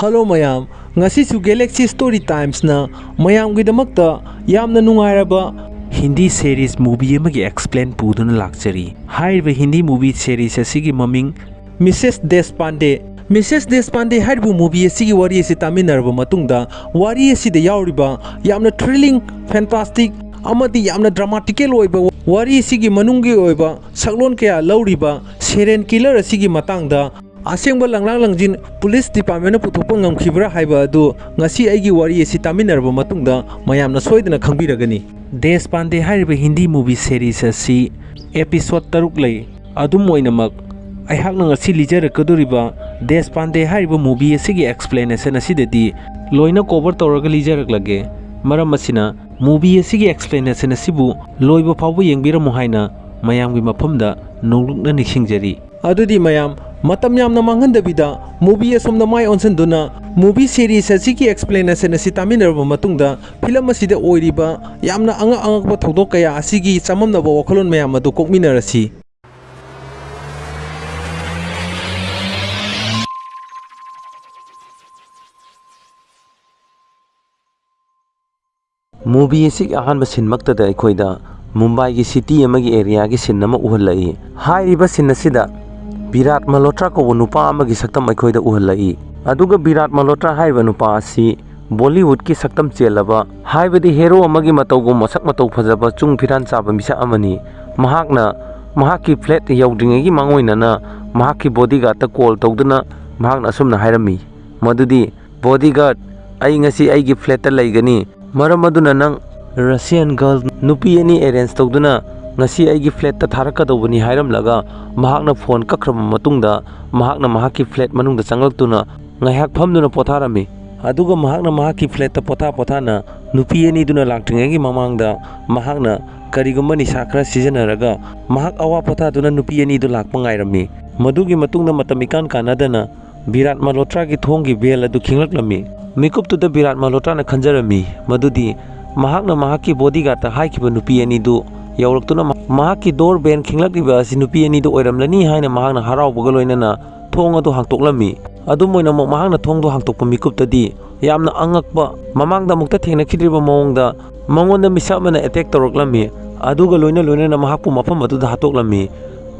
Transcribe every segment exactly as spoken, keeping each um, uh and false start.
Hello ꯃꯌꯥꯝ, ꯉꯁꯤꯁꯨ Galaxy Story Timesꯅ ꯃꯌꯥꯝꯒꯤꯗꯃꯛꯇ ꯌꯥꯝꯅ ꯅꯨꯡꯉꯥꯏꯔꯕ ꯍꯤꯟꯗꯤ series movie ꯑꯃꯒꯤ explain ꯄꯨꯗꯨꯅ ꯂꯥꯛꯆꯔꯤ꯫ ꯍꯥꯏꯔꯤꯕ ꯍꯤꯟꯗꯤ movie series ꯑꯁꯤꯒꯤ ꯃꯃꯤꯡ Missus Deshpande꯫ Missus Deshpande ꯍꯥꯏꯔꯤꯕ movie ꯑꯁꯤꯒꯤ ꯋꯥꯔꯤ ꯑꯁꯤ ꯇꯥꯃꯤꯟꯅꯔꯕ ꯃꯇꯨꯡꯗ, ꯋꯥꯔꯤ ꯑꯁꯤꯗ ꯌꯥꯎꯔꯤꯕ ꯌꯥꯝꯅ thrilling, fantastic ꯑꯃꯗꯤ ꯌꯥꯝꯅ dramatical ꯑꯣꯏꯕ ꯋꯥꯔꯤ ꯑꯁꯤꯒꯤ ꯃꯅꯨꯡꯒꯤ ꯑꯣꯏꯕ ꯁꯛꯂꯣꯟ ꯀꯌꯥ ꯂꯧꯔꯤꯕ serial killer ꯑꯁꯤꯒꯤ ꯃꯇꯥꯡꯗ ꯑꯁꯦꯡꯕ ꯂꯪꯂꯥꯡ ꯂꯪꯖꯤꯟ police departmentꯅ ꯄꯨꯊꯣꯛꯄ ꯉꯝꯈꯤꯕ꯭ꯔꯥ ꯍꯥꯏꯕ ꯑꯗꯨ ꯉꯁꯤ ꯑꯩꯒꯤ ꯋꯥꯔꯤ ꯑꯁꯤ ꯇꯥꯃꯤꯟꯅꯔꯕ ꯃꯇꯨꯡꯗ ꯃꯌꯥꯝꯅ ꯁꯣꯏꯗꯅ ꯈꯪꯕꯤꯔꯒꯅꯤ꯫ Deshpande ꯍꯥꯏꯔꯤꯕ ꯍꯤꯟꯗꯤ movie series ꯑꯁꯤ episode ꯇꯔꯨꯛ ꯂꯩ꯫ ꯑꯗꯨꯝ ꯑꯣꯏꯅꯃꯛ, ꯑꯩꯍꯥꯛꯅ ꯉꯁꯤ ꯂꯤꯖꯔꯛꯀꯗꯧꯔꯤꯕ Deshpande ꯍꯥꯏꯔꯤꯕ movie ꯑꯁꯤꯒꯤ explanation ꯑꯁꯤꯗꯗꯤ ꯂꯣꯏꯅ cover ꯇꯧꯔꯒ ꯂꯤꯖꯔꯛꯂꯒꯦ꯫ ꯃꯔꯝ ꯑꯁꯤꯅ, movie ꯑꯁꯤꯒꯤ explanation ꯑꯁꯤꯕꯨ ꯂꯣꯏꯕ ꯐꯥꯎꯕ ꯌꯦꯡꯕꯤꯔꯝꯃꯨ ꯍꯥꯏꯅ ꯃꯌꯥꯝꯒꯤ ꯃꯐꯝꯗ ꯅꯣꯡꯂꯨꯛꯅ ꯅꯤꯡꯁꯤꯡꯖꯔꯤ꯫ ꯑꯗꯨꯗꯤ ꯃꯌꯥꯝ, ꯃꯇꯝ ꯌꯥꯝꯅ ꯃꯥꯡꯍꯟꯗꯕꯤꯗ movie ꯑꯁꯣꯝꯗ ꯃꯥꯏ ꯑꯣꯟꯁꯤꯟꯗꯨꯅ movie series ꯑꯁꯤꯒꯤ explanation ꯑꯁꯤ ꯇꯥꯃꯤꯟꯅꯔꯕ ꯃꯇꯨꯡꯗ, film ꯑꯁꯤꯗ ꯑꯣꯏꯔꯤꯕ ꯌꯥꯝꯅ ꯑꯉꯛ ꯑꯉꯛꯄ ꯊꯧꯗꯣꯛ ꯀꯌꯥ ꯑꯁꯤꯒꯤ ꯆꯃꯝꯅꯕ ꯋꯥꯈꯜꯂꯣꯟ ꯃꯌꯥꯝ ꯑꯗꯨ ꯀꯣꯛꯃꯤꯟꯅꯔꯁꯤ꯫ Movie ꯑꯁꯤꯒꯤ ꯑꯍꯥꯟꯕ scene ꯃꯛꯇꯗ ꯑꯩꯈꯣꯏꯗ ꯃꯨꯝꯕꯥꯏꯒꯤ city ꯑꯃꯒꯤ areaꯒꯤ scene ꯑꯃ ꯎꯍꯜꯂꯛꯏ꯫ ꯍꯥꯏꯔꯤꯕ scene ꯑꯁꯤꯗ ꯕꯤꯔꯥꯠ ꯃꯜꯍꯣꯇ꯭ꯔꯥ ꯀꯧꯕ ꯅꯨꯄꯥ ꯑꯃꯒꯤ ꯁꯛꯇꯝ ꯑꯩꯈꯣꯏꯗ ꯎꯍꯜꯂꯛꯏ꯫ ꯑꯗꯨꯒ ꯕꯤꯔꯥꯠ ꯃꯜꯍꯣꯇ꯭ꯔꯥ ꯍꯥꯏꯔꯤꯕ ꯅꯨꯄꯥ ꯑꯁꯤ Bollywoodꯀꯤ ꯁꯛꯇꯝ ꯆꯦꯜꯂꯕ, ꯍꯥꯏꯕꯗꯤ hero ꯑꯃꯒꯤ ꯃꯇꯧꯒꯨꯝ ꯃꯁꯛ ꯃꯇꯧ ꯐꯖꯕ ꯆꯨꯡ ꯐꯤꯔꯥꯟ ꯆꯥꯕ ꯃꯤꯁꯛ ꯑꯃꯅꯤ꯫ ꯃꯍꯥꯛꯅ ꯃꯍꯥꯛꯀꯤ flat ꯌꯧꯗ꯭ꯔꯤꯉꯩꯒꯤ ꯃꯥꯡꯑꯣꯏꯅꯅ ꯃꯍꯥꯛꯀꯤ bodyguardꯇ call ꯇꯧꯗꯨꯅ ꯃꯍꯥꯛꯅ ꯑꯁꯨꯝꯅ ꯍꯥꯏꯔꯝꯃꯤ, ꯃꯗꯨꯗꯤ, "Bodyguard, ꯑꯩ ꯉꯁꯤ ꯑꯩꯒꯤ flatꯇ ꯂꯩꯒꯅꯤ꯫ ꯃꯔꯝ ꯑꯗꯨꯅ ꯅꯪ Russian girl ꯅꯨꯄꯤ ꯑꯅꯤ arrange ꯇꯧꯗꯨꯅ ꯉꯁꯤ ꯑꯩꯒꯤ flatꯇ ꯊꯥꯔꯛꯀꯗꯧꯕꯅꯤ" ꯍꯥꯏꯔꯝꯂꯒ ꯃꯍꯥꯛꯅ phone ꯀꯛꯈ꯭ꯔꯕ ꯃꯇꯨꯡꯗ ꯃꯍꯥꯛꯅ ꯃꯍꯥꯛꯀꯤ flat ꯃꯅꯨꯡꯗ ꯆꯪꯂꯛꯇꯨꯅ ꯉꯥꯏꯍꯥꯛ ꯐꯝꯗꯨꯅ ꯄꯣꯊꯥꯔꯝꯃꯤ꯫ ꯑꯗꯨꯒ ꯃꯍꯥꯛꯅ ꯃꯍꯥꯛꯀꯤ flatꯇ ꯄꯣꯊꯥ ꯄꯣꯊꯥꯅ ꯅꯨꯄꯤ ꯑꯅꯤꯗꯨꯅ ꯂꯥꯛꯇ꯭ꯔꯤꯉꯩꯒꯤ ꯃꯃꯥꯡꯗ ꯃꯍꯥꯛꯅ ꯀꯔꯤꯒꯨꯝꯕ ꯅꯤꯁꯥ ꯈꯔ ꯁꯤꯖꯤꯟꯅꯔꯒ ꯃꯍꯥꯛ ꯑꯋꯥ ꯄꯣꯊꯥꯗꯨꯅ ꯅꯨꯄꯤ ꯑꯅꯤꯗꯨ ꯂꯥꯛꯄ ꯉꯥꯏꯔꯝꯃꯤ꯫ ꯃꯗꯨꯒꯤ ꯃꯇꯨꯡꯗ ꯃꯇꯝ ꯏꯀꯥꯟ ꯀꯥꯟꯅꯗꯅ ꯕꯤꯔꯥꯠ ꯃꯜꯍꯣꯇ꯭ꯔꯥꯒꯤ ꯊꯣꯡꯒꯤ bell ꯑꯗꯨ ꯈꯤꯡꯂꯛꯂꯝꯃꯤ꯫ ꯃꯤꯀꯨꯞꯇꯨꯗ ꯕꯤꯔꯥꯠ ꯃꯜꯍꯣꯇ꯭ꯔꯥꯅ ꯈꯟꯖꯔꯝꯃꯤ ꯃꯗꯨꯗꯤ ꯃꯍꯥꯛꯅ ꯃꯍꯥꯛꯀꯤ bodyguardꯇ ꯍꯥꯏꯈꯤꯕ ꯅꯨꯄꯤ ꯑꯅꯤꯗꯨ ꯌꯧꯔꯛꯇꯨꯅ ꯃꯍꯥꯛꯀꯤ door bell ꯈꯤꯡꯂꯛꯂꯤꯕ ꯑꯁꯤ ꯅꯨꯄꯤ ꯑꯅꯤꯗꯨ ꯑꯣꯏꯔꯝꯂꯅꯤ ꯍꯥꯏꯅ ꯃꯍꯥꯛꯅ ꯍꯔꯥꯎꯕꯒ ꯂꯣꯏꯅꯅ ꯊꯣꯡ ꯑꯗꯨ ꯍꯥꯡꯇꯣꯛꯂꯝꯃꯤ꯫ ꯑꯗꯨꯝ ꯑꯣꯏꯅꯃꯛ, ꯃꯍꯥꯛꯅ ꯊꯣꯡꯗꯨ ꯍꯥꯡꯇꯣꯛꯄ ꯃꯤꯀꯨꯞꯇꯗꯤ ꯌꯥꯝꯅ ꯑꯉꯛꯄ, ꯃꯃꯥꯡꯗ ꯑꯃꯨꯛꯇ ꯊꯦꯡꯅꯈꯤꯗ꯭ꯔꯤꯕ ꯃꯑꯣꯡꯗ ꯃꯉꯣꯟꯗ ꯃꯤꯁꯛ ꯑꯃꯅ ꯑꯦꯇꯦꯛ ꯇꯧꯔꯛꯂꯝꯃꯤ꯫ ꯑꯗꯨꯒ ꯂꯣꯏꯅ ꯂꯣꯏꯅꯅ ꯃꯍꯥꯛꯄꯨ ꯃꯐꯝ ꯑꯗꯨꯗ ꯍꯥꯠꯇꯣꯛꯂꯝꯃꯤ꯫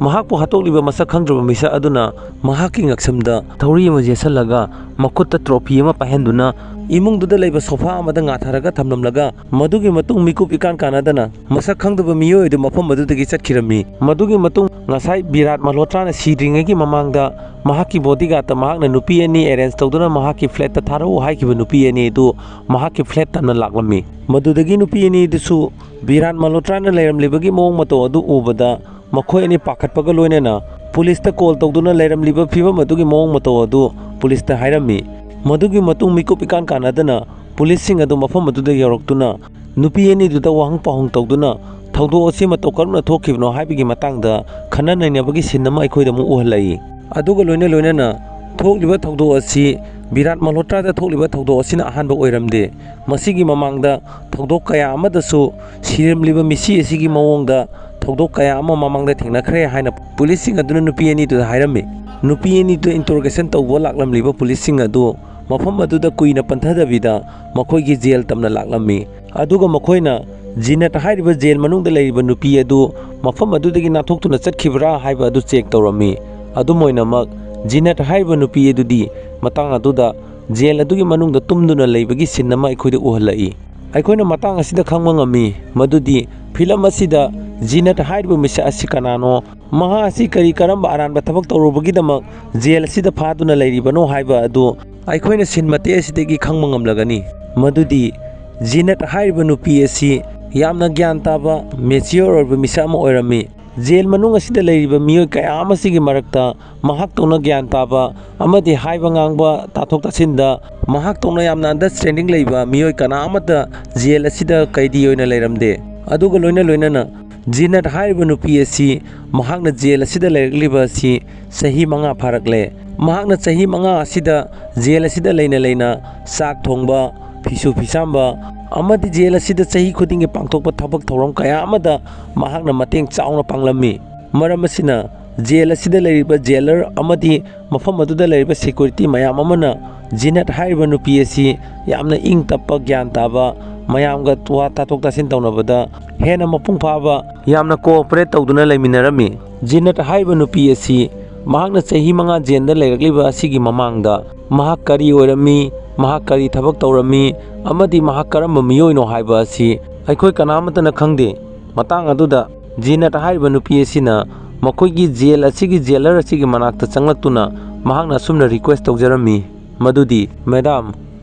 ꯃꯍꯥꯛꯄꯨ ꯍꯥꯠꯇꯣꯛꯂꯤꯕ ꯃꯁꯛ ꯈꯪꯗ꯭ꯔꯕ ꯃꯤꯁꯛ ꯑꯗꯨꯅ ꯃꯍꯥꯛꯀꯤ ꯉꯛꯁꯝꯗ ꯊꯧꯔꯤ ꯑꯃ ꯌꯦꯠꯁꯜꯂꯒ ꯃꯈꯨꯠꯇ ꯇ꯭ꯔꯣꯐꯤ ꯑꯃ ꯄꯥꯏꯍꯟꯗꯨꯅ ꯏꯃꯨꯡꯗꯨꯗ ꯂꯩꯕ ꯁꯣꯐꯥ ꯑꯃꯗ ꯉꯥꯊꯔꯒ ꯊꯝꯂꯝꯂꯒ, ꯃꯗꯨꯒꯤ ꯃꯇꯨꯡ ꯃꯤꯀꯨꯞ ꯏꯀꯥꯟ ꯀꯥꯟꯅꯗꯅ ꯃꯁꯛ ꯈꯪꯗꯕ ꯃꯤꯑꯣꯏ ꯑꯗꯨ ꯃꯐꯝ ꯑꯗꯨꯗꯒꯤ ꯆꯠꯈꯤꯔꯝꯃꯤ꯫ ꯃꯗꯨꯒꯤ ꯃꯇꯨꯡ ꯉꯁꯥꯏ ꯕꯤꯔꯥꯠ ꯃꯜꯍꯣꯇ꯭ꯔꯥꯅ ꯁꯤꯗ꯭ꯔꯤꯉꯩꯒꯤ ꯃꯃꯥꯡꯗ ꯃꯍꯥꯛꯀꯤ ꯕꯣꯗꯤꯒꯥꯔꯗꯇ ꯃꯍꯥꯛꯅ ꯅꯨꯄꯤ ꯑꯅꯤ ꯑꯦꯔꯦꯟꯖ ꯇꯧꯗꯨꯅ ꯃꯍꯥꯛꯀꯤ ꯐ꯭ꯂꯦꯠꯇ ꯊꯥꯔꯛꯎ ꯍꯥꯏꯈꯤꯕ ꯅꯨꯄꯤ ꯑꯅꯤ ꯑꯗꯨ ꯃꯍꯥꯛꯀꯤ ꯐ꯭ꯂꯦꯠ ꯇꯝꯅ ꯂꯥꯛꯂꯝꯃꯤ꯫ ꯃꯗꯨꯗꯒꯤ ꯅꯨꯄꯤ ꯑꯅꯤ ꯑꯗꯨꯁꯨ ꯕꯤꯔꯥꯠ ꯃꯜꯍꯣꯇ꯭ꯔꯥꯅ ꯂꯩꯔꯝꯂꯤꯕꯒꯤ ꯃꯑꯣꯡ ꯃꯇꯧ ꯑꯗꯨ ꯎꯕꯗ ꯃꯈꯣꯏ ꯑꯅꯤ ꯄꯥꯈꯠꯄꯒ ꯂꯣꯏꯅꯅ ꯄꯨꯂꯤꯁꯇ ꯀꯣꯜ ꯇꯧꯗꯨꯅ ꯂꯩꯔꯝꯂꯤꯕ ꯐꯤꯕꯝ ꯑꯗꯨꯒꯤ ꯃꯑꯣꯡ ꯃꯇꯧ ꯑꯗꯨ ꯄꯨꯂꯤꯁꯇ ꯍꯥꯏꯔꯝꯃꯤ꯫ ꯃꯗꯨꯒꯤ ꯃꯇꯨꯡ ꯃꯤꯀꯨꯞ ꯏꯀꯥꯟ ꯀꯥꯟꯅꯗꯅ ꯄꯨꯂꯤꯁꯁꯤꯡ ꯑꯗꯨ ꯃꯐꯝ ꯑꯗꯨꯗ ꯌꯧꯔꯛꯇꯨꯅ ꯅꯨꯄꯤ ꯑꯅꯤꯗꯨꯗ ꯋꯥꯍꯪ ꯄꯥꯎꯍꯪ ꯇꯧꯗꯨꯅ ꯊꯧꯗꯣꯛ ꯑꯁꯤ ꯃꯇꯧ ꯀꯔꯝꯅ ꯊꯣꯛꯈꯤꯕꯅꯣ ꯍꯥꯏꯕꯒꯤ ꯃꯇꯥꯡꯗ ꯈꯟꯅ ꯅꯩꯅꯕꯒꯤ ꯁꯤꯟ ꯑꯃ ꯑꯩꯈꯣꯏꯗ ꯑꯃꯨꯛ ꯎꯍꯜꯂꯛꯏ꯫ ꯑꯗꯨꯒ ꯂꯣꯏꯅ ꯂꯣꯏꯅꯅ ꯊꯣꯛꯂꯤꯕ ꯊꯧꯗꯣꯛ ꯑꯁꯤ ꯕꯤꯔꯥꯠ ꯃꯜꯍꯣꯇ꯭ꯔꯥꯗ ꯊꯣꯛꯂꯤꯕ ꯊꯧꯗꯣꯛ ꯑꯁꯤꯅ ꯑꯍꯥꯟꯕ ꯑꯣꯏꯔꯝꯗꯦ꯫ ꯃꯁꯤꯒꯤ ꯃꯃꯥꯡꯗ ꯊꯧꯗꯣꯛ ꯀꯌꯥ ꯑꯃꯗꯁꯨ ꯁꯤꯔꯝꯂꯤꯕ ꯃꯤꯁꯤ ꯑꯁꯤꯒꯤ ꯃꯑꯣꯡꯗ ꯊꯧꯗꯣꯛ ꯀꯌꯥ ꯑꯃ ꯃꯃꯥꯡꯗ ꯊꯦꯡꯅꯈ꯭ꯔꯦ ꯍꯥꯏꯅ ꯄꯨꯂꯤꯁꯁꯤꯡ ꯑꯗꯨꯅ ꯅꯨꯄꯤ ꯑꯅꯤꯗꯨꯗ ꯍꯥꯏꯔꯝꯃꯤ꯫ ꯅꯨꯄꯤ ꯑꯅꯤꯗꯨ ꯏꯟꯇꯔꯣꯒꯦꯁꯟ ꯇꯧꯕ ꯂꯥꯛꯂꯝꯂꯤꯕ ꯄꯨꯂꯤꯁꯁꯤꯡ ꯑꯗꯨ ꯃꯐꯝ ꯑꯗꯨꯗ ꯀꯨꯏꯅ ꯄꯟꯊꯗꯕꯤꯗ ꯃꯈꯣꯏꯒꯤ ꯖꯦꯜ ꯇꯝꯅ ꯂꯥꯛꯂꯝꯃꯤ꯫ ꯑꯗꯨꯒ ꯃꯈꯣꯏꯅ ꯖꯤꯅꯠ ꯍꯥꯏꯔꯤꯕ ꯖꯦꯜ ꯃꯅꯨꯡꯗ ꯂꯩꯔꯤꯕ ꯅꯨꯄꯤ ꯑꯗꯨ ꯃꯐꯝ ꯑꯗꯨꯗꯒꯤ ꯅꯥꯟꯊꯣꯛꯇꯨꯅ ꯆꯠꯈꯤꯕ꯭ꯔꯥ ꯍꯥꯏꯕ ꯑꯗꯨ ꯆꯦꯛ ꯇꯧꯔꯝꯃꯤ꯫ ꯑꯗꯨꯝ ꯑꯣꯏꯅꯃꯛ, ꯖꯤꯅꯠ ꯍꯥꯏꯔꯤꯕ ꯅꯨꯄꯤ ꯑꯗꯨꯗꯤ ꯃꯇꯥꯡ ꯑꯗꯨꯗ ꯖꯦꯜ ꯑꯗꯨꯒꯤ ꯃꯅꯨꯡꯗ ꯇꯨꯝꯗꯨꯅ ꯂꯩꯕꯒꯤ ꯁꯤꯟ ꯑꯃ ꯑꯩꯈꯣꯏꯗ ꯎꯍꯜꯂꯛꯏ꯫ ꯑꯩꯈꯣꯏꯅ ꯃꯇꯥꯡ ꯑꯁꯤꯗ ꯈꯪꯕ ꯉꯝꯃꯤ ꯃꯗꯨꯗꯤ ꯐꯤꯂꯝ ꯑꯁꯤꯗ ꯖꯤꯅꯠ ꯍꯥꯏꯔꯤꯕ ꯃꯤꯁꯛ ꯑꯁꯤ ꯀꯅꯥꯅꯣ, ꯃꯍꯥꯛ ꯑꯁꯤ ꯀꯔꯤ ꯀꯔꯝꯕ ꯑꯔꯥꯟꯕ ꯊꯕꯛ ꯇꯧꯔꯨꯕꯒꯤꯗꯃꯛ ꯖꯦꯜ ꯑꯁꯤꯗ ꯐꯥꯗꯨꯅ ꯂꯩꯔꯤꯕꯅꯣ ꯍꯥꯏꯕ ꯑꯗꯨ ꯑꯩꯈꯣꯏꯅ ꯁꯤꯟ ꯃꯇꯦꯛ ꯑꯁꯤꯗꯒꯤ ꯈꯪꯕ ꯉꯝꯂꯒꯅꯤ꯫ ꯃꯗꯨꯗꯤ ꯖꯤꯅꯠ ꯍꯥꯏꯔꯤꯕ ꯅꯨꯄꯤ ꯑꯁꯤ ꯌꯥꯝꯅ ꯒ꯭ꯌꯥꯟ ꯇꯥꯕ, ꯃꯦꯆꯤꯌꯣꯔ ꯑꯣꯏꯕ ꯃꯤꯁꯛ ꯑꯃ ꯑꯣꯏꯔꯝꯃꯤ꯫ ꯖꯦꯜ ꯃꯅꯨꯡ ꯑꯁꯤꯗ ꯂꯩꯔꯤꯕ ꯃꯤꯑꯣꯏ ꯀꯌꯥ ꯑꯃꯁꯤꯒꯤ ꯃꯔꯛꯇ ꯃꯍꯥꯛꯇꯧꯅ ꯒ꯭ꯌꯥꯟ ꯇꯥꯕ ꯑꯃꯗꯤ ꯍꯥꯏꯕ ꯉꯥꯡꯕ, ꯇꯥꯊꯣꯛ ꯇꯥꯁꯤꯟꯗ ꯃꯍꯥꯛꯇꯧꯅ ꯌꯥꯝꯅ ꯑꯟꯗꯔꯁ꯭ꯇꯦꯟꯗꯤꯡ ꯂꯩꯕ ꯃꯤꯑꯣꯏ ꯀꯅꯥ ꯑꯃꯠꯇ ꯖꯦꯜ ꯑꯁꯤꯗ ꯀꯩꯗꯤ ꯑꯣꯏꯅ ꯂꯩꯔꯝꯗꯦ꯫ ꯑꯗꯨꯒ ꯂꯣꯏꯅ ꯂꯣꯏꯅꯅ ꯖꯤꯅꯠ ꯍꯥꯏꯔꯤꯕ ꯅꯨꯄꯤ ꯑꯁꯤ ꯃꯍꯥꯛꯅ ꯖꯦꯜ ꯑꯁꯤꯗ ꯂꯩꯔꯛꯂꯤꯕ ꯑꯁꯤ ꯆꯍꯤ ꯃꯉꯥ ꯐꯥꯔꯛꯂꯦ꯫ ꯃꯍꯥꯛꯅ ꯆꯍꯤ ꯃꯉꯥ ꯑꯁꯤꯗ ꯖꯦꯜ ꯑꯁꯤꯗ ꯂꯩꯅ ꯂꯩꯅ ꯆꯥꯛ ꯊꯣꯡꯕ, ꯐꯤꯁꯨ ꯐꯤꯁꯥꯝꯕ ꯑꯃꯗꯤ ꯖꯦꯜ ꯑꯁꯤꯗ ꯆꯍꯤ ꯈꯨꯗꯤꯡꯒꯤ ꯄꯥꯡꯊꯣꯛꯄ ꯊꯕꯛ ꯊꯧꯔꯝ ꯀꯌꯥ ꯑꯃꯗ ꯃꯍꯥꯛꯅ ꯃꯇꯦꯡ ꯆꯥꯎꯅ ꯄꯥꯡꯂꯝꯃꯤ꯫ ꯃꯔꯝ ꯑꯁꯤꯅ ꯖꯦꯜ ꯑꯁꯤꯗ ꯂꯩꯔꯤꯕ ꯖꯦꯂꯔ ꯑꯃꯗꯤ ꯃꯐꯝ ꯑꯗꯨꯗ ꯂꯩꯔꯤꯕ ꯁꯦꯀ꯭ꯌꯨꯔꯤꯇꯤ ꯃꯌꯥꯝ ꯑꯃꯅ ꯖꯤꯅꯠ ꯍꯥꯏꯔꯤꯕ ꯅꯨꯄꯤ ꯑꯁꯤ ꯌꯥꯝꯅ ꯏꯪ ꯇꯞꯄ, ꯒ꯭ꯌꯥꯟ ꯇꯥꯕ, ꯃꯌꯥꯝꯒ ꯋꯥ ꯇꯥꯊꯣꯛ ꯇꯥꯁꯤꯟ ꯇꯧꯅꯕꯗ ꯍꯦꯟꯅ ꯃꯄꯨꯡ ꯐꯥꯕ, ꯌꯥꯝꯅ ꯀꯣꯑꯣꯄꯔꯦꯠ ꯇꯧꯗꯨꯅ ꯂꯩꯃꯤꯟꯅꯔꯝꯃꯤ꯫ ꯖꯤꯅꯠ ꯍꯥꯏꯔꯤꯕ ꯅꯨꯄꯤ ꯑꯁꯤ ꯃꯍꯥꯛꯅ ꯆꯍꯤ ꯃꯉꯥ ꯖꯦꯜꯗ ꯂꯩꯔꯛꯂꯤꯕ ꯑꯁꯤꯒꯤ ꯃꯃꯥꯡꯗ ꯃꯍꯥꯛ ꯀꯔꯤ ꯑꯣꯏꯔꯝꯃꯤ, ꯃꯍꯥꯛ ꯀꯔꯤ ꯊꯕꯛ ꯇꯧꯔꯝꯃꯤ, ꯑꯃꯗꯤ ꯃꯍꯥꯛ ꯀꯔꯝꯕ ꯃꯤꯑꯣꯏꯅꯣ ꯍꯥꯏꯕ ꯑꯁꯤ ꯑꯩꯈꯣꯏ ꯀꯅꯥꯃꯠꯇꯅ ꯈꯪꯗꯦ꯫ ꯃꯇꯥꯡ ꯑꯗꯨꯗ ꯖꯤꯅꯠ ꯍꯥꯏꯔꯤꯕ ꯅꯨꯄꯤ ꯑꯁꯤꯅ ꯃꯈꯣꯏꯒꯤ ꯖꯦꯜ ꯑꯁꯤꯒꯤ ꯖꯦꯂꯔ ꯑꯁꯤꯒꯤ ꯃꯅꯥꯛꯇ ꯆꯪꯂꯛꯇꯨꯅ ꯃꯍꯥꯛꯅ ꯑꯁꯨꯝꯅ ꯔꯤꯀ꯭ꯋꯦꯁ ꯇꯧꯖꯔꯝꯃꯤ, ꯃꯗꯨꯗꯤ, "ꯃꯦꯗꯥꯝ,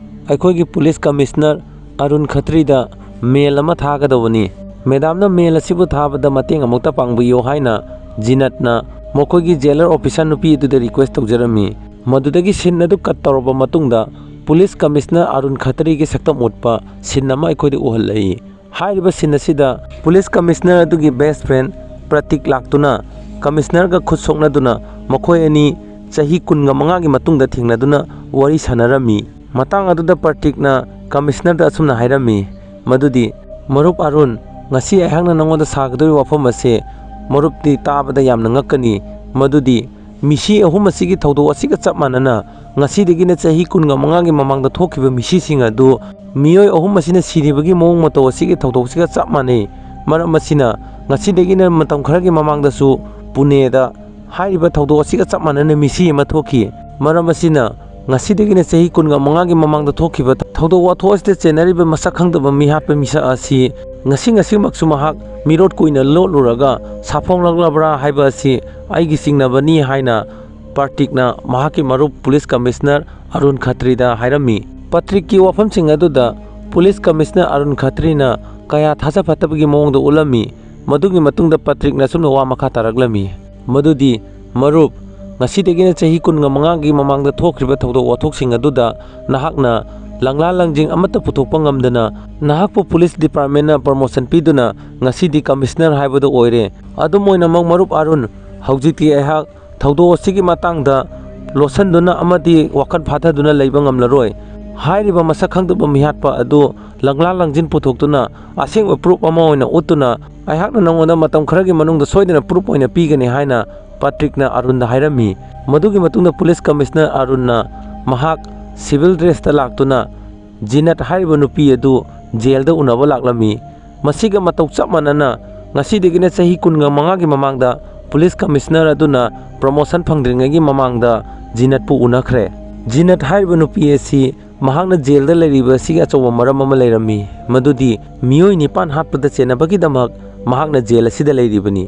ꯑꯩꯈꯣꯏꯒꯤ ꯄꯨꯂꯤꯁ ꯀꯃꯤꯁꯅꯔ ꯑꯔꯨꯟ ꯈꯇ꯭ꯔꯤꯗ ꯃꯦꯜ ꯑꯃ ꯊꯥꯒꯗꯧꯕꯅꯤ꯫ ꯃꯦꯗꯥꯝꯅ ꯃꯦꯜ ꯑꯁꯤꯕꯨ ꯊꯥꯕꯗ ꯃꯇꯦꯡ ꯑꯃꯨꯛꯇ ꯄꯥꯡꯕꯤꯌꯨ" ꯍꯥꯏꯅ ꯖꯤꯅꯠꯅ ꯃꯈꯣꯏꯒꯤ ꯖꯦꯂꯔ ꯑꯣꯐꯤꯁꯥꯔ ꯅꯨꯄꯤ ꯑꯗꯨꯗ ꯔꯤꯀ꯭ꯋꯦꯁ ꯇꯧꯖꯔꯝꯃꯤ꯫ ꯃꯗꯨꯗꯒꯤ ꯁꯤꯟ ꯑꯗꯨ ꯀꯠ ꯇꯧꯔꯕ ꯃꯇꯨꯡꯗ ꯄꯨꯂꯤꯁ ꯀꯃꯤꯁꯅꯔ ꯑꯔꯨꯟ ꯈꯇ꯭ꯔꯤꯒꯤ ꯁꯛꯇꯝ ꯎꯠꯄ ꯁꯤꯟ ꯑꯃ ꯑꯩꯈꯣꯏꯗ ꯎꯍꯜꯂꯛꯏ꯫ ꯍꯥꯏꯔꯤꯕ ꯁꯤꯟ ꯑꯁꯤꯗ ꯄꯨꯂꯤꯁ ꯀꯃꯤꯁꯅꯔ ꯑꯗꯨꯒꯤ ꯕꯦꯁ ꯐ꯭ꯔꯦꯟ ꯄ꯭ꯔꯇꯤꯛ ꯂꯥꯛꯇꯨꯅ ꯀꯃꯤꯁꯅꯔꯒ ꯈꯨꯠ ꯁꯣꯛꯅꯗꯨꯅ ꯃꯈꯣꯏ ꯑꯅꯤ ꯆꯍꯤ ꯀꯨꯟꯒ ꯃꯉꯥꯒꯤ ꯃꯇꯨꯡꯗ ꯊꯦꯡꯅꯗꯨꯅ ꯋꯥꯔꯤ ꯁꯥꯟꯅꯔꯝꯃꯤ꯫ ꯃꯇꯥꯡ ꯑꯗꯨꯗ ꯄ꯭ꯔꯇꯤꯛꯅ ꯀꯃꯤꯁꯅꯔꯗ ꯑꯁꯨꯝꯅ ꯍꯥꯏꯔꯝꯃꯤ, ꯃꯗꯨꯗꯤ, "ꯃꯔꯨꯞ ꯑꯔꯨꯟ, ꯉꯁꯤ ꯑꯩꯍꯥꯛꯅ ꯅꯉꯣꯟꯗ ꯁꯥꯒꯗꯧꯔꯤꯕ ꯋꯥꯐꯝ ꯑꯁꯦ ꯃꯔꯨꯞꯇꯤ ꯇꯥꯕꯗ ꯌꯥꯝꯅ ꯉꯛꯀꯅꯤ, ꯃꯗꯨꯗꯤ ꯃꯤꯁꯤ ꯑꯍꯨꯝ ꯑꯁꯤꯒꯤ ꯊꯧꯗꯣꯛ ꯑꯁꯤꯒ ꯆꯞ ꯃꯥꯟꯅꯅ ꯉꯁꯤꯗꯒꯤꯅ ꯆꯍꯤ ꯀꯨꯟꯒ ꯃꯉꯥꯒꯤ ꯃꯃꯥꯡꯗ ꯊꯣꯛꯈꯤꯕ ꯃꯤꯁꯤꯁꯤꯡ ꯑꯗꯨ ꯃꯤꯑꯣꯏ ꯑꯍꯨꯝ ꯑꯁꯤꯅ ꯁꯤꯔꯤꯕꯒꯤ ꯃꯑꯣꯡ ꯃꯇꯧ ꯑꯁꯤꯒꯤ ꯊꯧꯗꯣꯛꯁꯤꯒ ꯆꯞ ꯃꯥꯟꯅꯩ꯫ ꯃꯔꯝ ꯑꯁꯤꯅ, ꯉꯁꯤꯗꯒꯤꯅ ꯃꯇꯝ ꯈꯔꯒꯤ ꯃꯃꯥꯡꯗꯁꯨ ꯄꯨꯅꯦꯗ ꯍꯥꯏꯔꯤꯕ ꯊꯧꯗꯣꯛ ꯑꯁꯤꯒ ꯆꯞ ꯃꯥꯟꯅꯅ ꯃꯤꯁꯤ ꯑꯃ ꯊꯣꯛꯈꯤ꯫ ꯃꯔꯝ ꯑꯁꯤꯅ, ꯉꯁꯤꯗꯒꯤꯅ ꯆꯍꯤ ꯀꯨꯟꯒ ꯃꯉꯥꯒꯤ ꯃꯃꯥꯡꯗ ꯊꯣꯛꯈꯤꯕ ꯊꯧꯗꯣꯛ ꯋꯥꯊꯣꯛ ꯑꯁꯤꯗ ꯆꯦꯟꯅꯔꯤꯕ ꯃꯁꯛ ꯈꯪꯗꯕ ꯃꯤꯍꯥꯠꯄ ꯃꯤꯁꯛ ꯑꯁꯤ ꯉꯁꯤ ꯉꯁꯤꯃꯛꯁꯨ ꯃꯍꯥꯛ ꯃꯤꯔꯣꯠ ꯀꯨꯏꯅ ꯂꯣꯠꯂꯨꯔꯒ ꯁꯥꯐꯣꯡꯂꯛꯂꯕ꯭ꯔꯥ ꯍꯥꯏꯕ ꯑꯁꯤ ꯑꯩꯒꯤ ꯆꯤꯡꯅꯕꯅꯤ" ꯍꯥꯏꯅ ꯄ꯭ꯔꯇꯤꯛꯅ ꯃꯍꯥꯛꯀꯤ ꯃꯔꯨꯞ ꯄꯨꯂꯤꯁ ꯀꯃꯤꯁꯅꯔ ꯑꯔꯨꯟ ꯈꯇ꯭ꯔꯤꯗ ꯍꯥꯏꯔꯝꯃꯤ꯫ ꯄ꯭ꯔꯇꯤꯛꯀꯤ ꯋꯥꯐꯝꯁꯤꯡ ꯑꯗꯨꯗ ꯄꯨꯂꯤꯁ ꯀꯃꯤꯁꯅꯔ ꯑꯔꯨꯟ ꯈꯇ꯭ꯔꯤꯅ ꯀꯌꯥ ꯊꯥꯖ ꯐꯠꯇꯕꯒꯤ ꯃꯑꯣꯡꯗ ꯎꯠꯂꯝꯃꯤ꯫ ꯃꯗꯨꯒꯤ ꯃꯇꯨꯡꯗ ꯄ꯭ꯔꯇꯤꯛꯅ ꯑꯁꯨꯝꯅ ꯋꯥ ꯃꯈꯥ ꯇꯥꯔꯛꯂꯝꯃꯤ, ꯃꯗꯨꯗꯤ, "ꯃꯔꯨꯞ, ꯉꯁꯤꯗꯒꯤꯅ ꯆꯍꯤ ꯀꯨꯟꯒ ꯃꯉꯥꯒꯤ ꯃꯃꯥꯡꯗ ꯊꯣꯛꯈ꯭ꯔꯤꯕ ꯊꯧꯗꯣꯛ ꯋꯥꯊꯣꯛꯁꯤꯡ ꯑꯗꯨꯗ ꯅꯍꯥꯛꯅ ꯂꯪꯂꯥ ꯂꯪꯖꯤꯡ ꯑꯃꯠꯇ ꯄꯨꯊꯣꯛꯄ ꯉꯝꯗꯅ ꯅꯍꯥꯛꯄꯨ ꯄꯨꯂꯤꯁ ꯗꯤꯄꯥꯔꯠꯃꯦꯟꯅ ꯄ꯭ꯔꯃꯣꯁꯟ ꯄꯤꯗꯨꯅ ꯉꯁꯤꯗꯤ ꯀꯃꯤꯁꯅꯔ ꯍꯥꯏꯕꯗꯨ ꯑꯣꯏꯔꯦ꯫ ꯑꯗꯨꯝ ꯑꯣꯏꯅꯃꯛ, ꯃꯔꯨꯞ ꯑꯔꯨꯟ, ꯍꯧꯖꯤꯛꯇꯤ ꯑꯩꯍꯥꯛ ꯊꯧꯗꯣꯛ ꯑꯁꯤꯒꯤ ꯃꯇꯥꯡꯗ ꯂꯣꯠꯁꯤꯟꯗꯨꯅ ꯑꯃꯗꯤ ꯋꯥꯈꯜ ꯐꯥꯊꯗꯨꯅ ꯂꯩꯕ ꯉꯝꯂꯔꯣꯏ꯫ ꯍꯥꯏꯔꯤꯕ ꯃꯁꯛ ꯈꯪꯗꯕ ꯃꯤꯍꯥꯠꯄ ꯑꯗꯨ ꯂꯪꯂꯥ ꯂꯪꯖꯤꯟ ꯄꯨꯊꯣꯛꯇꯨꯅ ꯑꯁꯦꯡꯕ ꯄ꯭ꯔꯨꯐ ꯑꯃ ꯑꯣꯏꯅ ꯎꯠꯇꯨꯅ ꯑꯩꯍꯥꯛꯅ ꯅꯉꯣꯟꯗ ꯃꯇꯝ ꯈꯔꯒꯤ ꯃꯅꯨꯡꯗ ꯁꯣꯏꯗꯅ ꯄ꯭ꯔꯨꯐ ꯑꯣꯏꯅ ꯄꯤꯒꯅꯤ" ꯍꯥꯏꯅ ꯄꯥꯇ꯭ꯔꯤꯛꯅ ꯑꯔꯨꯟꯗ ꯍꯥꯏꯔꯝꯃꯤ꯫ ꯃꯗꯨꯒꯤ ꯃꯇꯨꯡꯗ ꯄꯨꯂꯤꯁ ꯀꯃꯤꯁꯅꯔ ꯑꯔꯨꯟꯅ ꯃꯍꯥꯛ ꯁꯤꯚꯤꯜ ꯗ꯭ꯔꯦꯁꯇ ꯂꯥꯛꯇꯨꯅ ꯖꯤꯅꯠ ꯍꯥꯏꯔꯤꯕ ꯅꯨꯄꯤ ꯑꯗꯨ ꯖꯦꯜꯗ ꯎꯅꯕ ꯂꯥꯛꯂꯝꯃꯤ꯫ ꯃꯁꯤꯒ ꯃꯇꯧ ꯆꯞ ꯃꯥꯟꯅꯅ ꯉꯁꯤꯗꯒꯤꯅ ꯆꯍꯤ ꯀꯨꯟꯒ ꯃꯉꯥꯒꯤ ꯃꯃꯥꯡꯗ ꯄꯨꯂꯤꯁ ꯀꯃꯤꯁꯅꯔ ꯑꯗꯨꯅ ꯄ꯭ꯔꯣꯃꯣꯁꯟ ꯐꯪꯗ꯭ꯔꯤꯉꯩꯒꯤ ꯃꯃꯥꯡꯗ ꯖꯤꯅꯠꯄꯨ ꯎꯅꯈ꯭ꯔꯦ꯫ ꯖꯤꯅꯠ ꯍꯥꯏꯔꯤꯕ ꯅꯨꯄꯤ ꯑꯁꯤ ꯃꯍꯥꯛꯅ ꯖꯦꯜꯗ ꯂꯩꯔꯤꯕ ꯑꯁꯤꯒꯤ ꯑꯆꯧꯕ ꯃꯔꯝ ꯑꯃ ꯂꯩꯔꯝꯃꯤ, ꯃꯗꯨꯗꯤ ꯃꯤꯑꯣꯏ ꯅꯤꯄꯥꯟ ꯍꯥꯠꯄꯗ ꯆꯦꯟꯅꯕꯒꯤꯗꯃꯛ ꯃꯍꯥꯛꯅ ꯖꯦꯜ ꯑꯁꯤꯗ ꯂꯩꯔꯤꯕꯅꯤ꯫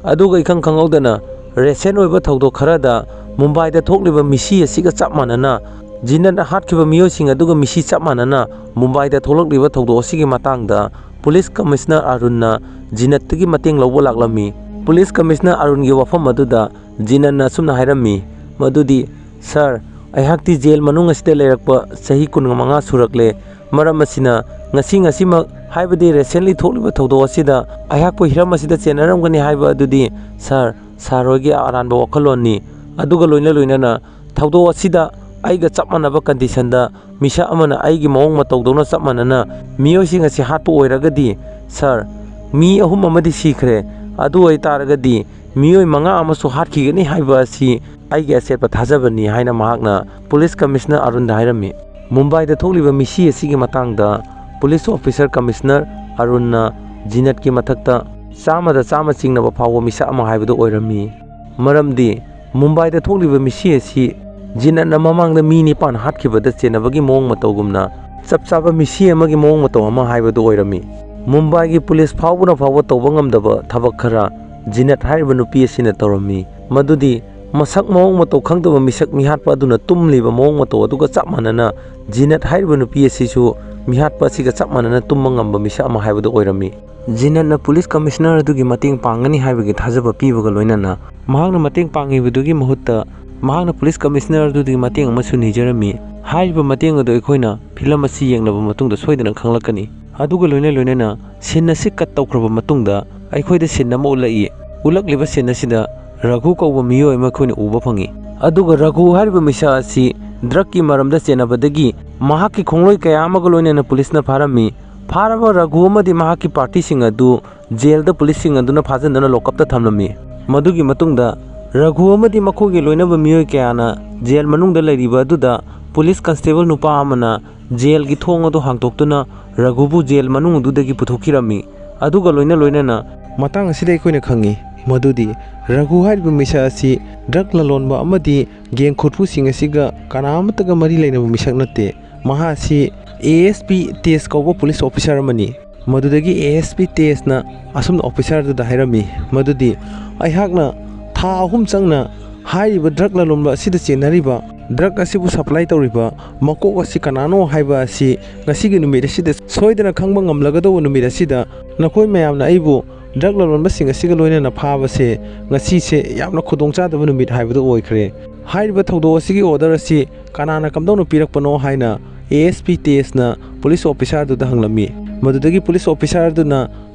ꯑꯗꯨꯒ ꯏꯈꯪ ꯈꯪꯍꯧꯗꯅ ꯔꯦꯁꯦꯟ ꯑꯣꯏꯕ ꯊꯧꯗꯣꯛ ꯈꯔꯗ ꯃꯨꯝꯕꯥꯏꯗ ꯊꯣꯛꯂꯤꯕ ꯃꯤꯁꯤ ꯑꯁꯤꯒ ꯆꯞ ꯃꯥꯟꯅꯅ ꯖꯤꯅꯠꯅ ꯍꯥꯠꯈꯤꯕ ꯃꯤꯑꯣꯏꯁꯤꯡ ꯑꯗꯨꯒ ꯃꯤꯁꯤ ꯆꯞ ꯃꯥꯟꯅꯅ ꯃꯨꯝꯕꯥꯏꯗ ꯊꯣꯛꯂꯛꯂꯤꯕ ꯊꯧꯗꯣꯛ ꯑꯁꯤꯒꯤ ꯃꯇꯥꯡꯗ ꯄꯨꯂꯤꯁ ꯀꯃꯤꯁꯅꯔ ꯑꯔꯨꯟꯅ ꯖꯤꯅꯠꯇꯒꯤ ꯃꯇꯦꯡ ꯂꯧꯕ ꯂꯥꯛꯂꯝꯃꯤ꯫ ꯄꯨꯂꯤꯁ ꯀꯃꯤꯁꯅꯔ ꯑꯔꯨꯟꯒꯤ ꯋꯥꯐꯝ ꯑꯗꯨꯗ ꯖꯤꯅꯠꯅ ꯑꯁꯨꯝꯅ ꯍꯥꯏꯔꯝꯃꯤ, ꯃꯗꯨꯗꯤ, "ꯁꯥꯔ, ꯑꯩꯍꯥꯛꯇꯤ ꯖꯦꯜ ꯃꯅꯨꯡ ꯑꯁꯤꯗ ꯂꯩꯔꯛꯄ ꯆꯍꯤ ꯀꯨꯟꯃꯉꯥ ꯁꯨꯔꯛꯂꯦ꯫ ꯃꯔꯝ ꯑꯁꯤꯅ ꯉꯁꯤ ꯉꯁꯤꯃꯛ, ꯍꯥꯏꯕꯗꯤ ꯔꯦꯁꯦꯟꯂꯤ ꯊꯣꯛꯂꯤꯕ ꯊꯧꯗꯣꯛ ꯑꯁꯤꯗ ꯑꯩꯍꯥꯛꯄꯨ ꯍꯤꯔꯝ ꯑꯁꯤꯗ ꯆꯦꯟꯅꯔꯝꯒꯅꯤ ꯍꯥꯏꯕ ꯑꯗꯨꯗꯤ, ꯁꯥꯔ, ꯁꯥꯔ ꯍꯣꯏꯒꯤ ꯑꯔꯥꯟꯕ ꯋꯥꯈꯜꯂꯣꯟꯅꯤ꯫ ꯑꯗꯨꯒ ꯂꯣꯏꯅ ꯂꯣꯏꯅꯅ ꯊꯧꯗꯣꯛ ꯑꯁꯤꯗ ꯑꯩꯒ ꯆꯞ ꯃꯥꯟꯅꯕ ꯀꯟꯗꯤꯁꯟꯗ ꯃꯤꯁꯛ ꯑꯃꯅ ꯑꯩꯒꯤ ꯃꯑꯣꯡ ꯃꯇꯧꯗꯧꯅ ꯆꯞ ꯃꯥꯟꯅꯅ ꯃꯤꯑꯣꯏꯁꯤꯡ ꯑꯁꯤ ꯍꯥꯠꯄ ꯑꯣꯏꯔꯒꯗꯤ, ꯁꯥꯔ, ꯃꯤ ꯑꯍꯨꯝ ꯑꯃꯗꯤ ꯁꯤꯈ꯭ꯔꯦ꯫ ꯑꯗꯨ ꯑꯣꯏꯇꯥꯔꯒꯗꯤ ꯃꯤꯑꯣꯏ ꯃꯉꯥ ꯑꯃꯁꯨ ꯍꯥꯠꯈꯤꯒꯅꯤ ꯍꯥꯏꯕ ꯑꯁꯤ ꯑꯩꯒꯤ ꯑꯆꯦꯠꯄ ꯊꯥꯖꯕꯅꯤ" ꯍꯥꯏꯅ ꯃꯍꯥꯛꯅ ꯄꯨꯂꯤꯁ ꯀꯃꯤꯁꯅꯔ ꯑꯔꯨꯟꯗ ꯍꯥꯏꯔꯝꯃꯤ꯫ ꯃꯨꯝꯕꯥꯏꯗ ꯊꯣꯛꯂꯤꯕ ꯃꯤꯁꯤ ꯑꯁꯤꯒꯤ ꯃꯇꯥꯡꯗ ꯄꯨꯂꯤꯁ ꯑꯣꯐꯤꯁꯔ ꯀꯃꯤꯁꯅꯔ ꯑꯔꯨꯟꯅ ꯖꯤꯅꯠꯀꯤ ꯃꯊꯛꯇ ꯆꯥꯝꯃꯗ ꯆꯥꯝꯃ ꯆꯤꯡꯅꯕ ꯐꯥꯎꯕ ꯃꯤꯁꯛ ꯑꯃ ꯍꯥꯏꯕꯗꯨ ꯑꯣꯏꯔꯝꯃꯤ꯫ ꯃꯔꯝꯗꯤ ꯃꯨꯝꯕꯥꯏꯗ ꯊꯣꯛꯂꯤꯕ ꯃꯤꯁꯤ ꯑꯁꯤ ꯖꯤꯅꯠꯅ ꯃꯃꯥꯡꯗ ꯃꯤ ꯅꯤꯄꯥꯟ ꯍꯥꯠꯈꯤꯕꯗ ꯆꯦꯟꯅꯕꯒꯤ ꯃꯑꯣꯡ ꯃꯇꯧꯒꯨꯝꯅ ꯆꯞ ꯆꯥꯕ ꯃꯤꯁꯤ ꯑꯃꯒꯤ ꯃꯑꯣꯡ ꯃꯇꯧ ꯑꯃ ꯍꯥꯏꯕꯗꯨ ꯑꯣꯏꯔꯝꯃꯤ꯫ ꯃꯨꯝꯕꯥꯏꯒꯤ ꯄꯨꯂꯤꯁ ꯐꯥꯎꯕꯅ ꯐꯥꯎꯕ ꯇꯧꯕ ꯉꯝꯗꯕ ꯊꯕꯛ ꯈꯔ ꯖꯤꯅꯠ ꯍꯥꯏꯔꯤꯕ ꯅꯨꯄꯤ ꯑꯁꯤꯅ ꯇꯧꯔꯝꯃꯤ꯫ ꯃꯗꯨꯗꯤ ꯃꯁꯛ ꯃꯑꯣꯡ ꯃꯇꯧ ꯈꯪꯗꯕ ꯃꯤꯁꯛ ꯃꯤꯍꯥꯠꯄ ꯑꯗꯨꯅ ꯇꯨꯝꯂꯤꯕ ꯃꯑꯣꯡ ꯃꯇꯧ ꯑꯗꯨꯒ ꯆꯞ ꯃꯥꯟꯅꯅ ꯖꯤꯅꯠ ꯍꯥꯏꯔꯤꯕ ꯅꯨꯄꯤ ꯑꯁꯤꯁꯨ ꯃꯤꯍꯥꯠꯄ ꯑꯁꯤꯒ ꯆꯞ ꯃꯥꯟꯅꯅ ꯇꯨꯝꯕ ꯉꯝꯕ ꯃꯤꯁꯛ ꯑꯃ ꯍꯥꯏꯕꯗꯨ ꯑꯣꯏꯔꯝꯃꯤ꯫ ꯖꯤꯅꯠꯅ ꯄꯨꯂꯤꯁ ꯀꯃꯤꯁꯅꯔ ꯑꯗꯨꯒꯤ ꯃꯇꯦꯡ ꯄꯥꯡꯒꯅꯤ ꯍꯥꯏꯕꯒꯤ ꯊꯥꯖꯕ ꯄꯤꯕꯒ ꯂꯣꯏꯅꯅ ꯃꯍꯥꯛꯅ ꯃꯇꯦꯡ ꯄꯥꯡꯉꯤꯕꯗꯨꯒꯤ ꯃꯍꯨꯠꯇ ꯃꯍꯥꯛꯅ ꯄꯨꯂꯤꯁ ꯀꯃꯤꯁꯅꯔ ꯑꯗꯨꯗꯒꯤ ꯃꯇꯦꯡ ꯑꯃꯁꯨ ꯅꯤꯖꯔꯝꯃꯤ꯫ ꯍꯥꯏꯔꯤꯕ ꯃꯇꯦꯡ ꯑꯗꯨ ꯑꯩꯈꯣꯏꯅ ꯐꯤꯂꯝ ꯑꯁꯤ ꯌꯦꯡꯂꯕ ꯃꯇꯨꯡꯗ ꯁꯣꯏꯗꯅ ꯈꯪꯂꯛꯀꯅꯤ꯫ ꯑꯗꯨꯒ ꯂꯣꯏꯅ ꯂꯣꯏꯅꯅ ꯁꯤꯟ ꯑꯁꯤ ꯀꯠ ꯇꯧꯈ꯭ꯔꯕ ꯃꯇꯨꯡꯗ ꯑꯩꯈꯣꯏꯗ ꯁꯤꯟ ꯑꯃ ꯎꯠꯂꯛꯏ꯫ ꯎꯠꯂꯛꯂꯤꯕ ꯁꯤꯟ ꯑꯁꯤꯗ ꯔꯘꯨ ꯀꯧꯕ ꯃꯤꯑꯣꯏ ꯑꯃ ꯑꯩꯈꯣꯏꯅ ꯎꯕ ꯐꯪꯉꯤ꯫ ꯑꯗꯨꯒ ꯔꯘꯨ ꯍꯥꯏꯔꯤꯕ ꯃꯤꯁꯛ ꯑꯁꯤ ꯗ꯭ꯔꯒꯀꯤ ꯃꯔꯝꯗ ꯆꯦꯟꯅꯕꯗꯒꯤ ꯃꯍꯥꯛꯀꯤ ꯈꯣꯡꯂꯣꯏ ꯀꯌꯥ ꯑꯃꯒ ꯂꯣꯏꯅꯅ ꯄꯨꯂꯤꯁꯅ ꯐꯥꯔꯝꯃꯤ꯫ ꯐꯥꯔꯕ ꯔꯘꯨ ꯑꯃꯗꯤ ꯃꯍꯥꯛꯀꯤ ꯄꯥꯔꯇꯤꯁꯤꯡ ꯑꯗꯨ ꯖꯦꯜꯗ ꯄꯨꯂꯤꯁꯁꯤꯡ ꯑꯗꯨꯅ ꯐꯥꯖꯤꯟꯗꯨꯅ ꯂꯣꯀꯞꯇ ꯊꯝꯂꯝꯃꯤ꯫ ꯃꯗꯨꯒꯤ ꯃꯇꯨꯡꯗ ꯔꯘꯨ ꯑꯃꯗꯤ ꯃꯈꯣꯏꯒꯤ ꯂꯣꯏꯅꯕ ꯃꯤꯑꯣꯏ ꯀꯌꯥꯅ ꯖꯦꯜ ꯃꯅꯨꯡꯗ ꯂꯩꯔꯤꯕ ꯑꯗꯨꯗ ꯄꯨꯂꯤꯁ ꯀꯟꯁꯇꯦꯕꯜ ꯅꯨꯄꯥ ꯑꯃꯅ ꯖꯦꯜꯒꯤ ꯊꯣꯡ ꯑꯗꯨ ꯍꯥꯡꯗꯣꯛꯇꯨꯅ ꯔꯘꯨꯕꯨ ꯖꯦꯜ ꯃꯅꯨꯡ ꯑꯗꯨꯗꯒꯤ ꯄꯨꯊꯣꯛꯈꯤꯔꯝꯃꯤ꯫ ꯑꯗꯨꯒ ꯂꯣꯏꯅ ꯂꯣꯏꯅꯅ ꯃꯇꯥꯡ ꯑꯁꯤꯗ ꯑꯩꯈꯣꯏꯅ ꯈꯪꯉꯤ ꯃꯗꯨꯗꯤ ꯔꯘꯨ ꯍꯥꯏꯔꯤꯕ ꯃꯤꯁꯛ ꯑꯁꯤ ꯗ꯭ꯔꯒ ꯂꯂꯣꯟꯕ ꯑꯃꯗꯤ ꯒꯦꯡ ꯈꯨꯠꯄꯨꯁꯤꯡ ꯑꯁꯤꯒ ꯀꯅꯥ ꯑꯃꯠꯇꯒ ꯃꯔꯤ ꯂꯩꯅꯕ ꯃꯤꯁꯛ ꯅꯠꯇꯦ꯫ ꯃꯍꯥꯛ ꯑꯁꯤ ꯑꯦ ꯑꯦꯁ ꯄꯤ ꯇꯦꯖ ꯀꯧꯕ ꯄꯨꯂꯤꯁ ꯑꯣꯐꯤꯁꯥꯔ ꯑꯃꯅꯤ꯫ ꯃꯗꯨꯗꯒꯤ ꯑꯦ ꯑꯦꯁ ꯄꯤ ꯇꯦꯖꯅ ꯑꯁꯨꯝꯅ ꯑꯣꯐꯤꯁꯥꯔꯗꯨꯗ ꯍꯥꯏꯔꯝꯃꯤ ꯃꯗꯨꯗꯤ, "ꯑꯩꯍꯥꯛꯅ ꯊꯥ ꯑꯍꯨꯝ ꯆꯪꯅ ꯍꯥꯏꯔꯤꯕ ꯗ꯭ꯔꯒ ꯂꯂꯣꯟꯕ ꯑꯁꯤꯗ ꯆꯦꯟꯅꯔꯤꯕ, ꯗ꯭ꯔꯒ ꯑꯁꯤꯕꯨ ꯁꯄ꯭ꯂꯥꯏ ꯇꯧꯔꯤꯕ ꯃꯀꯣꯛ ꯑꯁꯤ ꯀꯅꯥꯅꯣ ꯍꯥꯏꯕ ꯑꯁꯤ ꯉꯁꯤꯒꯤ ꯅꯨꯃꯤꯠ ꯑꯁꯤꯗ ꯁꯣꯏꯗꯅ ꯈꯪꯕ ꯉꯝꯂꯒꯗꯧꯕ ꯅꯨꯃꯤꯠ ꯑꯁꯤꯗ ꯅꯈꯣꯏ ꯃꯌꯥꯝꯅ ꯑꯩꯕꯨ ꯗ꯭ꯔꯒ ꯂꯂꯣꯟꯕꯁꯤꯡ ꯑꯁꯤꯒ ꯂꯣꯏꯅꯅ ꯐꯥꯕꯁꯦ ꯉꯁꯤꯁꯦ ꯌꯥꯝꯅ ꯈꯨꯗꯣꯡꯆꯥꯗꯕ ꯅꯨꯃꯤꯠ ꯍꯥꯏꯕꯗꯨ ꯑꯣꯏꯈ꯭ꯔꯦ꯫ ꯍꯥꯏꯔꯤꯕ ꯊꯧꯗꯣꯛ ꯑꯁꯤꯒꯤ ꯑꯣꯔꯗꯔ ꯑꯁꯤ ꯀꯅꯥꯅ ꯀꯝꯗꯧꯅ ꯄꯤꯔꯛꯄꯅꯣ?" ꯍꯥꯏꯅ ꯑꯦ ꯑꯦꯁ ꯄꯤ ꯇꯦꯖꯅ ꯄꯨꯂꯤꯁ ꯑꯣꯐꯤꯁꯥꯔꯗꯨꯗ ꯍꯪꯂꯝꯃꯤ꯫ ꯃꯗꯨꯗꯒꯤ ꯄꯨꯂꯤꯁ ꯑꯣꯐꯤꯁꯥꯔꯗꯨꯅ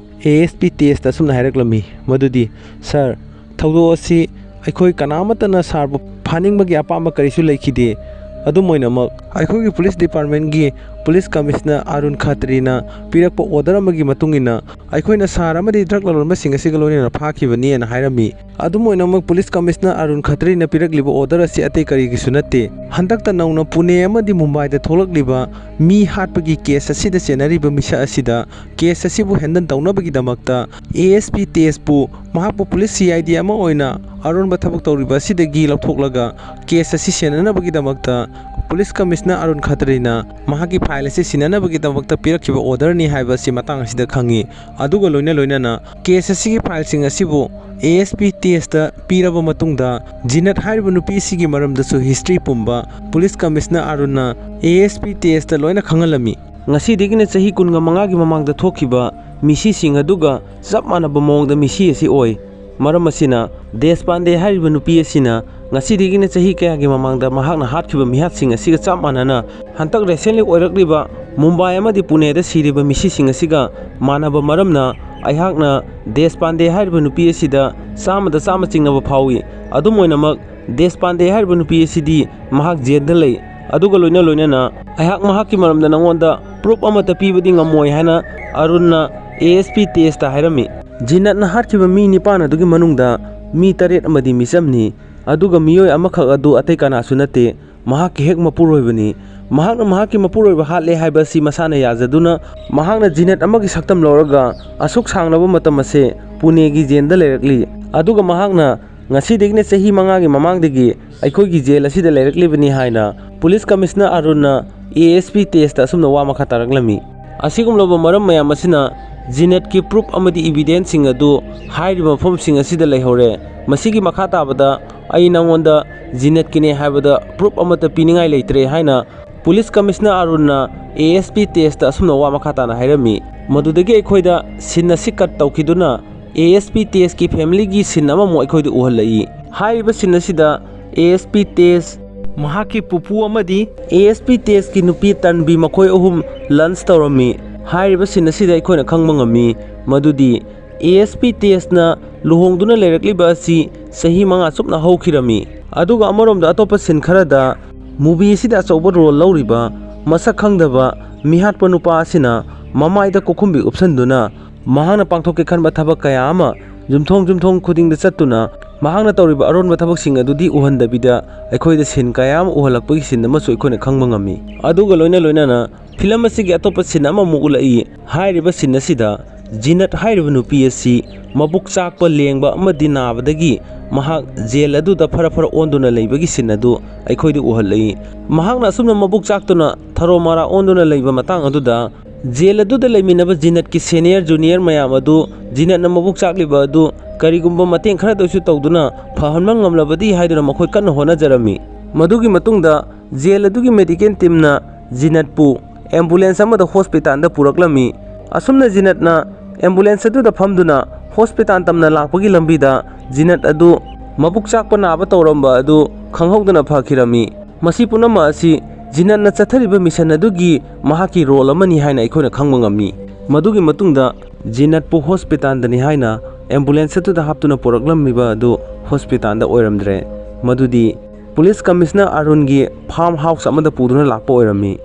ꯑꯦ ꯑꯦꯁ ꯄꯤ ꯇꯦꯖꯇ ꯑꯁꯨꯝꯅ ꯍꯥꯏꯔꯛꯂꯝꯃꯤ ꯃꯗꯨꯗꯤ, "ꯁꯥꯔ, ꯊꯧꯗꯣꯛ ꯑꯁꯤ ꯑꯩꯈꯣꯏ ꯀꯅꯥꯃꯠꯇꯅ ꯁꯥꯔꯕꯨ ꯐꯥꯅꯤꯡꯕꯒꯤ ꯑꯄꯥꯝꯕ ꯀꯔꯤꯁꯨ ꯂꯩꯈꯤꯗꯦ꯫ ꯑꯗꯨꯝ ꯑꯣꯏꯅꯃꯛ, ꯑꯩꯈꯣꯏꯒꯤ ꯄꯨꯂꯤꯁ ꯗꯤꯄꯥꯔꯠꯃꯦꯟꯒꯤ ꯄꯨꯂꯤꯁ ꯀꯃꯤꯁꯅꯔ ꯑꯔꯨꯟ ꯈꯇ꯭ꯔꯤꯅ ꯄꯤꯔꯛꯄ ꯑꯣꯔꯗꯔ ꯑꯃꯒꯤ ꯃꯇꯨꯡ ꯏꯟꯅ ꯑꯩꯈꯣꯏꯅ ꯁꯥꯔ ꯑꯃꯗꯤ ꯗ꯭ꯔꯒ ꯂꯂꯣꯟꯕꯁꯤꯡ ꯑꯁꯤꯒ ꯂꯣꯏꯅꯅ ꯐꯥꯈꯤꯕꯅꯤ" ꯍꯥꯏꯅ ꯍꯥꯏꯔꯝꯃꯤ꯫ ꯑꯗꯨꯝ ꯑꯣꯏꯅꯃꯛ, ꯄꯨꯂꯤꯁ ꯀꯃꯤꯁꯅꯔ ꯑꯔꯨꯟ ꯈꯇ꯭ꯔꯤꯅ ꯄꯤꯔꯛꯂꯤꯕ ꯑꯣꯔꯗꯔ ꯑꯁꯤ ꯑꯇꯩ ꯀꯔꯤꯒꯤꯁꯨ ꯅꯠꯇꯦ꯫ ꯍꯟꯗꯛꯇ ꯅꯧꯅ ꯄꯨꯅꯦ ꯑꯃꯗꯤ ꯃꯨꯝꯕꯥꯏꯗ ꯊꯣꯛꯂꯛꯂꯤꯕ ꯃꯤ ꯍꯥꯠꯄꯒꯤ ꯀꯦꯁ ꯑꯁꯤꯗ ꯆꯦꯟꯅꯔꯤꯕ ꯃꯤꯁꯛ ꯑꯁꯤꯗ ꯀꯦꯁ ꯑꯁꯤꯕꯨ ꯍꯦꯟꯗꯜ ꯇꯧꯅꯕꯒꯤꯗꯃꯛꯇ ꯑꯦ ꯑꯦꯁ ꯄꯤ ꯇꯦꯖꯄꯨ ꯃꯍꯥꯛꯄꯨ ꯄꯨꯂꯤꯁ ꯁꯤ ꯑꯥꯏ ꯗꯤ ꯑꯃ ꯑꯣꯏꯅ ꯑꯔꯣꯟꯕ ꯊꯕꯛ ꯇꯧꯔꯤꯕ ꯑꯁꯤꯗꯒꯤ ꯂꯧꯊꯣꯛꯂꯒ ꯀꯦꯁ ꯑꯁꯤ ꯁꯦꯟꯅꯅꯕꯒꯤꯗꯃꯛꯇ ꯄꯨꯂꯤꯁ ꯀꯃꯤꯁꯅꯔ ꯑꯔꯨꯟ ꯈꯇ꯭ꯔꯤꯅ ꯃꯍꯥꯛꯀꯤ ꯐꯥꯏꯜ ꯑꯁꯤ ꯁꯤꯟꯅꯅꯕꯒꯤꯗꯃꯛꯇ ꯄꯤꯔꯛꯈꯤꯕ ꯑꯣꯔꯗꯔꯅꯤ ꯍꯥꯏꯕ ꯑꯁꯤ ꯃꯇꯥꯡ ꯑꯁꯤꯗ ꯈꯪꯉꯤ꯫ ꯑꯗꯨꯒ ꯂꯣꯏꯅ ꯂꯣꯏꯅꯅ ꯀꯦꯁ ꯑꯁꯤꯒꯤ ꯐꯥꯏꯜꯁꯤꯡ ꯑꯁꯤꯕꯨ ꯑꯦ ꯑꯦꯁ ꯄꯤ ꯇꯦꯖꯇ ꯄꯤꯔꯕ ꯃꯇꯨꯡꯗ ꯖꯤꯅꯠ ꯍꯥꯏꯔꯤꯕ ꯅꯨꯄꯤ ꯑꯁꯤꯒꯤ ꯃꯔꯝꯗꯁꯨ ꯍꯤꯁꯇ꯭ꯔꯤ ꯄꯨꯝꯕ ꯄꯨꯂꯤꯁ ꯀꯃꯤꯁꯅꯔ ꯑꯔꯨꯟꯅ ꯑꯦ ꯑꯦꯁ ꯄꯤ ꯇꯦꯖꯇ ꯂꯣꯏꯅ ꯈꯪꯍꯜꯂꯝꯃꯤ꯫ ꯉꯁꯤꯗꯒꯤꯅ ꯆꯍꯤ ꯀꯨꯟꯒ ꯃꯉꯥꯒꯤ ꯃꯃꯥꯡꯗ ꯊꯣꯛꯈꯤꯕ ꯃꯤꯁꯤꯁꯤꯡ ꯑꯗꯨꯒ ꯆꯞ ꯃꯥꯟꯅꯕ ꯃꯑꯣꯡꯗ ꯃꯤꯁꯤ ꯑꯁꯤ ꯑꯣꯏ꯫ ꯃꯔꯝ ꯑꯁꯤꯅ, ꯗꯦꯁꯄꯥꯟꯗꯦ ꯍꯥꯏꯔꯤꯕ ꯅꯨꯄꯤ ꯑꯁꯤꯅ ꯉꯁꯤꯗꯒꯤꯅ ꯆꯍꯤ ꯀꯌꯥꯒꯤ ꯃꯃꯥꯡꯗ ꯃꯍꯥꯛꯅ ꯍꯥꯠꯈꯤꯕ ꯃꯤꯍꯥꯠꯁꯤꯡ ꯑꯁꯤꯒ ꯆꯞ ꯃꯥꯟꯅꯅ ꯍꯟꯗꯛ ꯔꯤꯁꯦꯟꯂꯤ ꯑꯣꯏꯔꯛꯂꯤꯕ ꯃꯨꯝꯕꯥꯏ ꯑꯃꯗꯤ ꯄꯨꯅꯦꯗ ꯁꯤꯔꯤꯕ ꯃꯤꯁꯤꯁꯤꯡ ꯑꯁꯤꯒ ꯃꯥꯟꯅꯕ ꯃꯔꯝꯅ ꯑꯩꯍꯥꯛꯅ ꯗꯦꯁꯄꯥꯟꯗꯦ ꯍꯥꯏꯔꯤꯕ ꯅꯨꯄꯤ ꯑꯁꯤꯗ ꯆꯥꯝꯃꯗ ꯆꯥꯝꯃ ꯆꯤꯡꯅꯕ ꯐꯥꯎꯏ꯫ ꯑꯗꯨꯝ ꯑꯣꯏꯅꯃꯛ, ꯗꯦꯁꯄꯥꯟꯗꯦ ꯍꯥꯏꯔꯤꯕ ꯅꯨꯄꯤ ꯑꯁꯤꯗꯤ ꯃꯍꯥꯛ ꯖꯦꯜꯗ ꯂꯩ꯫ ꯑꯗꯨꯒ ꯂꯣꯏꯅ ꯂꯣꯏꯅꯅ ꯑꯩꯍꯥꯛ ꯃꯍꯥꯛꯀꯤ ꯃꯔꯝꯗ ꯅꯉꯣꯟꯗ ꯄ꯭ꯔꯨꯐ ꯑꯃꯠꯇ ꯄꯤꯕꯗꯤ ꯉꯝꯃꯣꯏ ꯍꯥꯏꯅ ꯑꯔꯨꯟꯅ ꯑꯦ ꯑꯦꯁ ꯄꯤ ꯇꯦꯖꯇ ꯍꯥꯏꯔꯝꯃꯤ꯫ ꯖꯤꯅꯠꯅ ꯍꯥꯠꯈꯤꯕ ꯃꯤ ꯅꯤꯄꯥꯟ ꯑꯗꯨꯒꯤ ꯃꯅꯨꯡꯗ ꯃꯤ ꯇꯔꯦꯠ ꯑꯃꯗꯤ ꯃꯤꯆꯝꯅꯤ꯫ ꯑꯗꯨꯒ ꯃꯤꯑꯣꯏ ꯑꯃꯈꯛ ꯑꯗꯨ ꯑꯇꯩ ꯀꯅꯥꯁꯨ ꯅꯠꯇꯦ, ꯃꯍꯥꯛꯀꯤ ꯍꯦꯛ ꯃꯄꯨꯔꯣꯏꯕꯅꯤ꯫ ꯃꯍꯥꯛꯅ ꯃꯍꯥꯛꯀꯤ ꯃꯄꯨꯔꯣꯏꯕ ꯍꯥꯠꯂꯦ ꯍꯥꯏꯕ ꯑꯁꯤ ꯃꯁꯥꯅ ꯌꯥꯖꯗꯨꯅ, ꯃꯍꯥꯛꯅ ꯖꯤꯅꯠ ꯑꯃꯒꯤ ꯁꯛꯇꯝ ꯂꯧꯔꯒ ꯑꯁꯨꯛ ꯁꯥꯡꯂꯕ ꯃꯇꯝ ꯑꯁꯦ ꯄꯨꯅꯦꯒꯤ ꯖꯦꯜꯗ ꯂꯩꯔꯛꯂꯤ꯫ ꯑꯗꯨꯒ ꯃꯍꯥꯛꯅ ꯉꯁꯤꯗꯒꯤꯅ ꯆꯍꯤ ꯃꯉꯥꯒꯤ ꯃꯃꯥꯡꯗꯒꯤ ꯑꯩꯈꯣꯏꯒꯤ ꯖꯦꯜ ꯑꯁꯤꯗ ꯂꯩꯔꯛꯂꯤꯕꯅꯤ ꯍꯥꯏꯅ ꯄꯨꯂꯤꯁ ꯀꯃꯤꯁꯅꯔ ꯑꯔꯨꯟꯅ ꯑꯦ ꯑꯦꯁ ꯄꯤ ꯇꯦꯖꯇ ꯑꯁꯨꯝꯅ ꯋꯥ ꯃꯈꯥ ꯇꯥꯔꯛꯂꯝꯃꯤ꯫ ꯑꯁꯤꯒꯨꯝꯂꯕ ꯃꯔꯝ ꯃꯌꯥꯝ ꯑꯁꯤꯅ ꯖꯤꯅꯠꯀꯤ ꯄ꯭ꯔꯨꯐ ꯑꯃꯗꯤ ꯏꯕꯤꯗꯦꯟꯁꯁꯤꯡ ꯑꯗꯨ ꯍꯥꯏꯔꯤꯕ ꯃꯐꯝꯁꯤꯡ ꯑꯁꯤꯗ ꯂꯩꯍꯧꯔꯦ꯫ ꯃꯁꯤꯒꯤ ꯃꯈꯥ ꯇꯥꯕꯗ ꯑꯩ ꯅꯉꯣꯟꯗ ꯖꯤꯅꯠꯀꯤꯅꯦ ꯍꯥꯏꯕꯗ ꯄ꯭ꯔꯨꯐ ꯑꯃꯠꯇ ꯄꯤꯅꯤꯡꯉꯥꯏ ꯂꯩꯇ꯭ꯔꯦ ꯍꯥꯏꯅ ꯄꯨꯂꯤꯁ ꯀꯃꯤꯁꯅꯔ ꯑꯔꯨꯟꯅ ꯑꯦ ꯑꯦꯁ ꯄꯤ ꯇꯦꯖꯇ ꯑꯁꯨꯝꯅ ꯋꯥ ꯃꯈꯥ ꯇꯥꯅ ꯍꯥꯏꯔꯝꯃꯤ꯫ ꯃꯗꯨꯗꯒꯤ ꯑꯩꯈꯣꯏꯗ ꯁꯤꯟ ꯑꯁꯤ ꯀꯠ ꯇꯧꯈꯤꯗꯨꯅ ꯑꯦ ꯑꯦꯁ ꯄꯤ ꯇꯦꯖꯀꯤ ꯐꯦꯃꯤꯂꯤꯒꯤ ꯁꯤꯟ ꯑꯃꯃꯨꯛ ꯑꯩꯈꯣꯏꯗ ꯎꯍꯜꯂꯛꯏ꯫ ꯍꯥꯏꯔꯤꯕ ꯁꯤꯟ ꯑꯁꯤꯗ ꯑꯦ ꯑꯦꯁ ꯄꯤ ꯇꯦꯖ, ꯃꯍꯥꯛꯀꯤ ꯄꯨꯄꯨ ꯑꯃꯗꯤ ꯑꯦ ꯑꯦꯁ ꯄꯤ ꯇꯦꯖꯀꯤ ꯅꯨꯄꯤ ꯇꯟꯕꯤ ꯃꯈꯣꯏ ꯑꯍꯨꯝ ꯂꯟꯆ ꯇꯧꯔꯝꯃꯤ꯫ ꯍꯥꯏꯔꯤꯕ ꯁꯤꯟ ꯑꯁꯤꯗ ꯑꯩꯈꯣꯏꯅ ꯈꯪꯕ ꯉꯝꯃꯤ ꯃꯗꯨꯗꯤ ꯑꯦ ꯑꯦꯁ ꯄꯤ ꯇꯦꯖꯅ ꯂꯨꯍꯣꯡꯗꯨꯅ ꯂꯩꯔꯛꯂꯤꯕ ꯑꯁꯤ ꯆꯍꯤ ꯃꯉꯥ ꯆꯨꯞꯅ ꯍꯧꯈꯤꯔꯝꯃꯤ꯫ ꯑꯗꯨꯒ ꯑꯃꯔꯣꯝꯗ ꯑꯇꯣꯞꯄ ꯁꯤꯟ ꯈꯔꯗ ꯃꯨꯚꯤ ꯑꯁꯤꯗ ꯑꯆꯧꯕ ꯔꯣꯜ ꯂꯧꯔꯤꯕ ꯃꯁꯛ ꯈꯪꯗꯕ ꯃꯤꯍꯥꯠꯄ ꯅꯨꯄꯥ ꯑꯁꯤꯅ ꯃꯃꯥꯏꯗ ꯀꯣꯛꯈꯨꯝꯕꯤ ꯎꯞꯁꯟꯗꯨꯅ ꯃꯍꯥꯛꯅ ꯄꯥꯡꯊꯣꯛꯀꯦ ꯈꯟꯕ ꯊꯕꯛ ꯀꯌꯥ ꯑꯃ ꯌꯨꯝꯊꯣꯡ ꯌꯨꯝꯊꯣꯡ ꯈꯨꯗꯤꯡꯗ ꯆꯠꯇꯨꯅ ꯃꯍꯥꯛꯅ ꯇꯧꯔꯤꯕ ꯑꯔꯣꯟꯕ ꯊꯕꯛꯁꯤꯡ ꯑꯗꯨꯗꯤ ꯎꯍꯟꯗꯕꯤꯗ ꯑꯩꯈꯣꯏꯗ ꯁꯤꯟ ꯀꯌꯥ ꯑꯃ ꯎꯍꯜꯂꯛꯄꯒꯤ ꯁꯤꯟ ꯑꯃꯁꯨ ꯑꯩꯈꯣꯏꯅ ꯈꯪꯕ ꯉꯝꯃꯤ꯫ ꯑꯗꯨꯒ ꯂꯣꯏꯅ ꯂꯣꯏꯅꯅ ꯐꯤꯂꯝ ꯑꯁꯤꯒꯤ ꯑꯇꯣꯞꯄ ꯁꯤꯟ ꯑꯃꯃꯨꯛ ꯎꯠꯂꯛꯏ꯫ ꯍꯥꯏꯔꯤꯕ ꯁꯤꯟ ꯑꯁꯤꯗ ꯖꯤꯅꯠ ꯍꯥꯏꯔꯤꯕ ꯅꯨꯄꯤ ꯑꯁꯤ ꯃꯕꯨꯛ ꯆꯥꯛꯄ, ꯂꯦꯡꯕ ꯑꯃꯗꯤ ꯅꯥꯕꯗꯒꯤ ꯃꯍꯥꯛ ꯖꯦꯜ ꯑꯗꯨꯗ ꯐꯔ ꯐꯔ ꯑꯣꯟꯗꯨꯅ ꯂꯩꯕꯒꯤ ꯁꯤꯟ ꯑꯗꯨ ꯑꯩꯈꯣꯏꯗ ꯎꯍꯜꯂꯛꯏ꯫ ꯃꯍꯥꯛꯅ ꯑꯁꯨꯝꯅ ꯃꯕꯨꯛ ꯆꯥꯛꯇꯨꯅ ꯊꯔꯣ ꯃꯔꯥ ꯑꯣꯟꯗꯨꯅ ꯂꯩꯕ ꯃꯇꯥꯡ ꯑꯗꯨꯗ ꯖꯦꯜ ꯑꯗꯨꯗ ꯂꯩꯃꯤꯟꯅꯕ ꯖꯤꯅꯠꯀꯤ ꯁꯦꯅꯤꯌꯔ ꯖꯨꯅꯤꯌꯔ ꯃꯌꯥꯝ ꯑꯗꯨ ꯖꯤꯅꯠꯅ ꯃꯕꯨꯛ ꯆꯥꯛꯂꯤꯕ ꯑꯗꯨ ꯀꯔꯤꯒꯨꯝꯕ ꯃꯇꯦꯡ ꯈꯔꯗ ꯑꯣꯏꯁꯨ ꯇꯧꯗꯨꯅ ꯐꯍꯟꯕ ꯉꯝꯂꯕꯗꯤ ꯍꯥꯏꯗꯨꯅ ꯃꯈꯣꯏ ꯀꯟꯅ ꯍꯣꯠꯅꯖꯔꯝꯃꯤ꯫ ꯃꯗꯨꯒꯤ ꯃꯇꯨꯡꯗ ꯖꯦꯜ ꯑꯗꯨꯒꯤ ꯃꯦꯗꯤꯀꯦꯜ ꯇꯤꯝꯅ ꯖꯤꯅꯠꯄꯨ ꯑꯦꯝꯕꯨꯂꯦꯟꯁ ꯑꯃꯗ ꯍꯣꯁꯄꯤꯇꯥꯜꯗ ꯄꯨꯔꯛꯂꯝꯃꯤ꯫ ꯑꯁꯨꯝꯅ ꯖꯤꯅꯠꯅ ꯑꯦꯝꯕꯨꯂꯦꯟꯁ ꯑꯗꯨꯗ ꯐꯝꯗꯨꯅ ꯍꯣꯁꯄꯤꯇꯥꯜ ꯇꯝꯅ ꯂꯥꯛꯄꯒꯤ ꯂꯝꯕꯤꯗ ꯖꯤꯅꯠ ꯑꯗꯨ ꯃꯕꯨꯛ ꯆꯥꯛꯄ ꯅꯥꯕ ꯇꯧꯔꯝꯕ ꯑꯗꯨ ꯈꯪꯍꯧꯗꯅ ꯐꯈꯤꯔꯝꯃꯤ꯫ ꯃꯁꯤ ꯄꯨꯝꯅꯃꯛ ꯑꯁꯤ ꯖꯤꯅꯠꯅ ꯆꯠꯊꯔꯤꯕ ꯃꯤꯁꯟ ꯑꯗꯨꯒꯤ ꯃꯍꯥꯛꯀꯤ ꯔꯣꯜ ꯑꯃꯅꯤ ꯍꯥꯏꯅ ꯑꯩꯈꯣꯏꯅ ꯈꯪꯕ ꯉꯝꯃꯤ꯫ ꯃꯗꯨꯒꯤ ꯃꯇꯨꯡꯗ ꯖꯤꯅꯠꯄꯨ ꯍꯣꯁꯄꯤꯇꯥꯜꯗꯅꯤ ꯍꯥꯏꯅ ꯑꯦꯝꯕꯨꯂꯦꯟꯁ ꯑꯗꯨꯗ ꯍꯥꯞꯇꯨꯅ ꯄꯨꯔꯛꯂꯝꯂꯤꯕ ꯑꯗꯨ ꯍꯣꯁꯄꯤꯇꯥꯜꯗ ꯑꯣꯏꯔꯝꯗ꯭ꯔꯦ, ꯃꯗꯨꯗꯤ ꯄꯨꯂꯤꯁ ꯀꯃꯤꯁꯅꯔ ꯑꯔꯨꯟꯒꯤ ꯐꯥꯔꯝ ꯍꯥꯎꯁ ꯑꯃꯗ ꯄꯨꯗꯨꯅ ꯂꯥꯛꯄ ꯑꯣꯏꯔꯝꯃꯤ꯫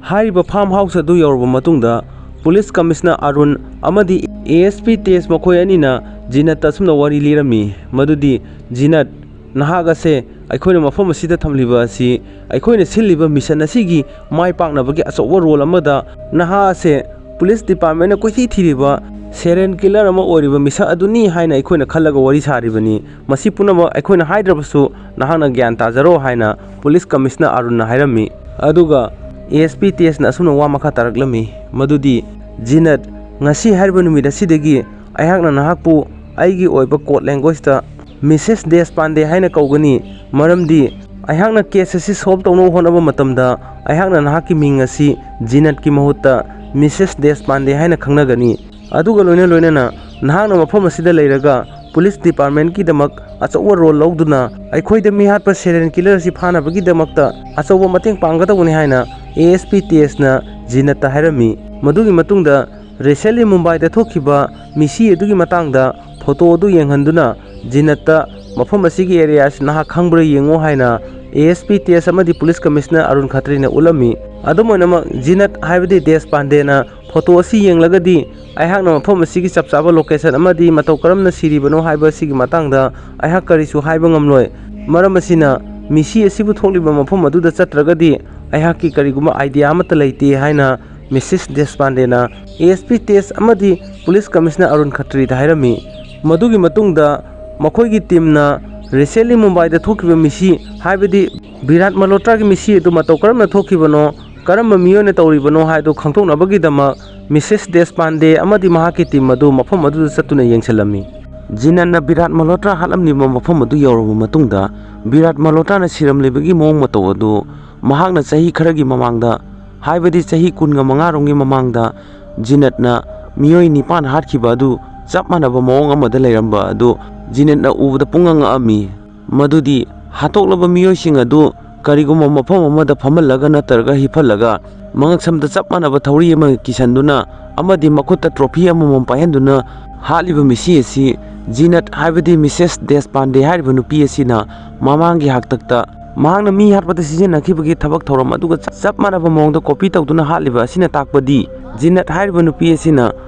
ꯍꯥꯏꯔꯤꯕ ꯐꯥꯔꯝ ꯍꯥꯎꯁ ꯑꯗꯨ ꯌꯧꯔꯕ ꯃꯇꯨꯡꯗ ꯄꯨꯂꯤꯁ ꯀꯃꯤꯁꯅꯔ ꯑꯔꯨꯟ ꯑꯃꯗꯤ ꯑꯦ ꯑꯦꯁ ꯄꯤ ꯇꯦꯖ ꯃꯈꯣꯏ ꯑꯅꯤꯅ ꯖꯤꯅꯠꯇ ꯑꯁꯨꯝꯅ ꯋꯥꯔꯤ ꯂꯤꯔꯝꯃꯤ, ꯃꯗꯨꯗꯤ, "ꯖꯤꯅꯠ, ꯅꯍꯥꯛ ꯑꯁꯦ ꯑꯩꯈꯣꯏꯅ ꯃꯐꯝ ꯑꯁꯤꯗ ꯊꯝꯂꯤꯕ ꯑꯁꯤ ꯑꯩꯈꯣꯏꯅ ꯁꯤꯜꯂꯤꯕ ꯃꯤꯁꯟ ꯑꯁꯤꯒꯤ ꯃꯥꯏ ꯄꯥꯛꯅꯕꯒꯤ ꯑꯆꯧꯕ ꯔꯣꯜ ꯑꯃꯗ ꯅꯍꯥꯛ ꯑꯁꯦ ꯄꯨꯂꯤꯁ ꯗꯤꯄꯥꯔꯠꯃꯦꯟꯅ ꯀꯣꯏꯊꯤ ꯊꯤꯔꯤꯕ ꯁꯦꯔꯦꯟ ꯀꯤꯂꯔ ꯑꯃ ꯑꯣꯏꯔꯤꯕ ꯃꯤꯁꯛ ꯑꯗꯨꯅꯤ ꯍꯥꯏꯅ ꯑꯩꯈꯣꯏꯅ ꯈꯜꯂꯒ ꯋꯥꯔꯤ ꯁꯥꯔꯤꯕꯅꯤ꯫ ꯃꯁꯤ ꯄꯨꯝꯅꯃꯛ ꯑꯩꯈꯣꯏꯅ ꯍꯥꯏꯗ꯭ꯔꯕꯁꯨ ꯅꯍꯥꯛꯅ ꯒ꯭ꯌꯥꯟ ꯇꯥꯖꯔꯣ" ꯍꯥꯏꯅ ꯄꯨꯂꯤꯁ ꯀꯃꯤꯁꯅꯔ ꯑꯔꯨꯟꯅ ꯍꯥꯏꯔꯝꯃꯤ꯫ ꯑꯗꯨꯒ ꯑꯦ ꯑꯦꯁ ꯄꯤ ꯇꯦꯖꯅ ꯑꯁꯨꯝꯅ ꯋꯥ ꯃꯈꯥ ꯇꯥꯔꯛꯂꯝꯃꯤ, ꯃꯗꯨꯗꯤ, "ꯖꯤꯅꯠ, ꯉꯁꯤ ꯍꯥꯏꯔꯤꯕ ꯅꯨꯃꯤꯠ ꯑꯁꯤꯗꯒꯤ ꯑꯩꯍꯥꯛꯅ ꯅꯍꯥꯛꯄꯨ ꯑꯩꯒꯤ ꯑꯣꯏꯕ ꯀꯣꯗ ꯂꯦꯡꯒ꯭ꯋꯦꯖꯇ ꯃꯤꯁꯦꯁ ꯗꯦꯁꯄꯥꯟꯗꯦ ꯍꯥꯏꯅ ꯀꯧꯒꯅꯤ, ꯃꯔꯝꯗꯤ ꯑꯩꯍꯥꯛꯅ ꯀꯦꯁ ꯑꯁꯤ ꯁꯣꯜꯕ ꯇꯧꯅꯕ ꯍꯣꯠꯅꯕ ꯃꯇꯝꯗ ꯑꯩꯍꯥꯛꯅ ꯅꯍꯥꯛꯀꯤ ꯃꯤꯡ ꯑꯁꯤ ꯖꯤꯅꯠꯀꯤ ꯃꯍꯨꯠꯇ ꯃꯤꯁꯦꯁ ꯗꯦꯁꯄꯥꯟꯗꯦ ꯍꯥꯏꯅ ꯈꯪꯅꯒꯅꯤ꯫ ꯑꯗꯨꯒ ꯂꯣꯏꯅ ꯂꯣꯏꯅꯅ ꯅꯍꯥꯛꯅ ꯃꯐꯝ ꯑꯁꯤꯗ ꯂꯩꯔꯒ ꯄꯨꯂꯤꯁ ꯗꯤꯄꯥꯔꯠꯃꯦꯟꯠꯀꯤꯗꯃꯛ ꯑꯆꯧꯕ ꯔꯣꯜ ꯂꯧꯗꯨꯅ ꯑꯩꯈꯣꯏꯗ ꯃꯤꯍꯥꯠꯄ ꯁꯦꯔꯦꯟ ꯀꯤꯂꯔ ꯑꯁꯤ ꯐꯥꯅꯕꯒꯤꯗꯃꯛꯇ ꯑꯆꯧꯕ ꯃꯇꯦꯡ ꯄꯥꯡꯒꯗꯧꯕꯅꯤ" ꯍꯥꯏꯅ ꯑꯦ ꯑꯦꯁ ꯄꯤ ꯇꯦꯖꯅ ꯖꯤꯅꯠꯇ ꯍꯥꯏꯔꯝꯃꯤ꯫ ꯃꯗꯨꯒꯤ ꯃꯇꯨꯡꯗ ꯔꯤꯁꯦꯟꯂꯤ ꯃꯨꯝꯕꯥꯏꯗ ꯊꯣꯛꯈꯤꯕ ꯃꯤꯁꯤ ꯑꯗꯨꯒꯤ ꯃꯇꯥꯡꯗ ꯐꯣꯇꯣ ꯑꯗꯨ ꯌꯦꯡꯍꯟꯗꯨꯅ ꯖꯤꯅꯠꯇ "ꯃꯐꯝ ꯑꯁꯤꯒꯤ ꯑꯦꯔꯤꯌꯥ ꯑꯁꯤ ꯅꯍꯥꯛ ꯈꯪꯕ꯭ꯔꯥ ꯌꯦꯡꯉꯨ" ꯍꯥꯏꯅ ꯑꯦ ꯑꯦꯁ ꯄꯤ ꯇꯦꯖ ꯑꯃꯗꯤ ꯄꯨꯂꯤꯁ ꯀꯃꯤꯁꯅꯔ ꯑꯔꯨꯟ ꯈꯇ꯭ꯔꯤꯅ ꯎꯠꯂꯝꯃꯤ꯫ ꯑꯗꯨꯝ ꯑꯣꯏꯅꯃꯛ, ꯖꯤꯅꯠ ꯍꯥꯏꯕꯗꯤ ꯗꯦꯁ ꯄꯥꯟꯗꯦꯅ ꯐꯣꯇꯣ ꯑꯁꯤ ꯌꯦꯡꯂꯒꯗꯤ ꯑꯩꯍꯥꯛꯅ ꯃꯐꯝ ꯑꯁꯤꯒꯤ ꯆꯞ ꯆꯥꯕ ꯂꯣꯀꯦꯁꯟ ꯑꯃꯗꯤ ꯃꯇꯧ ꯀꯔꯝꯅ ꯁꯤꯔꯤꯕꯅꯣ ꯍꯥꯏꯕ ꯑꯁꯤꯒꯤ ꯃꯇꯥꯡꯗ ꯑꯩꯍꯥꯛ ꯀꯔꯤꯁꯨ ꯍꯥꯏꯕ ꯉꯝꯂꯣꯏ꯫ ꯃꯔꯝ ꯑꯁꯤꯅ, ꯃꯤꯁꯤ ꯑꯁꯤꯕꯨ ꯊꯣꯛꯂꯤꯕ ꯃꯐꯝ ꯑꯗꯨꯗ ꯆꯠꯇ꯭ꯔꯒꯗꯤ ꯑꯩꯍꯥꯛꯀꯤ ꯀꯔꯤꯒꯨꯝꯕ ꯑꯥꯏꯗꯤꯌꯥ ꯑꯃꯠꯇ ꯂꯩꯇꯦ ꯍꯥꯏꯅ ꯃꯤꯁꯦꯁ ꯗꯦꯁꯄꯥꯟꯗꯦꯅ ꯑꯦ ꯑꯦꯁ ꯄꯤ ꯇꯦꯖ ꯑꯃꯗꯤ ꯄꯨꯂꯤꯁ ꯀꯃꯤꯁꯅꯔ ꯑꯔꯨꯟ ꯈꯇ꯭ꯔꯤꯗ ꯍꯥꯏꯔꯝꯃꯤ꯫ ꯃꯗꯨꯒꯤ ꯃꯇꯨꯡꯗ ꯃꯈꯣꯏꯒꯤ ꯇꯤꯝꯅ ꯔꯤꯁꯦꯟꯂꯤ ꯃꯨꯝꯕꯥꯏꯗ ꯊꯣꯛꯈꯤꯕ ꯃꯤꯁꯤ, ꯍꯥꯏꯕꯗꯤ ꯕꯤꯔꯥꯠ ꯃꯜꯍꯣꯇ꯭ꯔꯥꯒꯤ ꯃꯤꯁꯤ ꯑꯗꯨ ꯃꯇꯧ ꯀꯔꯝꯅ ꯊꯣꯛꯈꯤꯕꯅꯣ, ꯀꯔꯝꯕ ꯃꯤꯑꯣꯏꯅ ꯇꯧꯔꯤꯕꯅꯣ ꯍꯥꯏꯗꯨ ꯈꯪꯗꯣꯛꯅꯕꯒꯤꯗꯃꯛ ꯃꯤꯁꯦꯁ ꯗꯦꯁꯄꯥꯟꯗꯦ ꯑꯃꯗꯤ ꯃꯍꯥꯛꯀꯤ ꯇꯤꯝ ꯑꯗꯨ ꯃꯐꯝ ꯑꯗꯨꯗ ꯆꯠꯇꯨꯅ ꯌꯦꯡꯁꯤꯜꯂꯝꯃꯤ꯫ ꯖꯤꯅꯠꯅ ꯕꯤꯔꯥꯠ ꯃꯜꯍꯣꯇ꯭ꯔꯥ ꯍꯥꯠꯂꯝꯂꯤꯕ ꯃꯐꯝ ꯑꯗꯨ ꯌꯧꯔꯕ ꯃꯇꯨꯡꯗ, ꯕꯤꯔꯥꯠ ꯃꯜꯍꯣꯇ꯭ꯔꯥꯅ ꯁꯤꯔꯝꯂꯤꯕꯒꯤ ꯃꯑꯣꯡ ꯃꯇꯧ ꯑꯗꯨ ꯃꯍꯥꯛꯅ ꯆꯍꯤ ꯈꯔꯒꯤ ꯃꯃꯥꯡꯗ, ꯍꯥꯏꯕꯗꯤ ꯆꯍꯤ ꯀꯨꯟꯒ ꯃꯉꯥ ꯔꯣꯝꯒꯤ ꯃꯃꯥꯡꯗ ꯖꯤꯅꯠꯅ ꯃꯤꯑꯣꯏ ꯅꯤꯄꯥꯟ ꯍꯥꯠꯈꯤꯕ ꯑꯗꯨ ꯆꯞ ꯃꯥꯟꯅꯕ ꯃꯑꯣꯡ ꯑꯃꯗ ꯂꯩꯔꯝꯕ ꯑꯗꯨ ꯖꯤꯅꯠꯅ ꯎꯕꯗ ꯄꯨꯡꯉꯛ ꯉꯛꯑꯝꯃꯤ꯫ ꯃꯗꯨꯗꯤ ꯍꯥꯠꯇꯣꯛꯂꯕ ꯃꯤꯑꯣꯏꯁꯤꯡ ꯑꯗꯨ ꯀꯔꯤꯒꯨꯝꯕ ꯃꯐꯝ ꯑꯃꯗ ꯐꯝꯍꯜꯂꯒ ꯅꯠꯇ꯭ꯔꯒ ꯍꯤꯞꯍꯜꯂꯒ ꯃꯉꯛꯁꯝꯗ ꯆꯞ ꯃꯥꯟꯅꯕ ꯊꯧꯔꯤ ꯑꯃ ꯀꯤꯁꯟꯗꯨꯅ ꯑꯃꯗꯤ ꯃꯈꯨꯠꯇ ꯇ꯭ꯔꯣꯐꯤ ꯑꯃꯃꯝ ꯄꯥꯏꯍꯟꯗꯨꯅ ꯍꯥꯠꯂꯤꯕ ꯃꯤꯁꯤ ꯑꯁꯤ ꯖꯤꯅꯠ ꯍꯥꯏꯕꯗꯤ ꯃꯤꯁꯦꯁ ꯗꯦꯁꯄꯥꯟꯗꯦ ꯍꯥꯏꯔꯤꯕ ꯅꯨꯄꯤ ꯑꯁꯤꯅ ꯃꯃꯥꯡꯒꯤ ꯍꯥꯛꯇꯛꯇ ꯃꯍꯥꯛꯅ ꯃꯤ ꯍꯥꯠꯄꯗ ꯁꯤꯖꯤꯟꯅꯈꯤꯕꯒꯤ ꯊꯕꯛ ꯊꯧꯔꯝ ꯑꯗꯨꯒ ꯆꯞ ꯃꯥꯟꯅꯕ ꯃꯑꯣꯡꯗ ꯀꯣꯄꯤ ꯇꯧꯗꯨꯅ ꯍꯥꯠꯂꯤꯕ ꯑꯁꯤꯅ ꯇꯥꯛꯄꯗꯤ, ꯖꯤꯅꯠ ꯍꯥꯏꯔꯤꯕ ꯅꯨꯄꯤ ꯑꯁꯤꯅ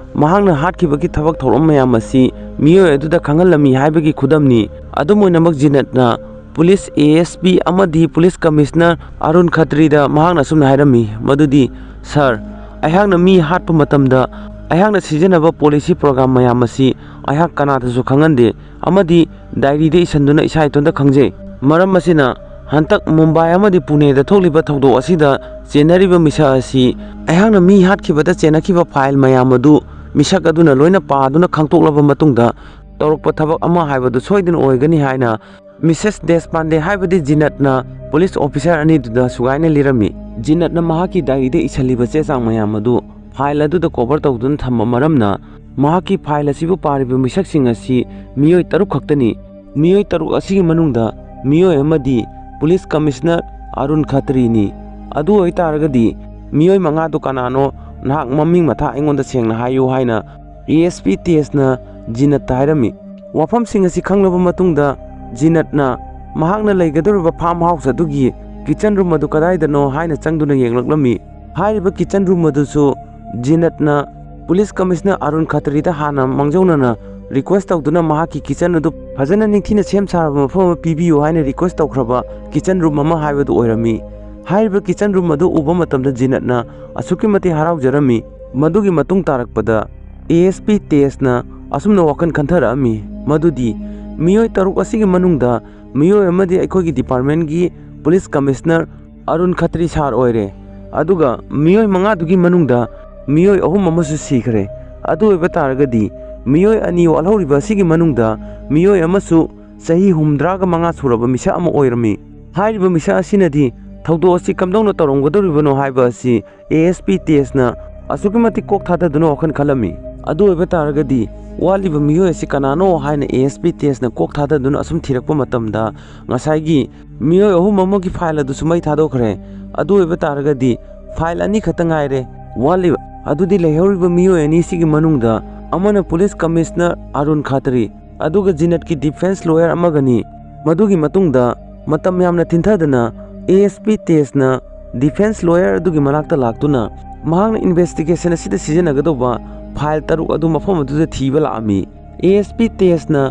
ꯃꯍꯥꯛꯅ ꯍꯥꯠꯈꯤꯕꯒꯤ ꯊꯕꯛ ꯊꯧꯔꯝ ꯃꯌꯥꯝ ꯑꯁꯤ ꯃꯤꯑꯣꯏ ꯑꯗꯨꯗ ꯈꯪꯍꯜꯂꯝꯃꯤ ꯍꯥꯏꯕꯒꯤ ꯈꯨꯗꯝꯅꯤ꯫ ꯑꯗꯨꯝ ꯑꯣꯏꯅꯃꯛ, ꯖꯤꯅꯠꯅ ꯄꯨꯂꯤꯁ ꯑꯦ ꯑꯦꯁ ꯄꯤ ꯑꯃꯗꯤ ꯄꯨꯂꯤꯁ ꯀꯃꯤꯁꯅꯔ ꯑꯔꯨꯟ ꯈꯇ꯭ꯔꯤꯗ ꯃꯍꯥꯛꯅ ꯑꯁꯨꯝꯅ ꯍꯥꯏꯔꯝꯃꯤ, ꯃꯗꯨꯗꯤ, "ꯁꯥꯔ, ꯑꯩꯍꯥꯛꯅ ꯃꯤ ꯍꯥꯠꯄ ꯃꯇꯝꯗ ꯑꯩꯍꯥꯛꯅ ꯁꯤꯖꯤꯟꯅꯕ ꯄꯣꯂꯤꯁꯤ ꯄ꯭ꯔꯣꯒ꯭ꯔꯥꯝ ꯃꯌꯥꯝ ꯑꯁꯤ ꯑꯩꯍꯥꯛ ꯀꯅꯥꯗꯁꯨ ꯈꯪꯍꯟꯗꯦ ꯑꯃꯗꯤ ꯗꯥꯏꯔꯤꯗ ꯏꯁꯟꯗꯨꯅ ꯏꯁꯥ ꯏꯇꯣꯟꯇ ꯈꯪꯖꯩ꯫ ꯃꯔꯝ ꯑꯁꯤꯅ, ꯍꯟꯗꯛ ꯃꯨꯝꯕꯥꯏ ꯑꯃꯗꯤ ꯄꯨꯅꯦꯗ ꯊꯣꯛꯂꯤꯕ ꯊꯧꯗꯣꯛ ꯑꯁꯤꯗ ꯆꯦꯟꯅꯔꯤꯕ ꯃꯤꯁꯛ ꯑꯁꯤ ꯑꯩꯍꯥꯛꯅ ꯃꯤ ꯍꯥꯠꯈꯤꯕꯗ ꯆꯦꯟꯅꯈꯤꯕ ꯐꯥꯏꯜ ꯃꯌꯥꯝ ꯑꯗꯨ ꯃꯤꯁꯛ ꯑꯗꯨꯅ ꯂꯣꯏꯅ ꯄꯥꯗꯨꯅ ꯈꯪꯗꯣꯛꯂꯕ ꯃꯇꯨꯡꯗ ꯇꯧꯔꯛꯄ ꯊꯕꯛ ꯑꯃ ꯍꯥꯏꯕꯗꯨ ꯁꯣꯏꯗꯅ ꯑꯣꯏꯒꯅꯤ" ꯍꯥꯏꯅ ꯃꯤꯁꯦꯁ ꯗꯦꯁꯄꯥꯟꯗꯦ ꯍꯥꯏꯕꯗꯤ ꯖꯤꯅꯠꯅ ꯄꯨꯂꯤꯁ ꯑꯣꯐꯤꯁꯥꯔ ꯑꯅꯤꯗꯨꯗ ꯁꯨꯒꯥꯏꯅ ꯂꯤꯔꯝꯃꯤ꯫ ꯖꯤꯅꯠꯅ ꯃꯍꯥꯛꯀꯤ ꯗꯥꯏꯔꯤꯗ ꯏꯁꯤꯜꯂꯤꯕ ꯆꯦ ꯆꯥꯡ ꯃꯌꯥꯝ ꯑꯗꯨ ꯐꯥꯏꯜ ꯑꯗꯨꯗ ꯀꯣꯚꯔ ꯇꯧꯗꯨꯅ ꯊꯝꯕ ꯃꯔꯝꯅ, ꯃꯍꯥꯛꯀꯤ ꯐꯥꯏꯜ ꯑꯁꯤꯕꯨ ꯄꯥꯔꯤꯕ ꯃꯤꯁꯛꯁꯤꯡ ꯑꯁꯤ ꯃꯤꯑꯣꯏ ꯇꯔꯨꯛ ꯈꯛꯇꯅꯤ꯫ ꯃꯤꯑꯣꯏ ꯇꯔꯨꯛ ꯑꯁꯤꯒꯤ ꯃꯅꯨꯡꯗ ꯃꯤꯑꯣꯏ ꯑꯃꯗꯤ ꯄꯨꯂꯤꯁ ꯀꯃꯤꯁꯅꯔ ꯑꯔꯨꯟ ꯈꯇ꯭ꯔꯤꯅꯤ꯫ ꯑꯗꯨ ꯑꯣꯏꯇꯥꯔꯒꯗꯤ, ꯃꯤꯑꯣꯏ ꯃꯉꯥꯗꯨ ꯀꯅꯥꯅꯣ? ꯅꯍꯥꯛ ꯃꯃꯤꯡ ꯃꯊꯥ ꯑꯩꯉꯣꯟꯗ ꯁꯦꯡꯅ ꯍꯥꯏꯌꯨ ꯍꯥꯏꯅ ꯑꯦ ꯑꯦꯁ ꯄꯤ ꯇꯦꯖꯅ ꯖꯤꯅꯠꯇ ꯍꯥꯏꯔꯝꯃꯤ꯫ ꯋꯥꯐꯝꯁꯤꯡ ꯑꯁꯤ ꯈꯪꯂꯕ ꯃꯇꯨꯡꯗ, ꯖꯤꯅꯠꯅ ꯃꯍꯥꯛꯅ ꯂꯩꯒꯗꯧꯔꯤꯕ ꯐꯥꯔꯝ ꯍꯥꯎꯁ ꯑꯗꯨꯒꯤ ꯀꯤꯆꯟ ꯔꯨꯝ ꯑꯗꯨ ꯀꯗꯥꯏꯗꯅꯣ ꯍꯥꯏꯅ ꯆꯪꯗꯨꯅ ꯌꯦꯡꯂꯛꯂꯝꯃꯤ꯫ ꯍꯥꯏꯔꯤꯕ ꯀꯤꯆꯟ ꯔꯨꯝ ꯑꯗꯨꯁꯨ ꯖꯤꯅꯠꯅ ꯄꯨꯂꯤꯁ ꯀꯃꯤꯁꯅꯔ ꯑꯔꯨꯟ ꯈꯇ꯭ꯔꯤꯗ ꯍꯥꯟꯅ ꯃꯥꯡꯖꯧꯅꯅ ꯔꯤꯀ꯭ꯋꯦꯁ ꯇꯧꯗꯨꯅ ꯃꯍꯥꯛꯀꯤ ꯀꯤꯆꯟ ꯑꯗꯨ ꯐꯖꯅ ꯅꯤꯡꯊꯤꯅ ꯁꯦꯝ ꯁꯥꯔꯕ ꯃꯐꯝ ꯑꯃ ꯄꯤꯕꯤꯌꯨ ꯍꯥꯏꯅ ꯔꯤꯀ꯭ꯋꯦꯁ ꯇꯧꯈ꯭ꯔꯕ ꯀꯤꯆꯟ ꯔꯨꯝ ꯑꯃ ꯍꯥꯏꯕꯗꯨ ꯑꯣꯏꯔꯝꯃꯤ꯫ ꯍꯥꯏꯔꯤꯕ ꯀꯤꯆꯟ ꯔꯨꯝ ꯑꯗꯨ ꯎꯕ ꯃꯇꯝꯗ ꯖꯤꯅꯠꯅ ꯑꯁꯨꯛꯀꯤ ꯃꯇꯤꯛ ꯍꯔꯥꯎꯖꯔꯝꯃꯤ꯫ ꯃꯗꯨꯒꯤ ꯃꯇꯨꯡ ꯇꯥꯔꯛꯄꯗ ꯑꯦ ꯑꯦꯁ ꯄꯤ ꯇꯦꯖꯅ ꯑꯁꯨꯝꯅ ꯋꯥꯈꯜ ꯈꯟꯊꯔꯛꯑꯝꯃꯤ, ꯃꯗꯨꯗꯤ ꯃꯤꯑꯣꯏ ꯇꯔꯨꯛ ꯑꯁꯤꯒꯤ ꯃꯅꯨꯡꯗ ꯃꯤꯑꯣꯏ ꯑꯃꯗꯤ ꯑꯩꯈꯣꯏꯒꯤ ꯗꯤꯄꯥꯔꯠꯃꯦꯟꯒꯤ ꯄꯨꯂꯤꯁ ꯀꯃꯤꯁꯅꯔ ꯑꯔꯨꯟ ꯈꯇ꯭ꯔꯤ ꯁꯥꯔ ꯑꯣꯏꯔꯦ, ꯑꯗꯨꯒ ꯃꯤꯑꯣꯏ ꯃꯉꯥꯗꯨꯒꯤ ꯃꯅꯨꯡꯗ ꯃꯤꯑꯣꯏ ꯑꯍꯨꯝ ꯑꯃꯁꯨ ꯁꯤꯈ꯭ꯔꯦ꯫ ꯑꯗꯨ ꯑꯣꯏꯕ ꯇꯥꯔꯒꯗꯤ, ꯃꯤꯑꯣꯏ ꯑꯅꯤ ꯋꯥꯠꯍꯧꯔꯤꯕ ꯑꯁꯤꯒꯤ ꯃꯅꯨꯡꯗ ꯃꯤꯑꯣꯏ ꯑꯃꯁꯨ ꯆꯍꯤ ꯍꯨꯝꯗ꯭ꯔꯥꯒ ꯃꯉꯥ ꯁꯨꯔꯕ ꯃꯤꯁꯛ ꯑꯃ ꯑꯣꯏꯔꯝꯃꯤ꯫ ꯍꯥꯏꯔꯤꯕ ꯃꯤꯁꯛ ꯑꯁꯤꯅꯗꯤ ꯊꯧꯗꯣꯛ ꯑꯁꯤ ꯀꯝꯗꯧꯅ ꯇꯧꯔꯝꯒꯗꯧꯔꯤꯕꯅꯣ ꯍꯥꯏꯕ ꯑꯁꯤ ꯑꯦ ꯑꯦꯁ ꯄꯤ ꯇꯦꯖꯅ ꯑꯁꯨꯛꯀꯤ ꯃꯇꯤꯛ ꯀꯣꯛ ꯊꯥꯗꯗꯨꯅ ꯋꯥꯈꯜ ꯈꯜꯂꯝꯃꯤ꯫ ꯑꯗꯨ ꯑꯣꯏꯕ ꯇꯥꯔꯒꯗꯤ, ꯋꯥꯠꯂꯤꯕ ꯃꯤꯑꯣꯏ ꯑꯁꯤ ꯀꯅꯥꯅꯣ ꯍꯥꯏꯅ ꯑꯦ ꯑꯦꯁ ꯄꯤ ꯇꯦꯖꯅ ꯀꯣꯛ ꯊꯥꯗꯗꯨꯅ ꯑꯁꯨꯝ ꯊꯤꯔꯛꯄ ꯃꯇꯝꯗ, ꯉꯁꯥꯏꯒꯤ ꯃꯤꯑꯣꯏ ꯑꯍꯨꯝ ꯑꯃꯒꯤ ꯐꯥꯏꯜ ꯑꯗꯨꯁꯨ ꯃꯩ ꯊꯥꯗꯣꯛꯈ꯭ꯔꯦ꯫ ꯑꯗꯨ ꯑꯣꯏꯕ ꯇꯥꯔꯒꯗꯤ, ꯐꯥꯏꯜ ꯑꯅꯤꯈꯛꯇ ꯉꯥꯏꯔꯦ ꯋꯥꯠꯂꯤꯕ꯫ ꯑꯗꯨꯗꯤ ꯂꯩꯍꯧꯔꯤꯕ ꯃꯤꯑꯣꯏ ꯑꯅꯤꯁꯤꯒꯤ ꯃꯅꯨꯡꯗ ꯑꯃꯅ ꯄꯨꯂꯤꯁ ꯀꯃꯤꯁꯅꯔ ꯑꯔꯨꯟ ꯈꯇ꯭ꯔꯤ, ꯑꯗꯨꯒ ꯖꯤꯅꯠꯀꯤ ꯗꯤꯐꯦꯟꯁ ꯂꯣꯌꯔ ꯑꯃꯒꯅꯤ꯫ ꯃꯗꯨꯒꯤ ꯃꯇꯨꯡꯗ ꯃꯇꯝ ꯌꯥꯝꯅ ꯊꯤꯟꯊꯗꯅ ꯑꯦ ꯑꯦꯁ ꯄꯤ ꯇꯦꯖꯅ ꯗꯤꯐꯦꯟꯁ ꯂꯣꯌꯔ ꯑꯗꯨꯒꯤ ꯃꯅꯥꯛꯇ ꯂꯥꯛꯇꯨꯅ ꯃꯍꯥꯛꯅ ꯏꯟꯚꯦꯁꯇꯤꯒꯦꯁꯟ ꯑꯁꯤꯗ ꯁꯤꯖꯤꯟꯅꯒꯗꯧꯕ ꯐꯥꯏꯜ ꯇꯔꯨꯛ ꯑꯗꯨ ꯃꯐꯝ ꯑꯗꯨꯗ ꯊꯤꯕ ꯂꯥꯛꯑꯝꯃꯤ꯫ ꯑꯦ ꯑꯦꯁ ꯄꯤ ꯇꯦꯖꯅ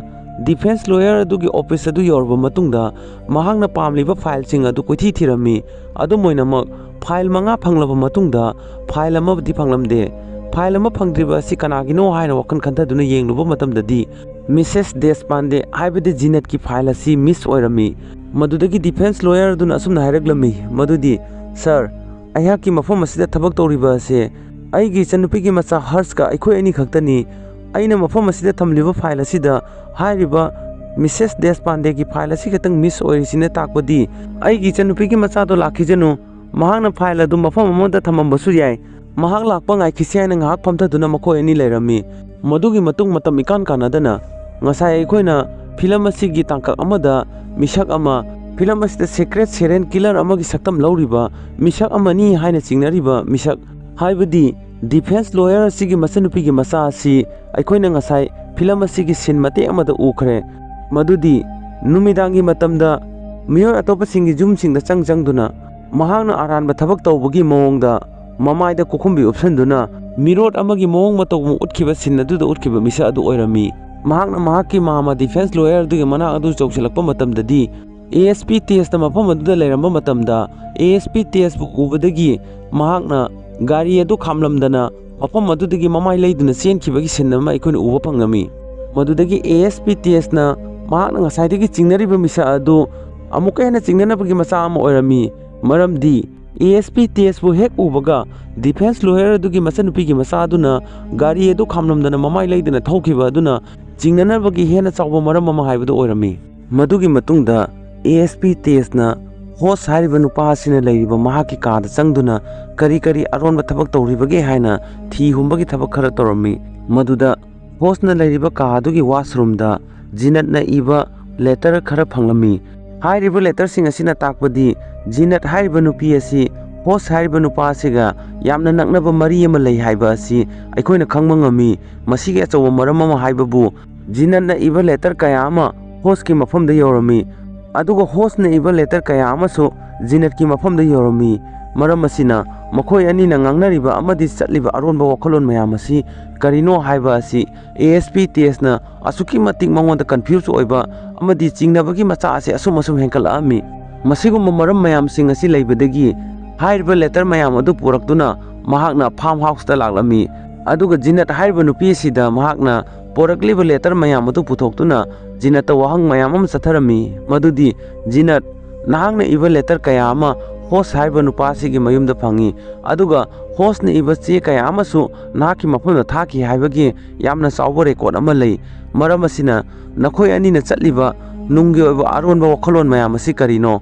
ꯗꯤꯐꯦꯟꯁ ꯂꯣꯌꯔ ꯑꯗꯨꯒꯤ ꯑꯣꯐꯤꯁ ꯑꯗꯨ ꯌꯧꯔꯕ ꯃꯇꯨꯡꯗ ꯃꯍꯥꯛꯅ ꯄꯥꯝꯂꯤꯕ ꯐꯥꯏꯜꯁꯤꯡ ꯑꯗꯨ ꯀꯣꯏꯊꯤ ꯊꯤꯔꯝꯃꯤ꯫ ꯑꯗꯨꯝ ꯑꯣꯏꯅꯃꯛ, ꯐꯥꯏꯜ ꯃꯉꯥ ꯐꯪꯂꯕ ꯃꯇꯨꯡꯗ ꯐꯥꯏꯜ ꯑꯃꯗꯤ ꯐꯪꯂꯝꯗꯦ꯫ ꯐꯥꯏꯜ ꯑꯃ ꯐꯪꯗ꯭ꯔꯤꯕ ꯑꯁꯤ ꯀꯅꯥꯒꯤꯅꯣ ꯍꯥꯏꯅ ꯋꯥꯈꯜ ꯈꯟꯊꯗꯨꯅ ꯌꯦꯡꯂꯨꯕ ꯃꯇꯝꯗꯗꯤ, ꯃꯤꯁꯦꯁ ꯗꯦꯁꯄꯥꯟꯗꯦ ꯍꯥꯏꯕꯗꯤ ꯖꯤꯅꯠꯀꯤ ꯐꯥꯏꯜ ꯑꯁꯤ ꯃꯤꯁ ꯑꯣꯏꯔꯝꯃꯤ꯫ ꯃꯗꯨꯗꯒꯤ ꯗꯤꯐꯦꯟꯁ ꯂꯣꯌꯔ ꯑꯗꯨꯅ ꯑꯁꯨꯝꯅ ꯍꯥꯏꯔꯛꯂꯝꯃꯤ ꯃꯗꯨꯗꯤ, "ꯁꯥꯔ, ꯑꯩꯍꯥꯛꯀꯤ ꯃꯐꯝ ꯑꯁꯤꯗ ꯊꯕꯛ ꯇꯧꯔꯤꯕ ꯑꯁꯦ ꯑꯩꯒꯤ ꯏꯆꯟꯅꯨꯄꯤꯒꯤ ꯃꯆꯥ ꯍꯔꯁꯀ ꯑꯩꯈꯣꯏ ꯑꯅꯤ ꯈꯛꯇꯅꯤ꯫ ꯑꯩꯅ ꯃꯐꯝ ꯑꯁꯤꯗ ꯊꯝꯂꯤꯕ ꯐꯥꯏꯜ ꯑꯁꯤꯗ ꯍꯥꯏꯔꯤꯕ ꯃꯤꯁꯦꯁ ꯗꯦꯁꯄꯥꯟꯗꯦꯒꯤ ꯐꯥꯏꯜ ꯑꯁꯤ ꯈꯛꯇꯪ ꯃꯤꯁ ꯑꯣꯏꯔꯤꯁꯤꯅ ꯇꯥꯛꯄꯗꯤ ꯑꯩꯒꯤ ꯏꯆꯟꯅꯨꯄꯤꯒꯤ ꯃꯆꯥꯗꯣ ꯂꯥꯛꯈꯤꯁꯅꯨ, ꯃꯍꯥꯛꯅ ꯐꯥꯏꯜ ꯑꯗꯨ ꯃꯐꯝ ꯑꯃꯗ ꯊꯝꯃꯝꯕꯁꯨ ꯌꯥꯏ꯫ ꯃꯍꯥꯛ ꯂꯥꯛꯄ ꯉꯥꯏꯈꯤꯁꯤ" ꯍꯥꯏꯅ ꯉꯥꯏꯍꯥꯛ ꯐꯝꯊꯗꯨꯅ ꯃꯈꯣꯏ ꯑꯅꯤ ꯂꯩꯔꯝꯃꯤ꯫ ꯃꯗꯨꯒꯤ ꯃꯇꯨꯡ ꯃꯇꯝ ꯏꯀꯥꯟ ꯀꯥꯟꯅꯗꯅ ꯉꯁꯥꯏ ꯑꯩꯈꯣꯏꯅ ꯐꯤꯂꯝ ꯑꯁꯤꯒꯤ ꯇꯥꯡꯀꯛ ꯑꯃꯗ ꯃꯤꯁꯛ ꯑꯃ, ꯐꯤꯂꯝ ꯑꯁꯤꯗ ꯁꯦꯀ꯭ꯔꯦꯠ ꯁꯦꯔꯦꯟ ꯀꯤꯂꯔ ꯑꯃꯒꯤ ꯁꯛꯇꯝ ꯂꯧꯔꯤꯕ ꯃꯤꯁꯛ ꯑꯃꯅꯤ ꯍꯥꯏꯅ ꯆꯤꯡꯅꯔꯤꯕ ꯃꯤꯁꯛ, ꯍꯥꯏꯕꯗꯤ ꯗꯤꯐꯦꯟꯁ ꯂꯣꯌꯔ ꯑꯁꯤꯒꯤ ꯃꯆꯟꯅꯨꯄꯤꯒꯤ ꯃꯆꯥ ꯑꯁꯤ ꯑꯩꯈꯣꯏꯅ ꯉꯁꯥꯏ ꯐꯤꯂꯝ ꯑꯁꯤꯒꯤ ꯁꯤꯟ ꯃꯇꯦꯛ ꯑꯃꯗ ꯎꯈ꯭ꯔꯦ꯫ ꯃꯗꯨꯗꯤ ꯅꯨꯃꯤꯗꯥꯡꯒꯤ ꯃꯇꯝꯗ ꯃꯤꯑꯣꯏ ꯑꯇꯣꯞꯄꯁꯤꯡꯒꯤ ꯌꯨꯝꯁꯤꯡꯗ ꯆꯪ ꯆꯪꯗꯨꯅ ꯃꯍꯥꯛꯅ ꯑꯔꯥꯟꯕ ꯊꯕꯛ ꯇꯧꯕꯒꯤ ꯃꯑꯣꯡꯗ ꯃꯃꯥꯏꯗ ꯀꯣꯈꯨꯝꯕꯤ ꯎꯞꯁꯟꯗꯨꯅ ꯃꯤꯔꯣꯠ ꯑꯃꯒꯤ ꯃꯑꯣꯡ ꯃꯇꯧ ꯑꯃ ꯎꯠꯈꯤꯕ ꯁꯤꯟ ꯑꯗꯨꯗ ꯎꯠꯈꯤꯕ ꯃꯤꯁꯛ ꯑꯗꯨ ꯑꯣꯏꯔꯝꯃꯤ꯫ ꯃꯍꯥꯛꯅ ꯃꯍꯥꯛꯀꯤ ꯃꯥꯃ ꯗꯤꯐꯦꯟꯁ ꯂꯣꯌꯔ ꯑꯗꯨꯒꯤ ꯃꯅꯥꯛ ꯑꯗꯨ ꯆꯧꯁꯤꯜꯂꯛꯄ ꯃꯇꯝꯗꯗꯤ, ꯑꯦ ꯑꯦꯁ ꯄꯤ ꯇꯦꯖꯅ ꯃꯐꯝ ꯑꯗꯨꯗ ꯂꯩꯔꯝꯕ ꯃꯇꯝꯗ, ꯑꯦ ꯑꯦꯁ ꯄꯤ ꯇꯦꯖꯕꯨ ꯎꯕꯗꯒꯤ ꯃꯍꯥꯛꯅ ꯒꯥꯔꯤ ꯑꯗꯨ ꯈꯥꯝꯂꯝꯗꯅ ꯃꯐꯝ ꯑꯗꯨꯗꯒꯤ ꯃꯃꯥꯏ ꯂꯩꯗꯨꯅ ꯆꯦꯟꯈꯤꯕꯒꯤ ꯁꯤꯟ ꯑꯃ ꯑꯩꯈꯣꯏꯅ ꯎꯕ ꯐꯪꯂꯝꯃꯤ꯫ ꯃꯗꯨꯗꯒꯤ ꯑꯦ ꯑꯦꯁ ꯄꯤ ꯇꯦꯖꯅ ꯃꯍꯥꯛꯅ ꯉꯁꯥꯏꯗꯒꯤ ꯆꯤꯡꯅꯔꯤꯕ ꯃꯤꯁꯛ ꯑꯗꯨ ꯑꯃꯨꯛꯀ ꯍꯦꯟꯅ ꯆꯤꯡꯅꯅꯕꯒꯤ ꯃꯆꯥꯛ ꯑꯃ ꯑꯣꯏꯔꯝꯃꯤ꯫ ꯃꯔꯝꯗꯤ ꯑꯦ ꯑꯦꯁ ꯄꯤ ꯇꯦꯖꯕꯨ ꯍꯦꯛ ꯎꯕꯒ ꯗꯤꯐꯦꯟꯁ ꯂꯣꯌꯔ ꯑꯗꯨꯒꯤ ꯃꯆꯟꯅꯨꯄꯤꯒꯤ ꯃꯆꯥ ꯑꯗꯨꯅ ꯒꯥꯔꯤ ꯑꯗꯨ ꯈꯥꯝꯂꯝꯗꯅ ꯃꯃꯥꯏ ꯂꯩꯗꯨꯅ ꯊꯧꯈꯤꯕ ꯑꯗꯨꯅ ꯆꯤꯡꯅꯅꯕꯒꯤ ꯍꯦꯟꯅ ꯆꯥꯎꯕ ꯃꯔꯝ ꯑꯃ ꯍꯥꯏꯕꯗꯨ ꯑꯣꯏꯔꯝꯃꯤ꯫ ꯃꯗꯨꯒꯤ ꯃꯇꯨꯡꯗ ꯑꯦ ꯑꯦꯁ ꯄꯤ ꯇꯦꯖꯅ ꯍꯣꯁ ꯍꯥꯏꯔꯤꯕ ꯅꯨꯄꯥ ꯑꯁꯤꯅ ꯂꯩꯔꯤꯕ ꯃꯍꯥꯛꯀꯤ ꯀꯥꯗ ꯆꯪꯗꯨꯅ ꯀꯔꯤ ꯀꯔꯤ ꯑꯔꯣꯟꯕ ꯊꯕꯛ ꯇꯧꯔꯤꯕꯒꯦ ꯍꯥꯏꯅ ꯊꯤ ꯍꯨꯝꯕꯒꯤ ꯊꯕꯛ ꯈꯔ ꯇꯧꯔꯝꯃꯤ꯫ ꯃꯗꯨꯗ ꯍꯣꯁꯅ ꯂꯩꯔꯤꯕ ꯀꯥ ꯑꯗꯨꯒꯤ ꯋꯥꯁꯔꯨꯝꯗ ꯖꯤꯅꯠꯅ ꯏꯕ ꯂꯦꯇꯔ ꯈꯔ ꯐꯪꯂꯝꯃꯤ꯫ ꯍꯥꯏꯔꯤꯕ ꯂꯦꯇꯔꯁꯤꯡ ꯑꯁꯤꯅ ꯇꯥꯛꯄꯗꯤ ꯖꯤꯅꯠ ꯍꯥꯏꯔꯤꯕ ꯅꯨꯄꯤ ꯑꯁꯤ ꯍꯣꯁ ꯍꯥꯏꯔꯤꯕ ꯅꯨꯄꯥ ꯑꯁꯤꯒ ꯌꯥꯝꯅ ꯅꯛꯅꯕ ꯃꯔꯤ ꯑꯃ ꯂꯩ ꯍꯥꯏꯕ ꯑꯁꯤ ꯑꯩꯈꯣꯏꯅ ꯈꯪꯕ ꯉꯝꯃꯤ꯫ ꯃꯁꯤꯒꯤ ꯑꯆꯧꯕ ꯃꯔꯝ ꯑꯃ ꯍꯥꯏꯕꯕꯨ ꯖꯤꯅꯠꯅ ꯏꯕ ꯂꯦꯇꯔ ꯀꯌꯥ ꯑꯃ ꯍꯣꯁꯀꯤ ꯃꯐꯝꯗ ꯌꯧꯔꯝꯃꯤ꯫ ꯑꯗꯨꯒ ꯍꯣꯁꯅ ꯏꯕ ꯂꯦꯇꯔ ꯀꯌꯥ ꯑꯃꯁꯨ ꯖꯤꯅꯠꯀꯤ ꯃꯐꯝꯗ ꯌꯧꯔꯝꯃꯤ꯫ ꯃꯔꯝ ꯑꯁꯤꯅ ꯃꯈꯣꯏ ꯑꯅꯤꯅ ꯉꯥꯡꯅꯔꯤꯕ ꯑꯃꯗꯤ ꯆꯠꯂꯤꯕ ꯑꯔꯣꯟꯕ ꯋꯥꯈꯜꯂꯣꯟ ꯃꯌꯥꯝ ꯑꯁꯤ ꯀꯔꯤꯅꯣ ꯍꯥꯏꯕ ꯑꯁꯤ ꯑꯦ ꯑꯦꯁ ꯄꯤ ꯇꯦꯁꯅ ꯑꯁꯨꯛꯀꯤ ꯃꯇꯤꯛ ꯃꯉꯣꯟꯗ ꯀꯟꯐ꯭ꯌꯨꯁ ꯑꯣꯏꯕ ꯑꯃꯗꯤ ꯆꯤꯡꯅꯕꯒꯤ ꯃꯆꯥꯛ ꯑꯁꯤ ꯑꯁꯨꯝ ꯑꯁꯨꯝ ꯍꯦꯟꯒꯠꯂꯛꯂꯝꯃꯤ꯫ ꯃꯁꯤꯒꯨꯝꯕ ꯃꯔꯝ ꯃꯌꯥꯝꯁꯤꯡ ꯑꯁꯤ ꯂꯩꯕꯗꯒꯤ ꯍꯥꯏꯔꯤꯕ ꯂꯦꯇꯔ ꯃꯌꯥꯝ ꯑꯗꯨ ꯄꯨꯔꯛꯇꯨꯅ ꯃꯍꯥꯛꯅ ꯐꯥꯔꯝ ꯍꯥꯎꯁꯇ ꯂꯥꯛꯂꯝꯃꯤ꯫ ꯑꯗꯨꯒ ꯖꯤꯅꯠ ꯍꯥꯏꯔꯤꯕ ꯅꯨꯄꯤ ꯑꯁꯤꯗ ꯃꯍꯥꯛꯅ ꯄꯣꯔꯛꯂꯤꯕ ꯂꯦꯇꯔ ꯃꯌꯥꯝ ꯑꯗꯨ ꯄꯨꯊꯣꯛꯇꯨꯅ ꯖꯤꯅꯠꯇ ꯋꯥꯍꯪ ꯃꯌꯥꯝ ꯑꯃ ꯆꯠꯊꯔꯝꯃꯤ, ꯃꯗꯨꯗꯤ, "ꯖꯤꯅꯠ, ꯅꯍꯥꯛꯅ ꯏꯕ ꯂꯦꯇꯔ ꯀꯌꯥ ꯑꯃ ꯍꯣꯁ ꯍꯥꯏꯔꯤꯕ ꯅꯨꯄꯥ ꯑꯁꯤꯒꯤ ꯃꯌꯨꯝꯗ ꯐꯪꯉꯤ, ꯑꯗꯨꯒ ꯍꯣꯁꯅ ꯏꯕ ꯆꯦ ꯀꯌꯥ ꯑꯃꯁꯨ ꯅꯍꯥꯛꯀꯤ ꯃꯐꯝꯗ ꯊꯥꯈꯤ ꯍꯥꯏꯕꯒꯤ ꯌꯥꯝꯅ ꯆꯥꯎꯕ ꯔꯦꯀꯣꯔꯗ ꯑꯃ ꯂꯩ꯫ ꯃꯔꯝ ꯑꯁꯤꯅ ꯅꯈꯣꯏ ꯑꯅꯤꯅ ꯆꯠꯂꯤꯕ ꯅꯨꯡꯒꯤ ꯑꯣꯏꯕ ꯑꯔꯣꯟꯕ ꯋꯥꯈꯜꯂꯣꯟ ꯃꯌꯥꯝ ꯑꯁꯤ ꯀꯔꯤꯅꯣ?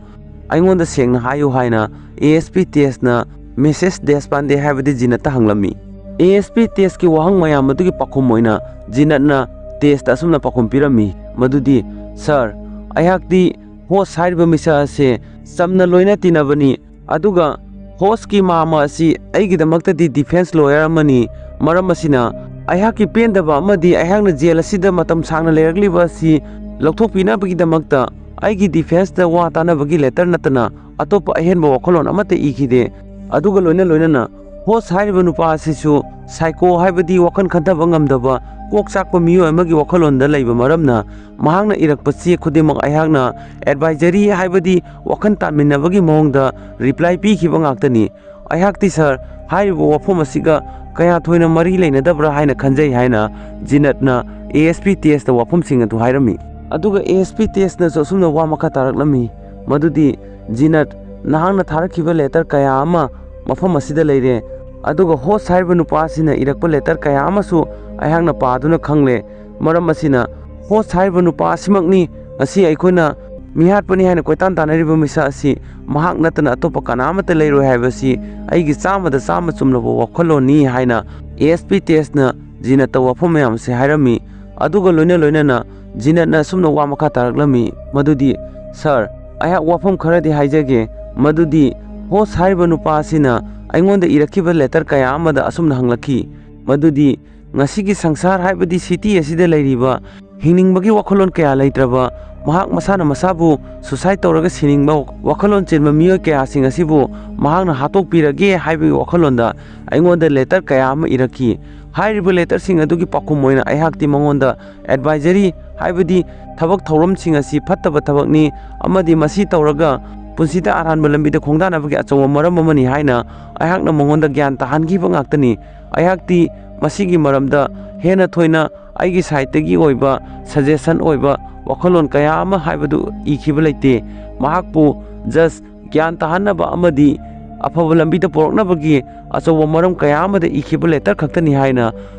ꯑꯩꯉꯣꯟꯗ ꯁꯦꯡꯅ ꯍꯥꯏꯌꯨ" ꯍꯥꯏꯅ ꯑꯦ ꯑꯦꯁ ꯄꯤ ꯇꯦꯁꯅ ꯃꯤꯁꯦꯁ ꯗꯦꯁꯄꯥꯟꯗꯦ ꯍꯥꯏꯕꯗꯤ ꯖꯤꯅꯠꯇ ꯍꯪꯂꯝꯃꯤ꯫ ꯑꯦ ꯑꯦꯁ ꯄꯤ ꯇꯦꯁꯀꯤ ꯋꯥꯍꯪ ꯃꯌꯥꯝ ꯑꯗꯨꯒꯤ ꯄꯥꯎꯈꯨꯝ ꯑꯣꯏꯅ ꯖꯤꯅꯠꯅ ꯇꯦꯁꯇ ꯑꯁꯨꯝꯅ ꯄꯥꯎꯈꯨꯝ ꯄꯤꯔꯝꯃꯤ, ꯃꯗꯨꯗꯤ, "ꯁꯥꯔ, ꯑꯩꯍꯥꯛꯇꯤ ꯍꯣꯁ ꯍꯥꯏꯔꯤꯕ ꯃꯤꯁꯛ ꯑꯁꯦ ꯆꯝꯅ ꯂꯣꯏꯅ ꯇꯤꯟꯅꯕꯅꯤ, ꯑꯗꯨꯒ ꯍꯣꯁꯀꯤ ꯃꯥꯃ ꯑꯁꯤ ꯑꯩꯒꯤꯗꯃꯛꯇꯗꯤ ꯗꯤꯐꯦꯟꯁ ꯂꯣꯌꯔ ꯑꯃꯅꯤ꯫ ꯃꯔꯝ ꯑꯁꯤꯅ ꯑꯩꯍꯥꯛꯀꯤ ꯄꯦꯟꯗꯕ ꯑꯃꯗꯤ ꯑꯩꯍꯥꯛꯅ ꯖꯦꯜ ꯑꯁꯤꯗ ꯃꯇꯝ ꯁꯥꯡꯅ ꯂꯩꯔꯛꯂꯤꯕ ꯑꯁꯤ ꯂꯧꯊꯣꯛꯄꯤꯅꯕꯒꯤꯗꯃꯛꯇ ꯑꯩꯒꯤ ꯗꯤꯐꯦꯟꯁꯇ ꯋꯥ ꯇꯥꯅꯕꯒꯤ ꯂꯦꯇꯔ ꯅꯠꯇꯅ ꯑꯇꯣꯞꯄ ꯑꯍꯦꯟꯕ ꯋꯥꯈꯜꯂꯣꯟ ꯑꯃꯠꯇ ꯏꯈꯤꯗꯦ꯫ ꯑꯗꯨꯒ ꯂꯣꯏꯅ ꯂꯣꯏꯅꯅ ꯍꯣꯁ ꯍꯥꯏꯔꯤꯕ ꯅꯨꯄꯥ ꯑꯁꯤꯁꯨ ꯁꯥꯏꯀꯣ ꯍꯥꯏꯕꯗꯤ ꯋꯥꯈꯜ ꯈꯟꯊꯕ ꯉꯝꯗꯕ ꯀꯣꯛ ꯆꯥꯛꯄ ꯃꯤꯑꯣꯏ ꯑꯃꯒꯤ ꯋꯥꯈꯜꯂꯣꯟꯗ ꯂꯩꯕ ꯃꯔꯝꯅ ꯃꯍꯥꯛꯅ ꯏꯔꯛꯄ ꯆꯦ ꯈꯨꯗꯤꯡꯃꯛ ꯑꯩꯍꯥꯛꯅ ꯑꯦꯗꯚꯥꯏꯖꯔꯤ ꯍꯥꯏꯕꯗꯤ ꯋꯥꯈꯜ ꯇꯥꯃꯤꯟꯅꯕꯒꯤ ꯃꯑꯣꯡꯗ ꯔꯤꯄ꯭ꯂꯥꯏ ꯄꯤꯈꯤꯕ ꯉꯥꯛꯇꯅꯤ꯫ ꯑꯩꯍꯥꯛꯇꯤ ꯁꯥꯔ, ꯍꯥꯏꯔꯤꯕ ꯋꯥꯐꯝ ꯑꯁꯤꯒ ꯀꯌꯥ ꯊꯣꯏꯅ ꯃꯔꯤ ꯂꯩꯅꯗꯕ꯭ꯔꯥ ꯍꯥꯏꯅ ꯈꯟꯖꯩ" ꯍꯥꯏꯅ ꯖꯤꯅꯠꯅ ꯑꯦ ꯑꯦꯁ ꯄꯤ ꯇꯦꯁꯇ ꯋꯥꯐꯝꯁꯤꯡ ꯑꯗꯨ ꯍꯥꯏꯔꯝꯃꯤ꯫ ꯑꯗꯨꯒ ꯑꯦ ꯑꯦꯁ ꯄꯤ ꯇꯦꯁꯅꯁꯨ ꯑꯁꯨꯝꯅ ꯋꯥ ꯃꯈꯥ ꯇꯥꯔꯛꯂꯝꯃꯤ, ꯃꯗꯨꯗꯤ, "ꯖꯤꯅꯠ, ꯅꯍꯥꯛꯅ ꯊꯥꯔꯛꯈꯤꯕ ꯂꯦꯇꯔ ꯀꯌꯥ ꯑꯃ ꯃꯐꯝ ꯑꯁꯤꯗ ꯂꯩꯔꯦ, ꯑꯗꯨꯒ ꯍꯣꯁ ꯍꯥꯏꯔꯤꯕ ꯅꯨꯄꯥ ꯑꯁꯤꯅ ꯏꯔꯛꯄ ꯂꯦꯇꯔ ꯀꯌꯥ ꯑꯃꯁꯨ ꯑꯩꯍꯥꯛꯅ ꯄꯥꯗꯨꯅ ꯈꯪꯂꯦ꯫ ꯃꯔꯝ ꯑꯁꯤꯅ ꯍꯣꯁ ꯍꯥꯏꯔꯤꯕ ꯅꯨꯄꯥ ꯑꯁꯤꯃꯛꯅꯤ ꯉꯁꯤ ꯑꯩꯈꯣꯏꯅ ꯃꯤꯍꯥꯠꯄꯅꯤ ꯍꯥꯏꯅ ꯀꯣꯏꯇꯥꯟ ꯇꯥꯟꯅꯔꯤꯕ ꯃꯤꯁꯛ ꯑꯁꯤ ꯃꯍꯥꯛ ꯅꯠꯇꯅ ꯑꯇꯣꯞꯄ ꯀꯅꯥ ꯑꯃꯠꯇ ꯂꯩꯔꯣꯏ ꯍꯥꯏꯕꯁꯤ ꯑꯩꯒꯤ ꯆꯥꯝꯃꯗ ꯆꯥꯝꯃ ꯆꯨꯝꯂꯕ ꯋꯥꯈꯜꯂꯣꯟꯅꯤ" ꯍꯥꯏꯅ ꯑꯦ ꯑꯦꯁ ꯄꯤ ꯇꯦꯁꯅ ꯖꯤꯅꯠꯇ ꯋꯥꯐꯝ ꯃꯌꯥꯝ ꯑꯁꯤ ꯍꯥꯏꯔꯝꯃꯤ꯫ ꯑꯗꯨꯒ ꯂꯣꯏꯅ ꯂꯣꯏꯅꯅ ꯖꯤꯅꯠꯅ ꯑꯁꯨꯝꯅ ꯋꯥ ꯃꯈꯥ ꯇꯥꯔꯛꯂꯝꯃꯤ, ꯃꯗꯨꯗꯤ, "ꯁꯥꯔ, ꯑꯩꯍꯥꯛ ꯋꯥꯐꯝ ꯈꯔꯗꯤ ꯍꯥꯏꯖꯒꯦ, ꯃꯗꯨꯗꯤ ꯍꯣꯁ ꯍꯥꯏꯔꯤꯕ ꯅꯨꯄꯥ ꯑꯁꯤꯅ ꯑꯩꯉꯣꯟꯗ ꯏꯔꯛꯈꯤꯕ ꯂꯦꯇꯔ ꯀꯌꯥ ꯑꯃꯗ ꯑꯁꯨꯝꯅ ꯍꯪꯂꯛꯈꯤ, ꯃꯗꯨꯗꯤ, ꯉꯁꯤꯒꯤ ꯁꯪꯁꯥꯔ ꯍꯥꯏꯕꯗꯤ ꯁꯤꯇꯤ ꯑꯁꯤꯗ ꯂꯩꯔꯤꯕ ꯍꯤꯡꯅꯤꯡꯕꯒꯤ ꯋꯥꯈꯜꯂꯣꯟ ꯀꯌꯥ ꯂꯩꯇ꯭ꯔꯕ, ꯃꯍꯥꯛ ꯃꯁꯥꯅ ꯃꯁꯥꯕꯨ suicide ꯇꯧꯔꯒ ꯁꯤꯅꯤꯡꯕ ꯋꯥꯈꯜꯂꯣꯟ ꯆꯦꯟꯕ ꯃꯤꯑꯣꯏ ꯀꯌꯥꯁꯤꯡ ꯑꯁꯤꯕꯨ ꯃꯍꯥꯛꯅ ꯍꯥꯠꯇꯣꯛꯄꯤꯔꯒꯦ ꯍꯥꯏꯕꯒꯤ ꯋꯥꯈꯜꯂꯣꯟꯗ ꯑꯩꯉꯣꯟꯗ letter ꯀꯌꯥ ꯑꯃ ꯏꯔꯛꯈꯤ꯫ ꯍꯥꯏꯔꯤꯕ letterꯁꯤꯡ ꯑꯗꯨꯒꯤ ꯄꯥꯎꯈꯨꯝ ꯑꯣꯏꯅ ꯑꯩꯍꯥꯛꯇꯤ ꯃꯉꯣꯟꯗ advisory, ꯍꯥꯏꯕꯗꯤ ꯊꯕꯛ ꯊꯧꯔꯝꯁꯤꯡ ꯑꯁꯤ ꯐꯠꯇꯕ ꯊꯕꯛꯅꯤ ꯑꯃꯗꯤ ꯃꯁꯤ ꯇꯧꯔꯒ ꯄꯨꯟꯁꯤꯗ ꯑꯔꯥꯟꯕ ꯂꯝꯕꯤꯗ ꯈꯣꯡꯗꯥꯅꯕꯒꯤ ꯑꯆꯧꯕ ꯃꯔꯝ ꯑꯃꯅꯤ ꯍꯥꯏꯅ ꯑꯩꯍꯥꯛꯅ ꯃꯉꯣꯟꯗ ꯒ꯭ꯌꯥꯟ ꯇꯥꯍꯟꯈꯤꯕ ꯉꯥꯛꯇꯅꯤ꯫ ꯑꯩꯍꯥꯛꯇꯤ ꯃꯁꯤꯒꯤ ꯃꯔꯝꯗ ꯍꯦꯟꯅ ꯊꯣꯏꯅ ꯑꯩꯒꯤ sideꯇꯒꯤ ꯑꯣꯏꯕ suggestion ꯑꯣꯏꯕ ꯋꯥꯈꯜꯂꯣꯟ ꯀꯌꯥ ꯑꯃ ꯍꯥꯏꯕꯗꯨ ꯏꯈꯤꯕ ꯂꯩꯇꯦ꯫ ꯃꯍꯥꯛꯄꯨ just ꯒ꯭ꯌꯥꯟ ꯇꯥꯍꯟꯅꯕ ꯑꯃꯗꯤ ꯑꯐꯕ ꯂꯝꯕꯤꯗ ꯄꯨꯔꯛꯅꯕꯒꯤ ꯑꯆꯧꯕ ꯃꯔꯝ ꯀꯌꯥ ꯑꯃꯗ ꯏꯈꯤꯕ letter ꯈꯛꯇꯅꯤ ꯍꯥꯏꯅ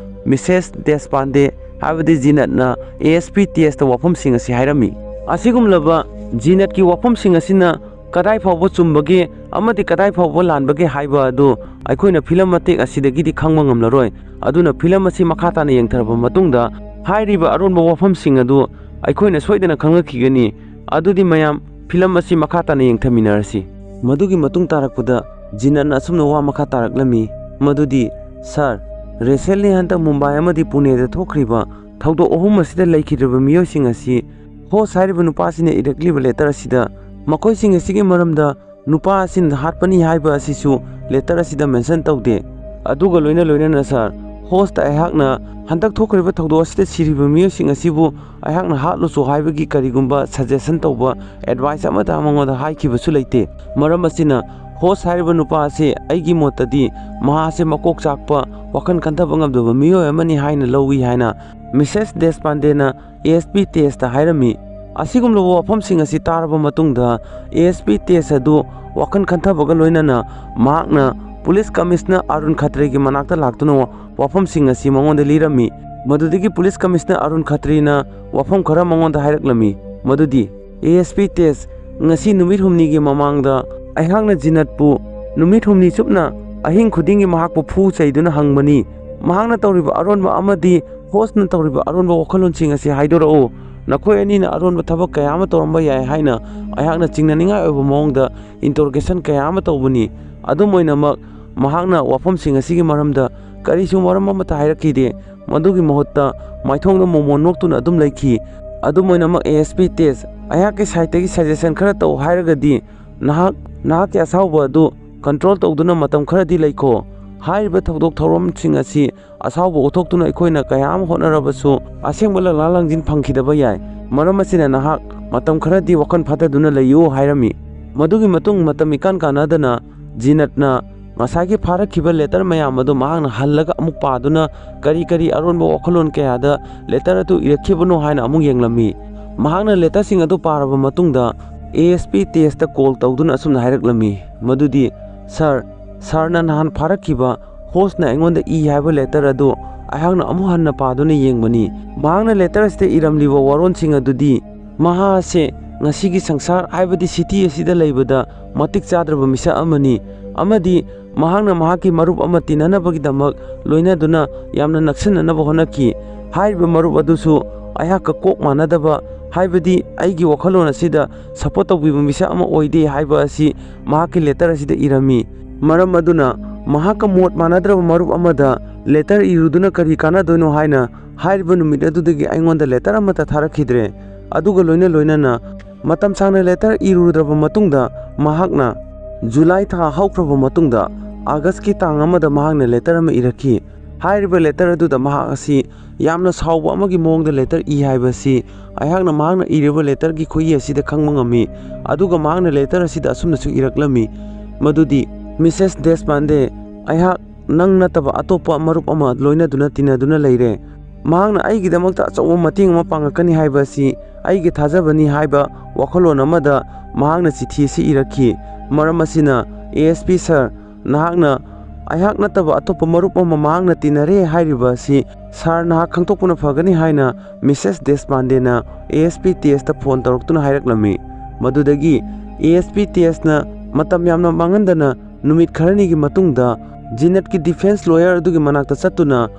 Mrs ꯗꯦꯁꯄꯥꯟꯗꯦ, ꯍꯥꯏꯕꯗꯤ ꯖꯤꯅꯠꯅ ASP ꯇꯦꯖꯇ ꯋꯥꯐꯝꯁꯤꯡ ꯑꯁꯤ ꯍꯥꯏꯔꯝꯃꯤ꯫ ꯑꯁꯤꯒꯨꯝꯂꯕ ꯖꯤꯅꯠꯀꯤ ꯋꯥꯐꯝꯁꯤꯡ ꯑꯁꯤꯅ ꯀꯗꯥꯏ ꯐꯥꯎꯕ ꯆꯨꯝꯕꯒꯦ ꯑꯃꯗꯤ ꯀꯗꯥꯏ ꯐꯥꯎꯕ ꯂꯥꯟꯕꯒꯦ ꯍꯥꯏꯕ ꯑꯗꯨ ꯑꯩꯈꯣꯏꯅ ꯐꯤꯂꯝ ꯃꯇꯦꯛ ꯑꯁꯤꯗꯒꯤꯗꯤ ꯈꯪꯕ ꯉꯝꯂꯔꯣꯏ꯫ ꯑꯗꯨꯅ ꯐꯤꯂꯝ ꯑꯁꯤ ꯃꯈꯥ ꯇꯥꯅ ꯌꯦꯡꯊꯔꯕ ꯃꯇꯨꯡꯗ ꯍꯥꯏꯔꯤꯕ ꯑꯔꯣꯟꯕ ꯋꯥꯐꯝꯁꯤꯡ ꯑꯗꯨ ꯑꯩꯈꯣꯏꯅ ꯁꯣꯏꯗꯅ ꯈꯪꯂꯛꯈꯤꯒꯅꯤ꯫ ꯑꯗꯨꯗꯤ ꯃꯌꯥꯝ, ꯐꯤꯂꯝ ꯑꯁꯤ ꯃꯈꯥ ꯇꯥꯅ ꯌꯦꯡꯊꯃꯤꯟꯅꯔꯁꯤ꯫ ꯃꯗꯨꯒꯤ ꯃꯇꯨꯡ ꯇꯥꯔꯛꯄꯗ ꯖꯤꯅꯠꯅ ꯑꯁꯨꯝꯅ ꯋꯥ ꯃꯈꯥ ꯇꯥꯔꯛꯂꯝꯃꯤ, ꯃꯗꯨꯗꯤ, "Sir, recently ꯍꯟꯗꯛ ꯃꯨꯝꯕꯥꯏ ꯑꯃꯗꯤ ꯄꯨꯅꯦꯗ ꯊꯣꯛꯈ꯭ꯔꯤꯕ ꯊꯧꯗꯣꯛ ꯑꯍꯨꯝ ꯑꯁꯤꯗ ꯂꯩꯈꯤꯗ꯭ꯔꯕ ꯃꯤꯑꯣꯏꯁꯤꯡ ꯑꯁꯤ host ꯍꯥꯏꯔꯤꯕ ꯅꯨꯄꯥ ꯑꯁꯤꯅ ꯏꯔꯛꯂꯤꯕ letter ꯑꯁꯤꯗ ꯃꯈꯣꯏꯁꯤꯡ ꯑꯁꯤꯒꯤ ꯃꯔꯝꯗ ꯅꯨꯄꯥ ꯑꯁꯤꯅ ꯍꯥꯠꯄꯅꯤ ꯍꯥꯏꯕ ꯑꯁꯤꯁꯨ letter ꯑꯁꯤꯗ mention ꯇꯧꯗꯦ꯫ ꯑꯗꯨꯒ ꯂꯣꯏꯅ ꯂꯣꯏꯅꯅ, sir, host ꯑꯩꯍꯥꯛꯅ ꯍꯟꯗꯛ ꯊꯣꯛꯈ꯭ꯔꯤꯕ ꯊꯧꯗꯣꯛ ꯑꯁꯤꯗ ꯁꯤꯔꯤꯕ ꯃꯤꯑꯣꯏꯁꯤꯡ ꯑꯁꯤꯕꯨ ꯑꯩꯍꯥꯛꯅ ꯍꯥꯠꯂꯨꯆꯣ ꯍꯥꯏꯕꯒꯤ ꯀꯔꯤꯒꯨꯝꯕ suggestion ꯇꯧꯕ, advice ꯑꯃꯠꯇ ꯃꯉꯣꯟꯗ ꯍꯥꯏꯈꯤꯕꯁꯨ ꯂꯩꯇꯦ꯫ ꯃꯔꯝ ꯑꯁꯤꯅ, host ꯍꯥꯏꯔꯤꯕ ꯅꯨꯄꯥ ꯑꯁꯤ ꯑꯩꯒꯤ ꯃꯣꯠꯇꯗꯤ ꯃꯍꯥꯛ ꯑꯁꯤ ꯃꯀꯣꯛ ꯆꯥꯛꯄ, ꯋꯥꯈꯜ ꯈꯟꯊꯕ ꯉꯝꯗꯕ ꯃꯤꯑꯣꯏ ꯑꯃꯅꯤ ꯍꯥꯏꯅ ꯂꯧꯏ" ꯍꯥꯏꯅ Mrs ꯗꯦꯁꯄꯥꯟꯗꯦꯅ ASP ꯇꯦꯖꯇ ꯍꯥꯏꯔꯝꯃꯤ꯫ ꯑꯁꯤꯒꯨꯝꯂꯕ ꯋꯥꯐꯝꯁꯤꯡ ꯑꯁꯤ ꯇꯥꯔꯕ ꯃꯇꯨꯡꯗ, ASP ꯇꯦꯖ ꯑꯗꯨ ꯋꯥꯈꯜ ꯈꯟꯊꯕꯒ ꯂꯣꯏꯅꯅ ꯃꯍꯥꯛꯅ Police Commissioner ꯑꯔꯨꯟ ꯈꯇ꯭ꯔꯤꯒꯤ ꯃꯅꯥꯛꯇ ꯂꯥꯛꯇꯨꯅ ꯋꯥꯐꯝꯁꯤꯡ ꯑꯁꯤ ꯃꯉꯣꯟꯗ ꯂꯤꯔꯝꯃꯤ꯫ ꯃꯗꯨꯗꯒꯤ Police Commissioner ꯑꯔꯨꯟ ꯈꯇ꯭ꯔꯤꯅ ꯋꯥꯐꯝ ꯈꯔ ꯃꯉꯣꯟꯗ ꯍꯥꯏꯔꯛꯂꯝꯃꯤ, ꯃꯗꯨꯗꯤ, "ASP ꯇꯦꯖ, ꯉꯁꯤ ꯅꯨꯃꯤꯠ ꯍꯨꯝꯅꯤꯒꯤ ꯃꯃꯥꯡꯗ ꯑꯩꯍꯥꯛꯅ ꯖꯤꯅꯠꯄꯨ ꯅꯨꯃꯤꯠ ꯍꯨꯝꯅꯤ ꯆꯨꯞꯅ ꯑꯍꯤꯡ ꯈꯨꯗꯤꯡꯒꯤ ꯃꯍꯥꯛꯄꯨ ꯐꯨ ꯆꯩꯗꯨꯅ ꯍꯪꯕꯅꯤ꯫ ꯃꯍꯥꯛꯅ ꯇꯧꯔꯤꯕ ꯑꯔꯣꯟꯕ ꯑꯃꯗꯤ hostꯅ ꯇꯧꯔꯤꯕ ꯑꯔꯣꯟꯕ ꯋꯥꯈꯜꯂꯣꯟꯁꯤꯡ ꯑꯁꯤ ꯍꯥꯏꯗꯣꯔꯛꯎ꯫ ꯅꯈꯣꯏ ꯑꯅꯤꯅ ꯑꯔꯣꯟꯕ ꯊꯕꯛ ꯀꯌꯥ ꯑꯃ ꯇꯧꯔꯝꯕ ꯌꯥꯏ" ꯍꯥꯏꯅ ꯑꯩꯍꯥꯛꯅ ꯆꯤꯡꯅꯅꯤꯡꯉꯥꯏ ꯑꯣꯏꯕ ꯃꯑꯣꯡꯗ interrogation ꯀꯌꯥ ꯑꯃ ꯇꯧꯕꯅꯤ꯫ ꯑꯗꯨꯝ ꯑꯣꯏꯅꯃꯛ, ꯃꯍꯥꯛꯅ ꯋꯥꯐꯝꯁꯤꯡ ꯑꯁꯤꯒꯤ ꯃꯔꯝꯗ ꯀꯔꯤꯁꯨ ꯃꯔꯝ ꯑꯃꯠꯇ ꯍꯥꯏꯔꯛꯈꯤꯗꯦ꯫ ꯃꯗꯨꯒꯤ ꯃꯍꯨꯠꯇ ꯃꯥꯏꯊꯣꯡꯗ ꯃꯣꯃꯣꯟ ꯅꯣꯛꯇꯨꯅ ꯑꯗꯨꯝ ꯂꯩꯈꯤ꯫ ꯑꯗꯨꯝ ꯑꯣꯏꯅꯃꯛ, ꯑꯦ ꯑꯦꯁ ꯄꯤ ꯇꯦꯖ, ꯑꯩꯍꯥꯛꯀꯤ ꯁꯥꯏꯠꯇꯒꯤ ꯁꯖꯦꯁꯟ ꯈꯔ ꯇꯧ ꯍꯥꯏꯔꯒꯗꯤ, ꯅꯍꯥꯛ ꯅꯍꯥꯛꯀꯤ ꯑꯁꯥꯎꯕ ꯑꯗꯨ ꯀꯟꯇ꯭ꯔꯣꯜ ꯇꯧꯗꯨꯅ ꯃꯇꯝ ꯈꯔꯗꯤ ꯂꯩꯈꯣ꯫ ꯍꯥꯏꯔꯤꯕ ꯊꯧꯗꯣꯛ ꯊꯧꯔꯝꯁꯤꯡ ꯑꯁꯤ ꯑꯁꯥꯎꯕ ꯎꯠꯊꯣꯛꯇꯨꯅ ꯑꯩꯈꯣꯏꯅ ꯀꯌꯥ ꯑꯃ ꯍꯣꯠꯅꯔꯕꯁꯨ ꯑꯁꯦꯡꯕ ꯂꯪꯂꯥ ꯂꯪꯖꯤꯟ ꯐꯪꯈꯤꯗꯕ ꯌꯥꯏ꯫ ꯃꯔꯝ ꯑꯁꯤꯅ ꯅꯍꯥꯛ ꯃꯇꯝ ꯈꯔꯗꯤ ꯋꯥꯈꯜ ꯐꯥꯊꯗꯨꯅ ꯂꯩꯌꯨ ꯍꯥꯏꯔꯝꯃꯤ꯫ ꯃꯗꯨꯒꯤ ꯃꯇꯨꯡ ꯃꯇꯝ ꯏꯀꯥꯟ ꯀꯥꯟꯅꯗꯅ ꯖꯤꯅꯠꯅ ꯉꯁꯥꯏꯒꯤ ꯐꯥꯔꯛꯈꯤꯕ ꯂꯦꯇꯔ ꯃꯌꯥꯝ ꯑꯗꯨ ꯃꯍꯥꯛꯅ ꯍꯜꯂꯒ ꯑꯃꯨꯛ ꯄꯥꯗꯨꯅ ꯀꯔꯤ ꯀꯔꯤ ꯑꯔꯣꯟꯕ ꯋꯥꯈꯜꯂꯣꯟ ꯀꯌꯥꯗ ꯂꯦꯇꯔ ꯑꯗꯨ ꯏꯔꯛꯈꯤꯕꯅꯣ ꯍꯥꯏꯅ ꯑꯃꯨꯛ ꯌꯦꯡꯂꯝꯃꯤ꯫ ꯃꯍꯥꯛꯅ ꯂꯦꯇꯔꯁꯤꯡ ꯑꯗꯨ ꯄꯥꯔꯕ ꯃꯇꯨꯡꯗ ꯑꯦ ꯑꯦꯁ ꯄꯤ ꯇꯦꯖꯇ ꯀꯣꯜ ꯇꯧꯗꯨꯅ ꯑꯁꯨꯝꯅ ꯍꯥꯏꯔꯛꯂꯝꯃꯤ, ꯃꯗꯨꯗꯤ, "ꯁꯥꯔ, ꯁꯥꯔꯅ ꯅꯍꯥꯟ ꯐꯥꯔꯛꯈꯤꯕ ꯍꯣꯁꯅ ꯑꯩꯉꯣꯟꯗ ꯏ ꯍꯥꯏꯕ ꯂꯦꯇꯔ ꯑꯗꯨ ꯑꯩꯍꯥꯛꯅ ꯑꯃꯨꯛ ꯍꯟꯅ ꯄꯥꯗꯨꯅ ꯌꯦꯡꯕꯅꯤ꯫ ꯃꯍꯥꯛꯅ ꯂꯦꯇꯔ ꯑꯁꯤꯗ ꯏꯔꯝꯂꯤꯕ ꯋꯥꯔꯣꯜꯁꯤꯡ ꯑꯗꯨꯗꯤ ꯃꯍꯥꯛ ꯑꯁꯦ ꯉꯁꯤꯒꯤ ꯁꯪꯁꯥꯔ ꯍꯥꯏꯕꯗꯤ ꯁꯤꯇꯤ ꯑꯁꯤꯗ ꯂꯩꯕꯗ ꯃꯇꯤꯛ ꯆꯥꯗ꯭ꯔꯕ ꯃꯤꯁꯛ ꯑꯃꯅꯤ ꯑꯃꯗꯤ ꯃꯍꯥꯛꯅ ꯃꯍꯥꯛꯀꯤ ꯃꯔꯨꯞ ꯑꯃ ꯇꯤꯟꯅꯅꯕꯒꯤꯗꯃꯛ ꯂꯣꯏꯅꯗꯨꯅ ꯌꯥꯝꯅ ꯅꯛꯁꯤꯟꯅꯅꯕ ꯍꯣꯠꯅꯈꯤ꯫ ꯍꯥꯏꯔꯤꯕ ꯃꯔꯨꯞ ꯑꯗꯨꯁꯨ ꯑꯩꯍꯥꯛꯀ ꯀꯣꯛ ꯃꯥꯟꯅꯗꯕ, ꯍꯥꯏꯕꯗꯤ ꯑꯩꯒꯤ ꯋꯥꯈꯜꯂꯣꯟ ꯑꯁꯤꯗ ꯁꯄꯣꯔꯠ ꯇꯧꯕꯤꯕ ꯃꯤꯁꯛ ꯑꯃ ꯑꯣꯏꯗꯦ ꯍꯥꯏꯕ ꯑꯁꯤ ꯃꯍꯥꯛꯀꯤ ꯂꯦꯇꯔ ꯑꯁꯤꯗ ꯏꯔꯝꯃꯤ꯫ ꯃꯔꯝ ꯑꯗꯨꯅ ꯃꯍꯥꯛꯀ ꯃꯣꯠ ꯃꯥꯟꯅꯗ꯭ꯔꯕ ꯃꯔꯨꯞ ꯑꯃꯗ ꯂꯦꯇꯔ ꯏꯔꯨꯗꯨꯅ ꯀꯔꯤ ꯀꯥꯟꯅꯗꯣꯏꯅꯣ ꯍꯥꯏꯅ ꯍꯥꯏꯔꯤꯕ ꯅꯨꯃꯤꯠ ꯑꯗꯨꯗꯒꯤ ꯑꯩꯉꯣꯟꯗ ꯂꯦꯇꯔ ꯑꯃꯠꯇ ꯊꯥꯔꯛꯈꯤꯗ꯭ꯔꯦ꯫ ꯑꯗꯨꯒ ꯂꯣꯏꯅ ꯂꯣꯏꯅꯅ ꯃꯇꯝ ꯁꯥꯡꯅ ꯂꯦꯇꯔ ꯏꯔꯨꯗ꯭ꯔꯕ ꯃꯇꯨꯡꯗ ꯃꯍꯥꯛꯅ ꯖꯨꯂꯥꯏ ꯊꯥ ꯍꯧꯈ꯭ꯔꯕ ꯃꯇꯨꯡꯗ ꯑꯥꯒꯁꯀꯤ ꯇꯥꯡ ꯑꯃꯗ ꯃꯍꯥꯛꯅ ꯂꯦꯇꯔ ꯑꯃ ꯏꯔꯛꯈꯤ꯫ ꯍꯥꯏꯔꯤꯕ ꯂꯦꯇꯔ ꯑꯗꯨꯗ ꯃꯍꯥꯛ ꯑꯁꯤ ꯌꯥꯝꯅ ꯁꯥꯎꯕ ꯑꯃꯒꯤ ꯃꯑꯣꯡꯗ ꯂꯦꯇꯔ ꯏ ꯍꯥꯏꯕꯁꯤ ꯑꯩꯍꯥꯛꯅ ꯃꯍꯥꯛꯅ ꯏꯔꯤꯕ ꯂꯦꯇꯔꯒꯤ ꯈꯨꯏ ꯑꯁꯤꯗ ꯈꯪꯕ ꯉꯝꯃꯤ꯫ ꯑꯗꯨꯒ ꯃꯍꯥꯛꯅ ꯂꯦꯇꯔ ꯑꯁꯤꯗ ꯑꯁꯨꯝꯅꯁꯨ ꯏꯔꯛꯂꯝꯃꯤ, ꯃꯗꯨꯗꯤ, "ꯃꯤꯁꯦꯁ ꯗꯦꯁꯄꯥꯟꯗꯦ, ꯑꯩꯍꯥꯛ ꯅꯪ ꯅꯠꯇꯕ ꯑꯇꯣꯞꯄ ꯃꯔꯨꯞ ꯑꯃ ꯂꯣꯏꯅꯗꯨꯅ ꯇꯤꯟꯅꯗꯨꯅ ꯂꯩꯔꯦ꯫ ꯃꯍꯥꯛꯅ ꯑꯩꯒꯤꯗꯃꯛꯇ ꯑꯆꯧꯕ ꯃꯇꯦꯡ ꯑꯃ ꯄꯥꯡꯉꯛꯀꯅꯤ ꯍꯥꯏꯕ ꯑꯁꯤ ꯑꯩꯒꯤ ꯊꯥꯖꯕꯅꯤ" ꯍꯥꯏꯕ ꯋꯥꯈꯜꯂꯣꯟ ꯑꯃꯗ ꯃꯍꯥꯛꯅ ꯆꯤꯊꯤ ꯑꯁꯤ ꯏꯔꯛꯈꯤ꯫ ꯃꯔꯝ ꯑꯁꯤꯅ, "ꯑꯦ ꯑꯦꯁ ꯄꯤ ꯁꯥꯔ, ꯅꯍꯥꯛꯅ ꯑꯩꯍꯥꯛ ꯅꯠꯇꯕ ꯑꯇꯣꯞꯄ ꯃꯔꯨꯞ ꯑꯃ ꯃꯍꯥꯛꯅ ꯇꯤꯟꯅꯔꯦ ꯍꯥꯏꯔꯤꯕ ꯑꯁꯤ ꯁꯥꯔ ꯅꯍꯥꯛ ꯈꯪꯗꯣꯛꯄꯅ ꯐꯒꯅꯤ" ꯍꯥꯏꯅ ꯃꯤꯁꯦꯁ ꯗꯦꯁꯄꯥꯟꯗꯦꯅ ꯑꯦ ꯑꯦꯁ ꯄꯤ ꯇꯦꯖꯇ ꯐꯣꯟ ꯇꯧꯔꯛꯇꯨꯅ ꯍꯥꯏꯔꯛꯂꯝꯃꯤ꯫ ꯃꯗꯨꯗꯒꯤ ꯑꯦ ꯑꯦꯁ ꯄꯤ ꯇꯦꯖꯅ ꯃꯇꯝ ꯌꯥꯝꯅ ꯃꯥꯡꯍꯟꯗꯅ ꯅꯨꯃꯤꯠ ꯈꯔꯅꯤꯒꯤ ꯃꯇꯨꯡꯗ ꯖꯤꯅꯠꯀꯤ ꯗꯤꯐꯦꯟꯁ ꯂꯣꯌꯔ ꯑꯗꯨꯒꯤ ꯃꯅꯥꯛꯇ ꯆꯠꯇꯨꯅ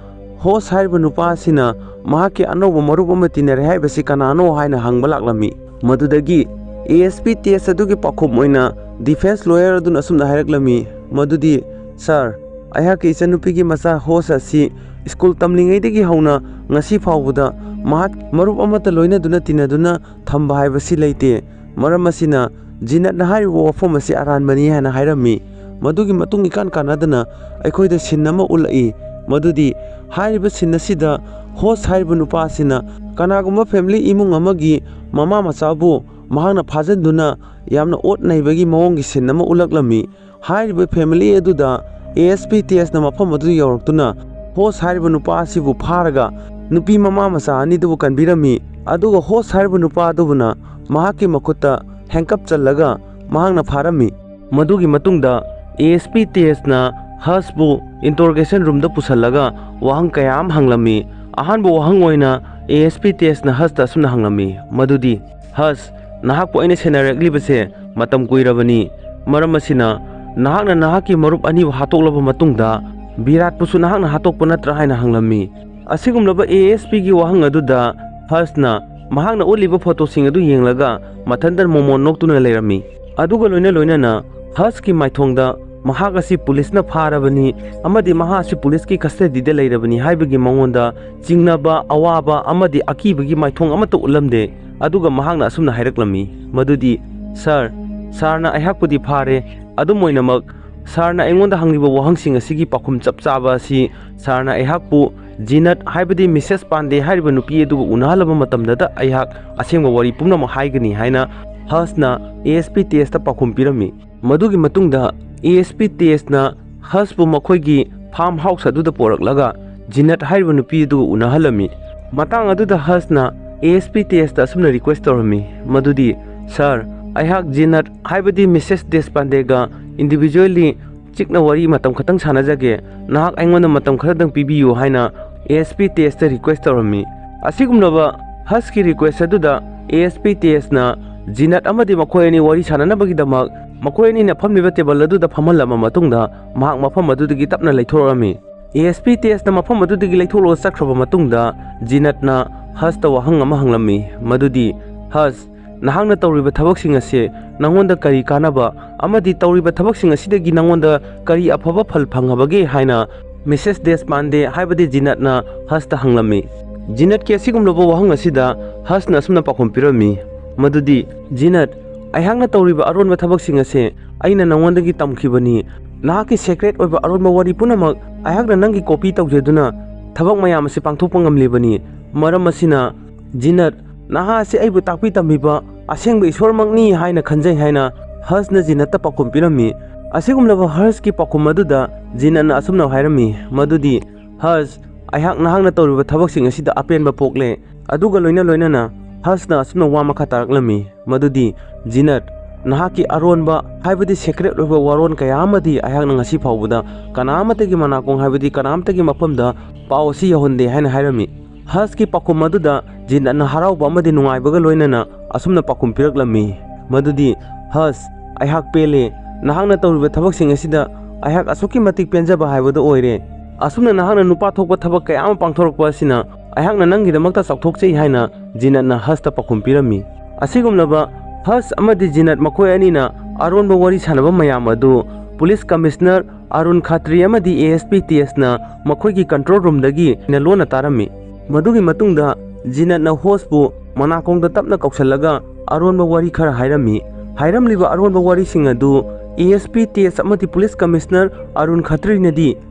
ꯍꯣꯁ ꯍꯥꯏꯔꯤꯕ ꯅꯨꯄꯥ ꯑꯁꯤꯅ ꯃꯍꯥꯛꯀꯤ ꯑꯅꯧꯕ ꯃꯔꯨꯞ ꯑꯃ ꯇꯤꯟꯅꯔꯦ ꯍꯥꯏꯕꯁꯤ ꯀꯅꯥꯅꯣ ꯍꯥꯏꯅ ꯍꯪꯕ ꯂꯥꯛꯂꯝꯃꯤ꯫ ꯃꯗꯨꯗꯒꯤ ꯑꯦ ꯑꯦꯁ ꯄꯤ ꯇꯦꯖ ꯑꯗꯨꯒꯤ ꯄꯥꯎꯈꯨꯝ ꯑꯣꯏꯅ ꯗꯤꯐꯦꯟꯁ ꯂꯣꯌꯔ ꯑꯗꯨꯅ ꯑꯁꯨꯝꯅ ꯍꯥꯏꯔꯛꯂꯝꯃꯤ, ꯃꯗꯨꯗꯤ, "ꯁꯥꯔ, ꯑꯩꯍꯥꯛꯀꯤ ꯏꯆꯟꯅꯨꯄꯤꯒꯤ ꯃꯆꯥ ꯍꯣꯁ ꯑꯁꯤ ꯁ꯭ꯀꯨꯜ ꯇꯝꯂꯤꯉꯩꯗꯒꯤ ꯍꯧꯅ ꯉꯁꯤ ꯐꯥꯎꯕꯗ ꯃꯍꯥꯛ ꯃꯔꯨꯞ ꯑꯃꯠꯇ ꯂꯣꯏꯅꯗꯨꯅ ꯇꯤꯟꯅꯗꯨꯅ ꯊꯝꯕ ꯍꯥꯏꯕꯁꯤ ꯂꯩꯇꯦ꯫ ꯃꯔꯝ ꯑꯁꯤꯅ ꯖꯤꯅꯠꯅ ꯍꯥꯏꯔꯤꯕ ꯋꯥꯐꯝ ꯑꯁꯤ ꯑꯔꯥꯟꯕꯅꯤ ꯍꯥꯏꯅ ꯍꯥꯏꯔꯝꯃꯤ꯫ ꯃꯗꯨꯒꯤ ꯃꯇꯨꯡ ꯏꯀꯥꯟ ꯀꯥꯟꯅꯗꯅ ꯑꯩꯈꯣꯏꯗ ꯁꯤꯟ ꯑꯃ ꯎꯠꯂꯛꯏ꯫ ꯃꯗꯨꯗꯤ ꯍꯥꯏꯔꯤꯕ ꯁꯤꯟ ꯑꯁꯤꯗ ꯍꯣꯁ ꯍꯥꯏꯔꯤꯕ ꯅꯨꯄꯥ ꯑꯁꯤꯅ ꯀꯅꯥꯒꯨꯝꯕ ꯐꯦꯃꯤꯂꯤ ꯏꯃꯨꯡ ꯑꯃꯒꯤ ꯃꯃꯥ ꯃꯆꯥꯕꯨ ꯃꯍꯥꯛꯅ ꯐꯥꯖꯤꯟꯗꯨꯅ ꯌꯥꯝꯅ ꯑꯣꯠ ꯅꯩꯕꯒꯤ ꯃꯑꯣꯡꯒꯤ ꯁꯤꯟ ꯑꯃ ꯎꯠꯂꯛꯂꯝꯃꯤ꯫ ꯍꯥꯏꯔꯤꯕ ꯐꯦꯃꯤꯂꯤ ꯑꯗꯨꯗ ꯑꯦ ꯑꯦꯁ ꯄꯤ ꯇꯦꯖꯅ ꯃꯐꯝ ꯑꯗꯨꯗ ꯌꯧꯔꯛꯇꯨꯅ ꯍꯣꯁ ꯍꯥꯏꯔꯤꯕ ꯅꯨꯄꯥ ꯑꯁꯤꯕꯨ ꯐꯥꯔꯒ ꯅꯨꯄꯤ ꯃꯃꯥ ꯃꯆꯥ ꯑꯅꯤꯗꯨꯕꯨ ꯀꯟꯕꯤꯔꯝꯃꯤ꯫ ꯑꯗꯨꯒ ꯍꯣꯁ ꯍꯥꯏꯔꯤꯕ ꯅꯨꯄꯥ ꯑꯗꯨꯕꯨꯅ ꯃꯍꯥꯛꯀꯤ ꯃꯈꯨꯠꯇ ꯍꯦꯡꯀꯞ ꯆꯜꯂꯒ ꯃꯍꯥꯛꯅ ꯐꯥꯔꯝꯃꯤ꯫ ꯃꯗꯨꯒꯤ ꯃꯇꯨꯡꯗ ꯑꯦ ꯑꯦꯁ ꯄꯤ ꯇꯦꯖꯅ ꯍꯁꯄꯨ ꯏꯟꯇꯣꯔꯣꯒꯦꯁꯟ ꯔꯨꯝꯗ ꯄꯨꯁꯤꯜꯂꯒ ꯋꯥꯍꯪ ꯀꯌꯥ ꯑꯃ ꯍꯪꯂꯝꯃꯤ꯫ ꯑꯍꯥꯟꯕ ꯋꯥꯍꯪ ꯑꯣꯏꯅ ꯑꯦ ꯑꯦꯁ ꯄꯤ ꯇꯦꯖꯅ ꯍꯁꯇ ꯑꯁꯨꯝꯅ ꯍꯪꯂꯝꯃꯤ, ꯃꯗꯨꯗꯤ, "ꯍꯁ, ꯅꯍꯥꯛꯄꯨ ꯑꯩꯅ ꯁꯦꯟꯅꯔꯛꯂꯤꯕꯁꯦ ꯃꯇꯝ ꯀꯨꯏꯔꯕꯅꯤ꯫ ꯃꯔꯝ ꯑꯁꯤꯅ, ꯅꯍꯥꯛꯅ ꯅꯍꯥꯛꯀꯤ ꯃꯔꯨꯞ ꯑꯅꯤꯕꯨ ꯍꯥꯠꯇꯣꯛꯂꯕ ꯃꯇꯨꯡꯗ ꯕꯤꯔꯥꯠꯄꯨꯁꯨ ꯅꯍꯥꯛꯅ ꯍꯥꯠꯇꯣꯛꯄ ꯅꯠꯇ꯭ꯔꯥ?" ꯍꯥꯏꯅ ꯍꯪꯂꯝꯃꯤ꯫ ꯑꯁꯤꯒꯨꯝꯂꯕ ꯑꯦ ꯑꯦꯁ ꯄꯤꯒꯤ ꯋꯥꯍꯪ ꯑꯗꯨꯗ ꯍꯁꯅ ꯃꯍꯥꯛꯅ ꯎꯠꯂꯤꯕ ꯐꯣꯇꯣꯁꯤꯡ ꯑꯗꯨ ꯌꯦꯡꯂꯒ ꯃꯊꯟꯇ ꯃꯣꯃꯣꯟ ꯅꯣꯛꯇꯨꯅ ꯂꯩꯔꯝꯃꯤ꯫ ꯑꯗꯨꯒ ꯂꯣꯏꯅ ꯂꯣꯏꯅꯅ ꯍꯁꯀꯤ ꯃꯥꯏꯊꯣꯡꯗ ꯃꯍꯥꯛ ꯑꯁꯤ ꯄꯨꯂꯤꯁꯅ ꯐꯥꯔꯕꯅꯤ ꯑꯃꯗꯤ ꯃꯍꯥꯛ ꯑꯁꯤ ꯄꯨꯂꯤꯁꯀꯤ ꯀꯁꯇꯗꯤꯗ ꯂꯩꯔꯕꯅꯤ ꯍꯥꯏꯕꯒꯤ ꯃꯉꯣꯟꯗ ꯆꯤꯡꯅꯕ, ꯑꯋꯥꯕ ꯑꯃꯗꯤ ꯑꯀꯤꯕꯒꯤ ꯃꯥꯏꯊꯣꯡ ꯑꯃꯠꯇ ꯎꯠꯂꯝꯗꯦ꯫ ꯑꯗꯨꯒ ꯃꯍꯥꯛꯅ ꯑꯁꯨꯝꯅ ꯍꯥꯏꯔꯛꯂꯝꯃꯤ, ꯃꯗꯨꯗꯤ, "ꯁꯥꯔ, ꯁꯥꯔꯅ ꯑꯩꯍꯥꯛꯄꯨꯗꯤ ꯐꯥꯔꯦ, ꯑꯗꯨꯝ ꯑꯣꯏꯅꯃꯛ ꯁꯥꯔꯅ ꯑꯩꯉꯣꯟꯗ ꯍꯪꯂꯤꯕ ꯋꯥꯍꯪꯁꯤꯡ ꯑꯁꯤꯒꯤ ꯄꯥꯎꯈꯨꯝ ꯆꯞ ꯆꯥꯕ ꯑꯁꯤ ꯁꯥꯔꯅ ꯑꯩꯍꯥꯛꯄꯨ ꯖꯤꯅꯠ, ꯍꯥꯏꯕꯗꯤ ꯃꯤꯁꯦꯁ ꯄꯥꯟꯗꯦ ꯍꯥꯏꯔꯤꯕ ꯅꯨꯄꯤ ꯑꯗꯨꯒ ꯎꯅꯍꯜꯂꯕ ꯃꯇꯝꯗꯗ ꯑꯩꯍꯥꯛ ꯑꯁꯦꯡꯕ ꯋꯥꯔꯤ ꯄꯨꯝꯅꯃꯛ ꯍꯥꯏꯒꯅꯤ" ꯍꯥꯏꯅ ꯍꯁꯅ ꯑꯦ ꯑꯦꯁ ꯄꯤ ꯇꯦꯖꯇ ꯄꯥꯎꯈꯨꯝ ꯄꯤꯔꯝꯃꯤ꯫ ꯃꯗꯨꯒꯤ ꯃꯇꯨꯡꯗ ꯑꯦ ꯑꯦꯁ ꯄꯤ ꯇꯦꯖꯅ ꯍꯁꯄꯨ ꯃꯈꯣꯏꯒꯤ ꯐꯥꯔꯝ ꯍꯥꯎꯁ ꯑꯗꯨꯗ ꯄꯨꯔꯛꯂꯒ ꯖꯤꯅꯠ ꯍꯥꯏꯔꯤꯕ ꯅꯨꯄꯤ ꯑꯗꯨꯒ ꯎꯅꯍꯜꯂꯝꯃꯤ꯫ ꯃꯇꯥꯡ ꯑꯗꯨꯗ ꯍꯁꯅ ꯑꯦ ꯑꯦꯁ ꯄꯤ ꯇꯦꯖꯇ ꯑꯁꯨꯝꯅ ꯔꯤꯀ꯭ꯋꯦꯁ ꯇꯧꯔꯝꯃꯤ, ꯃꯗꯨꯗꯤ, "ꯁꯥꯔ, ꯑꯩꯍꯥꯛ ꯖꯤꯅꯠ, ꯍꯥꯏꯕꯗꯤ ꯃꯤꯁꯦꯁ ꯗꯦꯁꯄꯥꯟꯗꯦꯒ ꯏꯟꯗꯤꯚꯤꯖꯨꯋꯦꯜꯂꯤ ꯆꯤꯛꯅ ꯋꯥꯔꯤ ꯃꯇꯝ ꯈꯛꯇꯪ ꯁꯥꯟꯅꯖꯒꯦ, ꯅꯍꯥꯛ ꯑꯩꯉꯣꯟꯗ ꯃꯇꯝ ꯈꯔꯗꯪ ꯄꯤꯕꯤꯌꯨ" ꯍꯥꯏꯅ ꯑꯦ ꯑꯦꯁ ꯄꯤ ꯇꯦꯖꯇ ꯔꯤꯀ꯭ꯋꯦꯁ ꯇꯧꯔꯝꯃꯤ꯫ ꯑꯁꯤꯒꯨꯝꯂꯕ ꯍꯁꯀꯤ ꯔꯤꯀ꯭ꯋꯦꯁ ꯑꯗꯨꯗ ꯑꯦ ꯑꯦꯁ ꯄꯤ ꯇꯦꯖꯅ ꯖꯤꯅꯠ ꯑꯃꯗꯤ ꯃꯈꯣꯏ ꯑꯅꯤ ꯋꯥꯔꯤ ꯁꯥꯟꯅꯅꯕꯒꯤꯗꯃꯛ ꯃꯈꯣꯏ ꯑꯅꯤꯅ ꯐꯝꯂꯤꯕ ꯇꯦꯕꯜ ꯑꯗꯨꯗ ꯐꯝꯍꯜꯂꯕ ꯃꯇꯨꯡꯗ ꯃꯍꯥꯛ ꯃꯐꯝ ꯑꯗꯨꯗꯒꯤ ꯇꯞꯅ ꯂꯩꯊꯣꯔꯛꯂꯝꯃꯤ꯫ ꯑꯦ ꯑꯦꯁ ꯄꯤ ꯇꯦꯖꯅ ꯃꯐꯝ ꯑꯗꯨꯗꯒꯤ ꯂꯩꯊꯣꯛꯂꯒ ꯆꯠꯈ꯭ꯔꯕ ꯃꯇꯨꯡꯗ ꯖꯤꯅꯠꯅ ꯍꯁꯇ ꯋꯥꯍꯪ ꯑꯃ ꯍꯪꯂꯝꯃꯤ, ꯃꯗꯨꯗꯤ, "ꯍꯁ, "ꯅꯍꯥꯛꯅ ꯇꯧꯔꯤꯕ ꯊꯕꯛꯁꯤꯡ ꯑꯁꯤ ꯅꯉꯣꯟꯗ ꯀꯔꯤ ꯀꯥꯟꯅꯕ ꯑꯃꯗꯤ ꯇꯧꯔꯤꯕ ꯊꯕꯛꯁꯤꯡ ꯑꯁꯤꯗꯒꯤ ꯅꯉꯣꯟꯗ ꯀꯔꯤ ꯑꯐꯕ ꯐꯜ ꯐꯪꯉꯕꯒꯦ?" ꯍꯥꯏꯅ ꯃꯤꯁꯦꯁ ꯗꯦꯁꯄꯥꯟꯗꯦ, ꯍꯥꯏꯕꯗꯤ ꯖꯤꯅꯠꯅ ꯍꯁꯇ ꯍꯪꯂꯝꯃꯤ꯫ ꯖꯤꯅꯠꯀꯤ ꯑꯁꯤꯒꯨꯝꯂꯕ ꯋꯥꯍꯪ ꯑꯁꯤꯗ ꯍꯁꯅ ꯑꯁꯨꯝꯅ ꯄꯥꯎꯈꯨꯝ ꯄꯤꯔꯝꯃꯤ, ꯃꯗꯨꯗꯤ, "ꯖꯤꯅꯠ, ꯑꯩꯍꯥꯛꯅ ꯇꯧꯔꯤꯕ ꯑꯔꯣꯟꯕ ꯊꯕꯛꯁꯤꯡ ꯑꯁꯦ ꯑꯩꯅ ꯅꯉꯣꯟꯗꯒꯤ ꯇꯝꯈꯤꯕꯅꯤ꯫ ꯅꯍꯥꯛꯀꯤ ꯁꯦꯀ꯭ꯔꯦꯠ ꯑꯣꯏꯕ ꯑꯔꯣꯟꯕ ꯋꯥꯔꯤ ꯄꯨꯝꯅꯃꯛ ꯑꯩꯍꯥꯛꯅ ꯅꯪꯒꯤ ꯀꯣꯄꯤ ꯇꯧꯖꯗꯨꯅ ꯊꯕꯛ ꯃꯌꯥꯝ ꯑꯁꯤ ꯄꯥꯡꯊꯣꯛꯄ ꯉꯝꯂꯤꯕꯅꯤ꯫ ꯃꯔꯝ ꯑꯁꯤꯅ, ꯖꯤꯅꯠ, ꯅꯍꯥꯛ ꯑꯁꯤ ꯑꯩꯕꯨ ꯇꯥꯛꯄꯤ ꯇꯝꯕꯤꯕ ꯑꯁꯦꯡꯕ ꯏꯁꯣꯔꯃꯛꯅꯤ ꯍꯥꯏꯅ ꯈꯟꯖꯩ" ꯍꯥꯏꯅ ꯍꯁꯅ ꯖꯤꯅꯠꯇ ꯄꯥꯎꯈꯨꯝ ꯄꯤꯔꯝꯃꯤ꯫ ꯑꯁꯤꯒꯨꯝꯂꯕ ꯍꯁꯀꯤ ꯄꯥꯎꯈꯨꯝ ꯑꯗꯨꯗ ꯖꯤꯅꯠꯅ ꯑꯁꯨꯝꯅ ꯍꯥꯏꯔꯝꯃꯤ, ꯃꯗꯨꯗꯤ, "ꯍꯁ, ꯑꯩꯍꯥꯛ ꯅꯍꯥꯛꯅ ꯇꯧꯔꯤꯕ ꯊꯕꯛꯁꯤꯡ ꯑꯁꯤꯗ ꯑꯄꯦꯟꯕ ꯄꯣꯛꯂꯦ"꯫ ꯑꯗꯨꯒ ꯂꯣꯏꯅ ꯂꯣꯏꯅꯅ ꯍꯁꯅ ꯑꯁꯨꯝꯅ ꯋꯥ ꯃꯈꯥ ꯇꯥꯔꯛꯂꯝꯃꯤ, ꯃꯗꯨꯗꯤ, "ꯖꯤꯅꯠ, ꯅꯍꯥꯛꯀꯤ ꯑꯔꯣꯟꯕ, ꯍꯥꯏꯕꯗꯤ ꯁꯦꯀ꯭ꯔꯦꯠ ꯑꯣꯏꯕ ꯋꯥꯔꯣꯟ ꯀꯌꯥ ꯑꯃꯗꯤ ꯑꯩꯍꯥꯛꯅ ꯉꯁꯤ ꯐꯥꯎꯕꯗ ꯀꯅꯥ ꯑꯃꯠꯇꯒꯤ ꯃꯅꯥꯀꯣꯡ, ꯍꯥꯏꯕꯗꯤ ꯀꯅꯥ ꯑꯃꯠꯇꯒꯤ ꯃꯐꯝꯗ ꯄꯥꯎ ꯑꯁꯤ ꯌꯧꯍꯟꯗꯦ" ꯍꯥꯏꯅ ꯍꯥꯏꯔꯝꯃꯤ꯫ ꯍꯁꯀꯤ ꯄꯥꯎꯈꯨꯝ ꯑꯗꯨꯗ ꯖꯤꯅꯠꯅ ꯍꯔꯥꯎꯕ ꯑꯃꯗꯤ ꯅꯨꯡꯉꯥꯏꯕꯒ ꯂꯣꯏꯅꯅ ꯑꯁꯨꯝꯅ ꯄꯥꯎꯈꯨꯝ ꯄꯤꯔꯛꯂꯝꯃꯤ, ꯃꯗꯨꯗꯤ, "ꯍꯁ, ꯑꯩꯍꯥꯛ ꯄꯦꯜꯂꯦ꯫ ꯅꯍꯥꯛꯅ ꯇꯧꯔꯤꯕ ꯊꯕꯛꯁꯤꯡ ꯑꯁꯤꯗ ꯑꯩꯍꯥꯛ ꯑꯁꯨꯛꯀꯤ ꯃꯇꯤꯛ ꯄꯦꯟꯖꯕ ꯍꯥꯏꯕꯗꯨ ꯑꯣꯏꯔꯦ꯫ ꯑꯁꯨꯝꯅ ꯅꯍꯥꯛꯅ ꯅꯨꯄꯥ ꯊꯣꯛꯄ ꯊꯕꯛ ꯀꯌꯥ ꯑꯃ ꯄꯥꯡꯊꯣꯔꯛꯄ ꯑꯁꯤꯅ ꯑꯩꯍꯥꯛꯅ ꯅꯪꯒꯤꯗꯃꯛꯇ ꯆꯥꯎꯊꯣꯛꯆꯩ" ꯍꯥꯏꯅ ꯖꯤꯅꯠꯅ ꯍꯁꯇ ꯄꯥꯎꯈꯨꯝ ꯄꯤꯔꯝꯃꯤ꯫ ꯑꯁꯤꯒꯨꯝꯂꯕ ꯍꯁ ꯑꯃꯗꯤ ꯖꯤꯅꯠ ꯃꯈꯣꯏ ꯑꯅꯤꯅ ꯑꯔꯣꯟꯕ ꯋꯥꯔꯤ ꯁꯥꯟꯅꯕ ꯃꯌꯥꯝ ꯑꯗꯨ ꯄꯨꯂꯤꯁ ꯀꯃꯤꯁꯅꯔ ꯑꯔꯨꯟ ꯈꯇ꯭ꯔꯤ ꯑꯃꯗꯤ ꯑꯦ ꯑꯦꯁ ꯄꯤ ꯇꯦꯖꯅ ꯃꯈꯣꯏꯒꯤ ꯀꯟꯇ꯭ꯔꯣꯜ ꯔꯨꯝꯗꯒꯤ ꯂꯣꯟꯅ ꯇꯥꯔꯝꯃꯤ꯫ ꯃꯗꯨꯒꯤ ꯃꯇꯨꯡꯗ ꯖꯤꯅꯠꯅ ꯍꯣꯁꯄꯨ ꯃꯅꯥꯀꯣꯡꯗ ꯇꯞꯅ ꯀꯧꯁꯜꯂꯒ ꯑꯔꯣꯟꯕ ꯋꯥꯔꯤ ꯈꯔ ꯍꯥꯏꯔꯝꯃꯤ꯫ ꯍꯥꯏꯔꯝꯂꯤꯕ ꯑꯔꯣꯟꯕ ꯋꯥꯔꯤꯁꯤꯡ ꯑꯗꯨ ꯑꯦ ꯑꯦꯁ ꯄꯤ ꯇꯦꯖ ꯑꯃꯗꯤ ꯄꯨꯂꯤꯁ ꯀꯃꯤꯁꯅꯔ ꯑꯔꯨꯟ ꯈꯇ꯭ꯔꯤꯅꯗꯤ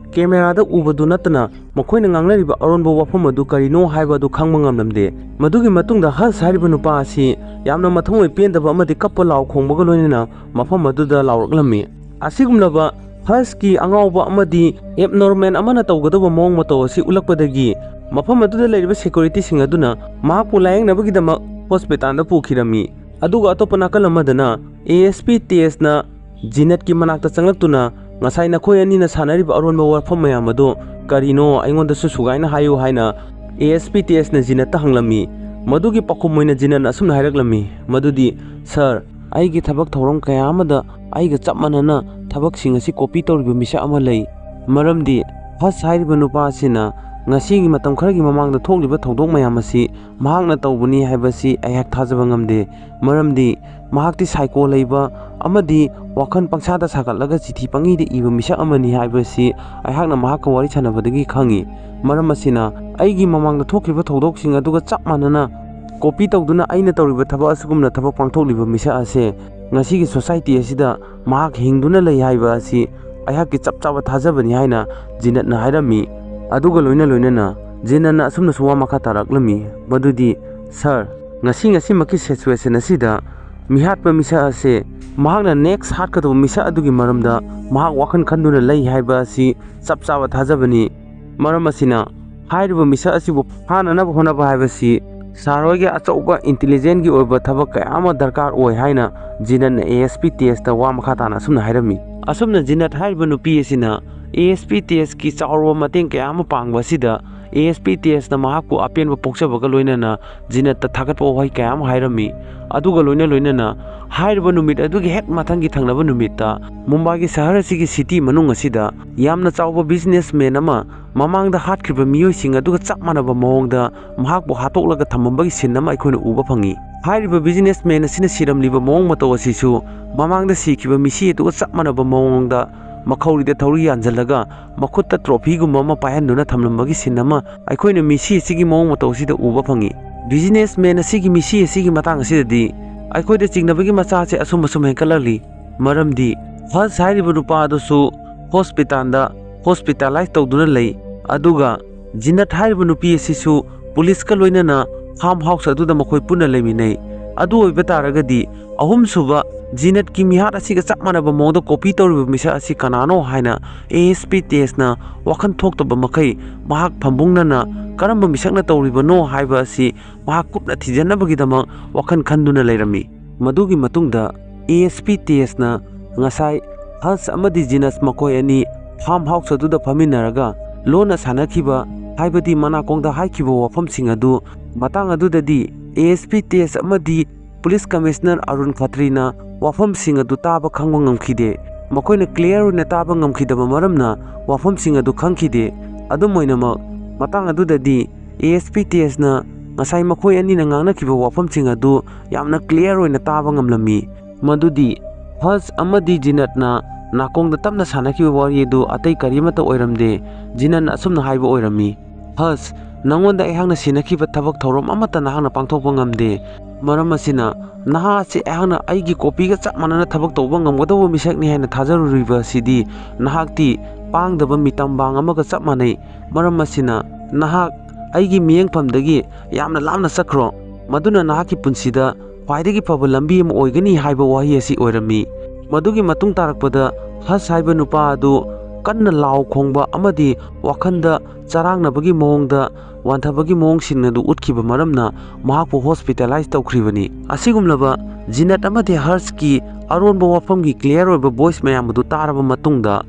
ꯀꯦꯃꯦꯔꯥꯗ ꯎꯕꯗꯨ ꯅꯠꯇꯅ ꯃꯈꯣꯏꯅ ꯉꯥꯡꯅꯔꯤꯕ ꯑꯔꯣꯟꯕ ꯋꯥꯐꯝ ꯑꯗꯨ ꯀꯔꯤꯅꯣ ꯍꯥꯏꯕ ꯑꯗꯨ ꯈꯪꯕ ꯉꯝꯂꯝꯗꯦ꯫ ꯃꯗꯨꯒꯤ ꯃꯇꯨꯡꯗ ꯍꯁ ꯍꯥꯏꯔꯤꯕ ꯅꯨꯄꯥ ꯑꯁꯤ ꯌꯥꯝꯅ ꯃꯊꯃꯣꯏ ꯄꯦꯟꯗꯕ ꯑꯃꯗꯤ ꯀꯞꯄ ꯂꯥꯎ ꯈꯣꯡꯕꯒ ꯂꯣꯏꯅꯅ ꯃꯐꯝ ꯑꯗꯨꯗ ꯂꯥꯎꯔꯛꯂꯝꯃꯤ꯫ ꯑꯁꯤꯒꯨꯝꯂꯕ ꯍꯁꯀꯤ ꯑꯉꯥꯎꯕ ꯑꯃꯗꯤ ꯑꯦꯕꯅꯣꯔꯃꯦꯜ ꯑꯃꯅ ꯇꯧꯒꯗꯧꯕ ꯃꯑꯣꯡ ꯃꯇꯧ ꯑꯁꯤ ꯎꯠꯂꯛꯄꯗꯒꯤ ꯃꯐꯝ ꯑꯗꯨꯗ ꯂꯩꯔꯤꯕ ꯁꯦꯀ꯭ꯌꯨꯔꯤꯇꯤꯁꯤꯡ ꯑꯗꯨꯅ ꯃꯍꯥꯛꯄꯨ ꯂꯥꯌꯦꯡꯅꯕꯒꯤꯗꯃꯛ ꯍꯣꯁꯄꯤꯇꯥꯜꯗ ꯄꯨꯈꯤꯔꯝꯃꯤ꯫ ꯑꯗꯨꯒ ꯑꯇꯣꯞꯄ ꯅꯥꯀꯜ ꯑꯃꯗꯅ ꯑꯦ ꯑꯦꯁ ꯄꯤ ꯇꯦꯖꯅ ꯖꯤꯅꯠꯀꯤ ꯃꯅꯥꯛꯇ ꯆꯪꯂꯛꯇꯨꯅ, "ꯉꯁꯥꯏ ꯅꯈꯣꯏ ꯑꯅꯤꯅ ꯁꯥꯟꯅꯔꯤꯕ ꯑꯔꯣꯟꯕ ꯋꯥꯐꯝ ꯃꯌꯥꯝ ꯑꯗꯨ ꯀꯔꯤꯅꯣ? ꯑꯩꯉꯣꯟꯗꯁꯨ ꯁꯨꯒꯥꯏꯅ ꯍꯥꯏꯌꯨ" ꯍꯥꯏꯅ ꯑꯦ ꯑꯦꯁ ꯄꯤ ꯇꯦꯖꯅ ꯖꯤꯅꯠꯇ ꯍꯪꯂꯝꯃꯤ꯫ ꯃꯗꯨꯒꯤ ꯄꯥꯎꯈꯨꯝ ꯑꯣꯏꯅ ꯖꯤꯅꯠꯅ ꯑꯁꯨꯝꯅ ꯍꯥꯏꯔꯛꯂꯝꯃꯤ, ꯃꯗꯨꯗꯤ, "ꯁꯥꯔ, ꯑꯩꯒꯤ ꯊꯕꯛ ꯊꯧꯔꯝ ꯀꯌꯥ ꯑꯃꯗ ꯑꯩꯒ ꯆꯞ ꯃꯥꯟꯅꯅ ꯊꯕꯛꯁꯤꯡ ꯑꯁꯤ ꯀꯣꯄꯤ ꯇꯧꯔꯤꯕ ꯃꯤꯁꯛ ꯑꯃ ꯂꯩ꯫ ꯃꯔꯝꯗꯤ ꯍꯁ ꯍꯥꯏꯔꯤꯕ ꯅꯨꯄꯥ ꯑꯁꯤꯅ ꯉꯁꯤꯒꯤ ꯃꯇꯝ ꯈꯔꯒꯤ ꯃꯃꯥꯡꯗ ꯊꯣꯛꯂꯤꯕ ꯊꯧꯗꯣꯛ ꯃꯌꯥꯝ ꯑꯁꯤ ꯃꯍꯥꯛꯅ ꯇꯧꯕꯅꯤ ꯍꯥꯏꯕꯁꯤ ꯑꯩꯍꯥꯛ ꯊꯥꯖꯕ ꯉꯝꯗꯦ꯫ ꯃꯔꯝꯗꯤ ꯃꯍꯥꯛꯇꯤ psycho ꯂꯩꯕ ꯑꯃꯗꯤ ꯋꯥꯈꯜ ꯄꯪꯁꯥꯗ ꯁꯥꯒꯠꯂꯒ ꯆꯤꯊꯤ ꯄꯪꯏꯗ ꯏꯕ ꯃꯤꯁꯛ ꯑꯃꯅꯤ ꯍꯥꯏꯕꯁꯤ ꯑꯩꯍꯥꯛꯅ ꯃꯍꯥꯛꯀ ꯋꯥꯔꯤ ꯁꯥꯟꯅꯕꯗꯒꯤ ꯈꯪꯉꯤ꯫ ꯃꯔꯝ ꯑꯁꯤꯅ, ꯑꯩꯒꯤ ꯃꯃꯥꯡꯗ ꯊꯣꯛꯈꯤꯕ ꯊꯧꯗꯣꯛꯁꯤꯡ ꯑꯗꯨꯒ ꯆꯞ ꯃꯥꯟꯅꯅ copy ꯇꯧꯗꯨꯅ ꯑꯩꯅ ꯇꯧꯔꯤꯕ ꯊꯕꯛ ꯑꯁꯤꯒꯨꯝꯅ ꯊꯕꯛ ꯄꯥꯡꯊꯣꯛꯂꯤꯕ ꯃꯤꯁꯛ ꯑꯁꯦ ꯉꯁꯤꯒꯤ society ꯑꯁꯤꯗ ꯃꯍꯥꯛ ꯍꯤꯡꯗꯨꯅ ꯂꯩ ꯍꯥꯏꯕ ꯑꯁꯤ ꯑꯩꯍꯥꯛꯀꯤ ꯆꯞ ꯆꯥꯕ ꯊꯥꯖꯕꯅꯤ ꯍꯥꯏꯅ ꯖꯤꯅꯠꯅ ꯍꯥꯏꯔꯝꯃꯤ꯫ ꯑꯗꯨꯒ ꯂꯣꯏꯅ ꯂꯣꯏꯅꯅ ꯖꯤꯅꯠꯅ ꯑꯁꯨꯝꯅꯁꯨ ꯋꯥ ꯃꯈꯥ ꯇꯥꯔꯛꯂꯝꯃꯤ, ꯃꯗꯨꯗꯤ, "Sir, ꯉꯁꯤ ꯉꯁꯤꯃꯛꯀꯤ situation ꯑꯁꯤꯗ ꯃꯤꯍꯥꯠꯄ ꯃꯤꯁꯛ ꯑꯁꯦ ꯃꯍꯥꯛꯅ next ꯍꯥꯠꯀꯗꯧꯕ ꯃꯤꯁꯛ ꯑꯗꯨꯒꯤ ꯃꯔꯝꯗ ꯃꯍꯥꯛ ꯋꯥꯈꯜ ꯈꯟꯗꯨꯅ ꯂꯩ ꯍꯥꯏꯕ ꯑꯁꯤ ꯆꯞ ꯆꯥꯕ ꯊꯥꯖꯕꯅꯤ꯫ ꯃꯔꯝ ꯑꯁꯤꯅ, ꯍꯥꯏꯔꯤꯕ ꯃꯤꯁꯛ ꯑꯁꯤꯕꯨ ꯐꯥꯅꯅꯕ ꯍꯣꯠꯅꯕ ꯍꯥꯏꯕꯁꯤ ꯁꯥꯔ ꯍꯣꯏꯒꯤ ꯑꯆꯧꯕ intelligence ꯀꯤ ꯑꯣꯏꯕ ꯊꯕꯛ ꯀꯌꯥ ꯑꯃ ꯗꯔꯀꯥꯔ ꯑꯣꯏ" ꯍꯥꯏꯅ ꯖꯤꯅꯠꯅ ASP ꯇꯦꯖꯇ ꯋꯥ ꯃꯈꯥ ꯇꯥꯅ ꯑꯁꯨꯝꯅ ꯍꯥꯏꯔꯝꯃꯤ꯫ ꯑꯁꯨꯝꯅ ꯖꯤꯅꯠ ꯍꯥꯏꯔꯤꯕ ꯅꯨꯄꯤ ꯑꯁꯤꯅ ASP ꯇꯦꯖꯀꯤ ꯆꯥꯎꯔꯕ ꯃꯇꯦꯡ ꯀꯌꯥ ꯑꯃ ꯄꯥꯡꯕ ꯑꯁꯤꯗ ASP ꯇꯦꯖꯅ ꯃꯍꯥꯛꯄꯨ ꯑꯄꯦꯟꯕ ꯄꯣꯛꯆꯕꯒ ꯂꯣꯏꯅꯅ ꯖꯤꯅꯠꯇ ꯊꯥꯒꯠꯄ ꯋꯥꯍꯩ ꯀꯌꯥ ꯑꯃ ꯍꯥꯏꯔꯝꯃꯤ꯫ ꯑꯗꯨꯒ ꯂꯣꯏꯅ ꯂꯣꯏꯅꯅ ꯍꯥꯏꯔꯤꯕ ꯅꯨꯃꯤꯠ ꯑꯗꯨꯒꯤ ꯍꯦꯛ ꯃꯊꯪꯒꯤ ꯊꯪꯅꯕ ꯅꯨꯃꯤꯠꯇ ꯃꯨꯝꯕꯥꯏꯒꯤ ꯁꯍꯔ ꯑꯁꯤꯒꯤ city ꯃꯅꯨꯡ ꯑꯁꯤꯗ ꯌꯥꯝꯅ ꯆꯥꯎꯕ businessman ꯑꯃ ꯃꯃꯥꯡꯗ ꯍꯥꯠꯈ꯭ꯔꯤꯕ ꯃꯤꯑꯣꯏꯁꯤꯡ ꯑꯗꯨꯒ ꯆꯞ ꯃꯥꯟꯅꯕ ꯃꯑꯣꯡꯗ ꯃꯍꯥꯛꯄꯨ ꯍꯥꯠꯇꯣꯛꯂꯒ ꯊꯝꯃꯝꯕꯒꯤ scene ꯑꯃ ꯑꯩꯈꯣꯏꯅ ꯎꯕ ꯐꯪꯉꯤ꯫ ꯍꯥꯏꯔꯤꯕ businessman ꯑꯁꯤꯅ ꯁꯤꯔꯝꯂꯤꯕ ꯃꯑꯣꯡ ꯃꯇꯧ ꯑꯁꯤꯁꯨ ꯃꯃꯥꯡꯗ ꯁꯤꯈꯤꯕ ꯃꯤꯁꯤ ꯑꯗꯨꯒ ꯆꯞ ꯃꯥꯟꯅꯕ ꯃꯑꯣꯡꯗ ꯃꯈꯧꯔꯤꯗ ꯊꯧꯔꯤ ꯌꯥꯟꯁꯤꯜꯂꯒ ꯃꯈꯨꯠꯇ trophy ꯒꯨꯝꯕ ꯑꯃ ꯄꯥꯏꯍꯟꯗꯨꯅ ꯊꯝꯂꯝꯕꯒꯤ scene ꯑꯃ ꯑꯩꯈꯣꯏꯅ ꯃꯤꯁꯤ ꯑꯁꯤꯒꯤ ꯃꯑꯣꯡ ꯃꯇꯧ ꯑꯁꯤꯗ ꯎꯕ ꯐꯪꯉꯤ꯫ Businessman ꯑꯁꯤꯒꯤ ꯃꯤꯁꯤ ꯑꯁꯤꯒꯤ ꯃꯇꯥꯡ ꯑꯁꯤꯗꯗꯤ ꯑꯩꯈꯣꯏꯗ ꯆꯤꯡꯅꯕꯒꯤ ꯃꯆꯥꯛ ꯑꯁꯦ ꯑꯁꯨꯝ ꯑꯁꯨꯝ ꯍꯦꯟꯒꯠꯂꯛꯂꯤ꯫ ꯃꯔꯝꯗꯤ ꯍꯜꯁ ꯍꯥꯏꯔꯤꯕ ꯅꯨꯄꯥ ꯑꯗꯨꯁꯨ hospital ꯗ hospitalize ꯇꯧꯗꯨꯅ ꯂꯩ, ꯑꯗꯨꯒ ꯖꯤꯅꯠ ꯍꯥꯏꯔꯤꯕ ꯅꯨꯄꯤ ꯑꯁꯤꯁꯨ police ꯀ ꯂꯣꯏꯅꯅ farm house ꯑꯗꯨꯗ ꯃꯈꯣꯏ ꯄꯨꯟꯅ ꯂꯩꯃꯤꯟꯅꯩ꯫ ꯑꯗꯨ ꯑꯣꯏꯕ ꯇꯥꯔꯒꯗꯤ, ꯑꯍꯨꯝꯁꯨꯕ ꯖꯤꯅꯠꯀꯤ ꯃꯤꯍꯥꯠ ꯑꯁꯤꯒ ꯆꯞ ꯃꯥꯟꯅꯕ ꯃꯑꯣꯡꯗ copy ꯇꯧꯔꯤꯕ ꯃꯤꯁꯛ ꯑꯁꯤ ꯀꯅꯥꯅꯣ ꯍꯥꯏꯅ ASP ꯇꯦꯖꯅ ꯋꯥꯈꯜ ꯊꯣꯛꯇꯕ ꯃꯈꯩ ꯃꯍꯥꯛ ꯐꯝꯕꯨꯡꯅꯅ ꯀꯔꯝꯕ ꯃꯤꯁꯛꯅ ꯇꯧꯔꯤꯕꯅꯣ ꯍꯥꯏꯕ ꯑꯁꯤ ꯃꯍꯥꯛ ꯀꯨꯞꯅ ꯊꯤꯖꯤꯟꯅꯕꯒꯤꯗꯃꯛ ꯋꯥꯈꯜ ꯈꯟꯗꯨꯅ ꯂꯩꯔꯝꯃꯤ꯫ ꯃꯗꯨꯒꯤ ꯃꯇꯨꯡꯗ ASP ꯇꯦꯖꯅ ꯉꯁꯥꯏ ꯍꯜꯁ ꯑꯃꯗꯤ ꯖꯤꯅꯠ ꯃꯈꯣꯏ ꯑꯅꯤ farm house ꯑꯗꯨꯗ ꯐꯝꯃꯤꯟꯅꯔꯒ ꯂꯣꯟꯅ ꯁꯥꯟꯅꯈꯤꯕ, ꯍꯥꯏꯕꯗꯤ ꯃꯅꯥꯀꯣꯡꯗ ꯍꯥꯏꯈꯤꯕ ꯋꯥꯐꯝꯁꯤꯡ ꯑꯗꯨ, ꯃꯇꯥꯡ ꯑꯗꯨꯗꯗꯤ ASP ꯇꯦꯖ ꯑꯃꯗꯤ police commissioner ꯑꯔꯨꯟ ꯈꯇ꯭ꯔꯤꯅ ꯋꯥꯐꯝꯁꯤꯡ ꯑꯗꯨ ꯇꯥꯕ ꯈꯪꯕ ꯉꯝꯈꯤꯗꯦ꯫ ꯃꯈꯣꯏꯅ clear ꯑꯣꯏꯅ ꯇꯥꯕ ꯉꯝꯈꯤꯗꯕ ꯃꯔꯝꯅ ꯋꯥꯐꯝꯁꯤꯡ ꯑꯗꯨ ꯈꯪꯈꯤꯗꯦ꯫ ꯑꯗꯨꯝ ꯑꯣꯏꯅꯃꯛ, ꯃꯇꯥꯡ ꯑꯗꯨꯗꯗꯤ ꯑꯦ ꯑꯦꯁ ꯄꯤ ꯇꯦꯖꯅ ꯉꯁꯥꯏ ꯃꯈꯣꯏ ꯑꯅꯤꯅ ꯉꯥꯡꯅꯈꯤꯕ ꯋꯥꯐꯝꯁꯤꯡ ꯑꯗꯨ ꯌꯥꯝꯅ ꯀ꯭ꯂꯤꯌꯥꯔ ꯑꯣꯏꯅ ꯇꯥꯕ ꯉꯝꯂꯝꯃꯤ꯫ ꯃꯗꯨꯗꯤ ꯍꯔꯁ ꯑꯃꯗꯤ ꯖꯤꯅꯠꯅ ꯅꯥꯀꯣꯡꯗ ꯇꯞꯅ ꯁꯥꯟꯅꯈꯤꯕ ꯋꯥꯔꯤ ꯑꯗꯨ ꯑꯇꯩ ꯀꯔꯤꯃꯠꯇ ꯑꯣꯏꯔꯝꯗꯦ꯫ ꯖꯤꯅꯠꯅ ꯑꯁꯨꯝꯅ ꯍꯥꯏꯕ ꯑꯣꯏꯔꯝꯃꯤ, "ꯍꯔꯁ, ꯅꯉꯣꯟꯗ ꯑꯩꯍꯥꯛꯅ ꯁꯤꯟꯅꯈꯤꯕ ꯊꯕꯛ ꯊꯧꯔꯝ ꯑꯃꯠꯇ ꯅꯍꯥꯛꯅ ꯄꯥꯡꯊꯣꯛꯄ ꯉꯝꯗꯦ꯫ ꯃꯔꯝ ꯑꯁꯤꯅ, ꯅꯍꯥꯛ ꯑꯁꯤ ꯑꯩꯍꯥꯛꯅ ꯑꯩꯒꯤ ꯀꯣꯄꯤꯒ ꯆꯞ ꯃꯥꯟꯅꯅ ꯊꯕꯛ ꯇꯧꯕ ꯉꯝꯒꯗꯧꯕ ꯃꯤꯁꯛꯅꯤ ꯍꯥꯏꯅ ꯊꯥꯖꯔꯨꯔꯤꯕ ꯑꯁꯤꯗꯤ ꯅꯍꯥꯛꯇꯤ ꯄꯥꯡꯗꯕ ꯃꯤꯇꯝꯕꯥꯡ ꯑꯃꯒ ꯆꯞ ꯃꯥꯟꯅꯩ꯫ ꯃꯔꯝ ꯑꯁꯤꯅ, ꯅꯍꯥꯛ ꯑꯩꯒꯤ ꯃꯤꯠꯌꯦꯡꯐꯝꯗꯒꯤ ꯌꯥꯝꯅ ꯂꯥꯞꯅ ꯆꯠꯈ꯭ꯔꯣ꯫ ꯃꯗꯨꯅ ꯅꯍꯥꯛꯀꯤ ꯄꯨꯟꯁꯤꯗ ꯈ꯭ꯋꯥꯏꯗꯒꯤ ꯐꯕ ꯂꯝꯕꯤ ꯑꯃ ꯑꯣꯏꯒꯅꯤ" ꯍꯥꯏꯕ ꯋꯥꯍꯩ ꯑꯁꯤ ꯑꯣꯏꯔꯝꯃꯤ꯫ ꯃꯗꯨꯒꯤ ꯃꯇꯨꯡ ꯇꯥꯔꯛꯄꯗ ꯍꯁ ꯍꯥꯏꯕ ꯅꯨꯄꯥ ꯑꯗꯨ ꯀꯟꯅ ꯂꯥꯎ ꯈꯣꯡꯕ ꯑꯃꯗꯤ ꯋꯥꯈꯜꯗ ꯆꯔꯥꯡꯅꯕꯒꯤ ꯃꯑꯣꯡꯗ ꯋꯥꯟꯊꯕꯒꯤ ꯃꯑꯣꯡꯁꯤꯡ ꯑꯗꯨ ꯎꯠꯈꯤꯕ ꯃꯔꯝꯅ ꯃꯍꯥꯛꯄꯨ ꯍꯣꯁꯄꯤꯇꯥꯂꯥꯏꯁ ꯇꯧꯈ꯭ꯔꯤꯕꯅꯤ꯫ ꯑꯁꯤꯒꯨꯝꯂꯕ ꯖꯤꯅꯠ ꯑꯃꯗꯤ ꯍꯔꯁꯀꯤ ꯑꯔꯣꯟꯕ ꯋꯥꯐꯝꯒꯤ ꯀ꯭ꯂꯤꯌꯥꯔ ꯑꯣꯏꯕ ꯚꯣꯏꯁ ꯃꯌꯥꯝ ꯑꯗꯨ ꯇꯥꯔꯕ ꯃꯇꯨꯡꯗ,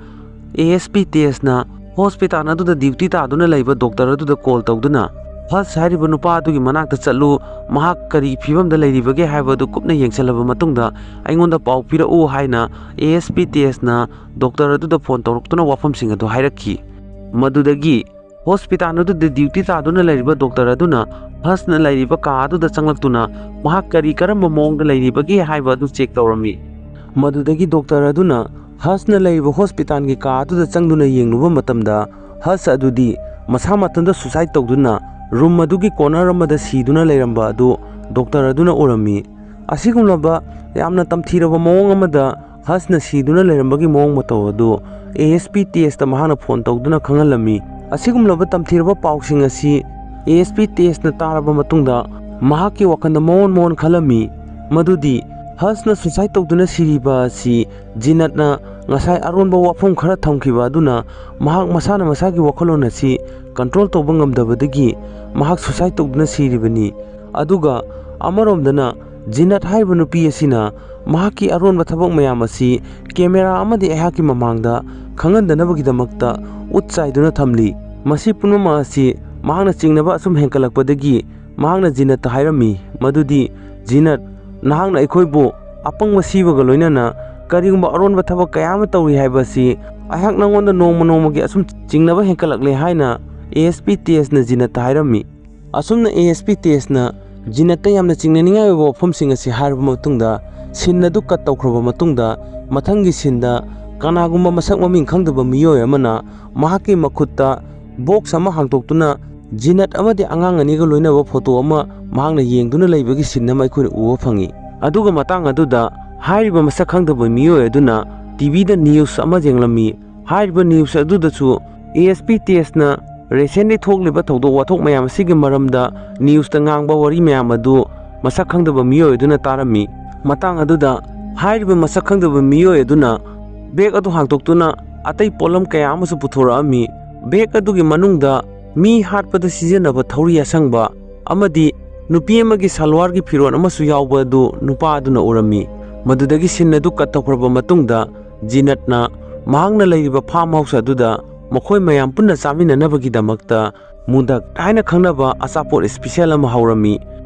ꯑꯦ ꯑꯦꯁ ꯄꯤ ꯇꯦꯖꯅ ꯍꯣꯁꯄꯤꯇꯥꯜ ꯑꯗꯨꯗ ꯗ꯭ꯌꯨꯇꯤ ꯇꯥꯗꯨꯅ ꯂꯩꯕ ꯗꯣꯛꯇꯔ ꯑꯗꯨꯗ ꯀꯣꯜ ꯇꯧꯗꯨꯅ, "ꯍꯁ ꯍꯥꯏꯔꯤꯕ ꯅꯨꯄꯥ ꯑꯗꯨꯒꯤ ꯃꯅꯥꯛꯇ ꯆꯠꯂꯨ, ꯃꯍꯥꯛ ꯀꯔꯤ ꯐꯤꯕꯝꯗ ꯂꯩꯔꯤꯕꯒꯦ ꯍꯥꯏꯕ ꯑꯗꯨ ꯀꯨꯞꯅ ꯌꯦꯡꯁꯤꯜꯂꯕ ꯃꯇꯨꯡꯗ ꯑꯩꯉꯣꯟꯗ ꯄꯥꯎ ꯄꯤꯔꯛꯎ" ꯍꯥꯏꯅ ꯑꯦ ꯑꯦꯁ ꯄꯤ ꯇꯦꯖꯅ ꯗꯣꯛꯇꯔ ꯑꯗꯨꯗ ꯐꯣꯟ ꯇꯧꯔꯛꯇꯨꯅ ꯋꯥꯐꯝꯁꯤꯡ ꯑꯗꯨ ꯍꯥꯏꯔꯛꯈꯤ꯫ ꯃꯗꯨꯗꯒꯤ ꯍꯣꯁꯄꯤꯇꯥꯜ ꯑꯗꯨꯗ ꯗ꯭ꯌꯨꯇꯤ ꯇꯥꯗꯨꯅ ꯂꯩꯔꯤꯕ ꯗꯣꯛꯇꯔ ꯑꯗꯨꯅ ꯍꯁꯅ ꯂꯩꯔꯤꯕ ꯀꯥ ꯑꯗꯨꯗ ꯆꯪꯂꯛꯇꯨꯅ ꯃꯍꯥꯛ ꯀꯔꯤ ꯀꯔꯝꯕ ꯃꯑꯣꯡꯗ ꯂꯩꯔꯤꯕꯒꯦ ꯍꯥꯏꯕ ꯑꯗꯨ ꯆꯦꯛ ꯇꯧꯔꯝꯃꯤ꯫ ꯃꯗꯨꯗꯒꯤ ꯗꯣꯛꯇꯔ ꯑꯗꯨꯅ ꯍꯁꯅ ꯂꯩꯔꯤꯕ ꯍꯣꯁꯄꯤꯇꯥꯜꯒꯤ ꯀꯥ ꯑꯗꯨꯗ ꯆꯪꯗꯨꯅ ꯌꯦꯡꯂꯨꯕ ꯃꯇꯝꯗ, ꯍꯁ ꯑꯗꯨꯗꯤ ꯃꯁꯥ ꯃꯊꯟꯇ ꯁꯨꯁꯥꯏꯗ ꯇꯧꯗꯨꯅ ꯔꯨꯝ ꯑꯗꯨꯒꯤ ꯀꯣꯔꯅꯔ ꯑꯃꯗ ꯁꯤꯗꯨꯅ ꯂꯩꯔꯝꯕ ꯑꯗꯨ ꯗꯣꯛꯇꯔ ꯑꯗꯨꯅ ꯎꯔꯝꯃꯤ꯫ ꯑꯁꯤꯒꯨꯝꯂꯕ ꯌꯥꯝꯅ ꯇꯝꯊꯤꯔꯕ ꯃꯑꯣꯡ ꯑꯃꯗ ꯍꯁꯅ ꯁꯤꯗꯨꯅ ꯂꯩꯔꯝꯕꯒꯤ ꯃꯑꯣꯡ ꯃꯇꯧ ꯑꯗꯨ ꯑꯦ ꯑꯦꯁ ꯄꯤ ꯇꯦꯖꯇ ꯃꯍꯥꯛꯅ ꯐꯣꯟ ꯇꯧꯗꯨꯅ ꯈꯪꯍꯜꯂꯝꯃꯤ꯫ ꯑꯁꯤꯒꯨꯝꯂꯕ ꯇꯝꯊꯤꯔꯕ ꯄꯥꯎꯁꯤꯡ ꯑꯁꯤ ꯑꯦ ꯑꯦꯁ ꯄꯤ ꯇꯦꯖꯅ ꯇꯥꯔꯕ ꯃꯇꯨꯡꯗ ꯃꯍꯥꯛꯀꯤ ꯋꯥꯈꯜꯗ ꯃꯑꯣꯟ ꯃꯑꯣꯟ ꯈꯜꯂꯝꯃꯤ꯫ ꯃꯗꯨꯗꯤ ꯍꯁꯅ ꯁꯨꯁꯥꯏꯗ ꯇꯧꯗꯨꯅ ꯁꯤꯔꯤꯕ ꯑꯁꯤ ꯖꯤꯅꯠꯅ ꯉꯁꯥꯏ ꯑꯔꯣꯟꯕ ꯋꯥꯐꯝ ꯈꯔ ꯊꯝꯈꯤꯕ ꯑꯗꯨꯅ ꯃꯍꯥꯛ ꯃꯁꯥꯅ ꯃꯁꯥꯒꯤ ꯋꯥꯈꯜꯂꯣꯟ ꯑꯁꯤ ꯀꯟꯇ꯭ꯔꯣꯜ ꯇꯧꯕ ꯉꯝꯗꯕꯗꯒꯤ ꯃꯍꯥꯛ ꯁꯨꯁꯥꯏꯗ ꯇꯧꯗꯨꯅ ꯁꯤꯔꯤꯕꯅꯤ꯫ ꯑꯗꯨꯒ ꯑꯃꯔꯣꯝꯗꯅ ꯖꯤꯅꯠ ꯍꯥꯏꯔꯤꯕ ꯅꯨꯄꯤ ꯑꯁꯤꯅ ꯃꯍꯥꯛꯀꯤ ꯑꯔꯣꯟꯕ ꯊꯕꯛ ꯃꯌꯥꯝ ꯑꯁꯤ ꯀꯦꯃꯦꯔꯥ ꯑꯃꯗꯤ ꯑꯩꯍꯥꯛꯀꯤ ꯃꯃꯥꯡꯗ ꯈꯪꯍꯟꯗꯅꯕꯒꯤꯗꯃꯛꯇ ꯎꯠ ꯆꯥꯏꯗꯨꯅ ꯊꯝꯂꯤ꯫ ꯃꯁꯤ ꯄꯨꯝꯅꯃꯛ ꯑꯁꯤ ꯃꯍꯥꯛꯅ ꯆꯤꯡꯅꯕ ꯑꯁꯨꯝ ꯍꯦꯟꯒꯠꯂꯛꯄꯗꯒꯤ ꯃꯍꯥꯛꯅ ꯖꯤꯅꯠꯇ ꯍꯥꯏꯔꯝꯃꯤ ꯃꯗꯨꯗꯤ, "ꯖꯤꯅꯠ, ꯅꯍꯥꯛꯅ ꯑꯩꯈꯣꯏꯕꯨ ꯑꯄꯪꯕ ꯁꯤꯕꯒ ꯂꯣꯏꯅꯅ ꯀꯔꯤꯒꯨꯝꯕ ꯑꯔꯣꯟꯕ ꯊꯕꯛ ꯀꯌꯥ ꯑꯃ ꯇꯧꯔꯤ ꯍꯥꯏꯕ ꯑꯁꯤ ꯑꯩꯍꯥꯛ ꯅꯉꯣꯟꯗ ꯅꯣꯡꯃ ꯅꯣꯡꯃꯒꯤ ꯑꯁꯨꯝ ꯆꯤꯡꯅꯕ ꯍꯦꯟꯒꯠꯂꯛꯂꯦ" ꯍꯥꯏꯅ ꯑꯦ ꯑꯦꯁ ꯄꯤ ꯇꯦꯖꯅ ꯖꯤꯅꯠꯇ ꯍꯥꯏꯔꯝꯃꯤ꯫ ꯑꯁꯨꯝꯅ ꯑꯦ ꯑꯦꯁ ꯄꯤ ꯇꯦꯖꯅ ꯖꯤꯅꯠꯇ ꯌꯥꯝꯅ ꯆꯤꯡꯅꯅꯤꯡꯉꯥꯏ ꯑꯣꯏꯕ ꯋꯥꯐꯝꯁꯤꯡ ꯑꯁꯤ ꯍꯥꯏꯔꯕ ꯃꯇꯨꯡꯗ, ꯁꯤꯟ ꯑꯗꯨ ꯀꯠ ꯇꯧꯈ꯭ꯔꯕ ꯃꯇꯨꯡꯗ, ꯃꯊꯪꯒꯤ ꯁꯤꯟꯗ ꯀꯅꯥꯒꯨꯝꯕ ꯃꯁꯛ ꯃꯃꯤꯡ ꯈꯪꯗꯕ ꯃꯤꯑꯣꯏ ꯑꯃꯅ ꯃꯍꯥꯛꯀꯤ ꯃꯈꯨꯠꯇ ꯕꯣꯛꯁ ꯑꯃ ꯍꯥꯡꯗꯣꯛꯇꯨꯅ ꯖꯤꯅꯠ ꯑꯃꯗꯤ ꯑꯉꯥꯡ ꯑꯅꯤꯒ ꯂꯣꯏꯅꯕ ꯐꯣꯇꯣ ꯑꯃ ꯃꯍꯥꯛꯅ ꯌꯦꯡꯗꯨꯅ ꯂꯩꯕꯒꯤ ꯁꯤꯟ ꯑꯃ ꯑꯩꯈꯣꯏꯅ ꯎꯕ ꯐꯪꯉꯤ꯫ ꯑꯗꯨꯒ ꯃꯇꯥꯡ ꯑꯗꯨꯗ ꯍꯥꯏꯔꯤꯕ ꯃꯁꯛ ꯈꯪꯗꯕ ꯃꯤꯑꯣꯏ ꯑꯗꯨꯅ ꯇꯤ ꯚꯤꯗ ꯅ꯭ꯌꯨꯁ ꯑꯃ ꯌꯦꯡꯂꯝꯃꯤ꯫ ꯍꯥꯏꯔꯤꯕ ꯅ꯭ꯌꯨꯁ ꯑꯗꯨꯗꯁꯨ ꯑꯦ ꯑꯦꯁ ꯄꯤ ꯇꯦꯖꯅ ꯔꯤꯁꯦꯟꯂꯤ ꯊꯣꯛꯂꯤꯕ ꯊꯧꯗꯣꯛ ꯋꯥꯊꯣꯛ ꯃꯌꯥꯝ ꯑꯁꯤꯒꯤ ꯃꯔꯝꯗ ꯅ꯭ꯌꯨꯁꯇ ꯉꯥꯡꯕ ꯋꯥꯔꯤ ꯃꯌꯥꯝ ꯑꯗꯨ ꯃꯁꯛ ꯈꯪꯗꯕ ꯃꯤꯑꯣꯏ ꯑꯗꯨꯅ ꯇꯥꯔꯝꯃꯤ꯫ ꯃꯇꯥꯡ ꯑꯗꯨꯗ ꯍꯥꯏꯔꯤꯕ ꯃꯁꯛ ꯈꯪꯗꯕ ꯃꯤꯑꯣꯏ ꯑꯗꯨꯅ ꯕꯦꯒ ꯑꯗꯨ ꯍꯥꯡꯗꯣꯛꯇꯨꯅ ꯑꯇꯩ ꯄꯣꯠꯂꯝ ꯀꯌꯥ ꯑꯃꯁꯨ ꯄꯨꯊꯣꯔꯛꯑꯝꯃꯤ꯫ ꯕꯦꯒ ꯑꯗꯨꯒꯤ ꯃꯅꯨꯡꯗ ꯃꯤ ꯍꯥꯠꯄꯗ ꯁꯤꯖꯤꯟꯅꯕ ꯊꯧꯔꯤ ꯑꯁꯪꯕ ꯑꯃꯗꯤ ꯅꯨꯄꯤ ꯑꯃꯒꯤ ꯁꯜꯋꯥꯔꯒꯤ ꯐꯤꯔꯣꯜ ꯑꯃꯁꯨ ꯌꯥꯎꯕ ꯑꯗꯨ ꯅꯨꯄꯥ ꯑꯗꯨꯅ ꯎꯔꯝꯃꯤ꯫ ꯃꯗꯨꯗꯒꯤ ꯁꯤꯟ ꯑꯗꯨ ꯀꯠ ꯇꯧꯈ꯭ꯔꯕ ꯃꯇꯨꯡꯗ ꯖꯤꯅꯠꯅ ꯃꯍꯥꯛꯅ ꯂꯩꯔꯤꯕ ꯐꯥꯔꯝ ꯍꯥꯎꯁ ꯑꯗꯨꯗ ꯃꯈꯣꯏ ꯃꯌꯥꯝ ꯄꯨꯟꯅ ꯆꯥꯃꯤꯟꯅꯅꯕꯒꯤꯗꯃꯛꯇ ꯃꯨꯗꯛ ꯍꯥꯏꯅ ꯈꯪꯅꯕ ꯑꯆꯥꯄꯣꯠ ꯏꯁꯄꯤꯁꯦꯜ ꯑꯃ ꯍꯧꯔꯝꯃꯤ꯫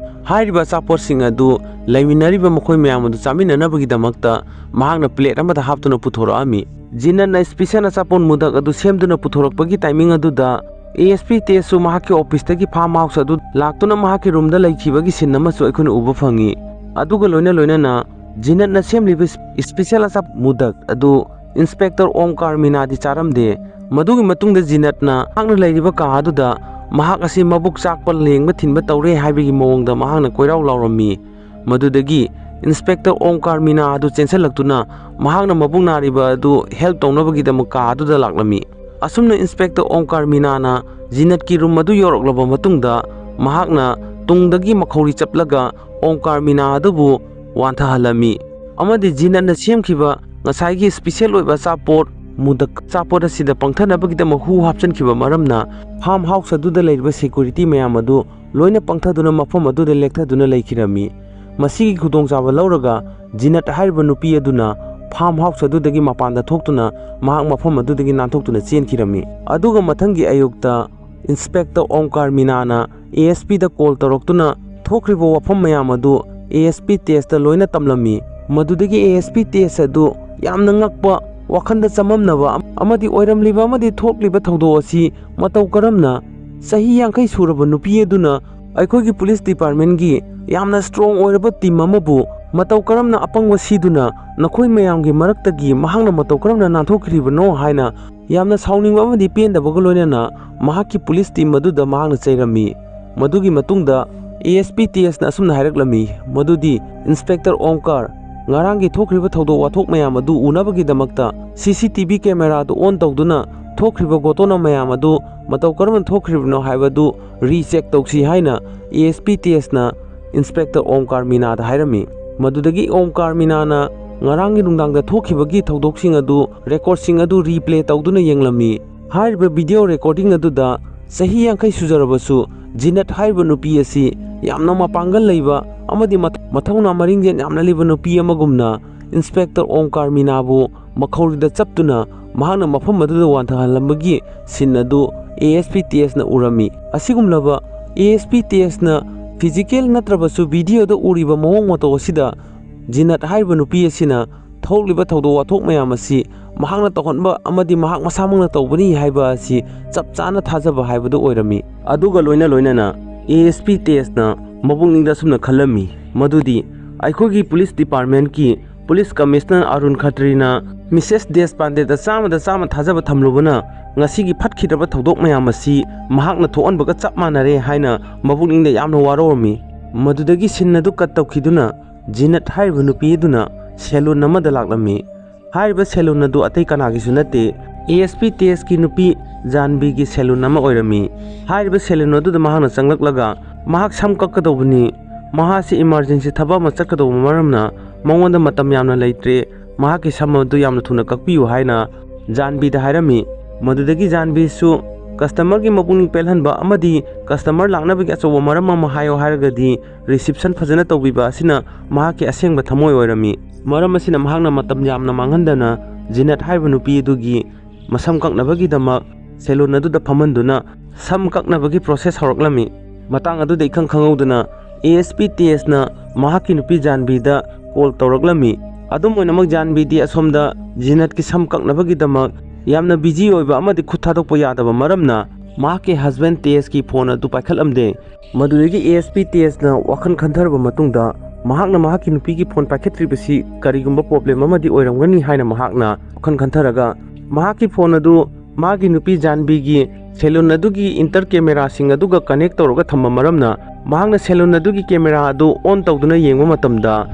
ꯍꯥꯏꯔꯤꯕ ꯑꯆꯥꯄꯣꯠꯁꯤꯡ ꯑꯗꯨ ꯂꯩꯃꯤꯟꯅꯔꯤꯕ ꯃꯈꯣꯏ ꯃꯌꯥꯝ ꯑꯗꯨ ꯆꯥꯃꯤꯟꯅꯅꯕꯒꯤꯗꯃꯛꯇ ꯃꯍꯥꯛꯅ ꯄ꯭ꯂꯦꯠ ꯑꯃꯗ ꯍꯥꯞꯇꯨꯅ ꯄꯨꯊꯣꯔꯛꯑꯝꯃꯤ꯫ ꯖꯤꯅꯠꯅ ꯏꯁꯄꯤꯁꯦꯜ ꯑꯆꯥꯄꯣꯠ ꯃꯨꯗꯛ ꯑꯗꯨ ꯁꯦꯝꯗꯨꯅ ꯄꯨꯊꯣꯔꯛꯄꯒꯤ ꯇꯥꯏꯃꯤꯡ ꯑꯗꯨꯗ ꯑꯦ ꯑꯦꯁ ꯄꯤ ꯇꯦꯖꯁꯨ ꯃꯍꯥꯛꯀꯤ ꯑꯣꯐꯤꯁꯇꯒꯤ ꯐꯥꯔꯝ ꯍꯥꯎꯁ ꯑꯗꯨ ꯂꯥꯛꯇꯨꯅ ꯃꯍꯥꯛꯀꯤ ꯔꯨꯝꯗ ꯂꯩꯈꯤꯕꯒꯤ ꯁꯤꯟ ꯑꯃꯁꯨ ꯑꯩꯈꯣꯏꯅ ꯎꯕ ꯐꯪꯉꯤ꯫ ꯑꯗꯨꯒ ꯂꯣꯏꯅ ꯂꯣꯏꯅꯅ ꯖꯤꯅꯠꯅ ꯁꯦꯝꯂꯤꯕ ꯏꯁ-, ꯏꯁꯄꯤꯁꯦꯜ ꯑꯆꯥꯄꯣꯠ ꯃꯨꯗꯛ ꯑꯗꯨ ꯏꯟꯁꯄꯦꯛꯇꯔ ꯑꯣꯝꯀꯥꯔ ꯃꯤꯅꯥꯗꯤ ꯆꯥꯔꯝꯗꯦ꯫ ꯃꯗꯨꯒꯤ ꯃꯇꯨꯡꯗ ꯖꯤꯅꯠꯅ ꯃꯍꯥꯛꯅ ꯂꯩꯔꯤꯕ ꯀꯥ ꯑꯗꯨꯗ ꯃꯍꯥꯛ ꯑꯁꯤ ꯃꯕꯨꯛ ꯆꯥꯛꯄ, ꯂꯦꯡꯕ ꯊꯤꯟꯕ ꯇꯧꯔꯦ ꯍꯥꯏꯕꯒꯤ ꯃꯑꯣꯡꯗ ꯃꯍꯥꯛꯅ ꯀꯣꯏꯔꯥꯎ ꯂꯥꯎꯔꯝꯃꯤ꯫ ꯃꯗꯨꯗꯒꯤ ꯏꯟꯁꯄꯦꯛꯇꯔ ꯑꯣꯝꯀꯥꯔ ꯃꯤꯅꯥ ꯑꯗꯨ ꯆꯦꯟꯁꯤꯜꯂꯛꯇꯨꯅ ꯃꯍꯥꯛꯅ ꯃꯕꯨꯛ ꯅꯥꯔꯤꯕ ꯑꯗꯨ ꯍꯦꯜꯞ ꯇꯧꯅꯕꯒꯤꯗꯃꯛ ꯀꯥ ꯑꯗꯨꯗ ꯂꯥꯛꯂꯝꯃꯤ꯫ ꯑꯁꯨꯝꯅ ꯏꯟꯁꯄꯦꯛꯇꯔ ꯑꯣꯝꯀꯥꯔ ꯃꯤꯅꯥꯅ ꯖꯤꯅꯠꯀꯤ ꯔꯨꯝ ꯑꯗꯨ ꯌꯧꯔꯛꯂꯕ ꯃꯇꯨꯡꯗ ꯃꯍꯥꯛꯅ ꯇꯨꯡꯗꯒꯤ ꯃꯈꯧꯔꯤ ꯆꯞꯂꯒ ꯑꯣꯝꯀꯥꯔ ꯃꯤꯅꯥ ꯑꯗꯨꯕꯨ ꯋꯥꯟꯊꯍꯜꯂꯝꯃꯤ ꯑꯃꯗꯤ ꯖꯤꯅꯠꯅ ꯁꯦꯝꯈꯤꯕ ꯉꯁꯥꯏꯒꯤ ꯏꯁꯄꯤꯁꯦꯜ ꯑꯣꯏꯕ ꯑꯆꯥꯄꯣꯠ ꯃꯨꯗꯛ ꯑꯆꯥꯄꯣꯠ ꯑꯁꯤꯗ ꯄꯪꯊꯅꯕꯒꯤꯗꯃꯛ ꯍꯨ ꯍꯥꯞꯆꯤꯟꯈꯤꯕ ꯃꯔꯝꯅ ꯐꯥꯔꯝ ꯍꯥꯎꯁ ꯑꯗꯨꯗ ꯂꯩꯔꯤꯕ ꯁꯦꯀ꯭ꯌꯨꯔꯤꯇꯤ ꯃꯌꯥꯝ ꯑꯗꯨ ꯂꯣꯏꯅ ꯄꯪꯊꯗꯨꯅ ꯃꯐꯝ ꯑꯗꯨꯗ ꯂꯦꯛꯊꯗꯨꯅ ꯂꯩꯈꯤꯔꯝꯃꯤ꯫ ꯃꯁꯤꯒꯤ ꯈꯨꯗꯣꯡꯆꯥꯕ ꯂꯧꯔꯒ ꯖꯤꯅꯠ ꯍꯥꯏꯔꯤꯕ ꯅꯨꯄꯤ ꯑꯗꯨꯅ ꯐꯥꯔꯝ ꯍꯥꯎꯁ ꯑꯗꯨꯗꯒꯤ ꯃꯄꯥꯟꯗ ꯊꯣꯛꯇꯨꯅ ꯃꯍꯥꯛ ꯃꯐꯝ ꯑꯗꯨꯗꯒꯤ ꯅꯥꯟꯊꯣꯛꯇꯨꯅ ꯆꯦꯟꯈꯤꯔꯝꯃꯤ꯫ ꯑꯗꯨꯒ ꯃꯊꯪꯒꯤ ꯑꯌꯨꯛꯇ ꯏꯟꯁꯄꯦꯛꯇꯔ ꯑꯣꯝꯀꯥꯔ ꯃꯤꯅꯥꯅ ꯑꯦ ꯑꯦꯁ ꯄꯤꯗ ꯀꯣꯜ ꯇꯧꯔꯛꯇꯨꯅ ꯊꯣꯛꯈ꯭ꯔꯤꯕ ꯋꯥꯐꯝ ꯃꯌꯥꯝ ꯑꯗꯨ ꯑꯦ ꯑꯦꯁ ꯄꯤ ꯇꯦꯖꯇ ꯂꯣꯏꯅ ꯇꯝꯂꯝꯃꯤ꯫ ꯃꯗꯨꯗꯒꯤ ꯑꯦ ꯑꯦꯁ ꯄꯤ ꯇꯦꯖ ꯑꯗꯨ ꯌꯥꯝꯅ ꯉꯛꯄ ꯋꯥꯈꯜꯗ ꯆꯃꯝꯅꯕ ꯑꯃꯗꯤ ꯑꯣꯏꯔꯝꯂꯤꯕ ꯑꯃꯗꯤ ꯊꯣꯛꯂꯤꯕ ꯊꯧꯗꯣꯛ ꯑꯁꯤ ꯃꯇꯧ ꯀꯔꯝꯅ ꯆꯍꯤ ꯌꯥꯡꯈꯩ ꯁꯨꯔꯕ ꯅꯨꯄꯤ ꯑꯗꯨꯅ ꯑꯩꯈꯣꯏꯒꯤ ꯄꯨꯂꯤꯁ ꯗꯤꯄꯥꯔꯠꯃꯦꯟꯒꯤ ꯌꯥꯝꯅ ꯁ꯭ꯇꯔꯣꯡ ꯑꯣꯏꯔꯕ ꯇꯤꯝ ꯑꯃꯕꯨ ꯃꯇꯧ ꯀꯔꯝꯅ ꯑꯄꯪꯕ ꯁꯤꯗꯨꯅ ꯅꯈꯣꯏ ꯃꯌꯥꯝꯒꯤ ꯃꯔꯛꯇꯒꯤ ꯃꯍꯥꯛꯅ ꯃꯇꯧ ꯀꯔꯝꯅ ꯅꯥꯟꯊꯣꯛꯈ꯭ꯔꯤꯕꯅꯣ ꯍꯥꯏꯅ ꯌꯥꯝꯅ ꯁꯥꯎꯅꯤꯡꯕ ꯑꯃꯗꯤ ꯄꯦꯟꯗꯕꯒ ꯂꯣꯏꯅꯅ ꯃꯍꯥꯛꯀꯤ ꯄꯨꯂꯤꯁ ꯇꯤꯝ ꯑꯗꯨꯗ ꯃꯍꯥꯛꯅ ꯆꯩꯔꯝꯃꯤ꯫ ꯃꯗꯨꯒꯤ ꯃꯇꯨꯡꯗ ꯑꯦ ꯑꯦꯁ ꯄꯤ ꯇꯦꯖꯅ ꯑꯁꯨꯝꯅ ꯍꯥꯏꯔꯛꯂꯝꯃꯤ, ꯃꯗꯨꯗꯤ ꯏꯟꯁꯄꯦꯛꯇꯔ ꯑꯣꯝꯀꯥꯔ, ꯉꯔꯥꯡꯒꯤ ꯊꯣꯛꯈ꯭ꯔꯤꯕ ꯊꯧꯗꯣꯛ ꯋꯥꯊꯣꯛ ꯃꯌꯥꯝ ꯑꯗꯨ ꯎꯅꯕꯒꯤꯗꯃꯛꯇ ꯁꯤ ꯁꯤ ꯇꯤ ꯚꯤ ꯀꯦꯃꯦꯔꯥꯗꯨ ꯑꯣꯟ ꯇꯧꯗꯨꯅ ꯊꯣꯛꯈ꯭ꯔꯤꯕ ꯒꯣꯇꯣꯅ ꯃꯌꯥꯝ ꯑꯗꯨ ꯃꯇꯧ ꯀꯔꯝꯅ ꯊꯣꯛꯈ꯭ꯔꯤꯕꯅꯣ ꯍꯥꯏꯕꯗꯨ ꯔꯤꯆꯦꯛ ꯇꯧꯁꯤ ꯍꯥꯏꯅ A S P ꯇꯦꯖꯅ inspector Omkar ꯃꯤꯅꯥꯗ ꯍꯥꯏꯔꯝꯃꯤ꯫ ꯃꯗꯨꯗꯒꯤ ꯑꯣꯝꯀꯥꯔ ꯃꯤꯅꯥꯅ ꯉꯔꯥꯡꯒꯤ ꯅꯨꯡꯗꯥꯡꯗ ꯊꯣꯛꯈꯤꯕꯒꯤ ꯊꯧꯗꯣꯛꯁꯤꯡ ꯑꯗꯨ ꯔꯦꯀꯣꯔꯗꯁꯤꯡ ꯑꯗꯨ ꯔꯤꯄ꯭ꯂꯦ ꯇꯧꯗꯨꯅ ꯌꯦꯡꯂꯝꯃꯤ꯫ ꯍꯥꯏꯔꯤꯕ ꯚꯤꯗꯤꯑꯣ ꯔꯦꯀꯣꯔꯗꯤꯡ ꯑꯗꯨꯗ ꯆꯍꯤ ꯌꯥꯡꯈꯩ ꯁꯨꯖꯔꯕꯁꯨ ꯖꯤꯅꯠ ꯍꯥꯏꯔꯤꯕ ꯅꯨꯄꯤ ꯑꯁꯤ ꯌꯥꯝꯅ ꯃꯄꯥꯡꯒꯜ ꯂꯩꯕ ꯑꯃꯗꯤ ꯃꯊ-, ꯃꯊꯧꯅꯥ ꯃꯔꯤꯡꯖꯦꯜ ꯌꯥꯝꯅ ꯂꯩꯕ ꯅꯨꯄꯤ ꯑꯃꯒꯨꯝꯅ ꯏꯟꯁꯄꯦꯛꯇꯔ ꯑꯣꯝꯀꯥꯔ ꯃꯤꯅꯥꯕꯨ ꯃꯈꯧꯔꯤꯗ ꯆꯞꯇꯨꯅ ꯃꯍꯥꯛꯅ ꯃꯐꯝ ꯑꯗꯨꯗ ꯋꯥꯟꯊꯍꯜꯂꯝꯕꯒꯤ ꯁꯤꯟ ꯑꯗꯨ ꯑꯦ ꯑꯦꯁ ꯄꯤ ꯇꯦꯖꯅ ꯎꯔꯝꯃꯤ꯫ ꯑꯁꯤꯒꯨꯝꯂꯕ ꯑꯦ ꯑꯦꯁ ꯄꯤ ꯇꯦꯖꯅ ꯐꯤꯖꯤꯀꯦꯜ ꯅꯠꯇ꯭ꯔꯕꯁꯨ ꯚꯤꯗꯤꯑꯣꯗ ꯎꯔꯤꯕ ꯃꯑꯣꯡ ꯃꯇꯧ ꯑꯁꯤꯗ ꯖꯤꯅꯠ ꯍꯥꯏꯔꯤꯕ ꯅꯨꯄꯤ ꯑꯁꯤꯅ ꯊꯣꯛꯂꯤꯕ ꯊꯧꯗꯣꯛ ꯋꯥꯊꯣꯛ ꯃꯌꯥꯝ ꯑꯁꯤ ꯃꯍꯥꯛꯅ ꯇꯧꯍꯟꯕ ꯑꯃꯗꯤ ꯃꯍꯥꯛ ꯃꯁꯥꯃꯛꯅ ꯇꯧꯕꯅꯤ ꯍꯥꯏꯕ ꯑꯁꯤ ꯆꯞ ꯆꯥꯅ ꯊꯥꯖꯕ ꯍꯥꯏꯕꯗꯨ ꯑꯣꯏꯔꯝꯃꯤ꯫ ꯑꯗꯨꯒ ꯂꯣꯏꯅ ꯂꯣꯏꯅꯅ ꯑꯦ ꯑꯦꯁ ꯄꯤ ꯇꯦꯖꯅ ꯃꯄꯨꯛꯅꯤꯡꯗ ꯑꯁꯨꯝꯅ ꯈꯜꯂꯝꯃꯤ, ꯃꯗꯨꯗꯤ ꯑꯩꯈꯣꯏꯒꯤ police ꯗꯤꯄꯥꯔꯠꯃꯦꯟꯠꯀꯤ police commissioner Arun ꯈꯇ꯭ꯔꯤꯅ Mrs ꯗꯦꯁꯄꯥꯟꯗꯦꯗ ꯆꯥꯝꯃꯗ ꯆꯥꯝꯃ ꯊꯥꯖꯕ ꯊꯝꯂꯨꯕꯅ ꯉꯁꯤꯒꯤ ꯐꯠꯈꯤꯗ꯭ꯔꯕ ꯊꯧꯗꯣꯛ ꯃꯌꯥꯝ ꯑꯁꯤ ꯃꯍꯥꯛꯅ ꯊꯣꯛꯍꯟꯕꯒ ꯆꯞ ꯃꯥꯟꯅꯔꯦ ꯍꯥꯏꯅ ꯃꯄꯨꯛꯅꯤꯡꯗ ꯌꯥꯝꯅ ꯋꯥꯔꯧꯔꯝꯃꯤ꯫ ꯃꯗꯨꯗꯒꯤ ꯁꯤꯟ ꯑꯗꯨ ꯀꯠ ꯇꯧꯈꯤꯗꯨꯅ ꯖꯤꯅꯠ ꯍꯥꯏꯔꯤꯕ ꯅꯨꯄꯤ ꯑꯗꯨꯅ ꯁꯦꯂꯨꯟ ꯑꯃꯗ ꯂꯥꯛꯂꯝꯃꯤ꯫ ꯍꯥꯏꯔꯤꯕ ꯁꯦꯂꯨꯟ ꯑꯗꯨ ꯑꯇꯩ ꯀꯅꯥꯒꯤꯁꯨ ꯅꯠꯇꯦ, ꯑꯦ ꯑꯦꯁ ꯄꯤ ꯇꯦꯖꯀꯤ ꯅꯨꯄꯤ ꯖꯥꯟꯕꯤꯒꯤ ꯁꯦꯂꯨꯟ ꯑꯃ ꯑꯣꯏꯔꯝꯃꯤ꯫ ꯍꯥꯏꯔꯤꯕ ꯁꯦꯂꯨꯟ ꯑꯗꯨꯗ ꯃꯍꯥꯛꯅ ꯆꯪꯂꯛꯂꯒ ꯃꯍꯥꯛ ꯁꯝ ꯀꯛꯀꯗꯧꯕꯅꯤ, ꯃꯍꯥꯛꯁꯤ ꯏꯃꯥꯔꯖꯦꯟꯁꯤ ꯊꯕꯛ ꯑꯃ ꯆꯠꯀꯗꯧꯕ ꯃꯔꯝꯅ ꯃꯉꯣꯟꯗ ꯃꯇꯝ ꯌꯥꯝꯅ ꯂꯩꯇ꯭ꯔꯦ, ꯃꯍꯥꯛꯀꯤ ꯁꯝ ꯑꯗꯨ ꯌꯥꯝꯅ ꯊꯨꯅ ꯀꯛꯄꯤꯌꯨ ꯍꯥꯏꯅ ꯖꯥꯟꯕꯤꯗ ꯍꯥꯏꯔꯝꯃꯤ꯫ ꯃꯗꯨꯗꯒꯤ ꯖꯥꯟꯕꯤꯁꯨ ꯀꯁꯇꯃꯔꯒꯤ ꯃꯄꯨꯛꯅꯤꯡ ꯄꯦꯜꯍꯟꯕ ꯑꯃꯗꯤ ꯀꯁꯇꯃꯔ ꯂꯥꯛꯅꯕꯒꯤ ꯑꯆꯧꯕ ꯃꯔꯝ ꯑꯃ ꯍꯥꯏꯌꯣ ꯍꯥꯏꯔꯒꯗꯤ ꯔꯤꯁꯤꯞꯁꯟ ꯐꯖꯅ ꯇꯧꯕꯤꯕ ꯑꯁꯤꯅ ꯃꯍꯥꯛꯀꯤ ꯑꯁꯦꯡꯕ ꯊꯃꯣꯏ ꯑꯣꯏꯔꯝꯃꯤ꯫ ꯃꯔꯝ ꯑꯁꯤꯅ ꯃꯍꯥꯛꯅ ꯃꯇꯝ ꯌꯥꯝꯅ ꯃꯥꯡꯍꯟꯗꯅ ꯖꯤꯅꯠ ꯍꯥꯏꯔꯤꯕ ꯅꯨꯄꯤ ꯑꯗꯨꯒꯤ ꯃꯁꯝ ꯀꯛꯅꯕꯒꯤꯗꯃꯛ ꯁꯦꯂꯨꯟ ꯑꯗꯨꯗ ꯐꯝꯍꯟꯗꯨꯅ ꯁꯝ ꯀꯛꯅꯕꯒꯤ ꯄ꯭ꯔꯣꯁꯦꯁ ꯍꯧꯔꯛꯂꯝꯃꯤ꯫ ꯃꯇꯥꯡ ꯑꯗꯨꯗ ꯏꯈꯪ ꯈꯪꯍꯧꯗꯅ ꯑꯦ ꯑꯦꯁ ꯄꯤ ꯇꯦꯖꯅ ꯃꯍꯥꯛꯀꯤ ꯅꯨꯄꯤ ꯖꯥꯟꯕꯤꯗ ꯀꯣꯜ ꯇꯧꯔꯛꯂꯝꯃꯤ꯫ ꯑꯗꯨꯝ ꯑꯣꯏꯅꯃꯛ, ꯖꯥꯟꯕꯤꯗꯤ ꯑꯁꯣꯝꯗ ꯖꯤꯅꯠꯀꯤ ꯁꯝ ꯀꯛꯅꯕꯒꯤꯗꯃꯛ ꯌꯥꯝꯅ ꯕꯤꯖꯤ ꯑꯣꯏꯕ ꯑꯃꯗꯤ ꯈꯨꯠ ꯊꯥꯗꯣꯛꯄ ꯌꯥꯗꯕ ꯃꯔꯝꯅ, ꯃꯍꯥꯛꯀꯤ ꯍꯁꯕꯦꯟ ꯇꯦꯖꯀꯤ ꯐꯣꯟ ꯑꯗꯨ ꯄꯥꯏꯈꯠꯂꯝꯗꯦ꯫ ꯃꯗꯨꯗꯒꯤ ꯑꯦ ꯑꯦꯁ ꯄꯤ ꯇꯦꯖꯅ ꯋꯥꯈꯜ ꯈꯟꯊꯔꯕ ꯃꯇꯨꯡꯗ, ꯃꯍꯥꯛꯅ ꯃꯍꯥꯛꯀꯤ ꯅꯨꯄꯤꯒꯤ ꯐꯣꯟ ꯄꯥꯏꯈꯠꯇ꯭ꯔꯤꯕꯁꯤ ꯀꯔꯤꯒꯨꯝꯕ ꯄ꯭ꯔꯣꯕ꯭ꯂꯦꯝ ꯑꯃꯗꯤ ꯑꯣꯏꯔꯝꯒꯅꯤ ꯍꯥꯏꯅ ꯃꯍꯥꯛꯅ ꯋꯥꯈꯜ ꯈꯟꯊꯔꯒ, ꯃꯍꯥꯛꯀꯤ ꯐꯣꯟ ꯑꯗꯨ ꯃꯥꯒꯤ ꯅꯨꯄꯤ ꯖꯥꯟꯕꯤꯒꯤ ꯁꯦꯂꯨꯟ ꯑꯗꯨꯒꯤ ꯏꯟꯇꯔ ꯀꯦꯃꯦꯔꯥꯁꯤꯡ ꯑꯗꯨꯒ ꯀꯅꯦꯛ ꯇꯧꯔꯒ ꯊꯝꯕ ꯃꯔꯝꯅ, ꯃꯍꯥꯛꯅ ꯁꯦꯂꯨꯟ ꯑꯗꯨꯒꯤ ꯀꯦꯃꯦꯔꯥ ꯑꯗꯨ ꯑꯣꯟ ꯇꯧꯗꯨꯅ ꯌꯦꯡꯕ ꯃꯇꯝꯗ,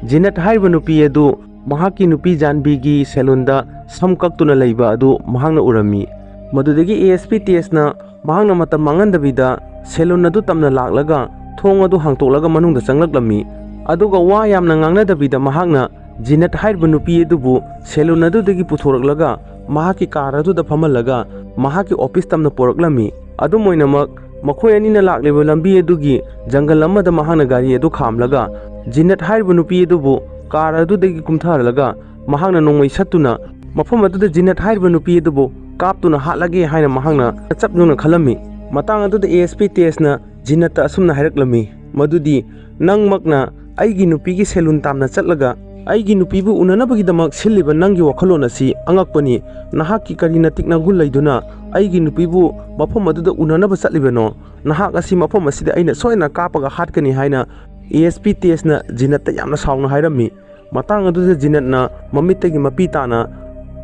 ꯖꯤꯅꯠ ꯍꯥꯏꯔꯤꯕ ꯅꯨꯄꯤ ꯑꯗꯨ ꯃꯍꯥꯛꯀꯤ ꯅꯨꯄꯤ ꯖꯥꯟꯕꯤꯒꯤ ꯁꯦꯂꯨꯟꯗ ꯁꯝ ꯀꯛꯇꯨꯅ ꯂꯩꯕ ꯑꯗꯨ ꯃꯍꯥꯛꯅ ꯎꯔꯝꯃꯤ꯫ ꯃꯗꯨꯗꯒꯤ ꯑꯦ ꯑꯦꯁ ꯄꯤ ꯇꯦꯖꯅ ꯃꯍꯥꯛꯅ ꯃꯇꯝ ꯃꯥꯡꯍꯟꯗꯕꯤꯗ ꯁꯦꯂꯨꯟ ꯑꯗꯨ ꯇꯝꯅ ꯂꯥꯛꯂꯒ, ꯊꯣꯡ ꯑꯗꯨ ꯍꯥꯡꯇꯣꯛꯂꯒ ꯃꯅꯨꯡꯗ ꯆꯪꯂꯛꯂꯝꯃꯤ꯫ ꯑꯗꯨꯒ ꯋꯥ ꯌꯥꯝꯅ ꯉꯥꯡꯅꯗꯕꯤꯗ, ꯃꯍꯥꯛꯅ ꯖꯤꯅꯠ ꯍꯥꯏꯔꯤꯕ ꯅꯨꯄꯤ ꯑꯗꯨꯕꯨ ꯁꯦꯂꯨꯟ ꯑꯗꯨꯗꯒꯤ ꯄꯨꯊꯣꯔꯛꯂꯒ, ꯃꯍꯥꯛꯀꯤ ꯀꯥꯔ ꯑꯗꯨꯗ ꯐꯝꯍꯜꯂꯒ, ꯃꯍꯥꯛꯀꯤ ꯑꯣꯐꯤꯁ ꯇꯝꯅ ꯄꯣꯔꯛꯂꯝꯃꯤ꯫ ꯑꯗꯨꯝ ꯑꯣꯏꯅꯃꯛ, ꯃꯈꯣꯏ ꯑꯅꯤꯅ ꯂꯥꯛꯂꯤꯕ ꯂꯝꯕꯤ ꯑꯗꯨꯒꯤ ꯖꯪꯒꯜ ꯑꯃꯗ ꯃꯍꯥꯛꯅ ꯒꯥꯔꯤ ꯑꯗꯨ ꯈꯥꯝꯂꯒ, ꯖꯤꯅꯠ ꯍꯥꯏꯔꯤꯕ ꯅꯨꯄꯤ ꯑꯗꯨꯕꯨ ꯀꯥꯔ ꯑꯗꯨꯗꯒꯤ ꯀꯨꯝꯊꯍꯜꯂꯒ, ꯃꯍꯥꯛꯅ ꯅꯣꯡꯃꯩ ꯁꯠꯇꯨꯅ, ꯃꯐꯝ ꯑꯗꯨꯗ ꯖꯤꯅꯠ ꯍꯥꯏꯔꯤꯕ ꯅꯨꯄꯤ ꯑꯗꯨꯕꯨ ꯀꯥꯞꯇꯨꯅ ꯍꯥꯠꯂꯒꯦ ꯍꯥꯏꯅ ꯃꯍꯥꯛꯅ ꯆꯞ ꯌꯨꯡꯅ ꯈꯜꯂꯝꯃꯤ꯫ ꯃꯇꯥꯡ ꯑꯗꯨꯗ ꯑꯦ ꯑꯦꯁ ꯄꯤ ꯇꯦꯖꯅ ꯖꯤꯅꯠꯇ ꯑꯁꯨꯝꯅ ꯍꯥꯏꯔꯛꯂꯝꯃꯤ, ꯃꯗꯨꯗꯤ, "ꯅꯪꯃꯛꯅ ꯑꯩꯒꯤ ꯅꯨꯄꯤꯒꯤ ꯁꯦꯂꯨꯟ ꯇꯥꯝꯅ ꯆꯠꯂꯒ ꯑꯩꯒꯤ ꯅꯨꯄꯤꯕꯨ ꯎꯅꯅꯕꯒꯤꯗꯃꯛ ꯁꯤꯜꯂꯤꯕ ꯅꯪꯒꯤ ꯋꯥꯈꯜꯂꯣꯟ ꯑꯁꯤ ꯑꯉꯛꯄꯅꯤ꯫ ꯅꯍꯥꯛꯀꯤ ꯀꯔꯤ ꯅꯇꯤꯛ ꯅꯒꯨꯟ ꯂꯩꯗꯨꯅ ꯑꯩꯒꯤ ꯅꯨꯄꯤꯕꯨ ꯃꯐꯝ ꯑꯗꯨꯗ ꯎꯅꯅꯕ ꯆꯠꯂꯤꯕꯅꯣ? ꯅꯍꯥꯛ ꯑꯁꯤ ꯃꯐꯝ ꯑꯁꯤꯗ ꯑꯩꯅ ꯁꯣꯏꯗꯅ ꯀꯥꯞꯄꯒ ꯍꯥꯠꯀꯅꯤ" ꯍꯥꯏꯅ ꯑꯦ ꯑꯦꯁ ꯄꯤ ꯇꯦꯖꯅ ꯖꯤꯅꯠꯇ ꯌꯥꯝꯅ ꯁꯥꯎꯅ ꯍꯥꯏꯔꯝꯃꯤ꯫ ꯃꯇꯥꯡ ꯑꯗꯨꯗ ꯖꯤꯅꯠꯅ ꯃꯃꯤꯠꯇꯒꯤ ꯃꯄꯤ ꯇꯥꯅ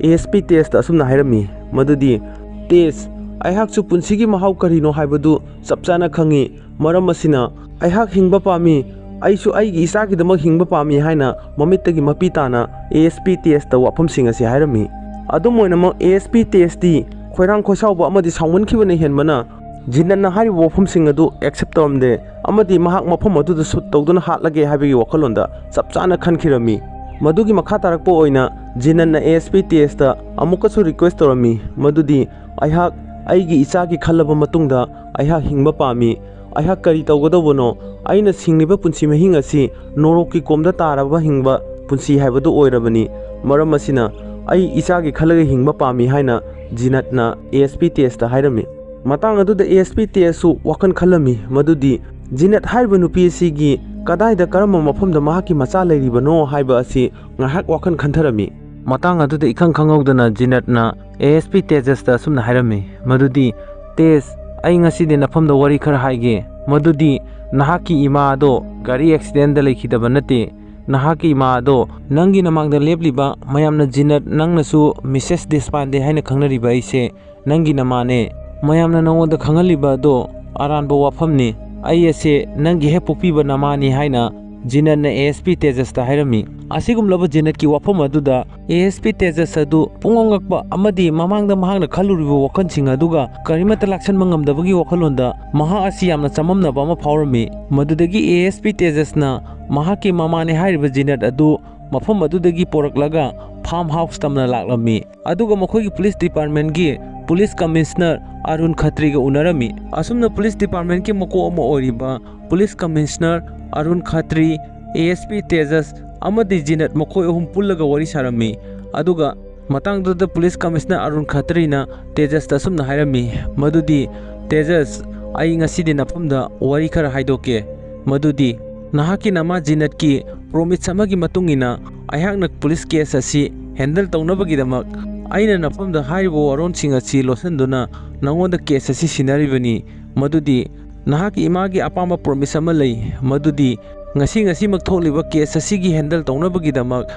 ꯑꯦ ꯑꯦꯁ ꯄꯤ ꯇꯦꯖꯇ ꯑꯁꯨꯝꯅ ꯍꯥꯏꯔꯝꯃꯤ, ꯃꯗꯨꯗꯤ, "ꯇꯦꯖ, ꯑꯩꯍꯥꯛꯁꯨ ꯄꯨꯟꯁꯤꯒꯤ ꯃꯍꯥꯎ ꯀꯔꯤꯅꯣ ꯍꯥꯏꯕꯗꯨ ꯆꯞ ꯆꯥꯅ ꯈꯪꯏ꯫ ꯃꯔꯝ ꯑꯁꯤꯅ, ꯑꯩꯍꯥꯛ ꯍꯤꯡꯕ ꯄꯥꯝꯃꯤ꯫ ꯑꯩꯁꯨ ꯑꯩꯒꯤ ꯏꯆꯥꯒꯤꯗꯃꯛ ꯍꯤꯡꯕ ꯄꯥꯝꯃꯤ" ꯍꯥꯏꯅ ꯃꯃꯤꯠꯇꯒꯤ ꯃꯄꯤ ꯇꯥꯅ ꯑꯦ ꯑꯦꯁ ꯄꯤ ꯇꯦꯖꯇ ꯋꯥꯐꯝꯁꯤꯡ ꯑꯁꯤ ꯍꯥꯏꯔꯝꯃꯤ꯫ ꯑꯗꯨꯝ ꯑꯣꯏꯅꯃꯛ, ꯑꯦ ꯑꯦꯁ ꯄꯤ ꯇꯦꯖꯇꯤ ꯈꯣꯏꯔꯥꯡ ꯈꯣꯏꯁꯥꯎꯕ ꯑꯃꯗꯤ ꯁꯥꯎꯃꯟꯈꯤꯕꯅ ꯍꯦꯟꯕꯅ, ꯖꯤꯅꯠꯅ ꯍꯥꯏꯔꯤꯕ ꯋꯥꯐꯝꯁꯤꯡ ꯑꯗꯨ ꯑꯦꯛꯁꯦꯞ ꯇꯧꯔꯝꯗꯦ ꯑꯃꯗꯤ ꯃꯍꯥꯛ ꯃꯐꯝ ꯑꯗꯨꯗ ꯁꯨꯠ ꯇꯧꯗꯨꯅ ꯍꯥꯠꯂꯒꯦ ꯍꯥꯏꯕꯒꯤ ꯋꯥꯈꯜꯂꯣꯟꯗ ꯆꯞ ꯆꯥꯅ ꯈꯟꯈꯤꯔꯝꯃꯤ꯫ ꯃꯗꯨꯒꯤ ꯃꯈꯥ ꯇꯥꯔꯛꯄ ꯑꯣꯏꯅ, ꯖꯤꯅꯠꯅ ꯑꯦ ꯑꯦꯁ ꯄꯤ ꯇꯦꯖꯇ ꯑꯃꯨꯛꯀꯁꯨ ꯔꯤꯀ꯭ꯋꯦꯁ ꯇꯧꯔꯝꯃꯤ, ꯃꯗꯨꯗꯤ, "ꯑꯩꯍꯥꯛ ꯑꯩꯒꯤ ꯏꯆꯥꯒꯤ ꯈꯜꯂꯕ ꯃꯇꯨꯡꯗ ꯑꯩꯍꯥꯛ ꯍꯤꯡꯕ ꯄꯥꯝꯃꯤ꯫ ꯑꯩꯍꯥꯛ ꯀꯔꯤ ꯇꯧꯒꯗꯧꯕꯅꯣ? ꯑꯩꯅ ꯁꯤꯡꯂꯤꯕ ꯄꯨꯟꯁꯤ ꯃꯍꯤꯡ ꯑꯁꯤ ꯅꯣꯔꯣꯛꯀꯤ ꯀꯣꯝꯗ ꯇꯥꯔꯕ ꯍꯤꯡꯕ ꯄꯨꯟꯁꯤ ꯍꯥꯏꯕꯗꯨ ꯑꯣꯏꯔꯕꯅꯤ꯫ ꯃꯔꯝ ꯑꯁꯤꯅ, ꯑꯩ ꯏꯆꯥꯒꯤ ꯈꯜꯂꯒ ꯍꯤꯡꯕ ꯄꯥꯝꯃꯤ" ꯍꯥꯏꯅ ꯖꯤꯅꯠꯅ ꯑꯦ ꯑꯦꯁ ꯄꯤ ꯇꯦꯖꯇ ꯍꯥꯏꯔꯝꯃꯤ꯫ ꯃꯇꯥꯡ ꯑꯗꯨꯗ ꯑꯦ ꯑꯦꯁ ꯄꯤ ꯇꯦꯖꯁꯨ ꯋꯥꯈꯜ ꯈꯜꯂꯝꯃꯤ, ꯃꯗꯨꯗꯤ ꯖꯤꯅꯠ ꯍꯥꯏꯔꯤꯕ ꯅꯨꯄꯤ ꯑꯁꯤꯒꯤ ꯀꯗꯥꯏꯗ, ꯀꯔꯝꯕ ꯃꯐꯝꯗ ꯃꯍꯥꯛꯀꯤ ꯃꯆꯥ ꯂꯩꯔꯤꯕꯅꯣ ꯍꯥꯏꯕ ꯑꯁꯤ ꯉꯥꯏꯍꯥꯛ ꯋꯥꯈꯜ ꯈꯟꯊꯔꯝꯃꯤ꯫ ꯃꯇꯥꯡ ꯑꯗꯨꯗ ꯏꯈꯪ ꯈꯪꯍꯧꯗꯅ ꯖꯤꯅꯠꯅ ꯑꯦ ꯑꯦꯁ ꯄꯤ ꯇꯦꯖꯁꯇ ꯑꯁꯨꯝꯅ ꯍꯥꯏꯔꯝꯃꯤ, ꯃꯗꯨꯗꯤ, "ꯇꯦꯖ, ꯑꯩ ꯉꯁꯤꯗꯤ ꯅꯐꯝꯗ ꯋꯥꯔꯤ ꯈꯔ ꯍꯥꯏꯒꯦ, ꯃꯗꯨꯗꯤ ꯅꯍꯥꯛꯀꯤ ꯏꯃꯥ ꯑꯗꯣ ꯒꯥꯔꯤ ꯑꯦꯛꯁꯤꯗꯦꯟꯗ ꯂꯩꯈꯤꯗꯕ ꯅꯠꯇꯦ꯫ ꯅꯍꯥꯛꯀꯤ ꯏꯃꯥ ꯑꯗꯣ ꯅꯪꯒꯤ ꯅꯃꯥꯡꯗ ꯂꯦꯞꯂꯤꯕ ꯃꯌꯥꯝꯅ ꯖꯤꯅꯠ, ꯅꯪꯅꯁꯨ ꯃꯤꯁꯦꯁ ꯗꯦꯁꯄꯥꯟꯗꯦ ꯍꯥꯏꯅ ꯈꯪꯅꯔꯤꯕ ꯑꯩꯁꯦ ꯅꯪꯒꯤ ꯅꯃꯥꯅꯦ꯫ ꯃꯌꯥꯝꯅ ꯅꯉꯣꯟꯗ ꯈꯪꯍꯜꯂꯤꯕ ꯑꯗꯣ ꯑꯔꯥꯟꯕ ꯋꯥꯐꯝꯅꯤ꯫ ꯑꯩ ꯑꯁꯦ ꯅꯪꯒꯤ ꯍꯦꯛ ꯄꯣꯛꯄꯤꯕ ꯅꯃꯥꯅꯤ" ꯍꯥꯏꯅ ꯖꯤꯅꯠꯅ ꯑꯦ ꯑꯦꯁ ꯄꯤ ꯇꯦꯖꯁꯇ ꯍꯥꯏꯔꯝꯃꯤ꯫ ꯑꯁꯤꯒꯨꯝꯂꯕ ꯖꯤꯅꯠꯀꯤ ꯋꯥꯐꯝ ꯑꯗꯨꯗ ꯑꯦ ꯑꯦꯁ ꯄꯤ ꯇꯦꯖꯁ ꯑꯗꯨ ꯄꯨꯡꯉꯛ ꯉꯛꯄ ꯑꯃꯗꯤ ꯃꯃꯥꯡꯗ ꯃꯍꯥꯛꯅ ꯈꯜꯂꯨꯔꯤꯕ ꯋꯥꯈꯜꯁꯤꯡ ꯑꯗꯨꯒ ꯀꯔꯤꯃꯠꯇ ꯂꯥꯛꯁꯟꯕ ꯉꯝꯗꯕꯒꯤ ꯋꯥꯈꯜꯂꯣꯟꯗ ꯃꯍꯥꯛ ꯑꯁꯤ ꯌꯥꯝꯅ ꯆꯃꯝꯅꯕ ꯑꯃ ꯐꯥꯎꯔꯝꯃꯤ꯫ ꯃꯗꯨꯗꯒꯤ ꯑꯦ ꯑꯦꯁ ꯄꯤ ꯇꯦꯖꯁꯅ ꯃꯍꯥꯛꯀꯤ ꯃꯃꯥꯅꯦ ꯍꯥꯏꯔꯤꯕ ꯖꯤꯅꯠ ꯑꯗꯨ ꯃꯐꯝ ꯑꯗꯨꯗꯒꯤ ꯄꯣꯔꯛꯂꯒ ꯐꯥꯔꯝ ꯍꯥꯎꯁ ꯇꯝꯅ ꯂꯥꯛꯂꯝꯃꯤ꯫ ꯑꯗꯨꯒ ꯃꯈꯣꯏꯒꯤ ꯄꯨꯂꯤꯁ ꯗꯤꯄꯥꯔꯠꯃꯦꯟꯒꯤ ꯄꯨꯂꯤꯁ ꯀꯃꯤꯁꯅꯔ ꯑꯔꯨꯟ ꯈꯇ꯭ꯔꯤꯒ ꯎꯅꯔꯝꯃꯤ꯫ ꯑꯁꯨꯝꯅ ꯄꯨꯂꯤꯁ ꯗꯤꯄꯥꯔꯠꯃꯦꯟꯒꯤ ꯃꯀꯣꯛ ꯑꯃ ꯑꯣꯏꯔꯤꯕ ꯄꯨꯂꯤꯁ ꯀꯃꯤꯁꯅꯔ ꯑꯔꯨꯟ ꯈꯇ꯭ꯔꯤ, ꯑꯦ ꯑꯦꯁ ꯄꯤ ꯇꯦꯖꯁ ꯑꯃꯗꯤ ꯖꯤꯅꯠ ꯃꯈꯣꯏ ꯑꯍꯨꯝ ꯄꯨꯜꯂꯒ ꯋꯥꯔꯤ ꯁꯥꯔꯝꯃꯤ꯫ ꯑꯗꯨꯒ ꯃꯇꯥꯡꯗꯨꯗ ꯄꯨꯂꯤꯁ ꯀꯃꯤꯁꯅꯔ ꯑꯔꯨꯟ ꯈꯇ꯭ꯔꯤꯅ ꯇꯦꯖꯁꯇ ꯑꯁꯨꯝꯅ ꯍꯥꯏꯔꯝꯃꯤ, ꯃꯗꯨꯗꯤ, "ꯇꯦꯖꯁ, ꯑꯩ ꯉꯁꯤꯗꯤ ꯅꯐꯝꯗ ꯋꯥꯔꯤ ꯈꯔ ꯍꯥꯏꯗꯣꯛꯀꯦ, ꯃꯗꯨꯗꯤ ꯅꯍꯥꯛꯀꯤ ꯅꯃꯥ ꯖꯤꯅꯠꯀꯤ ꯄ꯭ꯔꯣꯃꯤꯁ ꯑꯃꯒꯤ ꯃꯇꯨꯡ ꯏꯟꯅ ꯑꯩꯍꯥꯛꯅ ꯄꯨꯂꯤꯁ ꯀꯦꯁ ꯑꯁꯤ ꯍꯦꯟꯗꯜ ꯇꯧꯅꯕꯒꯤꯗꯃꯛ ꯑꯩꯅ ꯅꯐꯝꯗ ꯍꯥꯏꯔꯤꯕ ꯋꯥꯔꯣꯜꯁꯤꯡ ꯑꯁꯤ ꯂꯣꯠꯁꯤꯟꯗꯨꯅ ꯅꯉꯣꯟꯗ ꯀꯦꯁ ꯑꯁꯤ ꯁꯤꯟꯅꯔꯤꯕꯅꯤ꯫ ꯃꯗꯨꯗꯤ ꯅꯍꯥꯛꯀꯤ ꯏꯃꯥꯒꯤ ꯑꯄꯥꯝꯕ ꯄ꯭ꯔꯣꯃꯤꯁ ꯑꯃ ꯂꯩ, ꯃꯗꯨꯗꯤ ꯉꯁꯤ ꯉꯁꯤꯃꯛ ꯊꯣꯛꯂꯤꯕ ꯀꯦꯁ ꯑꯁꯤꯒꯤ ꯍꯦꯟꯗꯜ ꯇꯧꯅꯕꯒꯤꯗꯃꯛ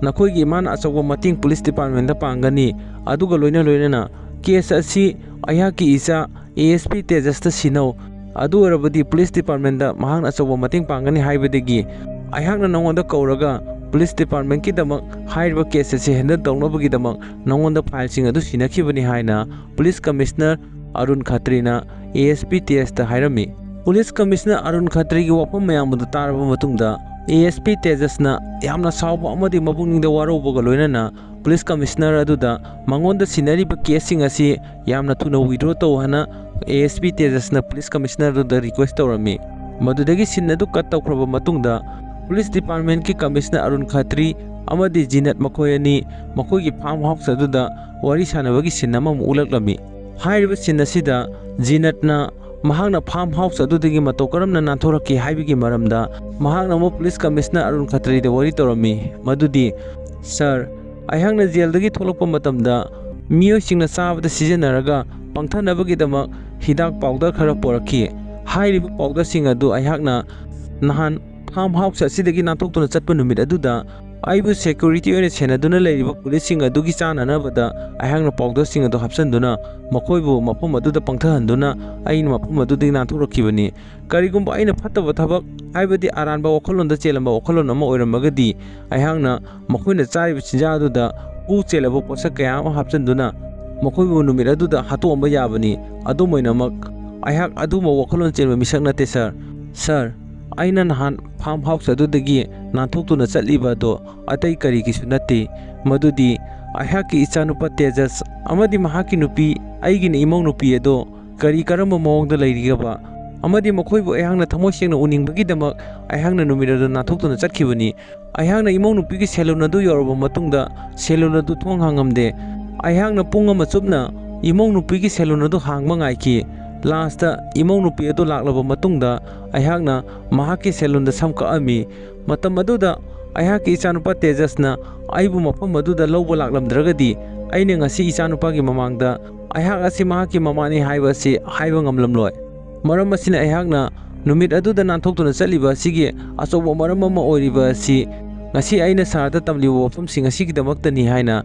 ꯅꯈꯣꯏꯒꯤ ꯏꯃꯥꯅ ꯑꯆꯧꯕ ꯃꯇꯦꯡ ꯄꯨꯂꯤꯁ ꯗꯤꯄꯥꯔꯠꯃꯦꯟꯗ ꯄꯥꯡꯒꯅꯤ꯫ ꯑꯗꯨꯒ ꯂꯣꯏꯅ ꯂꯣꯏꯅꯅ ꯀꯦꯁ ꯑꯁꯤ ꯑꯩꯍꯥꯛꯀꯤ ꯏꯆꯥ ꯑꯦ ꯑꯦꯁ ꯄꯤ ꯇꯦꯖꯁꯇ ꯁꯤꯟꯅꯧ꯫ ꯑꯗꯨ ꯑꯣꯏꯔꯕꯗꯤ ꯄꯨꯂꯤꯁ ꯗꯤꯄꯥꯔꯠꯃꯦꯟꯗ ꯃꯍꯥꯛꯅ ꯑꯆꯧꯕ ꯃꯇꯦꯡ ꯄꯥꯡꯒꯅꯤ ꯍꯥꯏꯕꯗꯒꯤ ꯑꯩꯍꯥꯛꯅ ꯅꯉꯣꯟꯗ ꯀꯧꯔꯒ ꯄꯨꯂꯤꯁ ꯗꯤꯄꯥꯔꯠꯃꯦꯟꯀꯤꯗꯃꯛ ꯍꯥꯏꯔꯤꯕ ꯀꯦꯁ ꯑꯁꯤ ꯍꯦꯟꯗꯜ ꯇꯧꯅꯕꯒꯤꯗꯃꯛ ꯅꯉꯣꯟꯗ ꯐꯥꯏꯜꯁꯤꯡ ꯑꯗꯨ ꯁꯤꯟꯅꯈꯤꯕꯅꯤ" ꯍꯥꯏꯅ ꯄꯨꯂꯤꯁ ꯀꯃꯤꯁꯅꯔ ꯑꯔꯨꯟ ꯈꯇ꯭ꯔꯤꯅ ꯑꯦ ꯑꯦꯁ ꯄꯤ ꯇꯦꯖꯁꯇ ꯍꯥꯏꯔꯝꯃꯤ꯫ ꯄꯨꯂꯤꯁ ꯀꯃꯤꯁꯅꯔ ꯑꯔꯨꯟ ꯈꯇ꯭ꯔꯤꯒꯤ ꯋꯥꯐꯝ ꯃꯌꯥꯝ ꯑꯗꯨ ꯇꯥꯔꯕ ꯃꯇꯨꯡꯗ, ꯑꯦ ꯑꯦꯁ ꯄꯤ ꯇꯦꯖꯁꯅ ꯌꯥꯝꯅ ꯁꯥꯎꯕ ꯑꯃꯗꯤ ꯃꯄꯨꯛꯅꯤꯡꯗ ꯋꯥꯔꯧꯕꯒ ꯂꯣꯏꯅꯅ ꯄꯨꯂꯤꯁ ꯀꯃꯤꯁꯅꯔ ꯑꯗꯨꯗ ꯃꯉꯣꯟꯗ ꯁꯤꯟꯅꯔꯤꯕ ꯀꯦꯁꯁꯤꯡ ꯑꯁꯤ ꯌꯥꯝꯅ ꯊꯨꯅ ꯋꯤꯗ꯭ꯔꯣ ꯇꯧ ꯍꯥꯏꯅ ꯑꯦ ꯑꯦꯁ ꯄꯤ ꯇꯦꯖꯁꯅ ꯄꯨꯂꯤꯁ ꯀꯃꯤꯁꯅꯔ ꯑꯗꯨꯗ ꯔꯤꯀ꯭ꯋꯦꯁ ꯇꯧꯔꯝꯃꯤ꯫ ꯃꯗꯨꯗꯒꯤ ꯁꯤꯟ ꯑꯗꯨ ꯀꯠ ꯇꯧꯈ꯭ꯔꯕ ꯃꯇꯨꯡꯗ, ꯄꯨꯂꯤꯁ ꯗꯤꯄꯥꯔꯠꯃꯦꯟꯀꯤ ꯀꯃꯤꯁꯅꯔ ꯑꯔꯨꯟ ꯈꯇ꯭ꯔꯤ ꯑꯃꯗꯤ ꯖꯤꯅꯠ ꯃꯈꯣꯏ ꯑꯅꯤ ꯃꯈꯣꯏꯒꯤ ꯐꯥꯔꯝ ꯍꯥꯎꯁ ꯑꯗꯨꯗ ꯋꯥꯔꯤ ꯁꯥꯟꯅꯕꯒꯤ ꯁꯤꯟ ꯑꯃꯃꯨꯛ ꯎꯠꯂꯛꯂꯝꯃꯤ꯫ ꯍꯥꯏꯔꯤꯕ ꯁꯤꯟ ꯑꯁꯤꯗ ꯖꯤꯅꯠꯅ ꯃꯍꯥꯛꯅ ꯐꯥꯔꯝ ꯍꯥꯎꯁ ꯑꯗꯨꯗꯒꯤ ꯃꯇꯧ ꯀꯔꯝꯅ ꯅꯥꯟꯊꯣꯔꯛꯈꯤ ꯍꯥꯏꯕꯒꯤ ꯃꯔꯝꯗ ꯃꯍꯥꯛꯅ ꯑꯃꯨꯛ ꯄꯨꯂꯤꯁ ꯀꯃꯤꯁꯅꯔ ꯑꯔꯨꯟ ꯈꯇ꯭ꯔꯤꯗ ꯋꯥꯔꯤ ꯇꯧꯔꯝꯃꯤ꯫ ꯃꯗꯨꯗꯤ, "ꯁꯥꯔ, ꯑꯩꯍꯥꯛꯅ ꯖꯦꯜꯗꯒꯤ ꯊꯣꯛꯂꯛꯄ ꯃꯇꯝꯗ ꯃꯤꯑꯣꯏꯁꯤꯡꯅ ꯆꯥꯕꯗ ꯁꯤꯖꯤꯟꯅꯔꯒ ꯄꯪꯊꯅꯕꯒꯤꯗꯃꯛ ꯍꯤꯗꯥꯛ ꯄꯥꯎꯗꯔ ꯈꯔ ꯄꯣꯔꯛꯈꯤ꯫ ꯍꯥꯏꯔꯤꯕ ꯄꯥꯎꯗꯔꯁꯤꯡ ꯑꯗꯨ ꯑꯩꯍꯥꯛꯅ ꯅꯍꯥꯟ ꯐꯥꯔꯝ ꯍꯥꯎꯁ ꯑꯁꯤꯗꯒꯤ ꯅꯥꯟꯊꯣꯛꯇꯨꯅ ꯆꯠꯄ ꯅꯨꯃꯤꯠ ꯑꯗꯨꯗ ꯑꯩꯕꯨ ꯁꯦꯀ꯭ꯌꯨꯔꯤꯇꯤ ꯑꯣꯏꯅ ꯁꯦꯟꯅꯗꯨꯅ ꯂꯩꯔꯤꯕ ꯄꯨꯂꯤꯁꯁꯤꯡ ꯑꯗꯨꯒꯤ ꯆꯥꯅꯅꯕꯗ ꯑꯩꯍꯥꯛꯅ ꯄꯥꯎꯗꯔꯁꯤꯡ ꯑꯗꯨ ꯍꯥꯞꯆꯤꯟꯗꯨꯅ ꯃꯈꯣꯏꯕꯨ ꯃꯐꯝ ꯑꯗꯨꯗ ꯄꯪꯊꯍꯟꯗꯨꯅ ꯑꯩꯅ ꯃꯐꯝ ꯑꯗꯨꯗꯒꯤ ꯅꯥꯟꯊꯣꯔꯛꯈꯤꯕꯅꯤ꯫ ꯀꯔꯤꯒꯨꯝꯕ ꯑꯩꯅ ꯐꯠꯇꯕ ꯊꯕꯛ, ꯍꯥꯏꯕꯗꯤ ꯑꯔꯥꯟꯕ ꯋꯥꯈꯜꯂꯣꯟꯗ ꯆꯦꯜꯂꯝꯕ ꯋꯥꯈꯜꯂꯣꯟ ꯑꯃ ꯑꯣꯏꯔꯝꯃꯒꯗꯤ, ꯑꯩꯍꯥꯛꯅ ꯃꯈꯣꯏꯅ ꯆꯥꯔꯤꯕ ꯆꯤꯟꯖꯥꯛ ꯑꯗꯨꯗ ꯍꯨ ꯆꯦꯜꯂꯕ ꯄꯣꯠꯁꯛ ꯀꯌꯥ ꯑꯃ ꯍꯥꯞꯆꯤꯟꯗꯨꯅ ꯃꯈꯣꯏꯕꯨ ꯅꯨꯃꯤꯠ ꯑꯗꯨꯗ ꯍꯥꯠꯇꯣꯛꯑꯝꯕ ꯌꯥꯕꯅꯤ꯫ ꯑꯗꯨꯝ ꯑꯣꯏꯅꯃꯛ, ꯑꯩꯍꯥꯛ ꯑꯗꯨꯒꯨꯝꯕ ꯋꯥꯈꯜꯂꯣꯟ ꯆꯦꯟꯕ ꯃꯤꯁꯛ ꯅꯠꯇꯦ, ꯁꯥꯔ꯫ ꯁꯥꯔ, ꯑꯩꯅ ꯅꯍꯥꯟ ꯐꯥꯔꯝ ꯍꯥꯎꯁ ꯑꯗꯨꯗꯒꯤ ꯅꯥꯟꯊꯣꯛꯇꯨꯅ ꯆꯠꯂꯤꯕ ꯑꯗꯣ ꯑꯇꯩ ꯀꯔꯤꯒꯤꯁꯨ ꯅꯠꯇꯦ꯫ ꯃꯗꯨꯗꯤ ꯑꯩꯍꯥꯛꯀꯤ ꯏꯆꯥꯅꯨꯄꯥ ꯇꯦꯖꯁ ꯑꯃꯗꯤ ꯃꯍꯥꯛꯀꯤ ꯅꯨꯄꯤ, ꯑꯩꯒꯤꯅ ꯏꯃꯧ ꯅꯨꯄꯤ ꯑꯗꯣ ꯀꯔꯤ ꯀꯔꯝꯕ ꯃꯑꯣꯡꯗ ꯂꯩꯔꯤꯒꯕ? ꯑꯃꯗꯤ ꯃꯈꯣꯏꯕꯨ ꯑꯩꯍꯥꯛꯅ ꯊꯃꯣꯏ ꯁꯦꯡꯅ ꯎꯅꯤꯡꯕꯒꯤꯗꯃꯛ ꯑꯩꯍꯥꯛꯅ ꯅꯨꯃꯤꯠ ꯑꯗꯨ ꯅꯥꯟꯊꯣꯛꯇꯨꯅ ꯆꯠꯈꯤꯕꯅꯤ꯫ ꯑꯩꯍꯥꯛꯅ ꯏꯃꯧ ꯅꯨꯄꯤꯒꯤ ꯁꯦꯂꯨꯟ ꯑꯗꯨ ꯌꯧꯔꯕ ꯃꯇꯨꯡꯗ ꯁꯦꯂꯨꯟ ꯑꯗꯨ ꯊꯣꯡ ꯍꯥꯡꯉꯝꯗꯦ꯫ ꯑꯩꯍꯥꯛꯅ ꯄꯨꯡ ꯑꯃ ꯆꯨꯞꯅ ꯏꯃꯧ ꯅꯨꯄꯤꯒꯤ ꯁꯦꯂꯨꯟ ꯑꯗꯨ ꯍꯥꯡꯕ ꯉꯥꯏꯈꯤ꯫ ꯂꯥꯁꯇ ꯏꯃꯧ ꯅꯨꯄꯤ ꯑꯗꯨ ꯂꯥꯛꯂꯕ ꯃꯇꯨꯡꯗ ꯑꯩꯍꯥꯛꯅ ꯃꯍꯥꯛꯀꯤ ꯁꯦꯂꯨꯟꯗ ꯁꯝ ꯀꯛꯑꯝꯃꯤ꯫ ꯃꯇꯝ ꯑꯗꯨꯗ ꯑꯩꯍꯥꯛꯀꯤ ꯏꯆꯥꯅꯨꯄꯥ ꯇꯦꯖꯁꯅ ꯑꯩꯕꯨ ꯃꯐꯝ ꯑꯗꯨꯗ ꯂꯧꯕ ꯂꯥꯛꯂꯝꯗ꯭ꯔꯒꯗꯤ ꯑꯩꯅ ꯉꯁꯤ ꯏꯆꯥꯅꯨꯄꯥꯒꯤ ꯃꯃꯥꯡꯗ ꯑꯩꯍꯥꯛ ꯑꯁꯤ ꯃꯍꯥꯛꯀꯤ ꯃꯃꯥꯅꯤ ꯍꯥꯏꯕ ꯑꯁꯤ ꯍꯥꯏꯕ ꯉꯝꯂꯝꯂꯣꯏ꯫ ꯃꯔꯝ ꯑꯁꯤꯅ ꯑꯩꯍꯥꯛꯅ ꯅꯨꯃꯤꯠ ꯑꯗꯨꯗ ꯅꯥꯟꯊꯣꯛꯇꯨꯅ ꯆꯠꯂꯤꯕ ꯑꯁꯤꯒꯤ ꯑꯆꯧꯕ ꯃꯔꯝ ꯑꯃ ꯑꯣꯏꯔꯤꯕ ꯑꯁꯤ ꯉꯁꯤ ꯑꯩꯅ ꯁꯍꯔꯗ ꯇꯝꯂꯤꯕ ꯋꯥꯐꯝꯁꯤꯡ ꯑꯁꯤꯒꯤꯗꯃꯛꯇꯅꯤ ꯍꯥꯏꯅ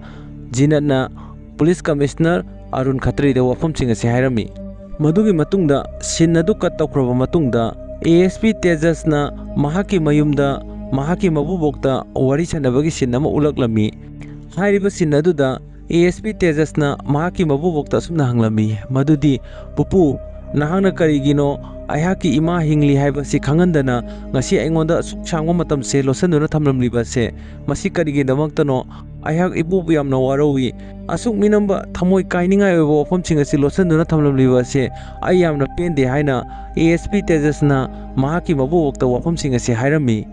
ꯖꯤꯅꯠꯅ ꯄꯨꯂꯤꯁ ꯀꯃꯤꯁꯅꯔ ꯑꯔꯨꯟ ꯈꯇ꯭ꯔꯤꯗ ꯋꯥꯐꯝꯁꯤꯡ ꯑꯁꯤ ꯍꯥꯏꯔꯝꯃꯤ꯫ ꯃꯗꯨꯒꯤ ꯃꯇꯨꯡꯗ ꯁꯤꯟ ꯑꯗꯨ ꯀꯠ ꯇꯧꯈ꯭ꯔꯕ ꯃꯇꯨꯡꯗ ꯑꯦ ꯑꯦꯁ ꯄꯤ ꯇꯦꯖꯁꯅ ꯃꯍꯥꯛꯀꯤ ꯃꯌꯨꯝꯗ ꯃꯍꯥꯛꯀꯤ ꯃꯕꯨꯕꯣꯛꯇ ꯋꯥꯔꯤ ꯁꯥꯟꯅꯕꯒꯤ ꯁꯤꯟ ꯑꯃ ꯎꯠꯂꯛꯂꯝꯃꯤ꯫ ꯍꯥꯏꯔꯤꯕ ꯁꯤꯟ ꯑꯗꯨꯗ ꯑꯦ ꯑꯦꯁ ꯄꯤ ꯇꯦꯖꯁꯅ ꯃꯍꯥꯛꯀꯤ ꯃꯕꯨꯕꯣꯛꯇ ꯑꯁꯨꯝꯅ ꯍꯪꯂꯝꯃꯤ, ꯃꯗꯨꯗꯤ, "ꯄꯨꯄꯨ, ꯅꯍꯥꯛꯅ ꯀꯔꯤꯒꯤꯅꯣ ꯑꯩꯍꯥꯛꯀꯤ ꯏꯃꯥ ꯍꯤꯡꯂꯤ ꯍꯥꯏꯕꯁꯤ ꯈꯪꯍꯟꯗꯅ ꯉꯁꯤ ꯑꯩꯉꯣꯟꯗ ꯑꯁꯨꯛ ꯁꯥꯡꯕ ꯃꯇꯝꯁꯦ ꯂꯣꯠꯁꯤꯟꯗꯨꯅ ꯊꯝꯂꯝꯂꯤꯕꯁꯦ? ꯃꯁꯤ ꯀꯔꯤꯒꯤꯗꯃꯛꯇꯅꯣ? ꯑꯩꯍꯥꯛ ꯏꯄꯨꯕꯨ ꯌꯥꯝꯅ ꯋꯥꯔꯧꯏ꯫ ꯑꯁꯨꯛ ꯃꯤꯅꯝꯕ, ꯊꯃꯣꯏ ꯀꯥꯏꯅꯤꯡꯉꯥꯏ ꯑꯣꯏꯕ ꯋꯥꯐꯝꯁꯤꯡ ꯑꯁꯤ ꯂꯣꯠꯁꯤꯟꯗꯨꯅ ꯊꯝꯂꯝꯂꯤꯕ ꯑꯁꯤ ꯑꯩ ꯌꯥꯝꯅ ꯄꯦꯟꯗꯦ" ꯍꯥꯏꯅ ꯑꯦ ꯑꯦꯁ ꯄꯤ ꯇꯦꯖꯁꯅ ꯃꯍꯥꯛꯀꯤ ꯃꯕꯨꯕꯣꯛꯇ ꯋꯥꯐꯝꯁꯤꯡ ꯑꯁꯤ ꯍꯥꯏꯔꯝꯃꯤ꯫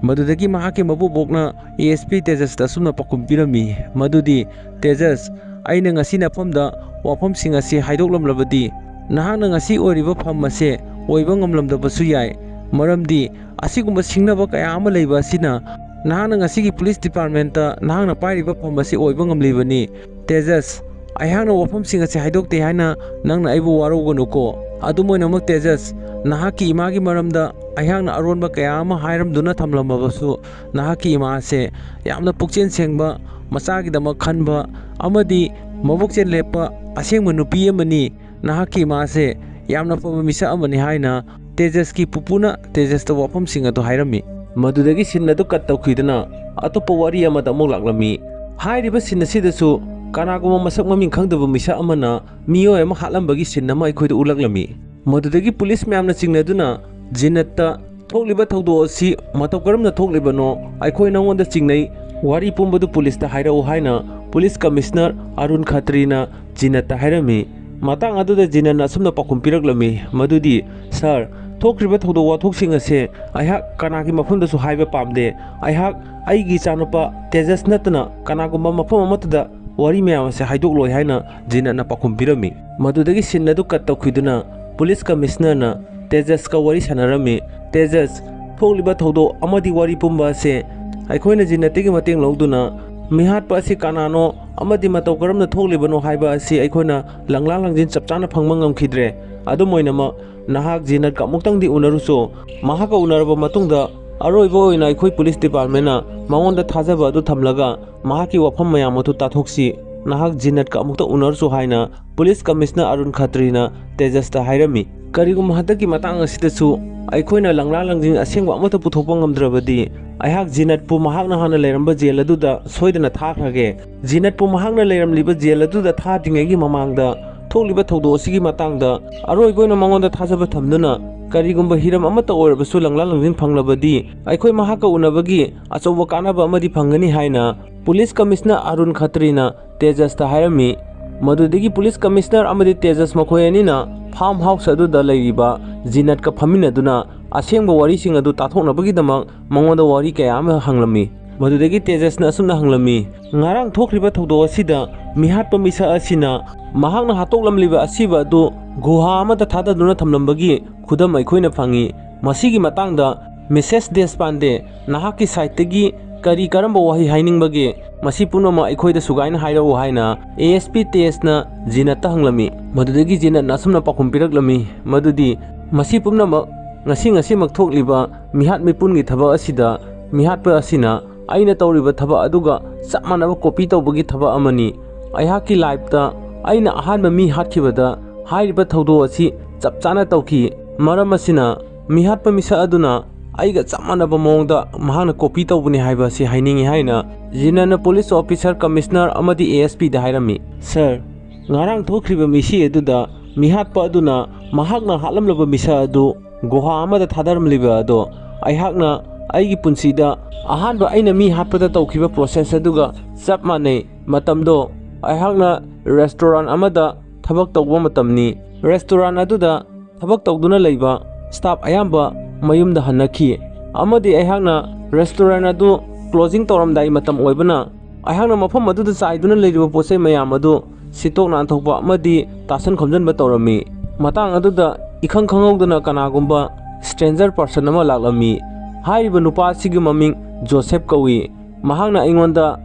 ꯃꯗꯨꯗꯒꯤ ꯃꯍꯥꯛꯀꯤ ꯃꯕꯨꯕꯣꯛꯅ ꯑꯦ ꯑꯦꯁ ꯄꯤ ꯇꯦꯖꯁꯇ ꯑꯁꯨꯝꯅ ꯄꯥꯎꯈꯨꯝ ꯄꯤꯔꯝꯃꯤ, ꯃꯗꯨꯗꯤ, "ꯇꯦꯖꯁ, ꯑꯩꯅ ꯉꯁꯤ ꯅꯐꯝꯗ ꯋꯥꯐꯝꯁꯤꯡ ꯑꯁꯤ ꯍꯥꯏꯗꯣꯛꯂꯝꯂꯕꯗꯤ ꯅꯍꯥꯛꯅ ꯉꯁꯤ ꯑꯣꯏꯔꯤꯕ ꯐꯝ ꯑꯁꯦ ꯑꯣꯏꯕ ꯉꯝꯂꯝꯗꯕꯁꯨ ꯌꯥꯏ꯫ ꯃꯔꯝꯗꯤ ꯑꯁꯤꯒꯨꯝꯕ ꯁꯤꯡꯅꯕ ꯀꯌꯥ ꯑꯃ ꯂꯩꯕ ꯑꯁꯤꯅ ꯅꯍꯥꯛꯅ ꯉꯁꯤꯒꯤ ꯄꯨꯂꯤꯁ ꯗꯤꯄꯥꯔꯠꯃꯦꯟꯇ ꯅꯍꯥꯛꯅ ꯄꯥꯏꯔꯤꯕ ꯐꯝ ꯑꯁꯤ ꯑꯣꯏꯕ ꯉꯝꯂꯤꯕꯅꯤ꯫ ꯇꯦꯖꯁ, ꯑꯩꯍꯥꯛꯅ ꯋꯥꯐꯝꯁꯤꯡ ꯑꯁꯤ ꯍꯥꯏꯗꯣꯛꯇꯦ ꯍꯥꯏꯅ ꯅꯪꯅ ꯑꯩꯕꯨ ꯋꯥꯔꯧꯒꯅꯨꯀꯣ꯫ ꯑꯗꯨꯝ ꯑꯣꯏꯅꯃꯛ ꯇꯦꯖꯁ, ꯅꯍꯥꯛꯀꯤ ꯏꯃꯥꯒꯤ ꯃꯔꯝꯗ ꯑꯩꯍꯥꯛꯅ ꯑꯔꯣꯟꯕ ꯀꯌꯥ ꯑꯃ ꯍꯥꯏꯔꯝꯗꯨꯅ ꯊꯝꯂꯝꯃꯕꯁꯨ, ꯅꯍꯥꯛꯀꯤ ꯏꯃꯥ ꯑꯁꯦ ꯌꯥꯝꯅ ꯄꯨꯛꯆꯦꯜ ꯁꯦꯡꯕ, ꯃꯆꯥꯒꯤꯗꯃꯛ ꯈꯟꯕ ꯑꯃꯗꯤ ꯃꯕꯨꯛꯆꯦꯜ ꯂꯦꯞꯄ ꯑꯁꯦꯡꯕ ꯅꯨꯄꯤ ꯑꯃꯅꯤ꯫ ꯅꯍꯥꯛꯀꯤ ꯏꯃꯥ ꯑꯁꯦ ꯌꯥꯝꯅ ꯐꯕ ꯃꯤꯁꯛ ꯑꯃꯅꯤ ꯍꯥꯏꯅ ꯇꯦꯖꯁꯀꯤ ꯄꯨꯄꯨꯅ ꯇꯦꯖꯁꯇ ꯋꯥꯐꯝꯁꯤꯡ ꯑꯗꯨ ꯍꯥꯏꯔꯝꯃꯤ꯫ ꯃꯗꯨꯗꯒꯤ ꯁꯤꯟ ꯑꯗꯨ ꯀꯠ ꯇꯧꯈꯤꯗꯨꯅ ꯑꯇꯣꯞꯄ ꯋꯥꯔꯤ ꯑꯃꯗ ꯑꯃꯨꯛ ꯂꯥꯛꯂꯝꯃꯤ꯫ ꯍꯥꯏꯔꯤꯕ ꯁꯤꯟ ꯑꯁꯤꯗꯁꯨ ꯀꯅꯥꯒꯨꯝꯕ ꯃꯁꯛ ꯃꯃꯤꯡ ꯈꯪꯗꯕ ꯃꯤꯁꯛ ꯑꯃꯅ ꯃꯤꯑꯣꯏ ꯑꯃ ꯍꯥꯠꯂꯝꯕꯒꯤ ꯁꯤꯟ ꯑꯃ ꯑꯩꯈꯣꯏꯗ ꯎꯠꯂꯛꯂꯝꯃꯤ꯫ ꯃꯗꯨꯗꯒꯤ ꯄꯨꯂꯤꯁ ꯃꯌꯥꯝꯅ ꯆꯤꯡꯅꯗꯨꯅ ꯖꯤꯅꯠꯇ ꯊꯣꯛꯂꯤꯕ ꯊꯧꯗꯣꯛ ꯑꯁꯤ ꯃꯇꯧ ꯀꯔꯝꯅ ꯊꯣꯛꯂꯤꯕꯅꯣ ꯑꯩꯈꯣꯏ ꯅꯉꯣꯟꯗ ꯆꯤꯡꯅꯩ, ꯋꯥꯔꯤ ꯄꯨꯝꯕꯗꯨ ꯄꯨꯂꯤꯁꯇ ꯍꯥꯏꯔꯛꯎ ꯍꯥꯏꯅ ꯄꯨꯂꯤꯁ ꯀꯃꯤꯁꯅꯔ ꯑꯔꯨꯟ ꯈꯇ꯭ꯔꯤꯅ ꯖꯤꯅꯠꯇ ꯍꯥꯏꯔꯝꯃꯤ꯫ ꯃꯇꯥꯡ ꯑꯗꯨꯗ ꯖꯤꯅꯠꯅ ꯑꯁꯨꯝꯅ ꯄꯥꯎꯈꯨꯝ ꯄꯤꯔꯛꯂꯝꯃꯤ, ꯃꯗꯨꯗꯤ, "ꯁꯥꯔ, ꯊꯣꯛꯈ꯭ꯔꯤꯕ ꯊꯧꯗꯣꯛ ꯋꯥꯊꯣꯛꯁꯤꯡ ꯑꯁꯦ ꯑꯩꯍꯥꯛ ꯀꯅꯥꯒꯤ ꯃꯐꯝꯗꯁꯨ ꯍꯥꯏꯕ ꯄꯥꯝꯗꯦ꯫ ꯑꯩꯍꯥꯛ ꯑꯩꯒꯤ ꯏꯆꯥꯅꯨꯄꯥ ꯇꯦꯖꯁ ꯅꯠꯇꯅ ꯀꯅꯥꯒꯨꯝꯕ ꯃꯐꯝ ꯑꯃꯠꯇꯗ ꯋꯥꯔꯤ ꯃꯌꯥꯝ ꯑꯁꯦ ꯍꯥꯏꯗꯣꯛꯂꯣꯏ" ꯍꯥꯏꯅ ꯖꯤꯅꯠꯅ ꯄꯥꯎꯈꯨꯝ ꯄꯤꯔꯝꯃꯤ꯫ ꯃꯗꯨꯗꯒꯤ ꯁꯤꯟ ꯑꯗꯨ ꯀꯠ ꯇꯧꯈꯤꯗꯨꯅ ꯄꯨꯂꯤꯁ ꯀꯃꯤꯁꯅꯔꯅ ꯇꯦꯖꯁꯀ ꯋꯥꯔꯤ ꯁꯥꯟꯅꯔꯝꯃꯤ꯫ "ꯇꯦꯖꯁ, ꯊꯣꯛꯂꯤꯕ ꯊꯧꯗꯣꯛ ꯑꯃꯗꯤ ꯋꯥꯔꯤ ꯄꯨꯝꯕ ꯑꯁꯦ ꯑꯩꯈꯣꯏꯅ ꯖꯤꯅꯠꯇꯒꯤ ꯃꯇꯦꯡ ꯂꯧꯗꯨꯅ ꯃꯤꯍꯥꯠꯄ ꯑꯁꯤ ꯀꯅꯥꯅꯣ ꯑꯃꯗꯤ ꯃꯇꯧ ꯀꯔꯝꯅ ꯊꯣꯛꯂꯤꯕꯅꯣ ꯍꯥꯏꯕ ꯑꯁꯤ ꯑꯩꯈꯣꯏꯅ ꯂꯪꯂꯥ ꯂꯪꯖꯤꯟ ꯆꯞ ꯆꯥꯅ ꯐꯪꯕ ꯉꯝꯈꯤꯗ꯭ꯔꯦ꯫ ꯑꯗꯨꯝ ꯑꯣꯏꯅꯃꯛ, ꯅꯍꯥꯛ ꯖꯤꯅꯠꯀ ꯑꯃꯨꯛꯇꯪꯗꯤ ꯎꯅꯔꯨꯆꯣ꯫ ꯃꯍꯥꯛꯀ ꯎꯅꯔꯕ ꯃꯇꯨꯡꯗ ꯑꯔꯣꯏꯕ ꯑꯣꯏꯅ ꯑꯩꯈꯣꯏ ꯄꯨꯂꯤꯁ ꯗꯤꯄꯥꯔꯠꯃꯦꯟꯅ ꯃꯉꯣꯟꯗ ꯊꯥꯖꯕ ꯑꯗꯨ ꯊꯝꯂꯒ ꯃꯍꯥꯛꯀꯤ ꯋꯥꯐꯝ ꯃꯌꯥꯝ ꯑꯗꯨ ꯇꯥꯊꯣꯛꯁꯤ꯫ ꯅꯍꯥꯛ ꯖꯤꯅꯠꯀ ꯑꯃꯨꯛꯇ ꯎꯅꯔꯨꯆꯣ" ꯍꯥꯏꯅ ꯄꯨꯂꯤꯁ ꯀꯃꯤꯁꯅꯔ ꯑꯔꯨꯟ ꯈꯇ꯭ꯔꯤꯅ ꯇꯦꯖꯁꯇ ꯍꯥꯏꯔꯝꯃꯤ꯫ ꯀꯔꯤꯒꯨꯝꯕ ꯍꯟꯗꯛꯀꯤ ꯃꯇꯥꯡ ꯑꯁꯤꯗꯁꯨ ꯑꯩꯈꯣꯏꯅ ꯂꯪꯂꯥ ꯂꯪꯖꯤꯟ ꯑꯁꯦꯡꯕ ꯑꯃꯠꯇ ꯄꯨꯊꯣꯛꯄ ꯉꯝꯗ꯭ꯔꯕꯗꯤ, ꯑꯩꯍꯥꯛ ꯖꯤꯅꯠꯄꯨ ꯃꯍꯥꯛꯅ ꯍꯥꯟꯅ ꯂꯩꯔꯝꯕ ꯖꯦꯜ ꯑꯗꯨꯗ ꯁꯣꯏꯗꯅ ꯊꯥꯈ꯭ꯔꯒꯦ꯫ ꯖꯤꯅꯠꯄꯨ ꯃꯍꯥꯛꯅ ꯂꯩꯔꯝꯂꯤꯕ ꯖꯦꯜ ꯑꯗꯨꯗ ꯊꯥꯗ꯭ꯔꯤꯉꯩꯒꯤ ꯃꯃꯥꯡꯗ ꯊꯣꯛꯂꯤꯕ ꯊꯧꯗꯣꯛ ꯑꯁꯤꯒꯤ ꯃꯇꯥꯡꯗ ꯑꯔꯣꯏꯕ ꯑꯣꯏꯅ ꯃꯉꯣꯟꯗ ꯊꯥꯖꯕ ꯊꯝꯗꯨꯅ, ꯀꯔꯤꯒꯨꯝꯕ ꯍꯤꯔꯝ ꯑꯃꯠꯇ ꯑꯣꯏꯔꯕꯁꯨ ꯂꯪꯂꯥ ꯂꯪꯖꯤꯟ ꯐꯪꯂꯕꯗꯤ, ꯑꯩꯈꯣꯏ ꯃꯍꯥꯛꯀ ꯎꯅꯕꯒꯤ ꯑꯆꯧꯕ ꯀꯥꯟꯅꯕ ꯑꯃꯗꯤ ꯐꯪꯒꯅꯤ ꯍꯥꯏꯅ ꯄꯨꯂꯤꯁ ꯀꯃꯤꯁꯅꯔ ꯑꯔꯨꯟ ꯈꯇ꯭ꯔꯤꯅ ꯇꯦꯖꯁꯇ ꯍꯥꯏꯔꯝꯃꯤ꯫ ꯃꯗꯨꯗꯒꯤ ꯄꯨꯂꯤꯁ ꯀꯃꯤꯁꯅꯔ ꯑꯃꯗꯤ ꯇꯦꯖꯁ ꯃꯈꯣꯏ ꯑꯅꯤꯅ ꯐꯥꯔꯝ ꯍꯥꯎꯁ ꯑꯗꯨꯗ ꯂꯩꯔꯤꯕ ꯖꯤꯅꯠꯀ ꯐꯝꯃꯤꯟꯅꯗꯨꯅ ꯑꯁꯦꯡꯕ ꯋꯥꯔꯤꯁꯤꯡ ꯑꯗꯨ ꯇꯥꯊꯣꯛꯅꯕꯒꯤꯗꯃꯛ ꯃꯉꯣꯟꯗ ꯋꯥꯔꯤ ꯀꯌꯥ ꯑꯃ ꯍꯪꯂꯝꯃꯤ꯫ ꯃꯗꯨꯗꯒꯤ ꯇꯦꯖꯁꯅ ꯑꯁꯨꯝꯅ ꯍꯪꯂꯝꯃꯤ, "ꯉꯔꯥꯡ ꯊꯣꯛꯈ꯭ꯔꯤꯕ ꯊꯧꯗꯣꯛ ꯑꯁꯤꯗ ꯃꯤꯍꯥꯠꯄ ꯃꯤꯁꯛ ꯑꯁꯤꯅ ꯃꯍꯥꯛꯅ ꯍꯥꯠꯇꯣꯛꯂꯝꯂꯤꯕ ꯑꯁꯤꯕ ꯑꯗꯨ ꯒꯨꯍꯥ ꯑꯃꯗ ꯊꯥꯗꯗꯨꯅ ꯊꯝꯂꯝꯕꯒꯤ ꯈꯨꯗꯝ ꯑꯩꯈꯣꯏꯅ ꯐꯪꯏ꯫ ꯃꯁꯤꯒꯤ ꯃꯇꯥꯡꯗ ꯃꯤꯁꯦꯁ ꯗꯦꯁꯄꯥꯟꯗꯦ, ꯅꯍꯥꯛꯀꯤ ꯁꯥꯏꯠꯇꯒꯤ ꯀꯔꯤ ꯀꯔꯝꯕ ꯋꯥꯍꯩ ꯍꯥꯏꯅꯤꯡꯕꯒꯦ? ꯃꯁꯤ ꯄꯨꯝꯅꯃꯛ ꯑꯩꯈꯣꯏꯗ ꯁꯨꯒꯥꯏꯅ ꯍꯥꯏꯔꯛꯎ" ꯍꯥꯏꯅ ꯑꯦ ꯑꯦꯁ ꯄꯤ ꯇꯦꯖꯅ ꯖꯤꯅꯠꯇ ꯍꯪꯂꯝꯃꯤ꯫ ꯃꯗꯨꯗꯒꯤ ꯖꯤꯅꯠꯅ ꯑꯁꯨꯝꯅ ꯄꯥꯎꯈꯨꯝ ꯄꯤꯔꯛꯂꯝꯃꯤ, ꯃꯗꯨꯗꯤ, "ꯃꯁꯤ ꯄꯨꯝꯅꯃꯛ ꯉꯁꯤ ꯉꯁꯤꯃꯛ ꯊꯣꯛꯂꯤꯕ ꯃꯤꯍꯥꯠ ꯃꯤꯄꯨꯟꯒꯤ ꯊꯕꯛ ꯑꯁꯤꯗ ꯃꯤꯍꯥꯠꯄ ꯑꯁꯤꯅ ꯑꯩꯅ ꯇꯧꯔꯤꯕ ꯊꯕꯛ ꯑꯗꯨꯒ ꯆꯞ ꯃꯥꯟꯅꯕ ꯀꯣꯄꯤ ꯇꯧꯕꯒꯤ ꯊꯕꯛ ꯑꯃꯅꯤ꯫ ꯑꯩꯍꯥꯛꯀꯤ ꯂꯥꯏꯐꯇ ꯑꯩꯅ ꯑꯍꯥꯟꯕ ꯃꯤ ꯍꯥꯠꯈꯤꯕꯗ ꯍꯥꯏꯔꯤꯕ ꯊꯧꯗꯣꯛ ꯑꯁꯤ ꯆꯞ ꯆꯥꯅ ꯇꯧꯈꯤ꯫ ꯃꯔꯝ ꯑꯁꯤꯅ ꯃꯤꯍꯥꯠꯄ ꯃꯤꯁꯛ ꯑꯗꯨꯅ ꯑꯩꯒ ꯆꯞ ꯃꯥꯟꯅꯕ ꯃꯑꯣꯡꯗ ꯃꯍꯥꯛꯅ ꯀꯣꯄꯤ ꯇꯧꯕꯅꯤ ꯍꯥꯏꯕ ꯑꯁꯤ ꯍꯥꯏꯅꯤꯡꯏ" ꯍꯥꯏꯅ ꯖꯤꯅꯟꯅ ꯄꯨꯂꯤꯁ ꯑꯣꯐꯤꯁꯔ, ꯀꯃꯤꯁꯅꯔ ꯑꯃꯗꯤ ꯑꯦ ꯑꯦꯁ ꯄꯤꯗ ꯍꯥꯏꯔꯝꯃꯤ꯫ "ꯁꯥꯔ, ꯉꯔꯥꯡ ꯊꯣꯛꯈ꯭ꯔꯤꯕ ꯃꯤꯁꯤ ꯑꯗꯨꯗ ꯃꯤꯍꯥꯠꯄ ꯑꯗꯨꯅ ꯃꯍꯥꯛꯅ ꯍꯥꯠꯂꯝꯂꯕ ꯃꯤꯁꯛ ꯑꯗꯨ ꯒꯨꯍꯥ ꯑꯃꯗ ꯊꯥꯗꯔꯝꯂꯤꯕ ꯑꯗꯣ ꯑꯩꯍꯥꯛꯅ ꯑꯩꯒꯤ ꯄꯨꯟꯁꯤꯗ ꯑꯍꯥꯟꯕ ꯑꯩꯅ ꯃꯤ ꯍꯥꯠꯄꯗ ꯇꯧꯈꯤꯕ ꯄ꯭ꯔꯣꯁꯦꯁ ꯑꯗꯨꯒ ꯆꯞ ꯃꯥꯟꯅꯩ꯫ ꯃꯇꯝꯗꯣ ꯑꯩꯍꯥꯛꯅ ꯔꯦꯁꯇꯨꯔꯥꯟ ꯑꯃꯗ ꯊꯕꯛ ꯇꯧꯕ ꯃꯇꯝꯅꯤ꯫ ꯔꯦꯁꯇꯨꯔꯥꯟ ꯑꯗꯨꯗ ꯊꯕꯛ ꯇꯧꯗꯨꯅ ꯂꯩꯕ ꯁ꯭ꯇꯥꯐ ꯑꯌꯥꯝꯕ ꯃꯌꯨꯝꯗ ꯍꯟꯅꯈꯤ, ꯑꯃꯗꯤ ꯑꯩꯍꯥꯛꯅ ꯔꯦꯁꯇꯨꯔꯦꯟ ꯑꯗꯨ ꯀ꯭ꯂꯣꯖꯤꯡ ꯇꯧꯔꯝꯗꯥꯏ ꯃꯇꯝ ꯑꯣꯏꯕꯅ, ꯑꯩꯍꯥꯛꯅ ꯃꯐꯝ ꯑꯗꯨꯗ ꯆꯥꯏꯗꯨꯅ ꯂꯩꯔꯤꯕ ꯄꯣꯠ ꯆꯩ ꯃꯌꯥꯝ ꯑꯗꯨ ꯁꯤꯠꯇꯣꯛ ꯅꯥꯟꯊꯣꯛꯄ ꯑꯃꯗꯤ ꯇꯥꯁꯟ ꯈꯣꯝꯖꯤꯟꯕ ꯇꯧꯔꯝꯃꯤ꯫ ꯃꯇꯥꯡ ꯑꯗꯨꯗ ꯏꯈꯪ ꯈꯪꯍꯧꯗꯅ ꯀꯅꯥꯒꯨꯝꯕ ꯁ꯭ꯇ꯭ꯔꯦꯟꯖꯔ ꯄꯔꯁꯟ ꯑꯃ ꯂꯥꯛꯂꯝꯃꯤ꯫ ꯍꯥꯏꯔꯤꯕ ꯅꯨꯄꯥ ꯑꯁꯤꯒꯤ ꯃꯃꯤꯡ ꯖꯣꯁꯦꯐ ꯀꯧꯏ꯫ ꯃꯍꯥꯛꯅ ꯑꯩꯉꯣꯟꯗ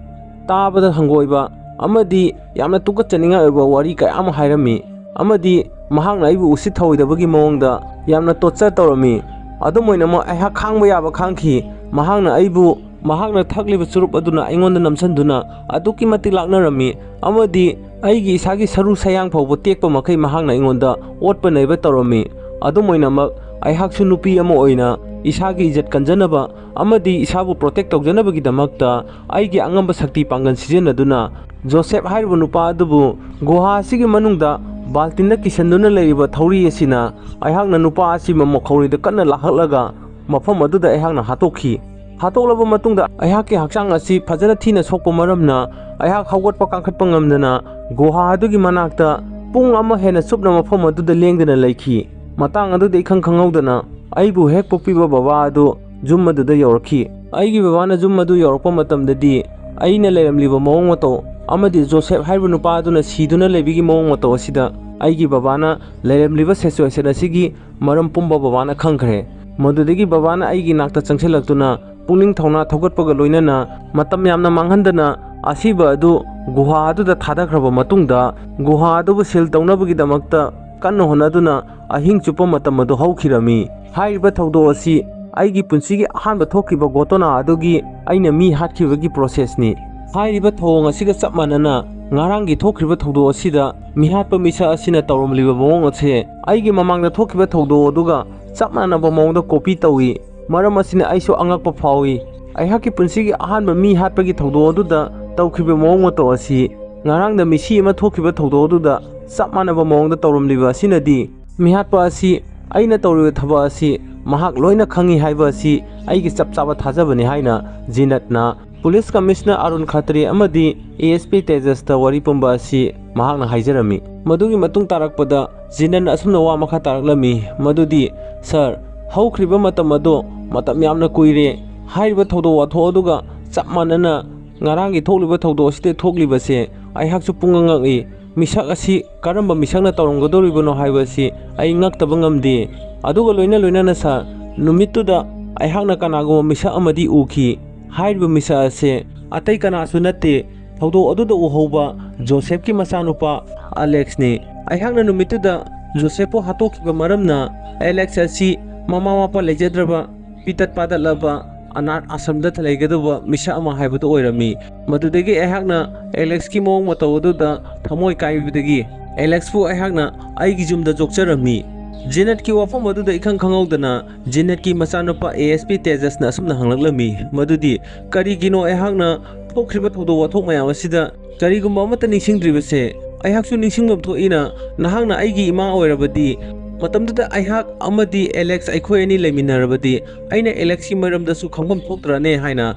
ꯇꯥꯕꯗ ꯍꯪꯒꯣꯏꯕ ꯑꯃꯗꯤ ꯌꯥꯝꯅ ꯇꯨꯀꯠꯆꯅꯤꯡꯉꯥꯏ ꯑꯣꯏꯕ ꯋꯥꯔꯤ ꯀꯌꯥ ꯑꯃ ꯍꯥꯏꯔꯝꯃꯤ, ꯑꯃꯗꯤ ꯃꯍꯥꯛꯅ ꯑꯩꯕꯨ ꯎꯁꯤꯠ ꯊꯑꯣꯏꯗꯕꯒꯤ ꯃꯑꯣꯡꯗ ꯌꯥꯝꯅ ꯇꯣꯔꯆꯔ ꯇꯧꯔꯝꯃꯤ꯫ ꯑꯗꯨꯝ ꯑꯣꯏꯅꯃꯛ, ꯑꯩꯍꯥꯛ ꯈꯥꯡꯕ ꯌꯥꯕ ꯈꯥꯡꯈꯤ꯫ ꯃꯍꯥꯛꯅ ꯑꯩꯕꯨ, ꯃꯍꯥꯛꯅ ꯊꯛꯂꯤꯕ ꯆꯨꯔꯨꯞ ꯑꯗꯨꯅ ꯑꯩꯉꯣꯟꯗ ꯅꯝꯁꯤꯟꯗꯨꯅ ꯑꯗꯨꯛꯀꯤ ꯃꯇꯤꯛ ꯂꯥꯛꯅꯔꯝꯃꯤ, ꯑꯃꯗꯤ ꯑꯩꯒꯤ ꯏꯁꯥꯒꯤ ꯁꯔꯨ ꯁꯌꯥꯡ ꯐꯥꯎꯕ ꯇꯦꯛꯄ ꯃꯈꯩ ꯃꯍꯥꯛꯅ ꯑꯩꯉꯣꯟꯗ ꯑꯣꯠꯄ ꯅꯩꯕ ꯇꯧꯔꯝꯃꯤ꯫ ꯑꯗꯨꯝ ꯑꯣꯏꯅꯃꯛ, ꯑꯩꯍꯥꯛꯁꯨ ꯅꯨꯄꯤ ꯑꯃ ꯑꯣꯏꯅ ꯏꯁꯥꯒꯤ ꯏꯖꯠ ꯀꯟꯖꯅꯕ ꯑꯃꯗꯤ ꯏꯁꯥꯕꯨ ꯄ꯭ꯔꯣꯇꯦꯛ ꯇꯧꯖꯅꯕꯒꯤꯗꯃꯛꯇ ꯑꯩꯒꯤ ꯑꯉꯝꯕ ꯁꯛꯇꯤ ꯄꯥꯡꯒꯜ ꯁꯤꯖꯤꯟꯅꯗꯨꯅ ꯖꯣꯁꯦꯐ ꯍꯥꯏꯔꯤꯕ ꯅꯨꯄꯥ ꯑꯗꯨꯕꯨ ꯒꯨꯍꯥ ꯑꯁꯤꯒꯤ ꯃꯅꯨꯡꯗ ꯕꯥꯜꯇꯤꯟꯗ ꯀꯤꯁꯟꯗꯨꯅ ꯂꯩꯔꯤꯕ ꯊꯧꯔꯤ ꯑꯁꯤꯅ ꯑꯩꯍꯥꯛꯅ ꯅꯨꯄꯥ ꯑꯁꯤ ꯃꯈꯧꯔꯤꯗ ꯀꯟꯅ ꯂꯥꯛꯍꯠꯂꯒ ꯃꯐꯝ ꯑꯗꯨꯗ ꯑꯩꯍꯥꯛꯅ ꯍꯥꯠꯇꯣꯛꯈꯤ꯫ ꯍꯥꯠꯇꯣꯛꯂꯕ ꯃꯇꯨꯡꯗ ꯑꯩꯍꯥꯛꯀꯤ ꯍꯛꯆꯥꯡ ꯑꯁꯤ ꯐꯖꯅ ꯊꯤꯅ ꯁꯣꯛꯄ ꯃꯔꯝꯅ ꯑꯩꯍꯥꯛ ꯍꯧꯒꯠꯄ ꯀꯥꯡꯈꯠꯄ ꯉꯝꯗꯅ ꯒꯨꯍꯥ ꯑꯗꯨꯒꯤ ꯃꯅꯥꯛꯇ ꯄꯨꯡ ꯑꯃ ꯍꯦꯟꯅ ꯆꯨꯞꯅ ꯃꯐꯝ ꯑꯗꯨꯗ ꯂꯦꯡꯗꯅ ꯂꯩꯈꯤ꯫ ꯃꯇꯥꯡ ꯑꯗꯨꯗ ꯏꯈꯪ ꯈꯪꯍꯧꯗꯅ ꯑꯩꯕꯨ ꯍꯦꯛ ꯄꯣꯛꯄꯤꯕ ꯕꯕꯥ ꯑꯗꯨ ꯌꯨꯝ ꯑꯗꯨꯗ ꯌꯧꯔꯛꯈꯤ꯫ ꯑꯩꯒꯤ ꯕꯕꯥꯅ ꯌꯨꯝ ꯑꯗꯨ ꯌꯧꯔꯛꯄ ꯃꯇꯝꯗꯗꯤ ꯑꯩꯅ ꯂꯩꯔꯝꯂꯤꯕ ꯃꯑꯣꯡ ꯃꯇꯧ ꯑꯃꯗꯤ ꯖꯣꯁꯦꯐ ꯍꯥꯏꯔꯤꯕ ꯅꯨꯄꯥ ꯑꯗꯨꯅ ꯁꯤꯗꯨꯅ ꯂꯩꯕꯒꯤ ꯃꯑꯣꯡ ꯃꯇꯧ ꯑꯁꯤꯗ ꯑꯩꯒꯤ ꯕꯕꯥꯅ ꯂꯩꯔꯝꯂꯤꯕ ꯁꯤꯆꯨꯋꯦꯁꯟ ꯑꯁꯤꯒꯤ ꯃꯔꯝ ꯄꯨꯝꯕ ꯕꯕꯥꯅ ꯈꯪꯈ꯭ꯔꯦ꯫ ꯃꯗꯨꯗꯒꯤ ꯕꯕꯥꯅ ꯑꯩꯒꯤ ꯅꯥꯛꯇ ꯆꯪꯁꯤꯜꯂꯛꯇꯨꯅ ꯄꯨꯛꯅꯤꯡ ꯊꯧꯅꯥ ꯊꯧꯒꯠꯄꯒ ꯂꯣꯏꯅꯅ ꯃꯇꯝ ꯌꯥꯝꯅ ꯃꯥꯡꯍꯟꯗꯅ ꯑꯁꯤꯕ ꯑꯗꯨ ꯒꯨꯍꯥ ꯑꯗꯨꯗ ꯊꯥꯗꯈ꯭ꯔꯕ ꯃꯇꯨꯡꯗ ꯒꯨꯍꯥ ꯑꯗꯨꯕꯨ ꯁꯤꯜ ꯇꯧꯅꯕꯒꯤꯗꯃꯛꯇ ꯀꯟꯅ ꯍꯣꯠꯅꯗꯨꯅ ꯑꯍꯤꯡ ꯆꯨꯞꯄ ꯃꯇꯝ ꯑꯗꯨ ꯍꯧꯈꯤꯔꯝꯃꯤ꯫ ꯍꯥꯏꯔꯤꯕ ꯊꯧꯗꯣꯛ ꯑꯁꯤ ꯑꯩꯒꯤ ꯄꯨꯟꯁꯤꯒꯤ ꯑꯍꯥꯟꯕ ꯊꯣꯛꯈꯤꯕ ꯒꯣꯇꯣꯅꯥ ꯑꯗꯨꯒꯤ ꯑꯩꯅ ꯃꯤ ꯍꯥꯠꯈꯤꯕꯒꯤ ꯄ꯭ꯔꯣꯁꯦꯁꯅꯤ꯫ ꯍꯥꯏꯔꯤꯕ ꯊꯧꯑꯣꯡ ꯑꯁꯤꯒ ꯆꯞ ꯃꯥꯟꯅꯅ ꯉꯔꯥꯡꯒꯤ ꯊꯣꯛꯈ꯭ꯔꯤꯕ ꯊꯧꯗꯣꯛ ꯑꯁꯤꯗ ꯃꯤꯍꯥꯠꯄ ꯃꯤꯁꯛ ꯑꯁꯤꯅ ꯇꯧꯔꯝꯂꯤꯕ ꯃꯑꯣꯡ ꯑꯁꯦ ꯑꯩꯒꯤ ꯃꯃꯥꯡꯗ ꯊꯣꯛꯈꯤꯕ ꯊꯧꯗꯣꯛ ꯑꯗꯨꯒ ꯆꯞ ꯃꯥꯟꯅꯕ ꯃꯑꯣꯡꯗ ꯀꯣꯄꯤ ꯇꯧꯏ꯫ ꯃꯔꯝ ꯑꯁꯤꯅ ꯑꯩꯁꯨ ꯑꯉꯛꯄ ꯐꯥꯎꯏ꯫ ꯑꯩꯍꯥꯛꯀꯤ ꯄꯨꯟꯁꯤꯒꯤ ꯑꯍꯥꯟꯕ ꯃꯤ ꯍꯥꯠꯄꯒꯤ ꯊꯧꯗꯣꯛ ꯑꯗꯨꯗ ꯇꯧꯈꯤꯕ ꯃꯑꯣꯡ ꯃꯇꯧ ꯑꯁꯤ ꯉꯔꯥꯡꯗ ꯃꯤꯁꯤ ꯑꯃ ꯊꯣꯛꯈꯤꯕ ꯊꯧꯗꯣꯛ ꯑꯗꯨꯗ ꯆꯞ ꯃꯥꯟꯅꯕ ꯃꯑꯣꯡꯗ ꯇꯧꯔꯝꯂꯤꯕ ꯑꯁꯤꯅꯗꯤ ꯃꯤꯍꯥꯠꯄ ꯑꯁꯤ ꯑꯩꯅ ꯇꯧꯔꯤꯕ ꯊꯕꯛ ꯑꯁꯤ ꯃꯍꯥꯛ ꯂꯣꯏꯅ ꯈꯪꯏ ꯍꯥꯏꯕ ꯑꯁꯤ ꯑꯩꯒꯤ ꯆꯞ ꯆꯥꯕ ꯊꯥꯖꯕꯅꯤ ꯍꯥꯏꯅ ꯖꯤꯅꯠꯅ ꯄꯨꯂꯤꯁ ꯀꯃꯤꯁꯅꯔ ꯑꯔꯨꯟ ꯈꯇ꯭ꯔꯤ ꯑꯃꯗꯤ ꯑꯦ ꯑꯦꯁ ꯄꯤ ꯇꯦꯖꯁꯇ ꯋꯥꯔꯤ ꯄꯨꯝꯕ ꯑꯁꯤ ꯃꯍꯥꯛꯅ ꯍꯥꯏꯖꯔꯝꯃꯤ꯫ ꯃꯗꯨꯒꯤ ꯃꯇꯨꯡ ꯇꯥꯔꯛꯄꯗ ꯖꯤꯅꯟ ꯑꯁꯨꯝꯅ ꯋꯥ ꯃꯈꯥ ꯇꯥꯔꯛꯂꯝꯃꯤ, ꯃꯗꯨꯗꯤ, "ꯁꯥꯔ, ꯍꯧꯈ꯭ꯔꯤꯕ ꯃꯇꯝ ꯑꯗꯣ ꯃꯇꯝ ꯌꯥꯝꯅ ꯀꯨꯏꯔꯦ꯫ ꯍꯥꯏꯔꯤꯕ ꯊꯧꯗꯣꯛ ꯋꯥꯊꯣꯛ ꯑꯗꯨꯒ ꯆꯞ ꯃꯥꯟꯅꯅ ꯉꯔꯥꯡꯒꯤ ꯊꯣꯛꯂꯤꯕ ꯊꯧꯗꯣꯛ ꯑꯁꯤꯗ ꯊꯣꯛꯂꯤꯕꯁꯦ ꯑꯩꯍꯥꯛꯁꯨ ꯄꯨꯡꯉꯛ ꯉꯛꯏ꯫ ꯃꯤꯁꯛ ꯑꯁꯤ ꯀꯔꯝꯕ ꯃꯤꯁꯛꯅ ꯇꯧꯔꯝꯒꯗꯧꯔꯤꯕꯅꯣ ꯍꯥꯏꯕ ꯑꯁꯤ ꯑꯩ ꯉꯛꯇꯕ ꯉꯝꯗꯦ꯫ ꯑꯗꯨꯒ ꯂꯣꯏꯅ ꯂꯣꯏꯅꯅ, ꯁꯥꯔ, ꯅꯨꯃꯤꯠꯇꯨꯗ ꯑꯩꯍꯥꯛꯅ ꯀꯅꯥꯒꯨꯝꯕ ꯃꯤꯁꯛ ꯑꯃꯗꯤ ꯎꯈꯤ꯫ ꯍꯥꯏꯔꯤꯕ ꯃꯤꯁꯛ ꯑꯁꯦ ꯑꯇꯩ ꯀꯅꯥꯁꯨ ꯅꯠꯇꯦ, ꯊꯧꯗꯣꯛ ꯑꯗꯨꯗ ꯎꯍꯧꯕ ꯖꯣꯁꯦꯐꯀꯤ ꯃꯆꯥꯅꯨꯄꯥ ꯑꯂꯦꯛꯁꯅꯤ꯫ ꯑꯩꯍꯥꯛꯅ ꯅꯨꯃꯤꯠꯇꯨꯗ ꯖꯣꯁꯦꯐꯄꯨ ꯍꯥꯠꯇꯣꯛꯈꯤꯕ ꯃꯔꯝꯅ ꯑꯦꯂꯦꯛꯁ ꯑꯁꯤ ꯃꯃꯥ ꯃꯄꯥ ꯂꯩꯖꯗ꯭ꯔꯕ, ꯄꯤꯇꯠ ꯄꯥꯗꯠꯂꯕ, ꯑꯅꯥꯊ ꯑꯥꯁ꯭ꯔꯝꯗ ꯂꯩꯒꯗꯧꯕ ꯃꯤꯁꯛ ꯑꯃ ꯍꯥꯏꯕꯗꯨ ꯑꯣꯏꯔꯝꯃꯤ꯫ ꯃꯗꯨꯗꯒꯤ ꯑꯩꯍꯥꯛꯅ ꯑꯦꯂꯦꯛꯁꯀꯤ ꯃꯑꯣꯡ ꯃꯇꯧ ꯑꯗꯨꯗ ꯊꯃꯣꯏ ꯀꯥꯏꯕꯗꯒꯤ ꯑꯦꯂꯦꯛꯁꯄꯨ ꯑꯩꯍꯥꯛꯅ ꯑꯩꯒꯤ ꯌꯨꯝꯗ ꯌꯣꯛꯆꯔꯝꯃꯤ"꯫ ꯖꯦꯅꯦꯠꯀꯤ ꯋꯥꯐꯝ ꯑꯗꯨꯗ ꯏꯈꯪ ꯈꯪꯍꯧꯗꯅ ꯖꯦꯅꯦꯠꯀꯤ ꯃꯆꯥꯅꯨꯄꯥ ꯑꯦ ꯑꯦꯁ ꯄꯤ ꯇꯦꯖꯁꯅ ꯑꯁꯨꯝꯅ ꯍꯪꯂꯛꯂꯝꯃꯤ, ꯃꯗꯨꯗꯤ, "ꯀꯔꯤꯒꯤꯅꯣ ꯑꯩꯍꯥꯛꯅ ꯊꯣꯛꯈ꯭ꯔꯤꯕ ꯊꯧꯗꯣꯛ ꯋꯥꯊꯣꯛ ꯃꯌꯥꯝ ꯑꯁꯤꯗ ꯀꯔꯤꯒꯨꯝꯕ ꯑꯃꯠꯇ ꯅꯤꯡꯁꯤꯡꯗ꯭ꯔꯤꯕꯁꯦ?" "ꯑꯩꯍꯥꯛꯁꯨ ꯅꯤꯡꯁꯤꯡꯐꯝ ꯊꯣꯛꯏꯅ, ꯅꯍꯥꯛꯅ ꯑꯩꯒꯤ ꯏꯃꯥ ꯑꯣꯏꯔꯕꯗꯤ, ꯃꯇꯝꯗꯨꯗ ꯑꯩꯍꯥꯛ ꯑꯃꯗꯤ ꯑꯦꯂꯦꯛꯁ ꯑꯩꯈꯣꯏ ꯑꯅꯤ ꯂꯩꯃꯤꯟꯅꯔꯕꯗꯤ ꯑꯩꯅ ꯑꯦꯂꯦꯛꯁꯀꯤ ꯃꯔꯝꯗꯁꯨ ꯈꯪꯐꯝ ꯊꯣꯛꯇ꯭ꯔꯅꯦ?" ꯍꯥꯏꯅ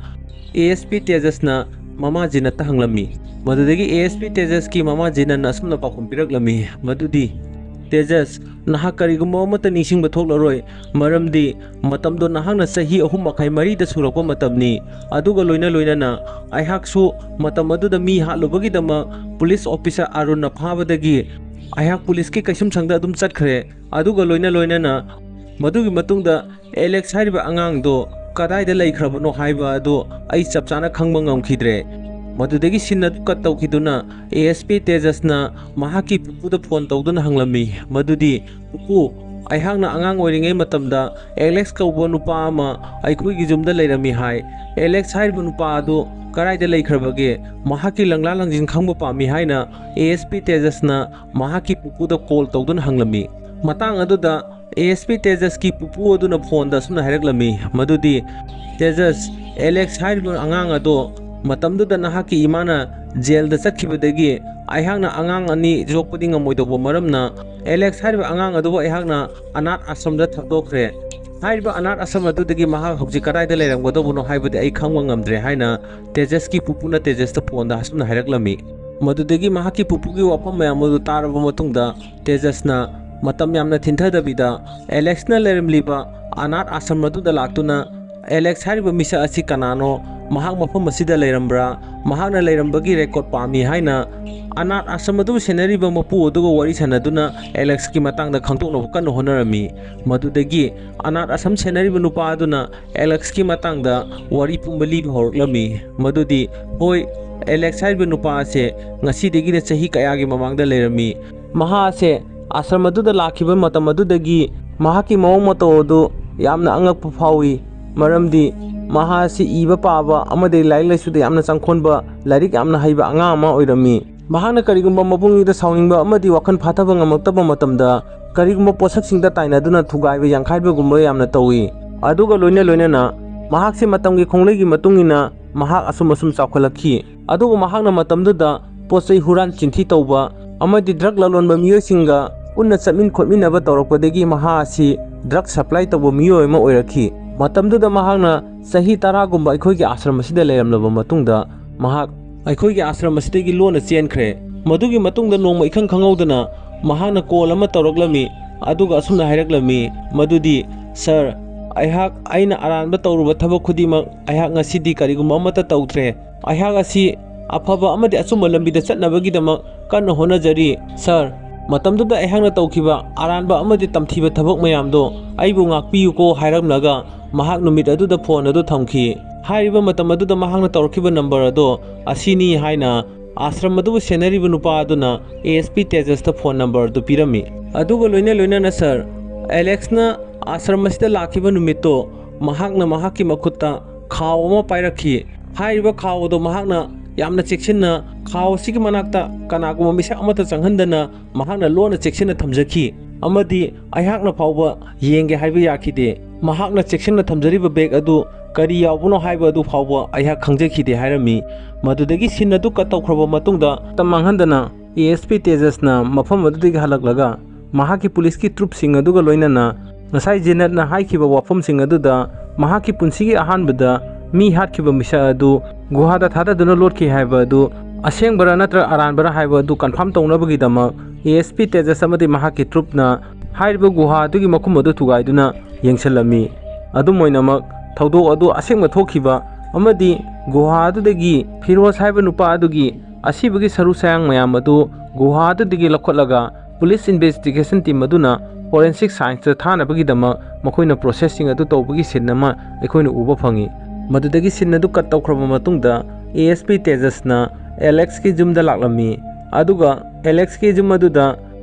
ꯑꯦ ꯑꯦꯁ ꯄꯤ ꯇꯦꯖꯁꯅ ꯃꯃꯥ ꯖꯤꯅꯠꯇ ꯍꯪꯂꯝꯃꯤ꯫ ꯃꯗꯨꯗꯒꯤ ꯑꯦ ꯑꯦꯁ ꯄꯤ ꯇꯦꯖꯁꯀꯤ ꯃꯃꯥ ꯖꯤꯅꯟꯅ ꯑꯁꯨꯝꯅ ꯄꯥꯎꯈꯨꯝ ꯄꯤꯔꯛꯂꯝꯃꯤ, ꯃꯗꯨꯗꯤ, "ꯇꯦꯖꯁ, ꯅꯍꯥꯛ ꯀꯔꯤꯒꯨꯝꯕ ꯑꯃꯠꯇ ꯅꯤꯡꯁꯤꯡꯕ ꯊꯣꯛꯂꯔꯣꯏ, ꯃꯔꯝꯗꯤ ꯃꯇꯝꯗꯣ ꯅꯍꯥꯛꯅ ꯆꯍꯤ ꯑꯍꯨꯝ ꯃꯈꯥꯏ ꯃꯔꯤꯗ ꯁꯨꯔꯛꯄ ꯃꯇꯝꯅꯤ꯫ ꯑꯗꯨꯒ ꯂꯣꯏꯅ ꯂꯣꯏꯅꯅ ꯑꯩꯍꯥꯛꯁꯨ ꯃꯇꯝ ꯑꯗꯨꯗ ꯃꯤ ꯍꯥꯠꯂꯨꯕꯒꯤꯗꯃꯛ ꯄꯨꯂꯤꯁ ꯑꯣꯐꯤꯁꯥꯔ ꯑꯔꯨꯟꯅ ꯐꯥꯕꯗꯒꯤ ꯑꯩꯍꯥꯛ ꯄꯨꯂꯤꯁꯀꯤ ꯀꯩꯁꯨꯝꯁꯪꯗ ꯑꯗꯨꯝ ꯆꯠꯈ꯭ꯔꯦ꯫ ꯑꯗꯨꯒ ꯂꯣꯏꯅ ꯂꯣꯏꯅꯅ ꯃꯗꯨꯒꯤ ꯃꯇꯨꯡꯗ ꯑꯦꯂꯦꯛꯁ ꯍꯥꯏꯔꯤꯕ ꯑꯉꯥꯡꯗꯣ ꯀꯗꯥꯏꯗ ꯂꯩꯈ꯭ꯔꯕꯅꯣ ꯍꯥꯏꯕ ꯑꯗꯨ ꯑꯩ ꯆꯞ ꯆꯥꯅ ꯈꯪꯕ ꯉꯝꯈꯤꯗ꯭ꯔꯦ"꯫ ꯃꯗꯨꯗꯒꯤ ꯁꯤꯟ ꯑꯗꯨ ꯀꯠ ꯇꯧꯈꯤꯗꯨꯅ ꯑꯦ ꯑꯦꯁ ꯄꯤ ꯇꯦꯖꯁꯅ ꯃꯍꯥꯛꯀꯤ ꯄꯨꯄꯨꯗ ꯐꯣꯟ ꯇꯧꯗꯨꯅ ꯍꯪꯂꯝꯃꯤ ꯃꯗꯨꯗꯤ, "ꯄꯨꯄꯨ, ꯑꯩꯍꯥꯛꯅ ꯑꯉꯥꯡ ꯑꯣꯏꯔꯤꯉꯩ ꯃꯇꯝꯗ ꯑꯦꯂꯦꯛꯁ ꯀꯧꯕ ꯅꯨꯄꯥ ꯑꯃ ꯑꯩꯈꯣꯏꯒꯤ ꯌꯨꯝꯗ ꯂꯩꯔꯝꯃꯤ ꯍꯥꯏ꯫ ꯑꯦꯂꯦꯛꯁ ꯍꯥꯏꯔꯤꯕ ꯅꯨꯄꯥ ꯑꯗꯨ ꯀꯗꯥꯏꯗ ꯂꯩꯈ꯭ꯔꯕꯒꯦ? ꯃꯍꯥꯛꯀꯤ ꯂꯪꯂꯥ ꯂꯪꯖꯤꯟ ꯈꯪꯕ ꯄꯥꯝꯃꯤ" ꯍꯥꯏꯅ ꯑꯦ ꯑꯦꯁ ꯄꯤ ꯇꯦꯖꯁꯅ ꯃꯍꯥꯛꯀꯤ ꯄꯨꯄꯨꯗ ꯀꯣꯜ ꯇꯧꯗꯨꯅ ꯍꯪꯂꯝꯃꯤ꯫ ꯃꯇꯥꯡ ꯑꯗꯨꯗ ꯑꯦ ꯑꯦꯁ ꯄꯤ ꯇꯦꯖꯁꯀꯤ ꯄꯨꯄꯨ ꯑꯗꯨꯅ ꯐꯣꯟꯗ ꯑꯁꯨꯝꯅ ꯍꯥꯏꯔꯛꯂꯝꯃꯤ ꯃꯗꯨꯗꯤ, "ꯇꯦꯖꯁ, ꯑꯦꯂꯦꯛꯁ ꯍꯥꯏꯔꯤꯕ ꯑꯉꯥꯡ ꯑꯗꯣ ꯃꯇꯝꯗꯨꯗ ꯅꯍꯥꯛꯀꯤ ꯏꯃꯥꯅ ꯖꯦꯜꯗ ꯆꯠꯈꯤꯕꯗꯒꯤ ꯑꯩꯍꯥꯛꯅ ꯑꯉꯥꯡ ꯑꯅꯤ ꯌꯣꯛꯄꯗꯤ ꯉꯝꯃꯣꯏꯗꯧꯕ ꯃꯔꯝꯅ ꯑꯦꯂꯦꯛꯁ ꯍꯥꯏꯔꯤꯕ ꯑꯉꯥꯡ ꯑꯗꯨꯕꯨ ꯑꯩꯍꯥꯛꯅ ꯑꯅꯥꯊ ꯑꯥꯁ꯭ꯔꯝꯗ ꯊꯥꯗꯣꯛꯈ꯭ꯔꯦ꯫ ꯍꯥꯏꯔꯤꯕ ꯑꯅꯥꯊ ꯑꯥꯁ꯭ꯔꯝ ꯑꯗꯨꯗꯒꯤ ꯃꯍꯥꯛ ꯍꯧꯖꯤꯛ ꯀꯗꯥꯏꯗ ꯂꯩꯔꯝꯒꯗꯧꯕꯅꯣ ꯍꯥꯏꯕꯗꯤ ꯑꯩ ꯈꯪꯕ ꯉꯝꯗ꯭ꯔꯦ" ꯍꯥꯏꯅ ꯇꯦꯖꯁꯀꯤ ꯄꯨꯄꯨꯅ ꯇꯦꯖꯁꯇ ꯐꯣꯟꯗ ꯑꯁꯨꯝꯅ ꯍꯥꯏꯔꯛꯂꯝꯃꯤ꯫ ꯃꯗꯨꯗꯒꯤ ꯃꯍꯥꯛꯀꯤ ꯄꯨꯄꯨꯒꯤ ꯋꯥꯐꯝ ꯃꯌꯥꯝ ꯑꯗꯨ ꯇꯥꯔꯕ ꯃꯇꯨꯡꯗ ꯇꯦꯖꯁꯅ ꯃꯇꯝ ꯌꯥꯝꯅ ꯊꯤꯟꯊꯗꯕꯤꯗ ꯑꯦꯂꯦꯛꯁꯅ ꯂꯩꯔꯝꯂꯤꯕ ꯑꯅꯥꯊ ꯑꯥꯁ꯭ꯔꯝ ꯑꯗꯨꯗ ꯂꯥꯛꯇꯨꯅ ꯑꯦꯂꯦꯛꯁ ꯍꯥꯏꯔꯤꯕ ꯃꯤꯁꯛ ꯑꯁꯤ ꯀꯅꯥꯅꯣ, ꯃꯍꯥꯛ ꯃꯐꯝ ꯑꯁꯤꯗ ꯂꯩꯔꯝꯕ꯭ꯔꯥ, ꯃꯍꯥꯛꯅ ꯂꯩꯔꯝꯕꯒꯤ ꯔꯦꯀꯣꯔꯗ ꯄꯥꯝꯃꯤ ꯍꯥꯏꯅ ꯑꯅꯥꯊ ꯑꯥꯁ꯭ꯔꯝ ꯑꯗꯨꯕꯨ ꯁꯦꯟꯅꯔꯤꯕ ꯃꯄꯨ ꯑꯗꯨꯒ ꯋꯥꯔꯤ ꯁꯥꯟꯅꯗꯨꯅ ꯑꯦꯂꯦꯛꯁꯀꯤ ꯃꯇꯥꯡꯗ ꯈꯪꯗꯣꯛꯅꯕ ꯀꯟꯅ ꯍꯣꯠꯅꯔꯝꯃꯤ꯫ ꯃꯗꯨꯗꯒꯤ ꯑꯅꯥꯊ ꯑꯥꯁ꯭ꯔꯝ ꯁꯦꯟꯅꯔꯤꯕ ꯅꯨꯄꯥ ꯑꯗꯨꯅ ꯑꯦꯂꯦꯛꯁꯀꯤ ꯃꯇꯥꯡꯗ ꯋꯥꯔꯤ ꯄꯨꯝꯕ ꯂꯤꯕ ꯍꯧꯔꯛꯂꯝꯃꯤ꯫ ꯃꯗꯨꯗꯤ, ꯍꯣꯏ, ꯑꯦꯂꯦꯛꯁ ꯍꯥꯏꯔꯤꯕ ꯅꯨꯄꯥ ꯑꯁꯦ ꯉꯁꯤꯗꯒꯤꯅ ꯆꯍꯤ ꯀꯌꯥꯒꯤ ꯃꯃꯥꯡꯗ ꯂꯩꯔꯝꯃꯤ꯫ ꯃꯍꯥꯛ ꯑꯁꯦ ꯑꯥꯁ꯭ꯔꯝ ꯑꯗꯨꯗ ꯂꯥꯛꯈꯤꯕ ꯃꯇꯝ ꯑꯗꯨꯗꯒꯤ ꯃꯍꯥꯛꯀꯤ ꯃꯑꯣꯡ ꯃꯇꯧ ꯑꯗꯨ ꯌꯥꯝꯅ ꯑꯉꯛꯄ ꯐꯥꯎꯏ, ꯃꯔꯝꯗꯤ ꯃꯍꯥꯛ ꯑꯁꯤ ꯏꯕ ꯄꯥꯕ ꯑꯃꯗꯤ ꯂꯥꯏꯔꯤꯛ ꯂꯥꯏꯁꯨꯗ ꯌꯥꯝꯅ ꯆꯪꯈꯣꯟꯕ, ꯂꯥꯏꯔꯤꯛ ꯌꯥꯝꯅ ꯍꯩꯕ ꯑꯉꯥꯡ ꯑꯃ ꯑꯣꯏꯔꯝꯃꯤ꯫ ꯃꯍꯥꯛꯅ ꯀꯔꯤꯒꯨꯝꯕ ꯃꯕꯨꯡꯗ ꯁꯥꯎꯅꯤꯡꯕ ꯑꯃꯗꯤ ꯋꯥꯈꯜ ꯐꯥꯊꯕ ꯉꯝꯂꯛꯇꯕ ꯃꯇꯝꯗ ꯀꯔꯤꯒꯨꯝꯕ ꯄꯣꯠꯁꯛꯁꯤꯡꯗ ꯇꯥꯏꯅꯗꯨꯅ ꯊꯨꯒꯥꯏꯕ ꯌꯥꯡꯈꯥꯏꯕꯒꯨꯝꯕ ꯌꯥꯝꯅ ꯇꯧꯏ꯫ ꯑꯗꯨꯒ ꯂꯣꯏꯅ ꯂꯣꯏꯅꯅ ꯃꯍꯥꯛꯁꯦ ꯃꯇꯝꯒꯤ ꯈꯣꯡꯂꯩꯒꯤ ꯃꯇꯨꯡ ꯏꯟꯅ ꯃꯍꯥꯛ ꯑꯁꯨꯝ ꯑꯁꯨꯝ ꯆꯥꯎꯈꯠꯂꯛꯈꯤ꯫ ꯑꯗꯨꯕꯨ ꯃꯍꯥꯛꯅ ꯃꯇꯝꯗꯨꯗ ꯄꯣꯠ ꯆꯩ ꯍꯨꯔꯥꯟ ꯆꯤꯟꯊꯤ ꯇꯧꯕ ꯑꯃꯗꯤ ꯗ꯭ꯔꯒ ꯂꯂꯣꯟꯕ ꯃꯤꯑꯣꯏꯁꯤꯡꯒ ꯄꯨꯟꯅ ꯆꯠꯃꯤꯟ ꯈꯣꯠꯃꯤꯟꯅꯕ ꯇꯧꯔꯛꯄꯗꯒꯤ ꯃꯍꯥꯛ ꯑꯁꯤ ꯗ꯭ꯔꯒ ꯁꯄ꯭ꯂꯥꯏ ꯇꯧꯕ ꯃꯤꯑꯣꯏ ꯑꯃ ꯑꯣꯏꯔꯛꯈꯤ꯫ ꯃꯇꯝꯗꯨꯗ ꯃꯍꯥꯛꯅ ꯆꯍꯤ ꯇꯔꯥꯒꯨꯝꯕ ꯑꯩꯈꯣꯏꯒꯤ ꯑꯥꯁ꯭ꯔꯝ ꯑꯁꯤꯗ ꯂꯩꯔꯝꯂꯕ ꯃꯇꯨꯡꯗ ꯃꯍꯥꯛ ꯑꯩꯈꯣꯏꯒꯤ ꯑꯥꯁ꯭ꯔꯝ ꯑꯁꯤꯗꯒꯤ ꯂꯣꯟꯅ ꯆꯦꯟꯈ꯭ꯔꯦ꯫ ꯃꯗꯨꯒꯤ ꯃꯇꯨꯡꯗ ꯅꯣꯡꯃ ꯏꯈꯪ ꯈꯪꯍꯧꯗꯅ ꯃꯍꯥꯛꯅ ꯀꯣꯜ ꯑꯃ ꯇꯧꯔꯛꯂꯝꯃꯤ꯫ ꯑꯗꯨꯒ ꯑꯁꯨꯝꯅ ꯍꯥꯏꯔꯛꯂꯝꯃꯤ ꯃꯗꯨꯗꯤ, "ꯁꯥꯔ, ꯑꯩꯍꯥꯛ ꯑꯩꯅ ꯑꯔꯥꯟꯕ ꯇꯧꯔꯨꯕ ꯊꯕꯛ ꯈꯨꯗꯤꯡꯃꯛ ꯑꯩꯍꯥꯛ ꯉꯁꯤꯗꯤ ꯀꯔꯤꯒꯨꯝꯕ ꯑꯃꯠꯇ ꯇꯧꯗ꯭ꯔꯦ꯫ ꯑꯩꯍꯥꯛ ꯑꯁꯤ ꯑꯐꯕ ꯑꯃꯗꯤ ꯑꯆꯨꯝꯕ ꯂꯝꯕꯤꯗ ꯆꯠꯅꯕꯒꯤꯗꯃꯛ ꯀꯟꯅ ꯍꯣꯠꯅꯖꯔꯤ꯫ ꯁꯥꯔ, ꯃꯇꯝꯗꯨꯗ ꯑꯩꯍꯥꯛꯅ ꯇꯧꯈꯤꯕ ꯑꯔꯥꯟꯕ ꯑꯃꯗꯤ ꯇꯝꯊꯤꯕ ꯊꯕꯛ ꯃꯌꯥꯝꯗꯣ ꯑꯩꯕꯨ ꯉꯥꯛꯄꯤꯌꯨꯀꯣ" ꯍꯥꯏꯔꯝꯂꯒ ꯃꯍꯥꯛ ꯅꯨꯃꯤꯠ ꯑꯗꯨꯗ ꯐꯣꯟ ꯑꯗꯨ ꯊꯝꯈꯤ꯫ ꯍꯥꯏꯔꯤꯕ ꯃꯇꯝ ꯑꯗꯨꯗ ꯃꯍꯥꯛꯅ ꯇꯧꯔꯛꯈꯤꯕ ꯅꯝꯕꯔ ꯑꯗꯣ ꯑꯁꯤꯅꯤ ꯍꯥꯏꯅ ꯑꯥꯁ꯭ꯔꯝ ꯑꯗꯨꯕꯨ ꯁꯦꯟꯅꯔꯤꯕ ꯅꯨꯄꯥ ꯑꯗꯨꯅ ꯑꯦ ꯑꯦꯁ ꯄꯤ ꯇꯦꯖꯁꯇ ꯐꯣꯟ ꯅꯝꯕꯔ ꯑꯗꯨ ꯄꯤꯔꯝꯃꯤ꯫ ꯑꯗꯨꯒ ꯂꯣꯏꯅ ꯂꯣꯏꯅꯅ ꯁꯥꯔ, ꯑꯦꯂꯦꯛꯁꯅ ꯑꯥꯁ꯭ꯔꯝ ꯑꯁꯤꯗ ꯂꯥꯛꯈꯤꯕ ꯅꯨꯃꯤꯠꯇꯣ ꯃꯍꯥꯛꯅ ꯃꯍꯥꯛꯀꯤ ꯃꯈꯨꯠꯇ ꯈꯥꯎ ꯑꯃ ꯄꯥꯏꯔꯛꯈꯤ꯫ ꯍꯥꯏꯔꯤꯕ ꯈꯥꯎ ꯑꯗꯣ ꯃꯍꯥꯛꯅ ꯌꯥꯝꯅ ꯆꯦꯛꯁꯤꯟꯅ ꯈꯥꯎ ꯑꯁꯤꯒꯤ ꯃꯅꯥꯛꯇ ꯀꯅꯥꯒꯨꯝꯕ ꯃꯤꯁꯛ ꯑꯃꯠꯇ ꯆꯪꯍꯟꯗꯅ ꯃꯍꯥꯛꯅ ꯂꯣꯟꯅ ꯆꯦꯛꯁꯤꯟꯅ ꯊꯝꯖꯈꯤ, ꯑꯃꯗꯤ ꯑꯩꯍꯥꯛꯅ ꯐꯥꯎꯕ ꯌꯦꯡꯒꯦ ꯍꯥꯏꯕ ꯌꯥꯈꯤꯗꯦ꯫ ꯃꯍꯥꯛꯅ ꯆꯦꯛꯁꯤꯟꯅ ꯊꯝꯖꯔꯤꯕ ꯕꯦꯒ ꯑꯗꯨ ꯀꯔꯤ ꯌꯥꯎꯕꯅꯣ ꯍꯥꯏꯕ ꯑꯗꯨ ꯐꯥꯎꯕ ꯑꯩꯍꯥꯛ ꯈꯪꯖꯈꯤꯗꯦ ꯍꯥꯏꯔꯝꯃꯤ꯫ ꯃꯗꯨꯗꯒꯤ ꯁꯤꯟ ꯑꯗꯨ ꯀꯠ ꯇꯧꯈ꯭ꯔꯕ ꯃꯇꯨꯡꯗ ꯃꯇꯝ ꯃꯥꯡꯍꯟꯗꯅ ꯑꯦ ꯑꯦꯁ ꯄꯤ ꯇꯦꯖꯁꯅ ꯃꯐꯝ ꯑꯗꯨꯗꯒꯤ ꯍꯜꯂꯛꯂꯒ ꯃꯍꯥꯛꯀꯤ ꯄꯨꯂꯤꯁꯀꯤ ꯇ꯭ꯔꯨꯞꯁꯤꯡ ꯑꯗꯨꯒ ꯂꯣꯏꯅꯅ ꯉꯁꯥꯏ ꯖꯦꯅꯦꯠꯅ ꯍꯥꯏꯈꯤꯕ ꯋꯥꯐꯝꯁꯤꯡ ꯑꯗꯨꯗ ꯃꯍꯥꯛꯀꯤ ꯄꯨꯟꯁꯤꯒꯤ ꯑꯍꯥꯟꯕꯗ ꯃꯤ ꯍꯥꯠꯈꯤꯕ ꯃꯤꯁꯛ ꯑꯗꯨ ꯒꯨꯍꯥꯗ ꯊꯥꯗꯗꯨꯅ ꯂꯣꯠꯈꯤ ꯍꯥꯏꯕ ꯑꯗꯨ ꯑꯁꯦꯡꯕꯔꯥ ꯅꯠꯇ꯭ꯔꯒ ꯑꯔꯥꯟꯕꯔꯥ ꯍꯥꯏꯕ ꯑꯗꯨ ꯀꯟꯐꯥꯔꯝ ꯇꯧꯅꯕꯒꯤꯗꯃꯛ ꯑꯦ ꯑꯦꯁ ꯄꯤ ꯇꯦꯖꯁ ꯑꯃꯗꯤ ꯃꯍꯥꯛꯀꯤ ꯇ꯭ꯔꯨꯞꯅ ꯍꯥꯏꯔꯤꯕ ꯒꯨꯍꯥ ꯑꯗꯨꯒꯤ ꯃꯈꯨꯝ ꯑꯗꯨ ꯊꯨꯒꯥꯏꯗꯨꯅ ꯌꯦꯡꯁꯤꯜꯂꯝꯃꯤ꯫ ꯑꯗꯨꯝ ꯑꯣꯏꯅꯃꯛ, ꯊꯧꯗꯣꯛ ꯑꯗꯨ ꯑꯁꯦꯡꯕ ꯊꯣꯛꯈꯤꯕ ꯑꯃꯗꯤ ꯒꯨꯍꯥ ꯑꯗꯨꯗꯒꯤ ꯐꯤꯔꯣꯖ ꯍꯥꯏꯕ ꯅꯨꯄꯥ ꯑꯗꯨꯒꯤ ꯑꯁꯤꯕꯒꯤ ꯁꯔꯨ ꯁꯌꯥꯡ ꯃꯌꯥꯝ ꯑꯗꯨ ꯒꯨꯍꯥ ꯑꯗꯨꯗꯒꯤ ꯂꯧꯈꯠꯂꯒ ꯄꯨꯂꯤꯁ ꯏꯟꯚꯦꯁꯇꯤꯒꯦꯁꯟ ꯇꯤꯝ ꯑꯗꯨꯅ ꯐꯣꯔꯦꯟꯁꯤꯛ ꯁꯥꯏꯟꯁꯇ ꯊꯥꯅꯕꯒꯤꯗꯃꯛ ꯃꯈꯣꯏꯅ ꯄ꯭ꯔꯣꯁꯦꯁꯁꯤꯡ ꯑꯗꯨ ꯇꯧꯕꯒꯤ ꯁꯤꯟ ꯑꯃ ꯑꯩꯈꯣꯏꯅ ꯎꯕ ꯐꯪꯉꯤ꯫ ꯃꯗꯨꯗꯒꯤ ꯁꯤꯟ ꯑꯗꯨ ꯀꯠ ꯇꯧꯈ꯭ꯔꯕ ꯃꯇꯨꯡꯗ ꯑꯦ ꯑꯦꯁ ꯄꯤ ꯇꯦꯖꯁꯅ ꯑꯦꯂꯦꯛꯁꯀꯤ ꯌꯨꯝꯗ ꯂꯥꯛꯂꯝꯃꯤ꯫ ꯑꯗꯨꯒ ꯑꯦꯂꯦꯛꯁꯀꯤ ꯌꯨꯝ ꯑꯗꯨꯗ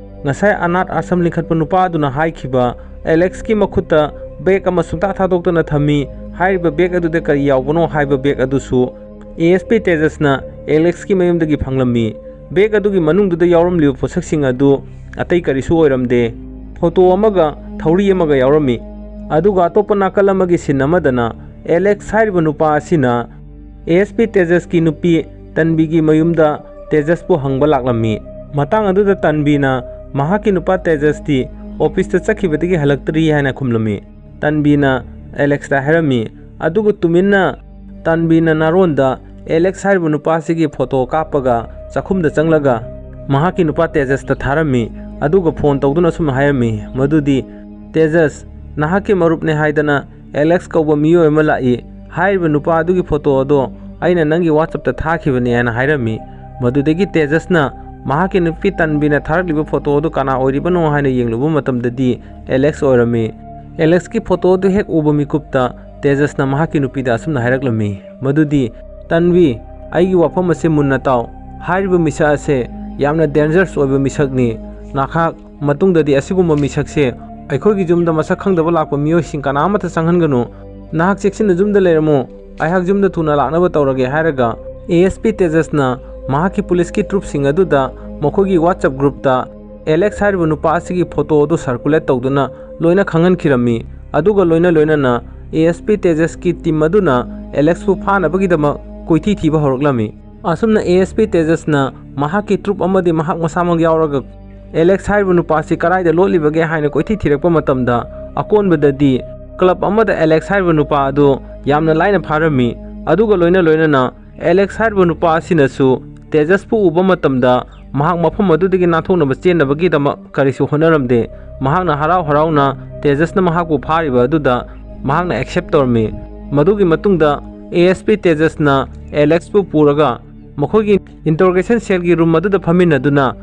ꯉꯁꯥꯏ ꯑꯅꯥꯊ ꯑꯥꯁ꯭ꯔꯝ ꯂꯤꯡꯈꯠꯄ ꯅꯨꯄꯥ ꯑꯗꯨꯅ ꯍꯥꯏꯈꯤꯕ ꯑꯦꯂꯦꯛꯁꯀꯤ ꯃꯈꯨꯠꯇ ꯕꯦꯒ ꯑꯃ ꯁꯨꯡꯊꯥ ꯊꯥꯗꯣꯛꯇꯅ ꯊꯝꯃꯤ꯫ ꯍꯥꯏꯔꯤꯕ ꯕꯦꯒ ꯑꯗꯨꯗ ꯀꯔꯤ ꯌꯥꯎꯕꯅꯣ ꯍꯥꯏꯕ ꯕꯦꯒ ꯑꯗꯨꯁꯨ ꯑꯦ ꯑꯦꯁ ꯄꯤ ꯇꯦꯖꯁꯅ ꯑꯦꯂꯦꯛꯁꯀꯤ ꯃꯌꯨꯝꯗꯒꯤ ꯐꯪꯂꯝꯃꯤ꯫ ꯕꯦꯒ ꯑꯗꯨꯒꯤ ꯃꯅꯨꯡꯗꯨꯗ ꯌꯥꯎꯔꯝꯂꯤꯕ ꯄꯣꯠꯁꯛꯁꯤꯡ ꯑꯗꯨ ꯑꯇꯩ ꯀꯔꯤꯁꯨ ꯑꯣꯏꯔꯝꯗꯦ꯫ ꯐꯣꯇꯣ ꯑꯃꯒ ꯊꯧꯔꯤ ꯑꯃꯒ ꯌꯥꯎꯔꯝꯃꯤ꯫ ꯑꯗꯨꯒ ꯑꯇꯣꯞꯄ ꯅꯥꯀꯜ ꯑꯃꯒꯤ ꯁꯤꯟ ꯑꯃꯗꯅ ꯑꯦꯂꯦꯛꯁ ꯍꯥꯏꯔꯤꯕ ꯅꯨꯄꯥ ꯑꯁꯤꯅ ꯑꯦ ꯑꯦꯁ ꯄꯤ ꯇꯦꯖꯁꯀꯤ ꯅꯨꯄꯤ ꯇꯟꯕꯤꯒꯤ ꯃꯌꯨꯝꯗ ꯇꯦꯖꯁꯄꯨ ꯍꯪꯕ ꯂꯥꯛꯂꯝꯃꯤ꯫ ꯃꯇꯥꯡ ꯑꯗꯨꯗ ꯇꯟꯕꯤꯅ ꯃꯍꯥꯛꯀꯤ ꯅꯨꯄꯥ ꯇꯦꯖꯁꯇꯤ ꯑꯣꯐꯤꯁꯇ ꯆꯠꯈꯤꯕꯗꯒꯤ ꯍꯜꯂꯛꯇ꯭ꯔꯤ ꯍꯥꯏꯅ ꯈꯨꯝꯂꯝꯃꯤ꯫ ꯇꯟꯕꯤꯅ ꯑꯦꯂꯦꯛꯁꯇ ꯍꯥꯏꯔꯝꯃꯤ꯫ ꯑꯗꯨꯒ ꯇꯨꯃꯤꯟꯅ ꯇꯟꯕꯤꯅ ꯅꯥꯔꯣꯟꯗ ꯑꯦꯂꯦꯛꯁ ꯍꯥꯏꯔꯤꯕ ꯅꯨꯄꯥꯁꯤꯒꯤ ꯐꯣꯇꯣ ꯀꯥꯞꯄꯒ ꯆꯥꯛꯈꯨꯝꯗ ꯆꯪꯂꯒ ꯃꯍꯥꯛꯀꯤ ꯅꯨꯄꯥ ꯇꯦꯖꯁꯇ ꯊꯥꯔꯝꯃꯤ꯫ ꯑꯗꯨꯒ ꯐꯣꯟ ꯇꯧꯗꯨꯅ ꯑꯁꯨꯝꯅ ꯍꯥꯏꯔꯝꯃꯤ ꯃꯗꯨꯗꯤ, "ꯇꯦꯖꯁ, ꯅꯍꯥꯛꯀꯤ ꯃꯔꯨꯞꯅꯦ ꯍꯥꯏꯗꯅ ꯑꯦꯂꯦꯛꯁ ꯀꯧꯕ ꯃꯤꯑꯣꯏ ꯑꯃ ꯂꯥꯛꯏ꯫ ꯍꯥꯏꯔꯤꯕ ꯅꯨꯄꯥ ꯑꯗꯨꯒꯤ ꯐꯣꯇꯣ ꯑꯗꯣ ꯑꯩꯅ ꯅꯪꯒꯤ WhatsApp-ꯇ ꯊꯥꯈꯤꯕꯅꯤ" ꯍꯥꯏꯅ ꯍꯥꯏꯔꯝꯃꯤ꯫ ꯃꯗꯨꯗꯒꯤ ꯇꯦꯖꯁꯅ ꯃꯍꯥꯛꯀꯤ ꯅꯨꯄꯤ ꯇꯟꯕꯤꯅ ꯊꯥꯔꯛꯂꯤꯕ ꯐꯣꯇꯣ ꯑꯗꯨ ꯀꯅꯥ ꯑꯣꯏꯔꯤꯕꯅꯣ ꯍꯥꯏꯅ ꯌꯦꯡꯂꯨꯕ ꯃꯇꯝꯗꯗꯤ ꯑꯦꯂꯦꯛꯁ ꯑꯣꯏꯔꯝꯃꯤ꯫ ꯑꯦꯂꯦꯛꯁꯀꯤ ꯐꯣꯇꯣ ꯑꯗꯨ ꯍꯦꯛ ꯎꯕ ꯃꯤꯀꯨꯞꯇ ꯇꯦꯖꯁꯅ ꯃꯍꯥꯛꯀꯤ ꯅꯨꯄꯤꯗ ꯑꯁꯨꯝꯅ ꯍꯥꯏꯔꯛꯂꯝꯃꯤ ꯃꯗꯨꯗꯤ, "ꯇꯟꯕꯤ, ꯑꯩꯒꯤ ꯋꯥꯐꯝ ꯑꯁꯦ ꯃꯨꯟꯅ ꯇꯥꯎ꯫ ꯍꯥꯏꯔꯤꯕ ꯃꯤꯁꯛ ꯑꯁꯦ ꯌꯥꯝꯅ dangerous ꯑꯣꯏꯕ ꯃꯤꯁꯛꯅꯤ꯫ ꯅꯍꯥꯛ ꯃꯇꯨꯡꯗꯗꯤ ꯑꯁꯤꯒꯨꯝꯕ ꯃꯤꯁꯛꯁꯦ ꯑꯩꯈꯣꯏꯒꯤ ꯌꯨꯝꯗ ꯃꯁꯛ ꯈꯪꯗꯕ ꯂꯥꯛꯄ ꯃꯤꯑꯣꯏꯁꯤꯡ ꯀꯅꯥ ꯑꯃꯠꯇ ꯆꯪꯍꯟꯒꯅꯨ꯫ ꯅꯍꯥꯛ ꯆꯦꯛꯁꯤꯟꯅ ꯌꯨꯝꯗ ꯂꯩꯔꯝꯃꯨ꯫ ꯑꯩꯍꯥꯛ ꯌꯨꯝꯗ ꯊꯨꯅ ꯂꯥꯛꯅꯕ ꯇꯧꯔꯒꯦ" ꯍꯥꯏꯔꯒ ꯑꯦ ꯑꯦꯁ ꯄꯤ ꯇꯦꯖꯁꯅ ꯃꯍꯥꯛꯀꯤ ꯄꯨꯂꯤꯁꯀꯤ ꯇ꯭ꯔꯨꯞꯁꯤꯡ ꯑꯗꯨꯗ ꯃꯈꯣꯏꯒꯤ WhatsApp group-ꯇ ꯑꯦꯂꯦꯛꯁ ꯍꯥꯏꯔꯤꯕ ꯅꯨꯄꯥ ꯑꯁꯤꯒꯤ ꯐꯣꯇꯣ ꯑꯗꯨ circulate ꯇꯧꯗꯨꯅ ꯂꯣꯏꯅ ꯈꯪꯍꯟꯈꯤꯔꯝꯃꯤ꯫ ꯑꯗꯨꯒ ꯂꯣꯏꯅ ꯂꯣꯏꯅꯅ ꯑꯦ ꯑꯦꯁ ꯄꯤ ꯇꯦꯖꯁꯀꯤ ꯇꯤꯝ ꯑꯗꯨꯅ ꯑꯦꯂꯦꯛꯁꯄꯨ ꯐꯥꯅꯕꯒꯤꯗꯃꯛ ꯀꯣꯏꯊꯤ ꯊꯤꯕ ꯍꯧꯔꯛꯂꯝꯃꯤ꯫ ꯑꯁꯨꯝꯅ ꯑꯦ ꯑꯦꯁ ꯄꯤ ꯇꯦꯖꯁꯅ ꯃꯍꯥꯛꯀꯤ ꯇ꯭ꯔꯨꯞ ꯑꯃꯗꯤ ꯃꯍꯥꯛ ꯃꯁꯥꯃꯛ ꯌꯥꯎꯔꯒ ꯑꯦꯂꯦꯛꯁ ꯍꯥꯏꯔꯤꯕ ꯅꯨꯄꯥ ꯑꯁꯤ ꯀꯗꯥꯏꯗ ꯂꯣꯠꯂꯤꯕꯒꯦ ꯍꯥꯏꯅ ꯀꯣꯏꯊꯤ ꯊꯤꯔꯛꯄ ꯃꯇꯝꯗ, ꯑꯀꯣꯟꯕꯗꯗꯤ ꯀ꯭ꯂꯕ ꯑꯃꯗ ꯑꯦꯂꯦꯛꯁ ꯍꯥꯏꯔꯤꯕ ꯅꯨꯄꯥ ꯑꯗꯨ ꯌꯥꯝꯅ ꯂꯥꯏꯅ ꯐꯥꯔꯝꯃꯤ꯫ ꯑꯗꯨꯒ ꯂꯣꯏꯅ ꯂꯣꯏꯅꯅ ꯑꯦꯂꯦꯛꯁ ꯍꯥꯏꯔꯤꯕ ꯅꯨꯄꯥ ꯑꯁꯤꯅꯁꯨ ꯇꯦꯖꯁꯄꯨ ꯎꯕ ꯃꯇꯝꯗ ꯃꯍꯥꯛ ꯃꯐꯝ ꯑꯗꯨꯗꯒꯤ ꯅꯥꯟꯊꯣꯛꯅꯕ ꯆꯦꯟꯅꯕꯒꯤꯗꯃꯛ ꯀꯔꯤꯁꯨ ꯍꯣꯠꯅꯔꯝꯗꯦ꯫ ꯃꯍꯥꯛꯅ ꯍꯔꯥꯎ ꯍꯔꯥꯎꯅ ꯇꯦꯖꯁꯅ ꯃꯍꯥꯛꯄꯨ ꯐꯥꯔꯤꯕ ꯑꯗꯨꯗ ꯃꯍꯥꯛꯅ accept ꯇꯧꯔꯝꯃꯤ꯫ ꯃꯗꯨꯒꯤ ꯃꯇꯨꯡꯗ ꯑꯦ ꯑꯦꯁ ꯄꯤ ꯇꯦꯖꯁꯅ ꯑꯦꯂꯦꯛꯁꯄꯨ ꯄꯨꯔꯒ ꯃꯈꯣꯏꯒꯤ interrogation cell-ꯒꯤ room ꯑꯗꯨꯗ ꯐꯝꯃꯤꯟꯅꯗꯨꯅ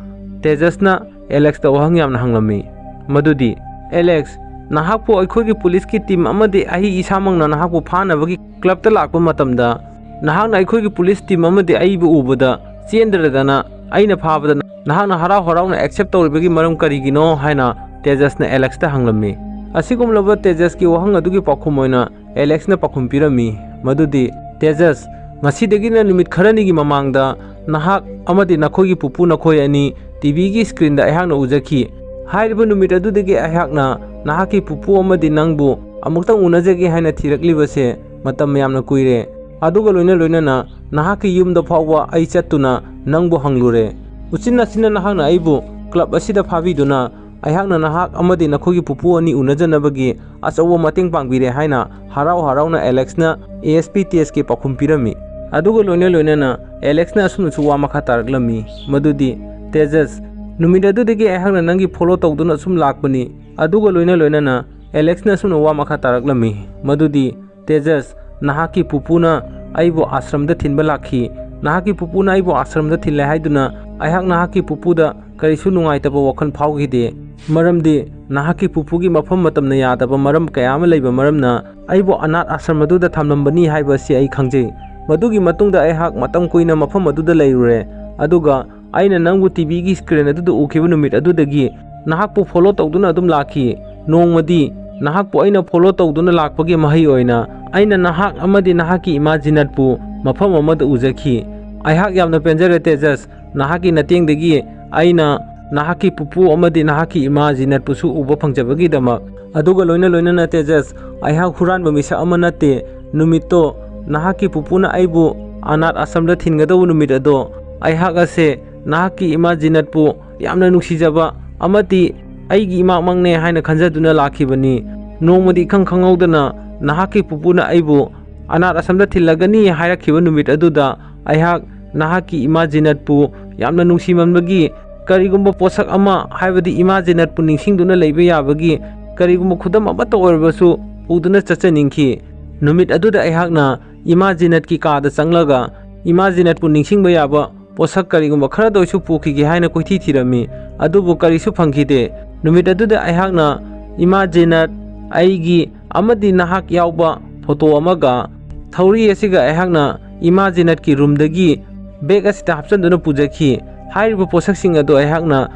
ꯇꯦꯖꯁꯅ ꯑꯦꯂꯦꯛꯁꯇ ꯋꯥꯍꯪ ꯌꯥꯝꯅ ꯍꯪꯂꯝꯃꯤ꯫ ꯃꯗꯨꯗꯤ, "ꯑꯦꯂꯦꯛꯁ, ꯅꯍꯥꯛꯄꯨ ꯑꯩꯈꯣꯏꯒꯤ ꯄꯨꯂꯤꯁꯀꯤ ꯇꯤꯝ ꯑꯃꯗꯤ ꯑꯩ ꯏꯁꯥꯃꯛꯅ ꯅꯍꯥꯛꯄꯨ ꯐꯥꯅꯕꯒꯤ ꯀ꯭ꯂꯕꯇ ꯂꯥꯛꯄ ꯃꯇꯝꯗ ꯅꯍꯥꯛꯅ ꯑꯩꯈꯣꯏꯒꯤ ꯄꯨꯂꯤꯁ ꯇꯤꯝ ꯑꯃꯗꯤ ꯑꯩꯕꯨ ꯎꯕꯗ ꯆꯦꯟꯗ꯭ꯔꯗꯅ ꯑꯩꯅ ꯐꯥꯕꯗ ꯅꯍꯥꯛꯅ ꯍꯔꯥꯎ ꯍꯔꯥꯎꯅ accept ꯇꯧꯔꯤꯕꯒꯤ ꯃꯔꯝ ꯀꯔꯤꯒꯤꯅꯣ?" ꯍꯥꯏꯅ ꯇꯦꯖꯁꯅ ꯑꯦꯂꯦꯛꯁꯇ ꯍꯪꯂꯝꯃꯤ꯫ ꯑꯁꯤꯒꯨꯝꯂꯕ ꯇꯦꯖꯁꯀꯤ ꯋꯥꯍꯪ ꯑꯗꯨꯒꯤ ꯄꯥꯎꯈꯨꯝ ꯑꯣꯏꯅ ꯑꯦꯂꯦꯛꯁꯅ ꯄꯥꯎꯈꯨꯝ ꯄꯤꯔꯝꯃꯤ ꯃꯗꯨꯗꯤ, "ꯇꯦꯖꯁ, ꯉꯁꯤꯗꯒꯤꯅ ꯅꯨꯃꯤꯠ ꯈꯔꯅꯤꯒꯤ ꯃꯃꯥꯡꯗ ꯅꯍꯥꯛ ꯑꯃꯗꯤ ꯅꯈꯣꯏꯒꯤ ꯄꯨꯄꯨ ꯅꯈꯣꯏ ꯑꯅꯤ ꯇꯤ ꯚꯤꯒꯤ screen-ꯗ ꯑꯩꯍꯥꯛꯅ ꯎꯖꯈꯤ꯫ ꯍꯥꯏꯔꯤꯕ ꯅꯨꯃꯤꯠ ꯑꯗꯨꯗꯒꯤ ꯑꯩꯍꯥꯛꯅ ꯅꯍꯥꯛꯀꯤ ꯄꯨꯄꯨ ꯑꯃꯗꯤ ꯅꯪꯕꯨ ꯑꯃꯨꯛꯇꯪ ꯎꯅꯖꯒꯦ ꯍꯥꯏꯅ ꯊꯤꯔꯛꯂꯤꯕꯁꯦ ꯃꯇꯝ ꯌꯥꯝꯅ ꯀꯨꯏꯔꯦ꯫ ꯑꯗꯨꯒ ꯂꯣꯏꯅ ꯂꯣꯏꯅꯅ ꯅꯍꯥꯛꯀꯤ ꯌꯨꯝꯗ ꯐꯥꯎꯕ ꯑꯩ ꯆꯠꯇꯨꯅ ꯅꯪꯕꯨ ꯍꯪꯂꯨꯔꯦ꯫ ꯎꯆꯤꯟ ꯅꯥꯆꯤꯟꯅ ꯅꯍꯥꯛꯅ ꯑꯩꯕꯨ ꯀ꯭ꯂꯕ ꯑꯁꯤꯗ ꯐꯥꯕꯤꯗꯨꯅ ꯑꯩꯍꯥꯛꯅ ꯅꯍꯥꯛ ꯑꯃꯗꯤ ꯅꯈꯣꯏꯒꯤ ꯄꯨꯄꯨ ꯑꯅꯤ ꯎꯅꯖꯅꯕꯒꯤ ꯑꯆꯧꯕ ꯃꯇꯦꯡ ꯄꯥꯡꯕꯤꯔꯦ" ꯍꯥꯏꯅ ꯍꯔꯥꯎ ꯍꯔꯥꯎꯅ ꯑꯦꯂꯦꯛꯁꯅ ꯑꯦ ꯑꯦꯁ ꯄꯤ ꯇꯦꯖꯁꯀꯤ ꯄꯥꯎꯈꯨꯝ ꯄꯤꯔꯝꯃꯤ꯫ ꯑꯗꯨꯒ ꯂꯣꯏꯅ ꯂꯣꯏꯅꯅ ꯑꯦꯂꯦꯛꯁꯅ ꯑꯁꯨꯝꯅꯁꯨ ꯋꯥ ꯃꯈꯥ ꯇꯥꯔꯛꯂꯝꯃꯤ ꯃꯗꯨꯗꯤ, "ꯇꯦꯖꯁ, ꯅꯨꯃꯤꯠ ꯑꯗꯨꯗꯒꯤ ꯑꯩꯍꯥꯛꯅ ꯅꯪꯒꯤ ꯐꯣꯂꯣ ꯇꯧꯗꯨꯅ ꯑꯁꯨꯝ ꯂꯥꯛꯄꯅꯤ꯫ ꯑꯗꯨꯒ ꯂꯣꯏꯅ ꯂꯣꯏꯅꯅ ꯑꯦꯂꯦꯛꯁꯅ ꯑꯁꯨꯝꯅ ꯋꯥ ꯃꯈꯥ ꯇꯥꯔꯛꯂꯝꯃꯤ, ꯃꯗꯨꯗꯤ, "ꯇꯦꯖꯁ, ꯅꯍꯥꯛꯀꯤ ꯄꯨꯄꯨꯅ ꯑꯩꯕꯨ ꯑꯥꯁ꯭ꯔꯝꯗ ꯊꯤꯟꯕ ꯂꯥꯛꯈꯤ꯫ ꯅꯍꯥꯛꯀꯤ ꯄꯨꯄꯨꯅ ꯑꯩꯕꯨ ꯑꯥꯁ꯭ꯔꯝꯗ ꯊꯤꯜꯂꯦ ꯍꯥꯏꯗꯨꯅ ꯑꯩꯍꯥꯛ ꯅꯍꯥꯛꯀꯤ ꯄꯨꯄꯨꯗ ꯀꯔꯤꯁꯨ ꯅꯨꯡꯉꯥꯏꯇꯕ ꯋꯥꯈꯜ ꯐꯥꯎꯈꯤꯗꯦ, ꯃꯔꯝꯗꯤ ꯅꯍꯥꯛꯀꯤ ꯄꯨꯄꯨꯒꯤ ꯃꯐꯝ ꯃꯇꯝꯅ ꯌꯥꯗꯕ ꯃꯔꯝ ꯀꯌꯥ ꯑꯃ ꯂꯩꯕ ꯃꯔꯝꯅ ꯑꯩꯕꯨ ꯑꯅꯥꯊ ꯑꯥꯁ꯭ꯔꯝ ꯑꯗꯨꯗ ꯊꯝꯂꯝꯕꯅꯤ ꯍꯥꯏꯕ ꯑꯁꯤ ꯑꯩ ꯈꯪꯖꯩ꯫ ꯃꯗꯨꯒꯤ ꯃꯇꯨꯡꯗ ꯑꯩꯍꯥꯛ ꯃꯇꯝ ꯀꯨꯏꯅ ꯃꯐꯝ ꯑꯗꯨꯗ ꯂꯩꯔꯨꯔꯦ, ꯑꯗꯨꯒ ꯑꯩꯅ ꯅꯪꯕꯨ ꯇꯤꯚꯤꯒꯤ ꯁ꯭ꯀ꯭ꯔꯤꯟ ꯑꯗꯨꯗ ꯎꯈꯤꯕ ꯅꯨꯃꯤꯠ ꯑꯗꯨꯗꯒꯤ ꯅꯍꯥꯛꯄꯨ ꯐꯣꯂꯣ ꯇꯧꯗꯨꯅ ꯑꯗꯨꯝ ꯂꯥꯛꯈꯤ꯫ ꯅꯣꯡꯃꯗꯤ ꯅꯍꯥꯛꯄꯨ ꯑꯩꯅ ꯐꯣꯂꯣ ꯇꯧꯗꯨꯅ ꯂꯥꯛꯄꯒꯤ ꯃꯍꯩ ꯑꯣꯏꯅ ꯑꯩꯅ ꯅꯍꯥꯛ ꯑꯃꯗꯤ ꯅꯍꯥꯛꯀꯤ ꯏꯃꯥ ꯖꯤꯅꯠꯄꯨ ꯃꯐꯝ ꯑꯃꯗ ꯎꯖꯈꯤ꯫ ꯑꯩꯍꯥꯛ ꯌꯥꯝꯅ ꯄꯦꯟꯖꯔꯦ ꯇꯦꯖꯁ, ꯅꯍꯥꯛꯀꯤ ꯃꯇꯦꯡꯗꯒꯤ ꯑꯩꯅ ꯅꯍꯥꯛꯀꯤ ꯄꯨꯄꯨ ꯑꯃꯗꯤ ꯅꯍꯥꯛꯀꯤ ꯏꯃꯥ ꯖꯤꯅꯠꯄꯨꯁꯨ ꯎꯕ ꯐꯪꯖꯕꯒꯤꯗꯃꯛ꯫ ꯑꯗꯨꯒ ꯂꯣꯏꯅ ꯂꯣꯏꯅꯅ ꯇꯦꯖꯁ, ꯑꯩꯍꯥꯛ ꯍꯨꯔꯥꯟꯕ ꯃꯤꯁꯛ ꯑꯃ ꯅꯠꯇꯦ꯫ ꯅꯨꯃꯤꯠꯇꯣ ꯅꯍꯥꯛꯀꯤ ꯄꯨꯄꯨꯅ ꯑꯩꯕꯨ ꯑꯅꯥꯊ ꯑꯥꯁ꯭ꯔꯝꯗ ꯊꯤꯟꯒꯗꯧꯕ ꯅꯨꯃꯤꯠ ꯑꯗꯣ ꯑꯩꯍꯥꯛ ꯑꯁꯦ ꯅꯍꯥꯛꯀꯤ ꯏꯃꯥ ꯖꯤꯅꯠꯄꯨ ꯌꯥꯝꯅ ꯅꯨꯡꯁꯤꯖꯕ ꯑꯃꯗꯤ ꯑꯩꯒꯤ ꯏꯃꯥꯃꯛꯅꯦ ꯍꯥꯏꯅ ꯈꯟꯖꯗꯨꯅ ꯂꯥꯛꯈꯤꯕꯅꯤ꯫ ꯅꯣꯡꯃꯗꯤ ꯏꯈꯪ ꯈꯪꯍꯧꯗꯅ ꯅꯍꯥꯛꯀꯤ ꯄꯨꯄꯨꯅ ꯑꯩꯕꯨ ꯑꯅꯥꯊ ꯑꯥꯁ꯭ꯔꯝꯗ ꯊꯤꯜꯂꯒꯅꯤ ꯍꯥꯏꯔꯛꯈꯤꯕ ꯅꯨꯃꯤꯠ ꯑꯗꯨꯗ ꯑꯩꯍꯥꯛ ꯅꯍꯥꯛꯀꯤ ꯏꯃꯥ ꯖꯤꯅꯠꯄꯨ ꯌꯥꯝꯅ ꯅꯨꯡꯁꯤꯃꯟꯕꯒꯤ ꯀꯔꯤꯒꯨꯝꯕ ꯄꯣꯠꯁꯛ ꯑꯃ, ꯍꯥꯏꯕꯗꯤ ꯏꯃꯥ ꯖꯤꯅꯠꯄꯨ ꯅꯤꯡꯁꯤꯡꯗꯨꯅ ꯂꯩꯕ ꯌꯥꯕꯒꯤ ꯀꯔꯤꯒꯨꯝꯕ ꯈꯨꯗꯝ ꯑꯃꯠꯇ ꯑꯣꯏꯔꯕꯁꯨ ꯄꯨꯗꯨꯅ ꯆꯠꯆꯅꯤꯡꯈꯤ꯫ ꯅꯨꯃꯤꯠ ꯑꯗꯨꯗ ꯑꯩꯍꯥꯛꯅ ꯏꯃꯥ ꯖꯤꯅꯠꯀꯤ ꯀꯥꯗ ꯆꯪꯂꯒ ꯏꯃꯥ ꯖꯤꯅꯠꯄꯨ ꯅꯤꯡꯁꯤꯡꯕ ꯌꯥꯕ ꯄꯣꯠꯁꯛ ꯀꯔꯤꯒꯨꯝꯕ ꯈꯔꯗ ꯑꯣꯏꯁꯨ ꯄꯨꯈꯤꯒꯦ ꯍꯥꯏꯅ ꯀꯣꯏꯊꯤ ꯊꯤꯔꯝꯃꯤ, ꯑꯗꯨꯕꯨ ꯀꯔꯤꯁꯨ ꯐꯪꯈꯤꯗꯦ꯫ ꯅꯨꯃꯤꯠ ꯑꯗꯨꯗ ꯑꯩꯍꯥꯛꯅ ꯏꯃꯥ ꯖꯤꯅꯠ, ꯑꯩꯒꯤ ꯑꯃꯗꯤ ꯅꯍꯥꯛ ꯌꯥꯎꯕ ꯐꯣꯇꯣ ꯑꯃꯒ ꯊꯧꯔꯤ ꯑꯁꯤꯒ ꯑꯩꯍꯥꯛꯅ ꯏꯃꯥ ꯖꯤꯅꯠꯀꯤ ꯔꯨꯝꯗꯒꯤ ꯕꯦꯒ ꯑꯁꯤꯗ ꯍꯥꯞꯆꯤꯟꯗꯨꯅ ꯄꯨꯖꯈꯤ꯫ ꯍꯥꯏꯔꯤꯕ ꯄꯣꯠꯁꯛꯁꯤꯡ ꯑꯗꯨ ꯑꯩꯍꯥꯛꯅ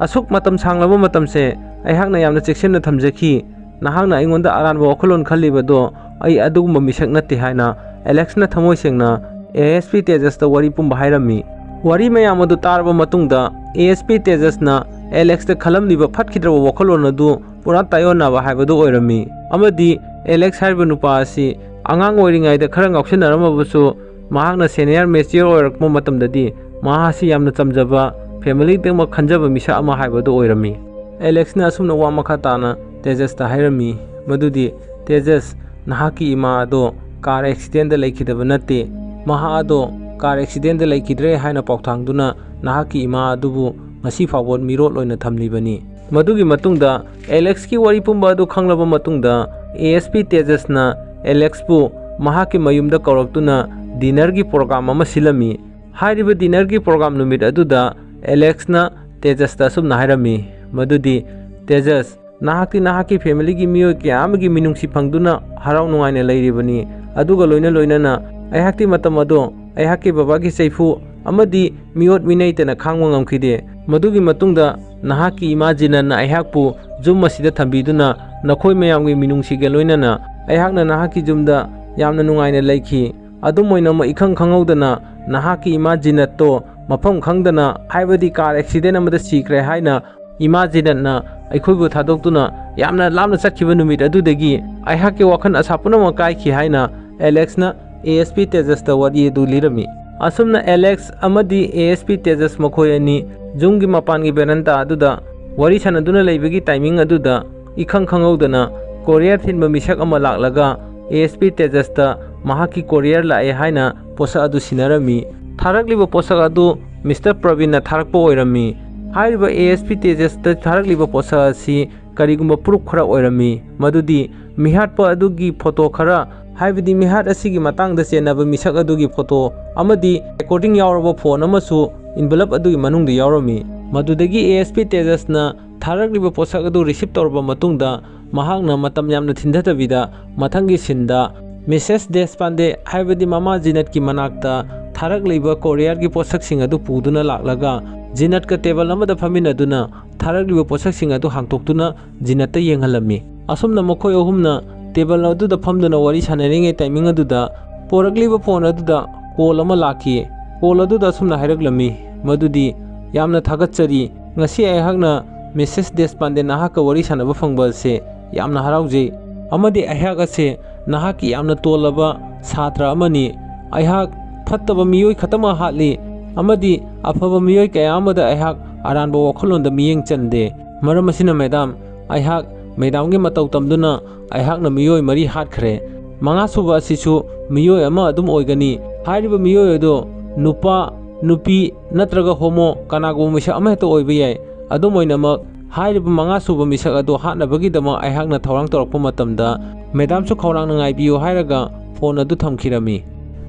ꯑꯁꯨꯛ ꯃꯇꯝ ꯁꯥꯡꯂꯕ ꯃꯇꯝꯁꯦ ꯑꯩꯍꯥꯛꯅ ꯌꯥꯝꯅ ꯆꯦꯛꯁꯤꯟꯅ ꯊꯝꯖꯈꯤ꯫ ꯅꯍꯥꯛꯅ ꯑꯩꯉꯣꯟꯗ ꯑꯔꯥꯟꯕ ꯋꯥꯈꯜꯂꯣꯟ ꯈꯜꯂꯤꯕꯗꯣ ꯑꯩ ꯑꯗꯨꯒꯨꯝꯕ ꯃꯤꯁꯛ ꯅꯠꯇꯦ ꯍꯥꯏꯅ ꯑꯦꯂꯦꯛꯁꯅ ꯊꯃꯣꯏ ꯁꯦꯡꯅ ꯑꯦ ꯑꯦꯁ ꯄꯤ ꯇꯦꯖꯁꯇ ꯋꯥꯔꯤ ꯄꯨꯝꯕ ꯍꯥꯏꯔꯝꯃꯤ꯫ ꯋꯥꯔꯤ ꯃꯌꯥꯝ ꯑꯗꯨ ꯇꯥꯔꯕ ꯃꯇꯨꯡꯗ ꯑꯦ ꯑꯦꯁ ꯄꯤ ꯇꯦꯖꯁꯅ ꯑꯦꯂꯦꯛꯁꯇ ꯈꯜꯂꯝꯂꯤꯕ ꯐꯠꯈꯤꯗ꯭ꯔꯕ ꯋꯥꯈꯜꯂꯣꯟ ꯑꯗꯨ ꯄꯨꯔꯥ ꯇꯥꯏꯑꯣꯟꯅꯕ ꯍꯥꯏꯕꯗꯨ ꯑꯣꯏꯔꯝꯃꯤ꯫ ꯑꯃꯗꯤ ꯑꯦꯂꯦꯛꯁ ꯍꯥꯏꯔꯤꯕ ꯅꯨꯄꯥ ꯑꯁꯤ ꯑꯉꯥꯡ ꯑꯣꯏꯔꯤꯉꯩꯗ ꯈꯔ ꯉꯥꯎꯁꯤꯟꯅꯔꯝꯃꯕꯁꯨ ꯃꯍꯥꯛꯅ ꯁꯦꯅꯤꯌꯔ ꯃꯦꯆꯤꯌꯣꯔ ꯑꯣꯏꯔꯛꯄ ꯃꯇꯝꯗꯗꯤ ꯃꯍꯥꯛ ꯑꯁꯤ ꯌꯥꯝꯅ ꯆꯝꯖꯕ, ꯐꯦꯃꯤꯂꯤꯗꯃꯛ ꯈꯟꯖꯕ ꯃꯤꯁꯛ ꯑꯃ ꯍꯥꯏꯕꯗꯨ ꯑꯣꯏꯔꯝꯃꯤ꯫ ꯑꯦꯂꯦꯛꯁꯅ ꯑꯁꯨꯝꯅ ꯋꯥ ꯃꯈꯥ ꯇꯥꯅ ꯇꯦꯖꯁꯇ ꯍꯥꯏꯔꯝꯃꯤ, ꯃꯗꯨꯗꯤ, "ꯇꯦꯖꯁ, ꯅꯍꯥꯛꯀꯤ ꯏꯃꯥ ꯑꯗꯣ ꯀꯥꯔ ꯑꯦꯛꯁꯤꯗꯦꯟꯗ ꯂꯩꯈꯤꯗꯕ ꯅꯠꯇꯦ꯫ ꯃꯍꯥꯛ ꯑꯗꯣ ꯀꯥꯔ ꯑꯦꯛꯁꯤꯗꯦꯟꯗ ꯂꯩꯈꯤꯗ꯭ꯔꯦ ꯍꯥꯏꯅ ꯄꯥꯎꯊꯥꯡꯗꯨꯅ ꯅꯍꯥꯛꯀꯤ ꯏꯃꯥ ꯑꯗꯨꯕꯨ ꯉꯁꯤ ꯐꯥꯎꯕ ꯃꯤꯔꯣꯠ ꯑꯣꯏꯅ ꯊꯝꯂꯤꯕꯅꯤ꯫ ꯃꯗꯨꯒꯤ ꯃꯇꯨꯡꯗ ꯑꯦꯂꯦꯛꯁꯀꯤ ꯋꯥꯔꯤ ꯄꯨꯝꯕ ꯑꯗꯨ ꯈꯪꯂꯕ ꯃꯇꯨꯡꯗ, ꯑꯦ ꯑꯦꯁ ꯄꯤ ꯇꯦꯖꯁꯅ ꯑꯦꯂꯦꯛꯁꯄꯨ ꯃꯍꯥꯛꯀꯤ ꯃꯌꯨꯝꯗ ꯀꯧꯔꯛꯇꯨꯅ ꯗꯤꯅꯔꯒꯤ ꯄ꯭ꯔꯣꯒ꯭ꯔꯥꯝ ꯑꯃ ꯁꯤꯜꯂꯝꯃꯤ꯫ ꯍꯥꯏꯔꯤꯕ ꯗꯤꯅꯔꯒꯤ ꯄ꯭ꯔꯣꯒ꯭ꯔꯥꯝ ꯅꯨꯃꯤꯠ ꯑꯗꯨꯗ ꯑꯦꯂꯦꯛꯁꯅ ꯇꯦꯖꯁꯇ ꯑꯁꯨꯝꯅ ꯍꯥꯏꯔꯝꯃꯤ, ꯃꯗꯨꯗꯤ, "ꯇꯦꯖꯁ, ꯅꯍꯥꯛꯇꯤ ꯅꯍꯥꯛꯀꯤ ꯐꯦꯃꯤꯂꯤꯒꯤ ꯃꯤꯑꯣꯏ ꯀꯌꯥ ꯑꯃꯒꯤ ꯃꯤꯅꯨꯡꯁꯤ ꯐꯪꯗꯨꯅ ꯍꯔꯥꯎ ꯅꯨꯡꯉꯥꯏꯅ ꯂꯩꯔꯤꯕꯅꯤ꯫ ꯑꯗꯨꯒ ꯂꯣꯏꯅ ꯂꯣꯏꯅꯅ ꯑꯩꯍꯥꯛꯇꯤ ꯃꯇꯝ ꯑꯗꯣ ꯑꯩꯍꯥꯛꯀꯤ ꯕꯕꯥꯒꯤ ꯆꯩꯐꯨ ꯑꯃꯗꯤ ꯃꯤꯑꯣꯠ ꯃꯤꯅꯩꯇꯅ ꯈꯥꯡꯕ ꯉꯝꯈꯤꯗꯦ꯫ ꯃꯗꯨꯒꯤ ꯃꯇꯨꯡꯗ ꯅꯍꯥꯛꯀꯤ ꯏꯃꯥ ꯖꯤꯅꯠꯅ ꯑꯩꯍꯥꯛꯄꯨ ꯌꯨꯝ ꯑꯁꯤꯗ ꯊꯝꯕꯤꯗꯨꯅ ꯅꯈꯣꯏ ꯃꯌꯥꯝꯒꯤ ꯃꯤꯅꯨꯡꯁꯤꯒ ꯂꯣꯏꯅꯅ ꯑꯩꯍꯥꯛꯅ ꯅꯍꯥꯛꯀꯤ ꯌꯨꯝꯗ ꯌꯥꯝꯅ ꯅꯨꯡꯉꯥꯏꯅ ꯂꯩꯈꯤ꯫ ꯑꯗꯨꯝ ꯑꯣꯏꯅꯃꯛ, ꯏꯈꯪ ꯈꯪꯍꯧꯗꯅ ꯅꯍꯥꯛꯀꯤ ꯏꯃꯥ ꯖꯤꯅꯠꯇꯣ ꯃꯐꯝ ꯈꯪꯗꯅ, ꯍꯥꯏꯕꯗꯤ ꯀꯥꯔ ꯑꯦꯛꯁꯤꯗꯦꯟ ꯑꯃꯗ ꯁꯤꯈ꯭ꯔꯦ ꯍꯥꯏꯅ ꯏꯃꯥ ꯖꯤꯅꯠꯅ ꯑꯩꯈꯣꯏꯕꯨ ꯊꯥꯗꯣꯛꯇꯨꯅ ꯌꯥꯝꯅ ꯂꯥꯞꯅ ꯆꯠꯈꯤꯕ ꯅꯨꯃꯤꯠ ꯑꯗꯨꯗꯒꯤ ꯑꯩꯍꯥꯛꯀꯤ ꯋꯥꯈꯜ ꯑꯁꯥ ꯄꯨꯝꯅꯃꯛ ꯀꯥꯏꯈꯤ" ꯍꯥꯏꯅ ꯑꯦꯂꯦꯛꯁꯅ ꯑꯦ ꯑꯦꯁ ꯄꯤ ꯇꯦꯖꯁꯇ ꯋꯥꯔꯤ ꯑꯗꯨ ꯂꯤꯔꯝꯃꯤ꯫ ꯑꯁꯨꯝꯅ ꯑꯦꯂꯦꯛꯁ ꯑꯃꯗꯤ ꯑꯦ ꯑꯦꯁ ꯄꯤ ꯇꯦꯖꯁ ꯃꯈꯣꯏ ꯑꯅꯤ ꯌꯨꯝꯒꯤ ꯃꯄꯥꯟꯒꯤ ꯕꯦꯔꯟꯗꯥ ꯑꯗꯨꯗ ꯋꯥꯔꯤ ꯁꯥꯟꯅꯗꯨꯅ ꯂꯩꯕꯒꯤ ꯇꯥꯏꯃꯤꯡ ꯑꯗꯨꯗ, ꯏꯈꯪ ꯈꯪꯍꯧꯗꯅ ꯀꯣꯔꯤꯌꯔ ꯊꯤꯟꯕ ꯃꯤꯁꯛ ꯑꯃ ꯂꯥꯛꯂꯒ ꯑꯦ ꯑꯦꯁ ꯄꯤ ꯇꯦꯖꯁꯇ ꯃꯍꯥꯛꯀꯤ ꯀꯣꯔꯤꯌꯔ ꯂꯥꯛꯑꯦ ꯍꯥꯏꯅ ꯄꯣꯠꯁꯛ ꯑꯗꯨ ꯁꯤꯟꯅꯔꯝꯃꯤ꯫ ꯊꯥꯔꯛꯂꯤꯕ ꯄꯣꯠꯁꯛ ꯑꯗꯨ ꯃꯤꯁꯇꯔ ꯄ꯭ꯔꯕꯤꯟꯅ ꯊꯥꯔꯛꯄ ꯑꯣꯏꯔꯝꯃꯤ꯫ ꯍꯥꯏꯔꯤꯕ ꯑꯦ ꯑꯦꯁ ꯄꯤ ꯇꯦꯖꯁꯇ ꯊꯥꯔꯛꯂꯤꯕ ꯄꯣꯠꯁꯛ ꯑꯁꯤ ꯀꯔꯤꯒꯨꯝꯕ ꯄ꯭ꯔꯨꯐ ꯈꯔ ꯑꯣꯏꯔꯝꯃꯤ, ꯃꯗꯨꯗꯤ ꯃꯤꯍꯥꯠꯄ ꯑꯗꯨꯒꯤ ꯐꯣꯇꯣ ꯈꯔ, ꯍꯥꯏꯕꯗꯤ ꯃꯤꯍꯥꯠ ꯑꯁꯤꯒꯤ ꯃꯇꯥꯡꯗ ꯆꯦꯟꯅꯕ ꯃꯤꯁꯛ ꯑꯗꯨꯒꯤ ꯐꯣꯇꯣ ꯑꯃꯗꯤ ꯔꯦꯀꯣꯔꯗꯤꯡ ꯌꯥꯎꯔꯕ ꯐꯣꯟ ꯑꯃꯁꯨ ꯏꯟꯚꯦꯂꯞ ꯑꯗꯨꯒꯤ ꯃꯅꯨꯡꯗ ꯌꯥꯎꯔꯝꯃꯤ꯫ ꯃꯗꯨꯗꯒꯤ ꯑꯦ ꯑꯦꯁ ꯄꯤ ꯇꯦꯖꯁꯅ ꯊꯥꯔꯛꯂꯤꯕ ꯄꯣꯠꯁꯛ ꯑꯗꯨ ꯔꯤꯁꯤꯞ ꯇꯧꯔꯕ ꯃꯇꯨꯡꯗ, ꯃꯍꯥꯛꯅ ꯃꯇꯝ ꯌꯥꯝꯅ ꯊꯤꯟꯊꯗꯕꯤꯗ ꯃꯊꯪꯒꯤ ꯁꯤꯟꯗ ꯃꯤꯁꯦꯁ ꯗꯦꯁꯄꯥꯟꯗꯦ, ꯍꯥꯏꯕꯗꯤ ꯃꯃꯥ ꯖꯤꯅꯠꯀꯤ ꯃꯅꯥꯛꯇ ꯊꯥꯔꯛꯂꯤꯕ ꯀꯣꯔꯤꯌꯔꯒꯤ ꯄꯣꯠꯁꯛꯁꯤꯡ ꯑꯗꯨ ꯄꯨꯗꯨꯅ ꯂꯥꯛꯂꯒ, ꯖꯤꯅꯠꯀ ꯇꯦꯕꯜ ꯑꯃꯗ ꯐꯝꯃꯤꯟꯅꯗꯨꯅ ꯊꯥꯔꯛꯂꯤꯕ ꯄꯣꯠꯁꯛꯁꯤꯡ ꯑꯗꯨ ꯍꯥꯡꯇꯣꯛꯇꯨꯅ ꯖꯤꯅꯠꯇ ꯌꯦꯡꯍꯜꯂꯝꯃꯤ꯫ ꯑꯁꯨꯝꯅ ꯃꯈꯣꯏ ꯑꯍꯨꯝꯅ ꯇꯦꯕꯜ ꯑꯗꯨꯗ ꯐꯝꯗꯨꯅ ꯋꯥꯔꯤ ꯁꯥꯟꯅꯔꯤꯉꯩ ꯇꯥꯏꯃꯤꯡ ꯑꯗꯨꯗ ꯄꯣꯔꯛꯂꯤꯕ ꯐꯣꯟ ꯑꯗꯨꯗ ꯀꯣꯜ ꯑꯃ ꯂꯥꯛꯈꯤ꯫ ꯀꯣꯜ ꯑꯗꯨꯗ ꯑꯁꯨꯝꯅ ꯍꯥꯏꯔꯛꯂꯝꯃꯤ, ꯃꯗꯨꯗꯤ, "ꯌꯥꯝꯅ ꯊꯥꯒꯠꯆꯔꯤ꯫ ꯉꯁꯤ ꯑꯩꯍꯥꯛꯅ ꯃꯤꯁꯦꯁ ꯗꯦꯁꯄꯥꯟꯗꯦ ꯅꯍꯥꯛꯀ ꯋꯥꯔꯤ ꯁꯥꯟꯅꯕ ꯐꯪꯕ ꯑꯁꯦ ꯌꯥꯝꯅ ꯍꯔꯥꯎꯖꯩ꯫ ꯑꯃꯗꯤ ꯑꯩꯍꯥꯛ ꯑꯁꯦ ꯅꯍꯥꯛꯀꯤ ꯌꯥꯝꯅ ꯇꯣꯜꯂꯕ ꯁꯥꯇ꯭ꯔ ꯑꯃꯅꯤ꯫ ꯑꯩꯍꯥꯛ ꯐꯠꯇꯕ ꯃꯤꯑꯣꯏ ꯈꯛꯇꯃꯛ ꯍꯥꯠꯂꯤ, ꯑꯃꯗꯤ ꯑꯐꯕ ꯃꯤꯑꯣꯏ ꯀꯌꯥ ꯑꯃꯗ ꯑꯩꯍꯥꯛ ꯑꯔꯥꯟꯕ ꯋꯥꯈꯜꯂꯣꯟꯗ ꯃꯤꯠꯌꯦꯡ ꯆꯟꯗꯦ꯫ ꯃꯔꯝ ꯑꯁꯤꯅ, ꯃꯦꯗꯥꯝ, ꯑꯩꯍꯥꯛ ꯃꯦꯗꯥꯝꯒꯤ ꯃꯇꯧ ꯇꯝꯗꯨꯅ ꯑꯩꯍꯥꯛꯅ ꯃꯤꯑꯣꯏ ꯃꯔꯤ ꯍꯥꯠꯈ꯭ꯔꯦ꯫ ꯃꯉꯥꯁꯨꯕ ꯑꯁꯤꯁꯨ ꯃꯤꯑꯣꯏ ꯑꯃ ꯑꯗꯨꯝ ꯑꯣꯏꯒꯅꯤ꯫ ꯍꯥꯏꯔꯤꯕ ꯃꯤꯑꯣꯏ ꯑꯗꯨ ꯅꯨꯄꯥ ꯅꯨꯄꯤ ꯅꯠꯇ꯭ꯔꯒ ꯍꯣꯃꯣ ꯀꯅꯥꯒꯨꯝꯕ ꯃꯤꯁꯛ ꯑꯃꯍꯦꯛꯇ ꯑꯣꯏꯕ ꯌꯥꯏ꯫ ꯑꯗꯨꯝ ꯑꯣꯏꯅꯃꯛ, ꯍꯥꯏꯔꯤꯕ ꯃꯉꯥ ꯁꯨꯕ ꯃꯤꯁꯛ ꯑꯗꯨ ꯍꯥꯠꯅꯕꯒꯤꯗꯃꯛ ꯑꯩꯍꯥꯛꯅ ꯊꯧꯔꯥꯡ ꯇꯧꯔꯛꯄ ꯃꯇꯝꯗ, "ꯃꯦꯗꯥꯝꯁꯨ ꯈꯧꯔꯥꯡꯅ ꯉꯥꯏꯕꯤꯌꯨ" ꯍꯥꯏꯔꯒ ꯐꯣꯟ ꯑꯗꯨ ꯊꯝꯈꯤꯔꯝꯃꯤ꯫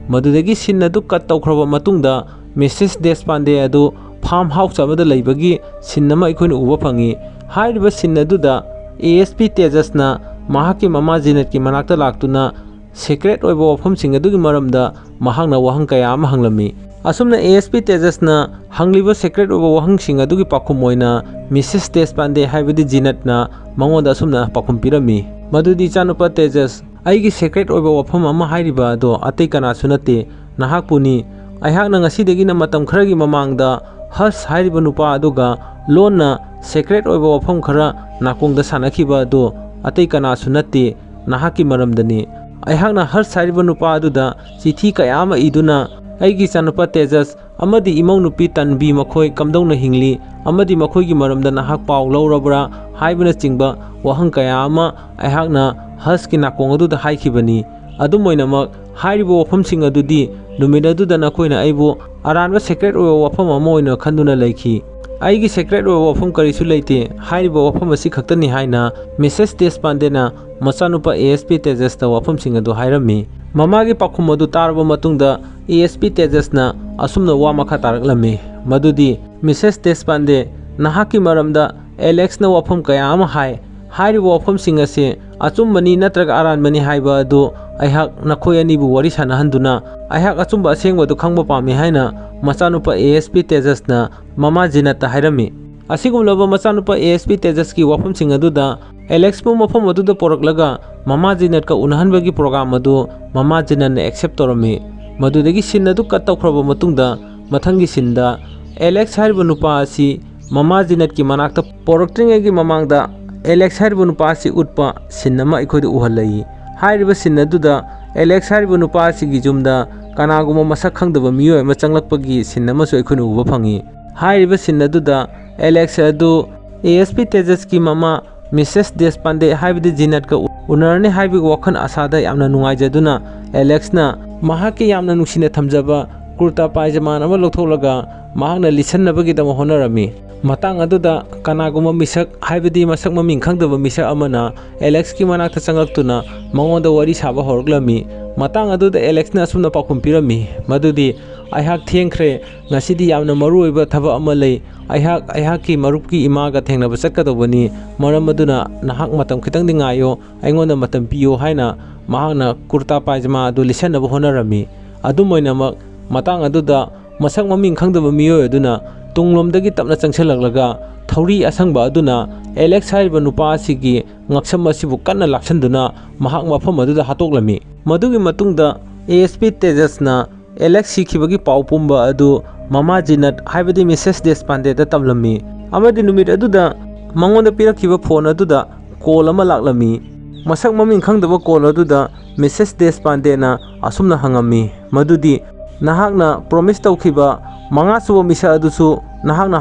ꯃꯗꯨꯗꯒꯤ ꯁꯤꯟ ꯑꯗꯨ ꯀꯠ ꯇꯧꯈ꯭ꯔꯕ ꯃꯇꯨꯡꯗ, ꯃꯤꯁꯦꯁ ꯗꯦꯁꯄꯥꯟꯗꯦ ꯑꯗꯨ ꯐꯥꯔꯝ ꯍꯥꯎꯁ ꯑꯃꯗ ꯂꯩꯕꯒꯤ ꯁꯤꯟ ꯑꯃ ꯑꯩꯈꯣꯏꯅ ꯎꯕ ꯐꯪꯉꯤ꯫ ꯍꯥꯏꯔꯤꯕ ꯁꯤꯟ ꯑꯗꯨꯗ ꯑꯦ ꯑꯦꯁ ꯄꯤ ꯇꯦꯖꯁꯅ ꯃꯍꯥꯛꯀꯤ ꯃꯃꯥ ꯖꯤꯅꯠꯀꯤ ꯃꯅꯥꯛꯇ ꯂꯥꯛꯇꯨꯅ ꯁꯤꯀ꯭ꯔꯦꯠ ꯑꯣꯏꯕ ꯋꯥꯐꯝꯁꯤꯡ ꯑꯗꯨꯒꯤ ꯃꯔꯝꯗ ꯃꯍꯥꯛꯅ ꯋꯥꯍꯪ ꯀꯌꯥ ꯑꯃ ꯍꯪꯂꯝꯃꯤ꯫ ꯑꯁꯨꯝꯅ ꯑꯦ ꯑꯦꯁ ꯄꯤ ꯇꯦꯖꯁꯅ ꯍꯪꯂꯤꯕ ꯁꯤꯀ꯭ꯔꯦꯠ ꯑꯣꯏꯕ ꯋꯥꯍꯪꯁꯤꯡ ꯑꯗꯨꯒꯤ ꯄꯥꯎꯈꯨꯝ ꯑꯣꯏꯅ ꯃꯤꯁꯦꯁ ꯗꯦꯁꯄꯥꯟꯗꯦ, ꯍꯥꯏꯕꯗꯤ ꯖꯤꯅꯠꯅ, ꯃꯉꯣꯟꯗ ꯑꯁꯨꯝꯅ ꯄꯥꯎꯈꯨꯝ ꯄꯤꯔꯝꯃꯤ, ꯃꯗꯨꯗꯤ, "ꯏꯆꯥꯅꯨꯄꯥ ꯇꯦꯖꯁ, ꯑꯩꯒꯤ ꯁꯤꯀ꯭ꯔꯦꯠ ꯑꯣꯏꯕ ꯋꯥꯐꯝ ꯑꯃ ꯍꯥꯏꯔꯤꯕ ꯑꯗꯣ ꯑꯇꯩ ꯀꯅꯥꯁꯨ ꯅꯠꯇꯦ, ꯅꯍꯥꯛꯄꯨꯅꯤ꯫ ꯑꯩꯍꯥꯛꯅ ꯉꯁꯤꯗꯒꯤꯅ ꯃꯇꯝ ꯈꯔꯒꯤ ꯃꯃꯥꯡꯗ ꯍꯔꯁ ꯍꯥꯏꯔꯤꯕ ꯅꯨꯄꯥ ꯑꯗꯨꯒ ꯂꯣꯟꯅ ꯁꯤꯀ꯭ꯔꯦꯠ ꯑꯣꯏꯕ ꯋꯥꯐꯝ ꯈꯔ ꯅꯥꯀꯣꯡꯗ ꯁꯥꯟꯅꯈꯤꯕ ꯑꯗꯨ ꯑꯇꯩ ꯀꯅꯥꯁꯨ ꯅꯠꯇꯦ, ꯅꯍꯥꯛꯀꯤ ꯃꯔꯝꯗꯅꯤ꯫ ꯑꯩꯍꯥꯛꯅ ꯍꯔꯁ ꯍꯥꯏꯔꯤꯕ ꯅꯨꯄꯥ ꯑꯗꯨꯗ ꯆꯤꯊꯤ ꯀꯌꯥ ꯑꯃ ꯏꯗꯨꯅ ꯑꯩꯒꯤ ꯏꯆꯥꯅꯨꯄꯥ ꯇꯦꯖꯁ ꯑꯃꯗꯤ ꯏꯃꯧ ꯅꯨꯄꯤ ꯇꯟꯕꯤ ꯃꯈꯣꯏ ꯀꯝꯗꯧꯅ ꯍꯤꯡꯂꯤ ꯑꯃꯗꯤ ꯃꯈꯣꯏꯒꯤ ꯃꯔꯝꯗ ꯅꯍꯥꯛ ꯄꯥꯎ ꯂꯧꯔꯕ꯭ꯔꯥ ꯍꯥꯏꯕꯅꯆꯤꯡꯕ ꯋꯥꯍꯪ ꯀꯌꯥ ꯑꯃ ꯑꯩꯍꯥꯛꯅ ꯍꯔꯁꯀꯤ ꯅꯥꯀꯣꯡ ꯑꯗꯨꯗ ꯍꯥꯏꯈꯤꯕꯅꯤ꯫ ꯑꯗꯨꯝ ꯑꯣꯏꯅꯃꯛ, ꯍꯥꯏꯔꯤꯕ ꯋꯥꯐꯝꯁꯤꯡ ꯑꯗꯨꯗꯤ ꯅꯨꯃꯤꯠ ꯑꯗꯨꯗ ꯅꯈꯣꯏꯅ ꯑꯩꯕꯨ ꯑꯔꯥꯟꯕ ꯁꯤꯀ꯭ꯔꯦꯠ ꯑꯣꯏꯕ ꯋꯥꯐꯝ ꯑꯃ ꯑꯣꯏꯅ ꯈꯟꯗꯨꯅ ꯂꯩꯈꯤ꯫ ꯑꯩꯒꯤ ꯁꯤꯀ꯭ꯔꯦꯠ ꯑꯣꯏꯕ ꯋꯥꯐꯝ ꯀꯔꯤꯁꯨ ꯂꯩꯇꯦ꯫ ꯍꯥꯏꯔꯤꯕ ꯋꯥꯐꯝ ꯑꯁꯤ ꯈꯛꯇꯅꯤ" ꯍꯥꯏꯅ ꯃꯤꯁꯦꯁ ꯗꯦꯁꯄꯥꯟꯗꯦꯅ ꯃꯆꯥꯅꯨꯄꯥ ꯑꯦ ꯑꯦꯁ ꯄꯤ ꯇꯦꯖꯁꯇ ꯋꯥꯐꯝꯁꯤꯡ ꯑꯗꯨ ꯍꯥꯏꯔꯝꯃꯤ꯫ ꯃꯃꯥꯒꯤ ꯄꯥꯎꯈꯨꯝ ꯑꯗꯨ ꯇꯥꯔꯕ ꯃꯇꯨꯡꯗ, ꯑꯦ ꯑꯦꯁ ꯄꯤ ꯇꯦꯖꯁꯅ ꯑꯁꯨꯝꯅ ꯋꯥ ꯃꯈꯥ ꯇꯥꯔꯛꯂꯝꯃꯤ, ꯃꯗꯨꯗꯤ, "ꯃꯤꯁꯦꯁ ꯗꯦꯁꯄꯥꯟꯗꯦ, ꯅꯍꯥꯛꯀꯤ ꯃꯔꯝꯗ ꯑꯦꯂꯦꯛꯁꯅ ꯋꯥꯐꯝ ꯀꯌꯥ ꯑꯃ ꯍꯥꯏ꯫ ꯍꯥꯏꯔꯤꯕ ꯋꯥꯐꯝꯁꯤꯡ ꯑꯁꯤ ꯑꯆꯨꯝꯕꯅꯤ ꯅꯠꯇ꯭ꯔꯒ ꯑꯔꯥꯟꯕꯅꯤ ꯍꯥꯏꯕ ꯑꯗꯨ ꯑꯩꯍꯥꯛ ꯅꯈꯣꯏ ꯑꯅꯤꯕꯨ ꯋꯥꯔꯤ ꯁꯥꯟꯅꯍꯟꯗꯨꯅ ꯑꯩꯍꯥꯛ ꯑꯆꯨꯝꯕ ꯑꯁꯦꯡꯕꯗꯨ ꯈꯪꯕ ꯄꯥꯝꯃꯤ" ꯍꯥꯏꯅ ꯃꯆꯥꯅꯨꯄꯥ ꯑꯦ ꯑꯦꯁ ꯄꯤ ꯇꯦꯖꯁꯅ ꯃꯃꯥ ꯖꯤꯅꯠꯇ ꯍꯥꯏꯔꯝꯃꯤ꯫ ꯑꯁꯤꯒꯨꯝꯂꯕ ꯃꯆꯥꯅꯨꯄꯥ ꯑꯦ ꯑꯦꯁ ꯄꯤ ꯇꯦꯖꯁꯀꯤ ꯋꯥꯐꯝꯁꯤꯡ ꯑꯗꯨꯗ ꯑꯦꯂꯦꯛꯁꯄꯨ ꯃꯐꯝ ꯑꯗꯨꯗ ꯄꯨꯔꯛꯂꯒ ꯃꯃꯥ ꯖꯤꯅꯠꯀ ꯎꯅꯍꯟꯕꯒꯤ ꯄ꯭ꯔꯣꯒ꯭ꯔꯥꯝ ꯑꯗꯨ ꯃꯃꯥ ꯖꯤꯅꯠꯅ ꯑꯦꯛꯁꯦꯞ ꯇꯧꯔꯝꯃꯤ꯫ ꯃꯗꯨꯗꯒꯤ ꯁꯤꯟ ꯑꯗꯨ ꯀꯠ ꯇꯧꯈ꯭ꯔꯕ ꯃꯇꯨꯡꯗ, ꯃꯊꯪꯒꯤ ꯁꯤꯟꯗ ꯑꯦꯂꯦꯛꯁ ꯍꯥꯏꯔꯤꯕ ꯅꯨꯄꯥ ꯑꯁꯤ ꯃꯃꯥ ꯖꯤꯅꯠꯀꯤ ꯃꯅꯥꯛꯇ ꯄꯣꯔꯛꯇ꯭ꯔꯤꯉꯩꯒꯤ ꯃꯃꯥꯡꯗ ꯑꯦꯂꯦꯛꯁ ꯍꯥꯏꯔꯤꯕ ꯅꯨꯄꯥ ꯑꯁꯤ ꯎꯠꯄ ꯁꯤꯟ ꯑꯃ ꯑꯩꯈꯣꯏꯗ ꯎꯍꯜꯂꯛꯏ꯫ ꯍꯥꯏꯔꯤꯕ ꯁꯤꯟ ꯑꯗꯨꯗ ꯑꯦꯂꯦꯛꯁ ꯍꯥꯏꯔꯤꯕ ꯅꯨꯄꯥ ꯑꯁꯤꯒꯤ ꯌꯨꯝꯗ ꯀꯅꯥꯒꯨꯝꯕ ꯃꯁꯛ ꯈꯪꯗꯕ ꯃꯤꯑꯣꯏ ꯑꯃ ꯆꯪꯂꯛꯄꯒꯤ ꯁꯤꯟ ꯑꯃꯁꯨ ꯑꯩꯈꯣꯏꯅ ꯎꯕ ꯐꯪꯉꯤ꯫ ꯍꯥꯏꯔꯤꯕ ꯁꯤꯟ ꯑꯗꯨꯗ ꯑꯦꯂꯦꯛꯁ ꯑꯗꯨ ꯑꯦ ꯑꯦꯁ ꯄꯤ ꯇꯦꯖꯁꯀꯤ ꯃꯃꯥ ꯃꯤꯁꯦꯁ ꯗꯦꯁꯄꯥꯟꯗꯦ, ꯍꯥꯏꯕꯗꯤ ꯖꯤꯅꯠꯀ ꯎ-, ꯎꯅꯔꯅꯤ ꯍꯥꯏꯕꯒꯤ ꯋꯥꯈꯜ ꯑꯁꯥꯗ ꯌꯥꯝꯅ ꯅꯨꯡꯉꯥꯏꯖꯗꯨꯅ ꯑꯦꯂꯦꯛꯁꯅ ꯃꯍꯥꯛꯀꯤ ꯌꯥꯝꯅ ꯅꯨꯡꯁꯤꯅ ꯊꯝꯖꯕ ꯀꯨꯔꯇꯥ ꯄꯥꯏꯖꯃꯥꯟ ꯑꯃ ꯂꯧꯊꯣꯛꯂꯒ ꯃꯍꯥꯛꯅ ꯂꯤꯠꯁꯟꯅꯕꯒꯤꯗꯃꯛ ꯍꯣꯠꯅꯔꯝꯃꯤ꯫ ꯃꯇꯥꯡ ꯑꯗꯨꯗ ꯀꯅꯥꯒꯨꯝꯕ ꯃꯤꯁꯛ, ꯍꯥꯏꯕꯗꯤ ꯃꯁꯛ ꯃꯃꯤꯡ ꯈꯪꯗꯕ ꯃꯤꯁꯛ ꯑꯃꯅ ꯑꯦꯂꯦꯛꯁꯀꯤ ꯃꯅꯥꯛꯇ ꯆꯪꯂꯛꯇꯨꯅ ꯃꯉꯣꯟꯗ ꯋꯥꯔꯤ ꯁꯥꯕ ꯍꯧꯔꯛꯂꯝꯃꯤ꯫ ꯃꯇꯥꯡ ꯑꯗꯨꯗ ꯑꯦꯂꯦꯛꯁꯅ ꯑꯁꯨꯝꯅ ꯄꯥꯎꯈꯨꯝ ꯄꯤꯔꯝꯃꯤ, ꯃꯗꯨꯗꯤ, "ꯑꯩꯍꯥꯛ ꯊꯦꯡꯈ꯭ꯔꯦ, ꯉꯁꯤꯗꯤ ꯌꯥꯝꯅ ꯃꯔꯨ ꯑꯣꯏꯕ ꯊꯕꯛ ꯑꯃ ꯂꯩ꯫ ꯑꯩꯍꯥꯛ ꯑꯩꯍꯥꯛꯀꯤ ꯃꯔꯨꯞꯀꯤ ꯏꯃꯥꯒ ꯊꯦꯡꯅꯕ ꯆꯠꯀꯗꯧꯕꯅꯤ, ꯃꯔꯝ ꯑꯗꯨꯅ ꯅꯍꯥꯛ ꯃꯇꯝ ꯈꯤꯇꯪꯗꯤ ꯉꯥꯏꯌꯣ, ꯑꯩꯉꯣꯟꯗ ꯃꯇꯝ ꯄꯤꯌꯣ" ꯍꯥꯏꯅ ꯃꯍꯥꯛꯅ ꯀꯨꯔꯇꯥ ꯄꯥꯏꯖꯃꯥ ꯑꯗꯨ ꯂꯤꯠꯁꯟꯅꯕ ꯍꯣꯠꯅꯔꯝꯃꯤ꯫ ꯑꯗꯨꯝ ꯑꯣꯏꯅꯃꯛ, ꯃꯇꯥꯡ ꯑꯗꯨꯗ ꯃꯁꯛ ꯃꯃꯤꯡ ꯈꯪꯗꯕ ꯃꯤꯑꯣꯏ ꯑꯗꯨꯅ ꯇꯨꯡꯂꯣꯝꯗꯒꯤ ꯇꯞꯅ ꯆꯪꯁꯤꯜꯂꯛꯂꯒ ꯊꯧꯔꯤ ꯑꯁꯪꯕ ꯑꯗꯨꯅ ꯑꯦꯂꯦꯛꯁ ꯍꯥꯏꯔꯤꯕ ꯅꯨꯄꯥ ꯑꯁꯤꯒꯤ ꯉꯛꯁꯝ ꯑꯁꯤꯕꯨ ꯀꯟꯅ ꯂꯥꯛꯁꯟꯗꯨꯅ ꯃꯍꯥꯛ ꯃꯐꯝ ꯑꯗꯨꯗ ꯍꯥꯠꯇꯣꯛꯂꯝꯃꯤ꯫ ꯃꯗꯨꯒꯤ ꯃꯇꯨꯡꯗ ꯑꯦ ꯑꯦꯁ ꯄꯤ ꯇꯦꯖꯁꯅ ꯑꯦꯂꯦꯛꯁ ꯁꯤꯈꯤꯕꯒꯤ ꯄꯥꯎ ꯄꯨꯝꯕ ꯑꯗꯨ ꯃꯃꯥ ꯖꯤꯅꯠ, ꯍꯥꯏꯕꯗꯤ ꯃꯤꯁꯦꯁ ꯗꯦꯁꯄꯥꯟꯗꯦꯗ ꯇꯝꯂꯝꯃꯤ, ꯑꯃꯗꯤ ꯅꯨꯃꯤꯠ ꯑꯗꯨꯗ ꯃꯉꯣꯟꯗ ꯄꯤꯔꯛꯈꯤꯕ ꯐꯣꯟ ꯑꯗꯨꯗ ꯀꯣꯜ ꯑꯃ ꯂꯥꯛꯂꯝꯃꯤ꯫ ꯃꯁꯛ ꯃꯃꯤꯡ ꯈꯪꯗꯕ ꯀꯣꯜ ꯑꯗꯨꯗ ꯃꯤꯁꯦꯁ ꯗꯦꯁꯄꯥꯟꯗꯦꯅ ꯑꯁꯨꯝꯅ ꯍꯪꯉꯝꯃꯤ, ꯃꯗꯨꯗꯤ, "ꯅꯍꯥꯛꯅ ꯄ꯭ꯔꯣꯃꯤꯁ ꯇꯧꯈꯤꯕ ꯃꯉꯥꯁꯨꯕ ꯃꯤꯁꯛ ꯑꯗꯨꯁꯨ ꯅꯍꯥꯛꯅ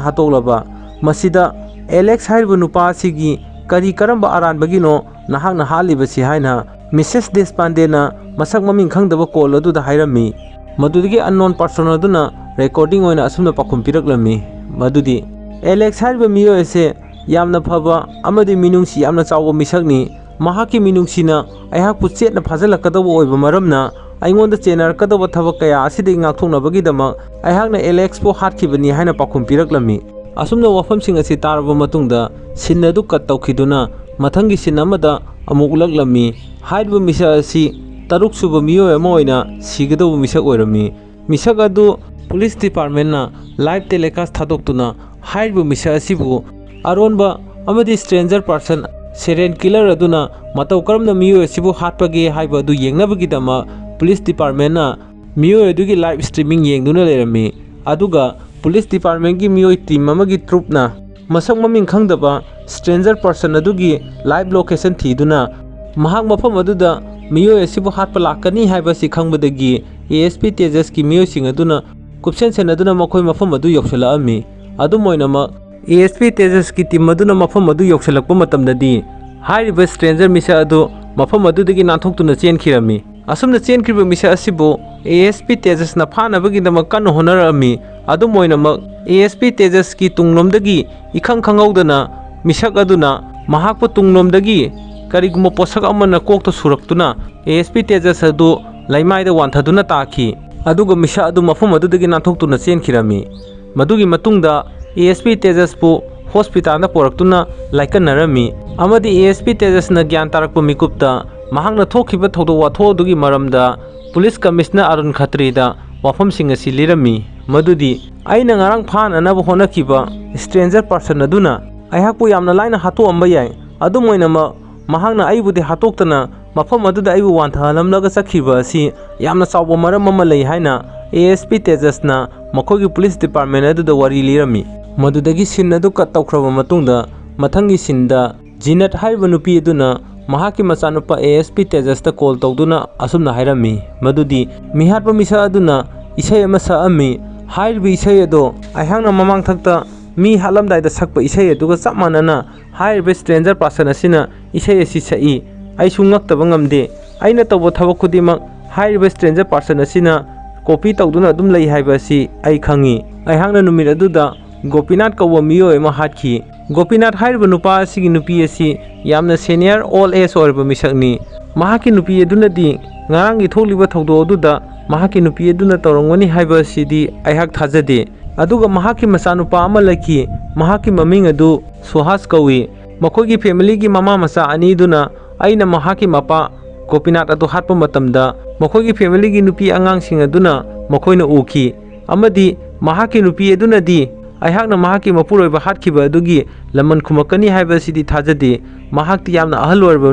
ꯍꯥꯠꯇꯣꯛꯂꯕ? ꯃꯁꯤꯗ ꯑꯦꯂꯦꯛꯁ ꯍꯥꯏꯔꯤꯕ ꯅꯨꯄꯥ ꯑꯁꯤꯒꯤ ꯀꯔꯤ ꯀꯔꯝꯕ ꯑꯔꯥꯟꯕꯒꯤꯅꯣ ꯅꯍꯥꯛꯅ ꯍꯥꯠꯂꯤꯕꯁꯤ?" ꯍꯥꯏꯅ ꯃꯤꯁꯦꯁ ꯗꯦꯁꯄꯥꯟꯗꯦꯅ ꯃꯁꯛ ꯃꯃꯤꯡ ꯈꯪꯗꯕ ꯀꯣꯜ ꯑꯗꯨꯗ ꯍꯥꯏꯔꯝꯃꯤ꯫ ꯃꯗꯨꯗꯒꯤ ꯑꯟꯅꯣꯟ ꯄꯥꯔꯁꯟ ꯑꯗꯨꯅ ꯔꯦꯀꯣꯔꯗꯤꯡ ꯑꯣꯏꯅ ꯑꯁꯨꯝꯅ ꯄꯥꯎꯈꯨꯝ ꯄꯤꯔꯛꯂꯝꯃꯤ, ꯃꯗꯨꯗꯤ, "ꯑꯦꯂꯦꯛꯁ ꯍꯥꯏꯔꯤꯕ ꯃꯤꯑꯣꯏ ꯑꯁꯦ ꯌꯥꯝꯅ ꯐꯕ ꯑꯃꯗꯤ ꯃꯤꯅꯨꯡꯁꯤ ꯌꯥꯝꯅ ꯆꯥꯎꯕ ꯃꯤꯁꯛꯅꯤ꯫ ꯃꯍꯥꯛꯀꯤ ꯃꯤꯅꯨꯡꯁꯤꯅ ꯑꯩꯍꯥꯛꯄꯨ ꯆꯦꯠꯅ ꯐꯥꯖꯤꯜꯂꯛꯀꯗꯧꯕ ꯑꯣꯏꯕ ꯃꯔꯝꯅ ꯑꯩꯉꯣꯟꯗ ꯆꯦꯟꯅꯔꯛꯀꯗꯧꯕ ꯊꯕꯛ ꯀꯌꯥ ꯑꯁꯤꯗꯒꯤ ꯉꯥꯛꯊꯣꯛꯅꯕꯒꯤꯗꯃꯛ ꯑꯩꯍꯥꯛꯅ ꯑꯦꯂꯦꯛꯁꯄꯨ ꯍꯥꯠꯈꯤꯕꯅꯤ" ꯍꯥꯏꯅ ꯄꯥꯎꯈꯨꯝ ꯄꯤꯔꯛꯂꯝꯃꯤ꯫ ꯑꯁꯨꯝꯅ ꯋꯥꯐꯝꯁꯤꯡ ꯑꯁꯤ ꯇꯥꯔꯕ ꯃꯇꯨꯡꯗ ꯁꯤꯟ ꯑꯗꯨ ꯀꯠ ꯇꯧꯈꯤꯗꯨꯅ ꯃꯊꯪꯒꯤ ꯁꯤꯟ ꯑꯃꯗ ꯑꯃꯨꯛ ꯎꯠꯂꯛꯂꯝꯃꯤ꯫ ꯍꯥꯏꯔꯤꯕ ꯃꯤꯁꯛ ꯑꯁꯤ ꯇꯔꯨꯛ ꯁꯨꯕ ꯃꯤꯑꯣꯏ ꯑꯃ ꯑꯣꯏꯅ ꯁꯤꯒꯗꯧꯕ ꯃꯤꯁꯛ ꯑꯣꯏꯔꯝꯃꯤ꯫ ꯃꯤꯁꯛ ꯑꯗꯨ ꯄꯨꯂꯤꯁ ꯗꯤꯄꯥꯔꯠꯃꯦꯟꯅ ꯂꯥꯏꯚ ꯇꯦꯂꯤꯀꯥꯁ ꯊꯥꯗꯣꯛꯇꯨꯅ ꯍꯥꯏꯔꯤꯕ ꯃꯤꯁꯛ ꯑꯁꯤꯕꯨ ꯑꯔꯣꯟꯕ ꯑꯃꯗꯤ ꯁ꯭ꯇ꯭ꯔꯦꯟꯖꯔ ꯄꯥꯔꯁꯟ, ꯁꯦꯔꯦꯟ ꯀꯤꯂꯔ ꯑꯗꯨꯅ ꯃꯇꯧ ꯀꯔꯝꯅ ꯃꯤꯑꯣꯏ ꯑꯁꯤꯕꯨ ꯍꯥꯠꯄꯒꯦ ꯍꯥꯏꯕ ꯑꯗꯨ ꯌꯦꯡꯅꯕꯒꯤꯗꯃꯛ ꯄꯨꯂꯤꯁ ꯗꯤꯄꯥꯔꯠꯃꯦꯟꯅ ꯃꯤꯑꯣꯏ ꯑꯗꯨꯒꯤ ꯂꯥꯏꯚ ꯁ꯭ꯇ꯭ꯔꯤꯃꯤꯡ ꯌꯦꯡꯗꯨꯅ ꯂꯩꯔꯝꯃꯤ꯫ ꯑꯗꯨꯒ ꯄꯨꯂꯤꯁ ꯗꯤꯄꯥꯔꯠꯃꯦꯟꯒꯤ ꯃꯤꯑꯣꯏ ꯇꯤꯝ ꯑꯃꯒꯤ ꯇ꯭ꯔꯨꯞꯅ ꯃꯁꯛ ꯃꯃꯤꯡ ꯈꯪꯗꯕ ꯁ꯭ꯇ꯭ꯔꯦꯟꯖꯔ ꯄꯥꯔꯁꯟ ꯑꯗꯨꯒꯤ ꯂꯥꯏꯚ ꯂꯣꯀꯦꯁꯟ ꯊꯤꯗꯨꯅ ꯃꯍꯥꯛ ꯃꯐꯝ ꯑꯗꯨꯗ ꯃꯤꯑꯣꯏ ꯑꯁꯤꯕꯨ ꯍꯥꯠꯄ ꯂꯥꯛꯀꯅꯤ ꯍꯥꯏꯕ ꯑꯁꯤ ꯈꯪꯕꯗꯒꯤ ꯑꯦ ꯑꯦꯁ ꯄꯤ ꯇꯦꯖꯁꯀꯤ ꯃꯤꯑꯣꯏꯁꯤꯡ ꯑꯗꯨꯅ ꯀꯨꯞꯁꯦꯟ ꯁꯦꯟꯅꯗꯨꯅ ꯃꯈꯣꯏ ꯃꯐꯝ ꯑꯗꯨ ꯌꯧꯁꯤꯜꯂꯛꯂꯝꯃꯤ꯫ ꯑꯗꯨꯝ ꯑꯣꯏꯅꯃꯛ, ꯑꯦ ꯑꯦꯁ ꯄꯤ ꯇꯦꯖꯁꯀꯤ ꯇꯤꯝ ꯑꯗꯨꯅ ꯃꯐꯝ ꯑꯗꯨ ꯌꯧꯁꯤꯜꯂꯛꯄ ꯃꯇꯝꯗꯗꯤ ꯍꯥꯏꯔꯤꯕ ꯁ꯭ꯇ꯭ꯔꯦꯟꯖꯔ ꯃꯤꯁꯛ ꯑꯗꯨ ꯃꯐꯝ ꯑꯗꯨꯗꯒꯤ ꯅꯥꯟꯊꯣꯛꯇꯨꯅ ꯆꯦꯟꯈꯤꯔꯝꯃꯤ꯫ ꯑꯁꯨꯝꯅ ꯆꯦꯟꯈ꯭ꯔꯤꯕ ꯃꯤꯁꯛ ꯑꯁꯤꯕꯨ ꯑꯦ ꯑꯦꯁ ꯄꯤ ꯇꯦꯖꯁꯅ ꯐꯥꯅꯕꯒꯤꯗꯃꯛ ꯀꯟꯅ ꯍꯣꯠꯅꯔꯛꯑꯝꯃꯤ꯫ ꯑꯗꯨꯝ ꯑꯣꯏꯅꯃꯛ, ꯑꯦ ꯑꯦꯁ ꯄꯤ ꯇꯦꯖꯁꯀꯤ ꯇꯨꯡꯂꯣꯝꯗꯒꯤ ꯏꯈꯪ ꯈꯪꯍꯧꯗꯅ ꯃꯤꯁꯛ ꯑꯗꯨꯅ ꯃꯍꯥꯛꯄꯨ ꯇꯨꯡꯂꯣꯝꯗꯒꯤ ꯀꯔꯤꯒꯨꯝꯕ ꯄꯣꯠꯁꯛ ꯑꯃꯅ ꯀꯣꯛꯇ ꯁꯨꯔꯛꯇꯨꯅ ꯑꯦ ꯑꯦꯁ ꯄꯤ ꯇꯦꯖꯁ ꯑꯗꯨ ꯂꯩꯃꯥꯏꯗ ꯋꯥꯟꯊꯗꯨꯅ ꯇꯥꯈꯤ꯫ ꯑꯗꯨꯒ ꯃꯤꯁꯛ ꯑꯗꯨ ꯃꯐꯝ ꯑꯗꯨꯗꯒꯤ ꯅꯥꯟꯊꯣꯛꯇꯨꯅ ꯆꯦꯟꯈꯤꯔꯝꯃꯤ꯫ ꯃꯗꯨꯒꯤ ꯃꯇꯨꯡꯗ ꯑꯦ ꯑꯦꯁ ꯄꯤ ꯇꯦꯖꯁꯄꯨ ꯍꯣꯁꯄꯤꯇꯥꯜꯗ ꯄꯨꯔꯛꯇꯨꯅ ꯂꯥꯏꯀꯠꯅꯔꯝꯃꯤ꯫ ꯑꯃꯗꯤ ꯑꯦ ꯑꯦꯁ ꯄꯤ ꯇꯦꯖꯁꯅ ꯒ꯭ꯌꯥꯟ ꯇꯥꯔꯛꯄ ꯃꯤꯀꯨꯞꯇ ꯃꯍꯥꯛꯅ ꯊꯣꯛꯈꯤꯕ ꯊꯧꯗꯣꯛ ꯋꯥꯊꯣꯛ ꯑꯗꯨꯒꯤ ꯃꯔꯝꯗ ꯄꯨꯂꯤꯁ ꯀꯃꯤꯁꯅꯔ ꯑꯔꯨꯟ ꯈꯇ꯭ꯔꯤꯗ ꯋꯥꯐꯝꯁꯤꯡ ꯑꯁꯤ ꯂꯤꯔꯝꯃꯤ꯫ ꯃꯗꯨꯗꯤ, "ꯑꯩꯅ ꯉꯔꯥꯡ ꯐꯥꯅꯅꯕ ꯍꯣꯠꯅꯈꯤꯕ ꯁ꯭ꯇ꯭ꯔꯦꯟꯖꯔ ꯄꯥꯔꯁꯟ ꯑꯗꯨꯅ ꯑꯩꯍꯥꯛꯄꯨ ꯌꯥꯝꯅ ꯂꯥꯏꯅ ꯍꯥꯠꯇꯣꯛꯑꯝꯕ ꯌꯥꯏ꯫ ꯑꯗꯨꯝ ꯑꯣꯏꯅꯃꯛ, ꯃꯍꯥꯛꯅ ꯑꯩꯕꯨꯗꯤ ꯍꯥꯠꯇꯣꯛꯇꯅ ꯃꯐꯝ ꯑꯗꯨꯗ ꯑꯩꯕꯨ ꯋꯥꯟꯊꯍꯜꯂꯝꯂꯒ ꯆꯠꯈꯤꯕ ꯑꯁꯤ ꯌꯥꯝꯅ ꯆꯥꯎꯕ ꯃꯔꯝ ꯑꯃ ꯂꯩ" ꯍꯥꯏꯅ ꯑꯦ ꯑꯦꯁ ꯄꯤ ꯇꯦꯖꯁꯅ ꯃꯈꯣꯏꯒꯤ ꯄꯨꯂꯤꯁ ꯗꯤꯄꯥꯔꯠꯃꯦꯟ ꯑꯗꯨꯗ ꯋꯥꯔꯤ ꯂꯤꯔꯝꯃꯤ꯫ ꯃꯗꯨꯗꯒꯤ ꯁꯤꯟ ꯑꯗꯨ ꯀꯠ ꯇꯧꯈ꯭ꯔꯕ ꯃꯇꯨꯡꯗ, ꯃꯊꯪꯒꯤ ꯁꯤꯟꯗ ꯖꯤꯅꯠ ꯍꯥꯏꯔꯤꯕ ꯅꯨꯄꯤ ꯑꯗꯨꯅ ꯃꯍꯥꯛꯀꯤ ꯃꯆꯥꯅꯨꯄꯥ ꯑꯦ ꯑꯦꯁ ꯄꯤ ꯇꯦꯖꯁꯇ ꯀꯣꯜ ꯇꯧꯗꯨꯅ ꯑꯁꯨꯝꯅ ꯍꯥꯏꯔꯝꯃꯤ, ꯃꯗꯨꯗꯤ ꯃꯤꯍꯥꯠꯄ ꯃꯤꯁꯛ ꯑꯗꯨꯅ ꯏꯁꯩ ꯑꯃ ꯁꯛꯑꯝꯃꯤ꯫ ꯍꯥꯏꯔꯤꯕ ꯏꯁꯩ ꯑꯗꯣ ꯑꯩꯍꯥꯛꯅ ꯃꯃꯥꯡꯊꯛꯇ ꯃꯤ ꯍꯥꯠꯂꯝꯗꯥꯏꯗ ꯁꯛꯄ ꯏꯁꯩ ꯑꯗꯨꯒ ꯆꯞ ꯃꯥꯟꯅꯅ ꯍꯥꯏꯔꯤꯕ ꯁ꯭ꯇ꯭ꯔꯦꯟꯖꯔ ꯄꯥꯔꯁꯟ ꯑꯁꯤꯅ ꯏꯁꯩ ꯑꯁꯤ ꯁꯛꯏ꯫ ꯑꯩꯁꯨ ꯉꯛꯇꯕ ꯉꯝꯗꯦ꯫ ꯑꯩꯅ ꯇꯧꯕ ꯊꯕꯛ ꯈꯨꯗꯤꯡꯃꯛ ꯍꯥꯏꯔꯤꯕ ꯁ꯭ꯇ꯭ꯔꯦꯟꯖꯔ ꯄꯥꯔꯁꯟ ꯑꯁꯤꯅ ꯀꯣꯄꯤ ꯇꯧꯗꯨꯅ ꯑꯗꯨꯝ ꯂꯩ ꯍꯥꯏꯕ ꯑꯁꯤ ꯑꯩ ꯈꯪꯏ꯫ ꯑꯩꯍꯥꯛꯅ ꯅꯨꯃꯤꯠ ꯑꯗꯨꯗ ꯒꯣꯄꯤꯅꯥꯊ ꯀꯧꯕ ꯃꯤꯑꯣꯏ ꯑꯃ ꯍꯥꯠꯈꯤ꯫ ꯒꯣꯄꯤꯅꯥꯊ ꯍꯥꯏꯔꯤꯕ ꯅꯨꯄꯥ ꯑꯁꯤꯒꯤ ꯅꯨꯄꯤ ꯑꯁꯤ ꯌꯥꯝꯅ ꯁꯦꯅꯤꯌꯔ ꯑꯣꯜ ꯑꯦꯖ ꯑꯣꯏꯔꯕ ꯃꯤꯁꯛꯅꯤ꯫ ꯃꯍꯥꯛꯀꯤ ꯅꯨꯄꯤ ꯑꯗꯨꯅꯗꯤ ꯉꯔꯥꯡꯒꯤ ꯊꯣꯛꯂꯤꯕ ꯊꯧꯗꯣꯛ ꯑꯗꯨꯗ ꯃꯍꯥꯛꯀꯤ ꯅꯨꯄꯤ ꯑꯗꯨꯅ ꯇꯧꯔꯝꯒꯅꯤ ꯍꯥꯏꯕ ꯑꯁꯤꯗꯤ ꯑꯩꯍꯥꯛ ꯊꯥꯖꯗꯦ꯫ ꯑꯗꯨꯒ ꯃꯍꯥꯛꯀꯤ ꯃꯆꯥꯅꯨꯄꯥ ꯑꯃ ꯂꯩꯈꯤ꯫ ꯃꯍꯥꯛꯀꯤ ꯃꯃꯤꯡ ꯑꯗꯨ ꯁꯨꯍꯥꯁ ꯀꯧꯏ꯫ ꯃꯈꯣꯏꯒꯤ ꯐꯦꯃꯤꯂꯤꯒꯤ ꯃꯃꯥ ꯃꯆꯥ ꯑꯅꯤꯗꯨꯅ ꯑꯩꯅ ꯃꯍꯥꯛꯀꯤ ꯃꯄꯥ ꯒꯣꯄꯤꯅꯥꯊ ꯑꯗꯨ ꯍꯥꯠꯄ ꯃꯇꯝꯗ ꯃꯈꯣꯏꯒꯤ ꯐꯦꯃꯤꯂꯤꯒꯤ ꯅꯨꯄꯤ ꯑꯉꯥꯡꯁꯤꯡ ꯑꯗꯨꯅ ꯃꯈꯣꯏꯅ ꯎꯈꯤ꯫ ꯑꯃꯗꯤ ꯃꯍꯥꯛꯀꯤ ꯅꯨꯄꯤ ꯑꯗꯨꯅꯗꯤ ꯑꯩꯍꯥꯛꯅ ꯃꯍꯥꯛꯀꯤ ꯃꯄꯨꯔꯣꯏꯕ ꯍꯥꯠꯈꯤꯕ ꯑꯗꯨꯒꯤ ꯂꯃꯟ ꯈꯨꯝꯃꯛꯀꯅꯤ ꯍꯥꯏꯕ ꯑꯁꯤꯗꯤ ꯊꯥꯖꯗꯦ꯫ ꯃꯍꯥꯛꯇꯤ ꯌꯥꯝꯅ ꯑꯍꯜ ꯑꯣꯏꯔꯕ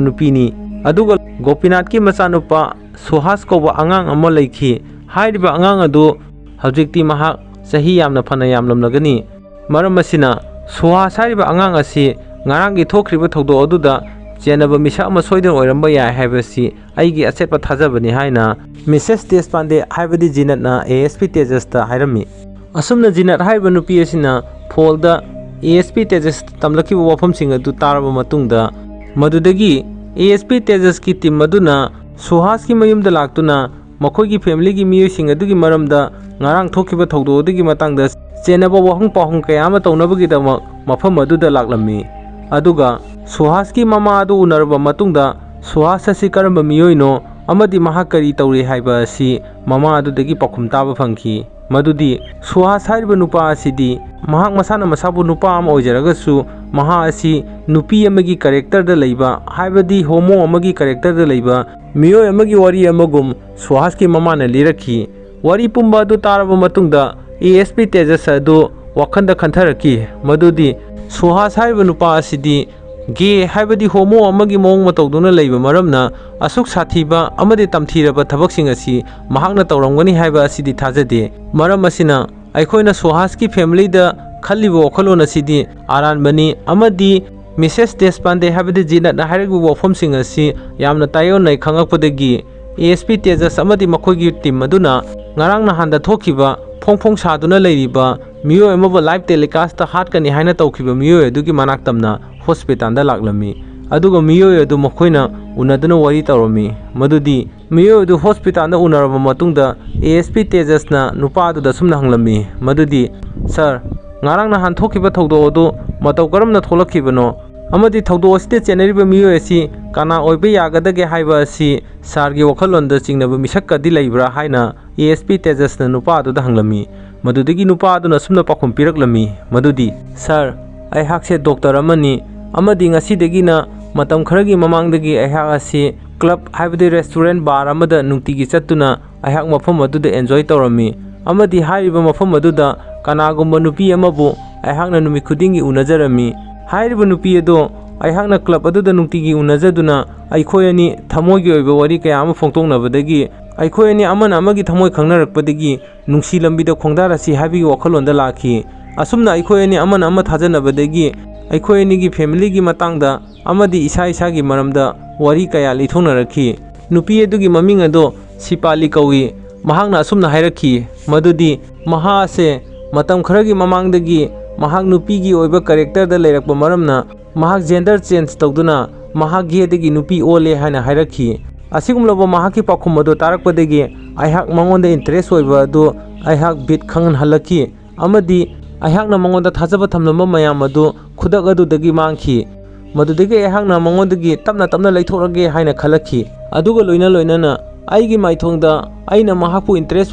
ꯅꯨꯄꯤꯅꯤ꯫ ꯑꯗꯨꯒ ꯒꯣꯄꯤꯅꯥꯊꯀꯤ ꯃꯆꯥꯅꯨꯄꯥ ꯁꯨꯍꯥꯁ ꯀꯧꯕ ꯑꯉꯥꯡ ꯑꯃ ꯂꯩꯈꯤ꯫ ꯍꯥꯏꯔꯤꯕ ꯑꯉꯥꯡ ꯑꯗꯨ ꯍꯧꯖꯤꯛꯇꯤ ꯃꯍꯥꯛ ꯆꯍꯤ ꯌꯥꯝꯅ ꯐꯅ ꯌꯥꯝꯂꯝꯂꯒꯅꯤ꯫ ꯃꯔꯝ ꯑꯁꯤꯅ, ꯁꯨꯍꯥꯁ ꯍꯥꯏꯔꯤꯕ ꯑꯉꯥꯡ ꯑꯁꯤ ꯉꯔꯥꯡꯒꯤ ꯊꯣꯛꯈ꯭ꯔꯤꯕ ꯊꯧꯗꯣꯛ ꯑꯗꯨꯗ ꯆꯦꯟꯅꯕ ꯃꯤꯁꯛ ꯑꯃ ꯁꯣꯏꯗꯅ ꯑꯣꯏꯔꯝꯕ ꯌꯥꯏ ꯍꯥꯏꯕꯁꯤ ꯑꯩꯒꯤ ꯑꯆꯦꯠꯄ ꯊꯥꯖꯕꯅꯤ ꯍꯥꯏꯅ ꯃꯤꯁꯦꯁ ꯗꯦꯁꯄꯥꯟꯗꯦ, ꯍꯥꯏꯕꯗꯤ ꯖꯤꯅꯠꯅ ꯑꯦ ꯑꯦꯁ ꯄꯤ ꯇꯦꯖꯁꯇ ꯍꯥꯏꯔꯝꯃꯤ꯫ ꯑꯁꯨꯝꯅ ꯖꯤꯅꯠ ꯍꯥꯏꯔꯤꯕ ꯅꯨꯄꯤ ꯑꯁꯤꯅ ꯐꯣꯟꯗ ꯑꯦ ꯑꯦꯁ ꯄꯤ ꯇꯦꯖꯁꯇ ꯇꯝꯂꯛꯈꯤꯕ ꯋꯥꯐꯝꯁꯤꯡ ꯑꯗꯨ ꯇꯥꯔꯕ ꯃꯇꯨꯡꯗ, ꯃꯗꯨꯗꯒꯤ ꯑꯦ ꯑꯦꯁ ꯄꯤ ꯇꯦꯖꯁꯀꯤ ꯇꯤꯝ ꯑꯗꯨꯅ ꯁꯨꯍꯥꯁꯀꯤ ꯃꯌꯨꯝꯗ ꯂꯥꯛꯇꯨꯅ ꯃꯈꯣꯏꯒꯤ ꯐꯦꯃꯤꯂꯤꯒꯤ ꯃꯤꯑꯣꯏꯁꯤꯡ ꯑꯗꯨꯒꯤ ꯃꯔꯝꯗ ꯉꯔꯥꯡ ꯊꯣꯛꯈꯤꯕ ꯊꯧꯗꯣꯛ ꯑꯗꯨꯒꯤ ꯃꯇꯥꯡꯗ ꯆꯦꯟꯅꯕ ꯋꯥꯍꯪ ꯄꯥꯎꯍꯪ ꯀꯌꯥ ꯑꯃ ꯇꯧꯅꯕꯒꯤꯗꯃꯛ ꯃꯐꯝ ꯑꯗꯨꯗ ꯂꯥꯛꯂꯝꯃꯤ꯫ ꯑꯗꯨꯒ ꯁꯨꯍꯥꯁꯀꯤ ꯃꯃꯥ ꯑꯗꯨ ꯎꯅꯔꯕ ꯃꯇꯨꯡꯗ ꯁꯨꯍꯥꯁ ꯑꯁꯤ ꯀꯔꯝꯕ ꯃꯤꯑꯣꯏꯅꯣ ꯑꯃꯗꯤ ꯃꯍꯥꯛ ꯀꯔꯤ ꯇꯧꯔꯤ ꯍꯥꯏꯕ ꯑꯁꯤ ꯃꯃꯥ ꯑꯗꯨꯗꯒꯤ ꯄꯥꯎꯈꯨꯝ ꯇꯥꯕ ꯐꯪꯈꯤ꯫ ꯃꯗꯨꯗꯤ ꯁꯨꯍꯥꯁ ꯍꯥꯏꯔꯤꯕ ꯅꯨꯄꯥ ꯑꯁꯤꯗꯤ ꯃꯍꯥꯛ ꯃꯁꯥꯅ ꯃꯁꯥꯕꯨ ꯅꯨꯄꯥ ꯑꯃ ꯑꯣꯏꯖꯔꯒꯁꯨ ꯃꯍꯥꯛ ꯑꯁꯤ ꯅꯨꯄꯤ ꯑꯃꯒꯤ ꯀꯦꯔꯦꯛꯇꯔꯗ ꯂꯩꯕ, ꯍꯥꯏꯕꯗꯤ ꯍꯣꯃꯣ ꯑꯃꯒꯤ ꯀꯦꯔꯦꯛꯇꯔꯗ ꯂꯩꯕ ꯃꯤꯑꯣꯏ ꯑꯃꯒꯤ ꯋꯥꯔꯤ ꯑꯃꯒꯨꯝ ꯁꯨꯍꯥꯁꯀꯤ ꯃꯃꯥꯅ ꯂꯤꯔꯛꯈꯤ꯫ ꯋꯥꯔꯤ ꯄꯨꯝꯕ ꯑꯗꯨ ꯇꯥꯔꯕ ꯃꯇꯨꯡꯗ ꯑꯦ ꯑꯦꯁ ꯄꯤ ꯇꯦꯖꯁ ꯑꯗꯨ ꯋꯥꯈꯜꯗ ꯈꯟꯊꯔꯛꯈꯤ ꯃꯗꯨꯗꯤ ꯁꯨꯍꯥꯁ ꯍꯥꯏꯔꯤꯕ ꯅꯨꯄꯥ ꯑꯁꯤꯗꯤ ꯒꯦ ꯍꯥꯏꯕꯗꯤ ꯍꯣꯃꯣ ꯑꯃꯒꯤ ꯃꯑꯣꯡ ꯃꯇꯧꯗꯧꯅ ꯂꯩꯕ ꯃꯔꯝꯅ ꯑꯁꯨꯛ ꯁꯥꯊꯤꯕ ꯑꯃꯗꯤ ꯇꯝꯊꯤꯔꯕ ꯊꯕꯛꯁꯤꯡ ꯑꯁꯤ ꯃꯍꯥꯛꯅ ꯇꯧꯔꯝꯒꯅꯤ ꯍꯥꯏꯕ ꯑꯁꯤꯗꯤ ꯊꯥꯖꯗꯦ꯫ ꯃꯔꯝ ꯑꯁꯤꯅ ꯑꯩꯈꯣꯏꯅ ꯁꯨꯍꯥꯁꯀꯤ ꯐꯦꯃꯤꯂꯤꯗ ꯈꯜꯂꯤꯕ ꯋꯥꯈꯜꯂꯣꯟ ꯑꯁꯤꯗꯤ ꯑꯔꯥꯟꯕꯅꯤ ꯑꯃꯗꯤ ꯃꯤꯁꯦꯁ ꯗꯦꯁꯄꯥꯟꯗꯦ ꯍꯥꯏꯕꯗꯤ ꯖꯤꯅꯠꯅ ꯍꯥꯏꯔꯤꯕ ꯋꯥꯐꯝꯁꯤꯡ ꯑꯁꯤ ꯌꯥꯝꯅ ꯇꯥꯏꯑꯣꯟꯅꯩ ꯈꯪꯉꯛꯄꯗꯒꯤ ꯑꯦ ꯑꯦꯁ ꯄꯤ ꯇꯦꯖꯁ ꯑꯃꯗꯤ ꯃꯈꯣꯏꯒꯤ ꯇꯤꯝ ꯑꯗꯨꯅ ꯉꯔꯥꯡ ꯅꯍꯥꯟꯗ ꯊꯣꯛꯈꯤꯕ ꯐꯣꯡ ꯐꯣꯡ ꯁꯥꯗꯨꯅ ꯂꯩꯔꯤꯕ ꯃꯤꯑꯣꯏ ꯑꯃꯕꯨ ꯂꯥꯏꯚ ꯇꯦꯂꯤꯀꯥꯁꯇ ꯍꯥꯠꯀꯅꯤ ꯍꯥꯏꯅ ꯇꯧꯈꯤꯕ ꯃꯤꯑꯣꯏ ꯑꯗꯨꯒꯤ ꯃꯅꯥꯛꯇꯝꯅ ꯍꯣꯁꯄꯤꯇꯥꯜꯗ ꯂꯥꯛꯂꯝꯃꯤ꯫ ꯑꯗꯨꯒ ꯃꯤꯑꯣꯏ ꯑꯗꯨ ꯃꯈꯣꯏꯅ ꯎꯅꯗꯨꯅ ꯋꯥꯔꯤ ꯇꯧꯔꯝꯃꯤ꯫ ꯃꯗꯨꯗꯤ ꯃꯤꯑꯣꯏ ꯑꯗꯨ ꯍꯣꯁꯄꯤꯇꯥꯜꯗ ꯎꯅꯔꯕ ꯃꯇꯨꯡꯗ ꯑꯦ ꯑꯦꯁ ꯄꯤ ꯇꯦꯖꯁꯅ ꯅꯨꯄꯥ ꯑꯗꯨꯗ ꯑꯁꯨꯝꯅ ꯍꯪꯂꯝꯃꯤ ꯃꯗꯨꯗꯤ, "ꯁꯥꯔ, ꯉꯔꯥꯡ ꯅꯍꯥꯟ ꯊꯣꯛꯈꯤꯕ ꯊꯧꯗꯣꯛ ꯑꯗꯨ ꯃꯇꯧ ꯀꯔꯝꯅ ꯊꯣꯛꯂꯛꯈꯤꯕꯅꯣ? ꯑꯃꯗꯤ ꯊꯧꯗꯣꯛ ꯑꯁꯤꯗ ꯆꯦꯟꯅꯔꯤꯕ ꯃꯤꯑꯣꯏ ꯑꯁꯤ ꯀꯅꯥ ꯑꯣꯏꯕ ꯌꯥꯒꯗꯒꯦ ꯍꯥꯏꯕ ꯑꯁꯤ ꯁꯥꯔꯒꯤ ꯋꯥꯈꯜꯂꯣꯟꯗ ꯆꯤꯡꯅꯕ ꯃꯤꯁꯛꯀꯗꯤ ꯂꯩꯕ꯭ꯔꯥ?" ꯍꯥꯏꯅ ꯑꯦ ꯑꯦꯁ ꯄꯤ ꯇꯦꯖꯁꯅ ꯅꯨꯄꯥ ꯑꯗꯨꯗ ꯍꯪꯂꯝꯃꯤ꯫ ꯃꯗꯨꯗꯒꯤ ꯅꯨꯄꯥ ꯑꯗꯨꯅ ꯑꯁꯨꯝꯅ ꯄꯥꯎꯈꯨꯝ ꯄꯤꯔꯛꯂꯝꯃꯤ ꯃꯗꯨꯗꯤ, "ꯁꯥꯔ, ꯑꯩꯍꯥꯛꯁꯦ ꯗꯣꯛꯇꯔ ꯑꯃꯅꯤ ꯑꯃꯗꯤ ꯉꯁꯤꯗꯒꯤꯅ ꯃꯇꯝ ꯈꯔꯒꯤ ꯃꯃꯥꯡꯗꯒꯤ ꯑꯩꯍꯥꯛ ꯑꯁꯤ ꯀ꯭ꯂꯕ ꯍꯥꯏꯕꯗꯤ ꯔꯦꯁꯇꯨꯔꯦꯟ ꯕꯥꯔ ꯑꯃꯗ ꯅꯨꯡꯇꯤꯒꯤ ꯆꯠꯇꯨꯅ ꯑꯩꯍꯥꯛ ꯃꯐꯝ ꯑꯗꯨꯗ ꯑꯦꯟꯖꯣꯏ ꯇꯧꯔꯝꯃꯤ ꯑꯃꯗꯤ ꯍꯥꯏꯔꯤꯕ ꯃꯐꯝ ꯑꯗꯨꯗ ꯀꯅꯥꯒꯨꯝꯕ ꯅꯨꯄꯤ ꯑꯃꯕꯨ ꯑꯩꯍꯥꯛꯅ ꯅꯨꯃꯤꯠ ꯈꯨꯗꯤꯡꯒꯤ ꯎꯅꯖꯔꯝꯃꯤ꯫ ꯍꯥꯏꯔꯤꯕ ꯅꯨꯄꯤ ꯑꯗꯣ ꯑꯩꯍꯥꯛꯅ ꯀ꯭ꯂꯕ ꯑꯗꯨꯗ ꯅꯨꯡꯇꯤꯒꯤ ꯎꯅꯖꯗꯨꯅ ꯑꯩꯈꯣꯏ ꯑꯅꯤ ꯊꯃꯣꯏꯒꯤ ꯑꯣꯏꯕ ꯋꯥꯔꯤ ꯀꯌꯥ ꯑꯃ ꯐꯣꯡꯗꯣꯛꯅꯕꯗꯒꯤ ꯑꯩꯈꯣꯏ ꯑꯅꯤ ꯑꯃꯅ ꯑꯃꯒꯤ ꯊꯃꯣꯏ ꯈꯪꯅꯔꯛꯄꯗꯒꯤ ꯅꯨꯡꯁꯤ ꯂꯝꯕꯤꯗ ꯈꯣꯡꯗꯥꯔꯁꯤ ꯍꯥꯏꯕꯒꯤ ꯋꯥꯈꯜꯂꯣꯟꯗ ꯂꯥꯛꯈꯤ꯫ ꯑꯁꯨꯝꯅ ꯑꯩꯈꯣꯏ ꯑꯅꯤ ꯑꯃꯅ ꯑꯃ ꯊꯥꯖꯅꯕꯗꯒꯤ ꯑꯩꯈꯣꯏ ꯑꯅꯤꯒꯤ ꯐꯦꯃꯤꯂꯤꯒꯤ ꯃꯇꯥꯡꯗ ꯑꯃꯗꯤ ꯏꯁꯥ ꯏꯁꯥꯒꯤ ꯃꯔꯝꯗ ꯋꯥꯔꯤ ꯀꯌꯥ ꯂꯤꯊꯣꯛꯅꯔꯛꯈꯤ꯫ ꯅꯨꯄꯤ ꯑꯗꯨꯒꯤ ꯃꯃꯤꯡ ꯑꯗꯣ ꯁꯤꯄꯥꯂꯤ ꯀꯧꯏ꯫ ꯃꯍꯥꯛꯅ ꯑꯁꯨꯝꯅ ꯍꯥꯏꯔꯛꯈꯤ ꯃꯗꯨꯗꯤ ꯃꯍꯥꯛ ꯑꯁꯦ ꯃꯇꯝ ꯈꯔꯒꯤ ꯃꯃꯥꯡꯗꯒꯤ ꯃꯍꯥꯛ ꯅꯨꯄꯤꯒꯤ ꯑꯣꯏꯕ ꯀꯦꯔꯦꯛꯇꯔꯗ ꯂꯩꯔꯛꯄ ꯃꯔꯝꯅ ꯃꯍꯥꯛ ꯖꯦꯟꯗꯔ ꯆꯦꯟꯖ ꯇꯧꯗꯨꯅ ꯃꯍꯥꯛ ꯒꯦꯗꯒꯤ ꯅꯨꯄꯤ ꯑꯣꯜꯂꯦ ꯍꯥꯏꯅ ꯍꯥꯏꯔꯛꯈꯤ꯫ ꯑꯁꯤꯒꯨꯝꯂꯕ ꯃꯍꯥꯛꯀꯤ ꯄꯥꯎꯈꯨꯝ ꯑꯗꯨ ꯇꯥꯔꯛꯄꯗꯒꯤ ꯑꯩꯍꯥꯛ ꯃꯉꯣꯟꯗ interest ꯑꯣꯏꯕ ꯑꯗꯨ ꯑꯩꯍꯥꯛ ꯕꯤꯠ ꯈꯪꯍꯜꯂꯛꯈꯤ, ꯑꯃꯗꯤ ꯑꯩꯍꯥꯛꯅ ꯃꯉꯣꯟꯗ ꯊꯥꯖꯕ ꯊꯝꯂꯝꯕ ꯃꯌꯥꯝ ꯑꯗꯨ ꯈꯨꯗꯛ ꯑꯗꯨꯗꯒꯤ ꯃꯥꯡꯈꯤ꯫ ꯃꯗꯨꯗꯒꯤ ꯑꯩꯍꯥꯛꯅ ꯃꯉꯣꯟꯗꯒꯤ ꯇꯞꯅ ꯇꯞꯅ ꯂꯩꯊꯣꯛꯂꯒꯦ ꯍꯥꯏꯅ ꯈꯜꯂꯛꯈꯤ꯫ ꯑꯗꯨꯒ ꯂꯣꯏꯅ ꯂꯣꯏꯅꯅ ꯑꯩꯒꯤ ꯃꯥꯏꯊꯣꯡꯗ ꯑꯩꯅ ꯃꯍꯥꯛꯄꯨ interest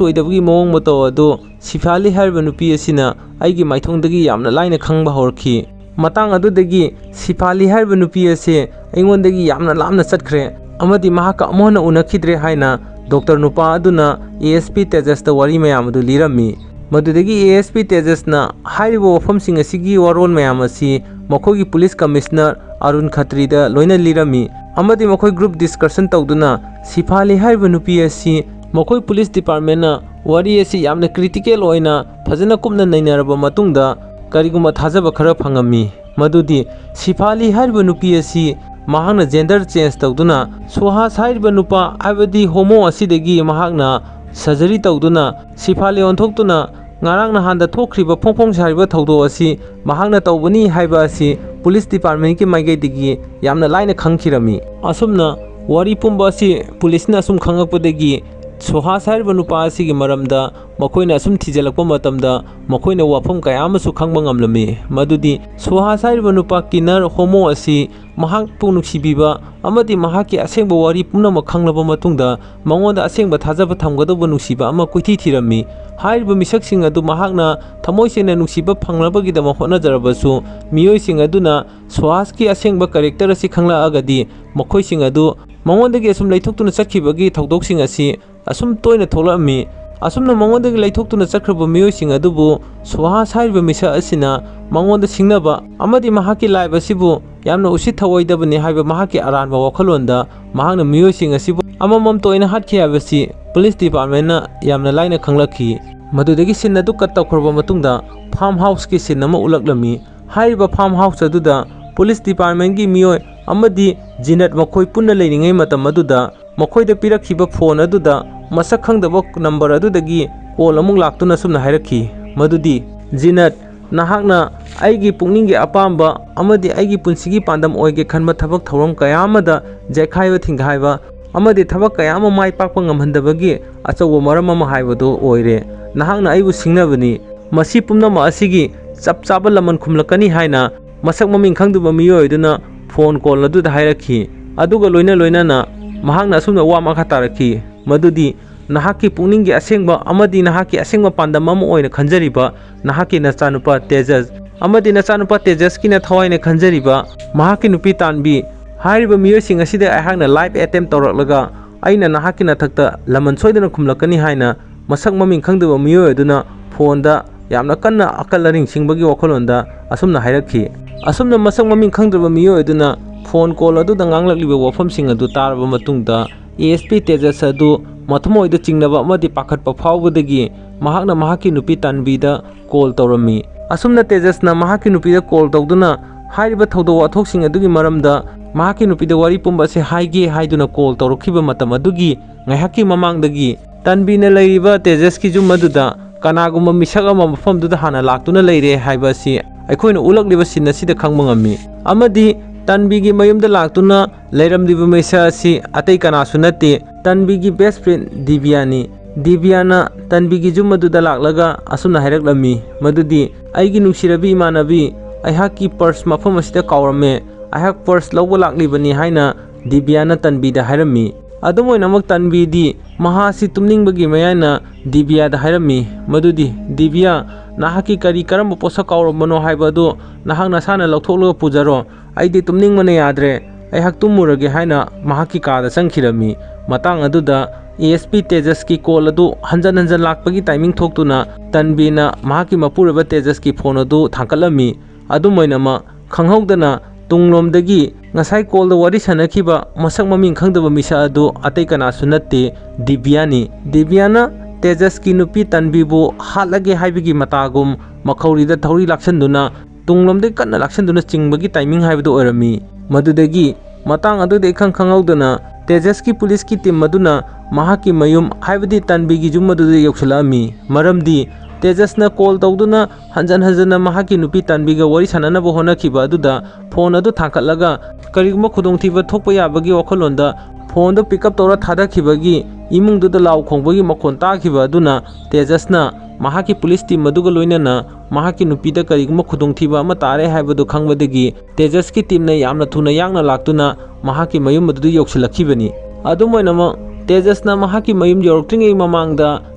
ꯑꯣꯏꯗꯕꯒꯤ ꯃꯑꯣꯡ ꯃꯇꯧ ꯑꯗꯨ ꯁꯤꯐꯥꯂꯤ ꯍꯥꯏꯔꯤꯕ ꯅꯨꯄꯤ ꯑꯁꯤꯅ ꯑꯩꯒꯤ ꯃꯥꯏꯊꯣꯡꯗꯒꯤ ꯌꯥꯝꯅ ꯂꯥꯏꯅ ꯈꯪꯕ ꯍꯧꯔꯛꯈꯤ꯫ ꯃꯇꯥꯡ ꯑꯗꯨꯗꯒꯤ ꯁꯤꯐꯥꯂꯤ ꯍꯥꯏꯔꯤꯕ ꯅꯨꯄꯤ ꯑꯁꯤ ꯑꯩꯉꯣꯟꯗꯒꯤ ꯌꯥꯝꯅ ꯂꯥꯞꯅ ꯆꯠꯈ꯭ꯔꯦ, ꯑꯃꯗꯤ ꯃꯍꯥꯛꯀ ꯑꯃꯨꯛ ꯍꯟꯅ ꯎꯅꯈꯤꯗ꯭ꯔꯦ ꯍꯥꯏꯅ ꯗꯣꯛꯇꯔ ꯅꯨꯄꯥ ꯑꯗꯨꯅ ASP ꯇꯦꯖꯁꯇ ꯋꯥꯔꯤ ꯃꯌꯥꯝ ꯑꯗꯨ ꯂꯤꯔꯝꯃꯤ꯫ ꯃꯗꯨꯗꯒꯤ ASP ꯇꯦꯖꯁꯅ ꯍꯥꯏꯔꯤꯕ ꯋꯥꯐꯝꯁꯤꯡ ꯑꯁꯤꯒꯤ ꯋꯥꯔꯣꯜ ꯃꯌꯥꯝ ꯑꯁꯤ ꯃꯈꯣꯏꯒꯤ police commissioner ꯑꯔꯨꯟ ꯈꯇ꯭ꯔꯤꯗ ꯂꯣꯏꯅ ꯂꯤꯔꯝꯃꯤ, ꯑꯃꯗꯤ ꯃꯈꯣꯏ group discussion ꯇꯧꯗꯨꯅ ꯁꯤꯐꯥꯂꯤ ꯍꯥꯏꯔꯤꯕ ꯅꯨꯄꯤ ꯑꯁꯤ ꯃꯈꯣꯏ police departmentꯅ ꯋꯥꯔꯤ ꯑꯁꯤ ꯌꯥꯝꯅ critical ꯑꯣꯏꯅ ꯐꯖꯅ ꯀꯨꯞꯅ ꯅꯩꯅꯔꯕ ꯃꯇꯨꯡꯗ ꯀꯔꯤꯒꯨꯝꯕ ꯊꯥꯖꯕ ꯈꯔ ꯐꯪꯉꯝꯃꯤ꯫ ꯃꯗꯨꯗꯤ ꯁꯤꯐꯥꯂꯤ ꯍꯥꯏꯔꯤꯕ ꯅꯨꯄꯤ ꯑꯁꯤ ꯃꯍꯥꯛꯅ gender change ꯇꯧꯗꯨꯅ ꯁꯨꯍꯥꯁ ꯍꯥꯏꯔꯤꯕ ꯅꯨꯄꯥ, ꯍꯥꯏꯕꯗꯤ homo ꯑꯁꯤꯗꯒꯤ ꯃꯍꯥꯛꯅ surgery ꯇꯧꯗꯨꯅ ꯁꯤꯐꯥꯂꯤ ꯑꯣꯟꯊꯣꯛꯇꯨꯅ ꯉꯔꯥꯡ ꯅꯍꯥꯟꯗ ꯊꯣꯛꯈ꯭ꯔꯤꯕ ꯐꯣꯡ ꯐꯣꯡ ꯁꯥꯔꯤꯕ ꯊꯧꯗꯣꯛ ꯑꯁꯤ ꯃꯍꯥꯛꯅ ꯇꯧꯕꯅꯤ ꯍꯥꯏꯕ ꯑꯁꯤ police departmentꯀꯤ ꯃꯥꯏꯀꯩꯗꯒꯤ ꯌꯥꯝꯅ ꯂꯥꯏꯅ ꯈꯪꯈꯤꯔꯝꯃꯤ꯫ ꯑꯁꯨꯝꯅ ꯋꯥꯔꯤ ꯄꯨꯝꯕ ꯑꯁꯤ policeꯅ ꯑꯁꯨꯝ ꯈꯪꯂꯛꯄꯗꯒꯤ ꯁꯨꯍꯥꯁ ꯍꯥꯏꯔꯤꯕ ꯅꯨꯄꯥ ꯑꯁꯤꯒꯤ ꯃꯔꯝꯗ ꯃꯈꯣꯏꯅ ꯑꯁꯨꯝ ꯊꯤꯖꯤꯜꯂꯛꯄ ꯃꯇꯝꯗ ꯃꯈꯣꯏꯅ ꯋꯥꯐꯝ ꯀꯌꯥ ꯑꯃꯁꯨ ꯈꯪꯕ ꯉꯝꯂꯝꯃꯤ꯫ ꯃꯗꯨꯗꯤ ꯁꯨꯍꯥꯁ ꯍꯥꯏꯔꯤꯕ ꯅꯨꯄꯥ ꯀꯤꯟꯅꯔ homo ꯑꯁꯤ ꯃꯍꯥꯛꯄꯨ ꯅꯨꯡꯁꯤꯕꯤꯕ ꯑꯃꯗꯤ ꯃꯍꯥꯛꯀꯤ ꯑꯁꯦꯡꯕ ꯋꯥꯔꯤ ꯄꯨꯝꯅꯃꯛ ꯈꯪꯂꯕ ꯃꯇꯨꯡꯗ ꯃꯉꯣꯟꯗ ꯑꯁꯦꯡꯕ ꯊꯥꯖꯕ ꯊꯝꯒꯗꯧꯕ ꯅꯨꯡꯁꯤꯕ ꯑꯃ ꯀꯣꯏꯊꯤ ꯊꯤꯔꯝꯃꯤ꯫ ꯍꯥꯏꯔꯤꯕ ꯃꯤꯁꯛꯁꯤꯡ ꯑꯗꯨ ꯃꯍꯥꯛꯅ ꯊꯃꯣꯏ ꯁꯦꯡꯅ ꯅꯨꯡꯁꯤꯕ ꯐꯪꯅꯕꯒꯤꯗꯃꯛ ꯍꯣꯠꯅꯖꯔꯕꯁꯨ ꯃꯤꯑꯣꯏꯁꯤꯡ ꯑꯗꯨꯅ ꯁꯨꯍꯥꯁꯀꯤ ꯑꯁꯦꯡꯕ character ꯑꯁꯤ ꯈꯪꯂꯛꯑꯒꯗꯤ ꯃꯈꯣꯏꯁꯤꯡ ꯑꯗꯨ ꯃꯉꯣꯟꯗꯒꯤ ꯑꯁꯨꯝ ꯂꯩꯊꯣꯛꯇꯨꯅ ꯆꯠꯈꯤꯕꯒꯤ ꯊꯧꯗꯣꯛꯁꯤꯡ ꯑꯁꯤ ꯑꯁꯨꯝ ꯇꯣꯏꯅ ꯊꯣꯛꯂꯛꯑꯝꯃꯤ꯫ ꯑꯁꯨꯝꯅ ꯃꯉꯣꯟꯗꯒꯤ ꯂꯩꯊꯣꯛꯇꯨꯅ ꯆꯠꯈ꯭ꯔꯕ ꯃꯤꯑꯣꯏꯁꯤꯡ ꯑꯗꯨꯕꯨ ꯁꯨꯍꯥꯁ ꯍꯥꯏꯔꯤꯕ ꯃꯤꯁꯛ ꯑꯁꯤꯅ ꯃꯉꯣꯟꯗ ꯁꯤꯡꯅꯕ ꯑꯃꯗꯤ ꯃꯍꯥꯛꯀꯤ life ꯑꯁꯤꯕꯨ ꯌꯥꯝꯅ ꯎꯁꯤꯠ ꯊꯑꯣꯏꯗꯕꯅꯤ ꯍꯥꯏꯕ ꯃꯍꯥꯛꯀꯤ ꯑꯔꯥꯟꯕ ꯋꯥꯈꯜꯂꯣꯟꯗ ꯃꯍꯥꯛꯅ ꯃꯤꯑꯣꯏꯁꯤꯡ ꯑꯁꯤꯕꯨ ꯑꯃꯃꯝꯇ ꯑꯣꯏꯅ ꯍꯥꯠꯈꯤ ꯍꯥꯏꯕꯁꯤ police departmentꯅ ꯌꯥꯝꯅ ꯂꯥꯏꯅ ꯈꯪꯂꯛꯈꯤ꯫ ꯃꯗꯨꯗꯒꯤ scene ꯑꯗꯨ cut ꯇꯧꯈ꯭ꯔꯕ ꯃꯇꯨꯡꯗ farm houseꯀꯤ scene ꯑꯃ ꯎꯠꯂꯛꯂꯝꯃꯤ꯫ ꯍꯥꯏꯔꯤꯕ farm house ꯑꯗꯨꯗ police departmentꯀꯤ ꯃꯤꯑꯣꯏ ꯑꯃꯗꯤ ꯖꯤꯅꯠ ꯃꯈꯣꯏ ꯄꯨꯟꯅ ꯂꯩꯔꯤꯉꯩ ꯃꯇꯝ ꯑꯗꯨꯗ ꯃꯈꯣꯏꯗ ꯄꯤꯔꯛꯈꯤꯕ phone ꯑꯗꯨꯗ ꯃꯁꯛ ꯈꯪꯗꯕ number ꯑꯗꯨꯗꯒꯤ call ꯑꯃꯨꯛ ꯂꯥꯛꯇꯨꯅ ꯑꯁꯨꯝꯅ ꯍꯥꯏꯔꯛꯈꯤ, ꯃꯗꯨꯗꯤ, "ꯖꯤꯅꯠ, ꯅꯍꯥꯛꯅ ꯑꯩꯒꯤ ꯄꯨꯛꯅꯤꯡꯒꯤ ꯑꯄꯥꯝꯕ ꯑꯃꯗꯤ ꯑꯩꯒꯤ ꯄꯨꯟꯁꯤꯒꯤ ꯄꯥꯟꯗꯝ ꯑꯣꯏꯒꯦ ꯈꯟꯕ ꯊꯕꯛ ꯊꯧꯔꯝ ꯀꯌꯥ ꯑꯃꯗ ꯌꯩꯈꯥꯏꯕ ꯊꯤꯡꯒꯥꯏꯕ ꯑꯃꯗꯤ ꯊꯕꯛ ꯀꯌꯥ ꯑꯃ ꯃꯥꯏ ꯄꯥꯛꯄ ꯉꯝꯍꯟꯗꯕꯒꯤ ꯑꯆꯧꯕ ꯃꯔꯝ ꯑꯃ ꯍꯥꯏꯕꯗꯨ ꯑꯣꯏꯔꯦ꯫ ꯅꯍꯥꯛꯅ ꯑꯩꯕꯨ ꯁꯤꯡꯅꯕꯅꯤ꯫ ꯃꯁꯤ ꯄꯨꯝꯅꯃꯛ ꯑꯁꯤꯒꯤ ꯆꯞ ꯆꯥꯕ ꯂꯃꯟ ꯈꯨꯝꯂꯛꯀꯅꯤ ꯍꯥꯏꯅ ꯃꯁꯛ ꯃꯃꯤꯡ ꯈꯪꯗꯕ ꯃꯤꯑꯣꯏ ꯑꯗꯨꯅ ꯐꯣꯟ ꯀꯣꯜ ꯑꯗꯨꯗ ꯍꯥꯏꯔꯛꯈꯤ꯫ ꯑꯗꯨꯒ ꯂꯣꯏꯅ ꯂꯣꯏꯅꯅ ꯃꯍꯥꯛꯅ ꯑꯁꯨꯝꯅ ꯋꯥ ꯃꯈꯥ ꯇꯥꯔꯛꯈꯤ, ꯃꯗꯨꯗꯤ ꯅꯍꯥꯛꯀꯤ ꯄꯨꯛꯅꯤꯡꯒꯤ ꯑꯁꯦꯡꯕ ꯑꯃꯗꯤ ꯅꯍꯥꯛꯀꯤ ꯑꯁꯦꯡꯕ ꯄꯥꯟꯗꯝ ꯑꯃ ꯑꯣꯏꯅ ꯈꯟꯖꯔꯤꯕ ꯅꯍꯥꯛꯀꯤ ꯅꯆꯥꯅꯨꯄꯥ ꯇꯦꯖꯁ ꯑꯃꯗꯤ ꯅꯆꯥꯅꯨꯄꯥ ꯇꯦꯖꯁꯀꯤꯅ ꯊꯋꯥꯏꯅ ꯈꯟꯖꯔꯤꯕ ꯃꯍꯥꯛꯀꯤ ꯅꯨꯄꯤ ꯇꯥꯟꯕꯤ ꯍꯥꯏꯔꯤꯕ ꯃꯤꯑꯣꯏꯁꯤꯡ ꯑꯁꯤꯗ ꯑꯩꯍꯥꯛꯅ ꯂꯥꯏꯐ ꯑꯦꯇꯦꯝ ꯇꯧꯔꯛꯂꯒ ꯑꯩꯅ ꯅꯍꯥꯛꯀꯤ ꯅꯊꯛꯇ ꯂꯃꯟ ꯁꯣꯏꯗꯅ ꯈꯨꯝꯂꯛꯀꯅꯤ ꯍꯥꯏꯅ ꯃꯁꯛ ꯃꯃꯤꯡ ꯈꯪꯗꯕ ꯃꯤꯑꯣꯏ ꯑꯗꯨꯅ ꯐꯣꯟꯗ ꯌꯥꯝꯅ ꯀꯟꯅ ꯑꯀꯜ ꯑꯔꯤꯡ ꯁꯤꯡꯕꯒꯤ ꯋꯥꯈꯜꯂꯣꯟꯗ ꯑꯁꯨꯝꯅ ꯍꯥꯏꯔꯛꯈꯤ꯫ ꯑꯁꯨꯝꯅ ꯃꯁꯛ ꯃꯃꯤꯡ ꯈꯪꯗ꯭ꯔꯕ ꯃꯤꯑꯣꯏ ꯑꯗꯨꯅ ꯐꯣꯟ ꯀꯣꯜ ꯑꯗꯨꯗ ꯉꯥꯡꯂꯛꯂꯤꯕ ꯋꯥꯐꯝꯁꯤꯡ ꯑꯗꯨ ꯇꯥꯔꯕ ꯃꯇꯨꯡꯗ, ꯑꯦ ꯑꯦꯁ ꯄꯤ ꯇꯦꯖꯁ ꯑꯗꯨ ꯃꯊꯃꯣꯏꯗ ꯆꯤꯡꯅꯕ ꯑꯃꯗꯤ ꯄꯥꯈꯠꯄ ꯐꯥꯎꯕꯗꯒꯤ ꯃꯍꯥꯛꯅ ꯃꯍꯥꯛꯀꯤ ꯅꯨꯄꯤ ꯇꯥꯟꯕꯤꯗ ꯀꯣꯜ ꯇꯧꯔꯝꯃꯤ꯫ ꯑꯁꯨꯝꯅ ꯇꯦꯖꯁꯅ ꯃꯍꯥꯛꯀꯤ ꯅꯨꯄꯤꯗ ꯀꯣꯜ ꯇꯧꯗꯨꯅ ꯍꯥꯏꯔꯤꯕ ꯊꯧꯗꯣꯛ ꯋꯥꯊꯣꯛꯁꯤꯡ ꯑꯗꯨꯒꯤ ꯃꯔꯝꯗ ꯃꯍꯥꯛꯀꯤ ꯅꯨꯄꯤꯗ ꯋꯥꯔꯤ ꯄꯨꯝꯕ ꯑꯁꯤ ꯍꯥꯏꯒꯦ ꯍꯥꯏꯗꯨꯅ ꯀꯣꯜ ꯇꯧꯔꯛꯈꯤꯕ ꯃꯇꯝ ꯑꯗꯨꯒꯤ ꯉꯥꯏꯍꯥꯛꯀꯤ ꯃꯃꯥꯡꯗꯒꯤ ꯇꯟꯕꯤꯅ ꯂꯩꯔꯤꯕ ꯇꯦꯖꯁꯀꯤ ꯌꯨꯝ ꯑꯗꯨꯗ ꯀꯅꯥꯒꯨꯝꯕ ꯃꯤꯁꯛ ꯑꯃ ꯃꯐꯝꯗꯨꯗ ꯍꯥꯟꯅ ꯂꯥꯛꯇꯨꯅ ꯂꯩꯔꯦ ꯍꯥꯏꯕ ꯑꯁꯤ ꯑꯩꯈꯣꯏꯅ ꯎꯠꯂꯛꯂꯤꯕ ꯁꯤꯟ ꯑꯁꯤꯗ ꯈꯪꯕ ꯉꯝꯃꯤ꯫ ꯑꯃꯗꯤ ꯇꯟꯕꯤꯒꯤ ꯃꯌꯨꯝꯗ ꯂꯥꯛꯇꯨꯅ ꯂꯩꯔꯝꯂꯤꯕ ꯃꯤꯁꯛ ꯑꯁꯤ ꯑꯇꯩ ꯀꯅꯥꯁꯨ ꯅꯠꯇꯦ, ꯇꯟꯕꯤꯒꯤ ꯕꯦꯁ ꯐ꯭ꯔꯦꯟ ꯗꯤꯕꯤꯌꯥꯅꯤ꯫ ꯗꯤꯕꯤꯌꯥꯅ ꯇꯟꯕꯤꯒꯤ ꯌꯨꯝ ꯑꯗꯨꯗ ꯂꯥꯛꯂꯒ ꯑꯁꯨꯝꯅ ꯍꯥꯏꯔꯛꯂꯝꯃꯤ, ꯃꯗꯨꯗꯤ, "ꯑꯩꯒꯤ ꯅꯨꯡꯁꯤꯔꯕꯤ ꯏꯃꯥꯟꯅꯕꯤ, ꯑꯩꯍꯥꯛꯀꯤ ꯄꯔꯁ ꯃꯐꯝ ꯑꯁꯤꯗ ꯀꯥꯎꯔꯝꯃꯦ, ꯑꯩꯍꯥꯛ ꯄꯔꯁ ꯂꯧꯕ ꯂꯥꯛꯂꯤꯕꯅꯤ" ꯍꯥꯏꯅ ꯗꯤꯕꯤꯌꯥꯅ ꯇꯟꯕꯤꯗ ꯍꯥꯏꯔꯝꯃꯤ꯫ ꯑꯗꯨꯝ ꯑꯣꯏꯅꯃꯛ ꯇꯟꯕꯤꯗꯤ ꯃꯍꯥꯛ ꯑꯁꯤ ꯇꯨꯝꯅꯤꯡꯕꯒꯤ ꯃꯌꯥꯏꯅ ꯗꯤꯕꯤꯌꯥꯗ ꯍꯥꯏꯔꯝꯃꯤ, ꯃꯗꯨꯗꯤ, "ꯗꯤꯕꯤꯌꯥ, ꯅꯍꯥꯛꯀꯤ ꯀꯔꯤ ꯀꯔꯝꯕ ꯄꯣꯠꯁꯛ ꯀꯥꯎꯔꯝꯕꯅꯣ ꯍꯥꯏꯕ ꯑꯗꯨ ꯅꯍꯥꯛ ꯅꯁꯥꯅ ꯂꯧꯊꯣꯛꯂꯒ ꯄꯨꯖꯔꯣ, ꯑꯩꯗꯤ ꯇꯨꯝꯅꯤꯡꯕꯅ ꯌꯥꯗ꯭ꯔꯦ, ꯑꯩꯍꯥꯛ ꯇꯨꯝꯃꯨꯔꯒꯦ" ꯍꯥꯏꯅ ꯃꯍꯥꯛꯀꯤ ꯀꯥꯗ ꯆꯪꯈꯤꯔꯝꯃꯤ꯫ ꯃꯇꯥꯡ ꯑꯗꯨꯗ ꯑꯦ ꯑꯦꯁ ꯄꯤ ꯇꯦꯖꯁꯀꯤ ꯀꯣꯜ ꯑꯗꯨ ꯍꯟꯖꯟ ꯍꯟꯖꯟ ꯂꯥꯛꯄꯒꯤ ꯇꯥꯏꯃꯤꯡ ꯊꯣꯛꯇꯨꯅ ꯇꯟꯕꯤꯅ ꯃꯍꯥꯛꯀꯤ ꯃꯄꯨꯔꯣꯏꯕ ꯇꯦꯖꯁꯀꯤ ꯐꯣꯟ ꯑꯗꯨ ꯊꯥꯡꯒꯠꯂꯝꯃꯤ꯫ ꯑꯗꯨꯝ ꯑꯣꯏꯅꯃꯛ, ꯈꯪꯍꯧꯗꯅ ꯇꯨꯡꯂꯣꯝꯗꯒꯤ ꯉꯁꯥꯏ ꯀꯣꯜꯗ ꯋꯥꯔꯤ ꯁꯥꯟꯅꯈꯤꯕ ꯃꯁꯛ ꯃꯃꯤꯡ ꯈꯪꯗꯕ ꯃꯤꯁꯛ ꯑꯗꯨ ꯑꯇꯩ ꯀꯅꯥꯁꯨ ꯅꯠꯇꯦ, ꯗꯤꯕꯤꯌꯥꯅꯤ꯫ ꯗꯤꯕꯤꯌꯥꯅ ꯇꯦꯖꯁꯀꯤ ꯅꯨꯄꯤ ꯇꯟꯕꯤꯕꯨ ꯍꯥꯠꯂꯒꯦ ꯍꯥꯏꯕꯒꯤ ꯃꯇꯥꯒꯨꯝ ꯃꯈꯧꯔꯤꯗ ꯊꯧꯔꯤ ꯂꯥꯛꯁꯟꯗꯨꯅ ꯇꯨꯡꯂꯣꯝꯗꯒꯤ ꯀꯟꯅ ꯂꯥꯛꯁꯟꯗꯨꯅ ꯆꯤꯡꯕꯒꯤ ꯇꯥꯏꯃꯤꯡ ꯍꯥꯏꯕꯗꯨ ꯑꯣꯏꯔꯝꯃꯤ꯫ ꯃꯗꯨꯗꯒꯤ ꯃꯇꯥꯡ ꯑꯗꯨꯗ ꯏꯈꯪ ꯈꯪꯍꯧꯗꯅ ꯇꯦꯖꯁꯀꯤ ꯄꯨꯂꯤꯁꯀꯤ ꯇꯤꯝ ꯑꯗꯨꯅ ꯃꯍꯥꯛꯀꯤ ꯃꯌꯨꯝ, ꯍꯥꯏꯕꯗꯤ ꯇꯟꯕꯤꯒꯤ ꯌꯨꯝ ꯑꯗꯨꯗ ꯌꯧꯁꯤꯜꯂꯛꯑꯝꯃꯤ꯫ ꯃꯔꯝꯗꯤ ꯇꯦꯖꯁꯅ ꯀꯣꯜ ꯇꯧꯗꯨꯅ ꯍꯟꯖꯟ ꯍꯟꯖꯟꯅ ꯃꯍꯥꯛꯀꯤ ꯅꯨꯄꯤ ꯇꯟꯕꯤꯒ ꯋꯥꯔꯤ ꯁꯥꯟꯅꯅꯕ ꯍꯣꯠꯅꯈꯤꯕ ꯑꯗꯨꯗ ꯐꯣꯟ ꯑꯗꯨ ꯊꯥꯡꯒꯠꯂꯒ ꯀꯔꯤꯒꯨꯝꯕ ꯈꯨꯗꯣꯡꯊꯤꯕ ꯊꯣꯛꯄ ꯌꯥꯕꯒꯤ ꯋꯥꯈꯜꯂꯣꯟꯗ ꯐꯣꯟꯗꯨ pick up ꯇꯧꯔ ꯊꯥꯗꯈꯤꯕꯒꯤ ꯏꯃꯨꯡꯗꯨꯗ ꯂꯥꯎ ꯈꯣꯡꯕꯒꯤ ꯃꯈꯣꯟ ꯇꯥꯈꯤꯕ ꯑꯗꯨꯅ ꯇꯦꯖꯁꯅ ꯃꯍꯥꯛꯀꯤ ꯄꯨꯂꯤꯁ ꯇꯤꯝ ꯑꯗꯨꯒ ꯂꯣꯏꯅꯅ ꯃꯍꯥꯛꯀꯤ ꯅꯨꯄꯤꯗ ꯀꯔꯤꯒꯨꯝꯕ ꯈꯨꯗꯣꯡꯊꯤꯕ ꯑꯃ ꯇꯥꯔꯦ ꯍꯥꯏꯕꯗꯨ ꯈꯪꯕꯗꯒꯤ ꯇꯦꯖꯁꯀꯤ ꯇꯤꯝꯅ ꯌꯥꯝꯅ ꯊꯨꯅ ꯌꯥꯡꯅ ꯂꯥꯛꯇꯨꯅ ꯃꯍꯥꯛꯀꯤ ꯃꯌꯨꯝ ꯑꯗꯨꯗ ꯌꯧꯁꯤꯜꯂꯛꯈꯤꯕꯅꯤ꯫ ꯑꯗꯨꯝ ꯑꯣꯏꯅꯃꯛ, ꯇꯦꯖꯁꯅ ꯃꯍꯥꯛꯀꯤ ꯃꯌꯨꯝ ꯌꯧꯔꯛꯇ꯭ꯔꯤꯉꯩ ꯃꯃꯥꯡꯗ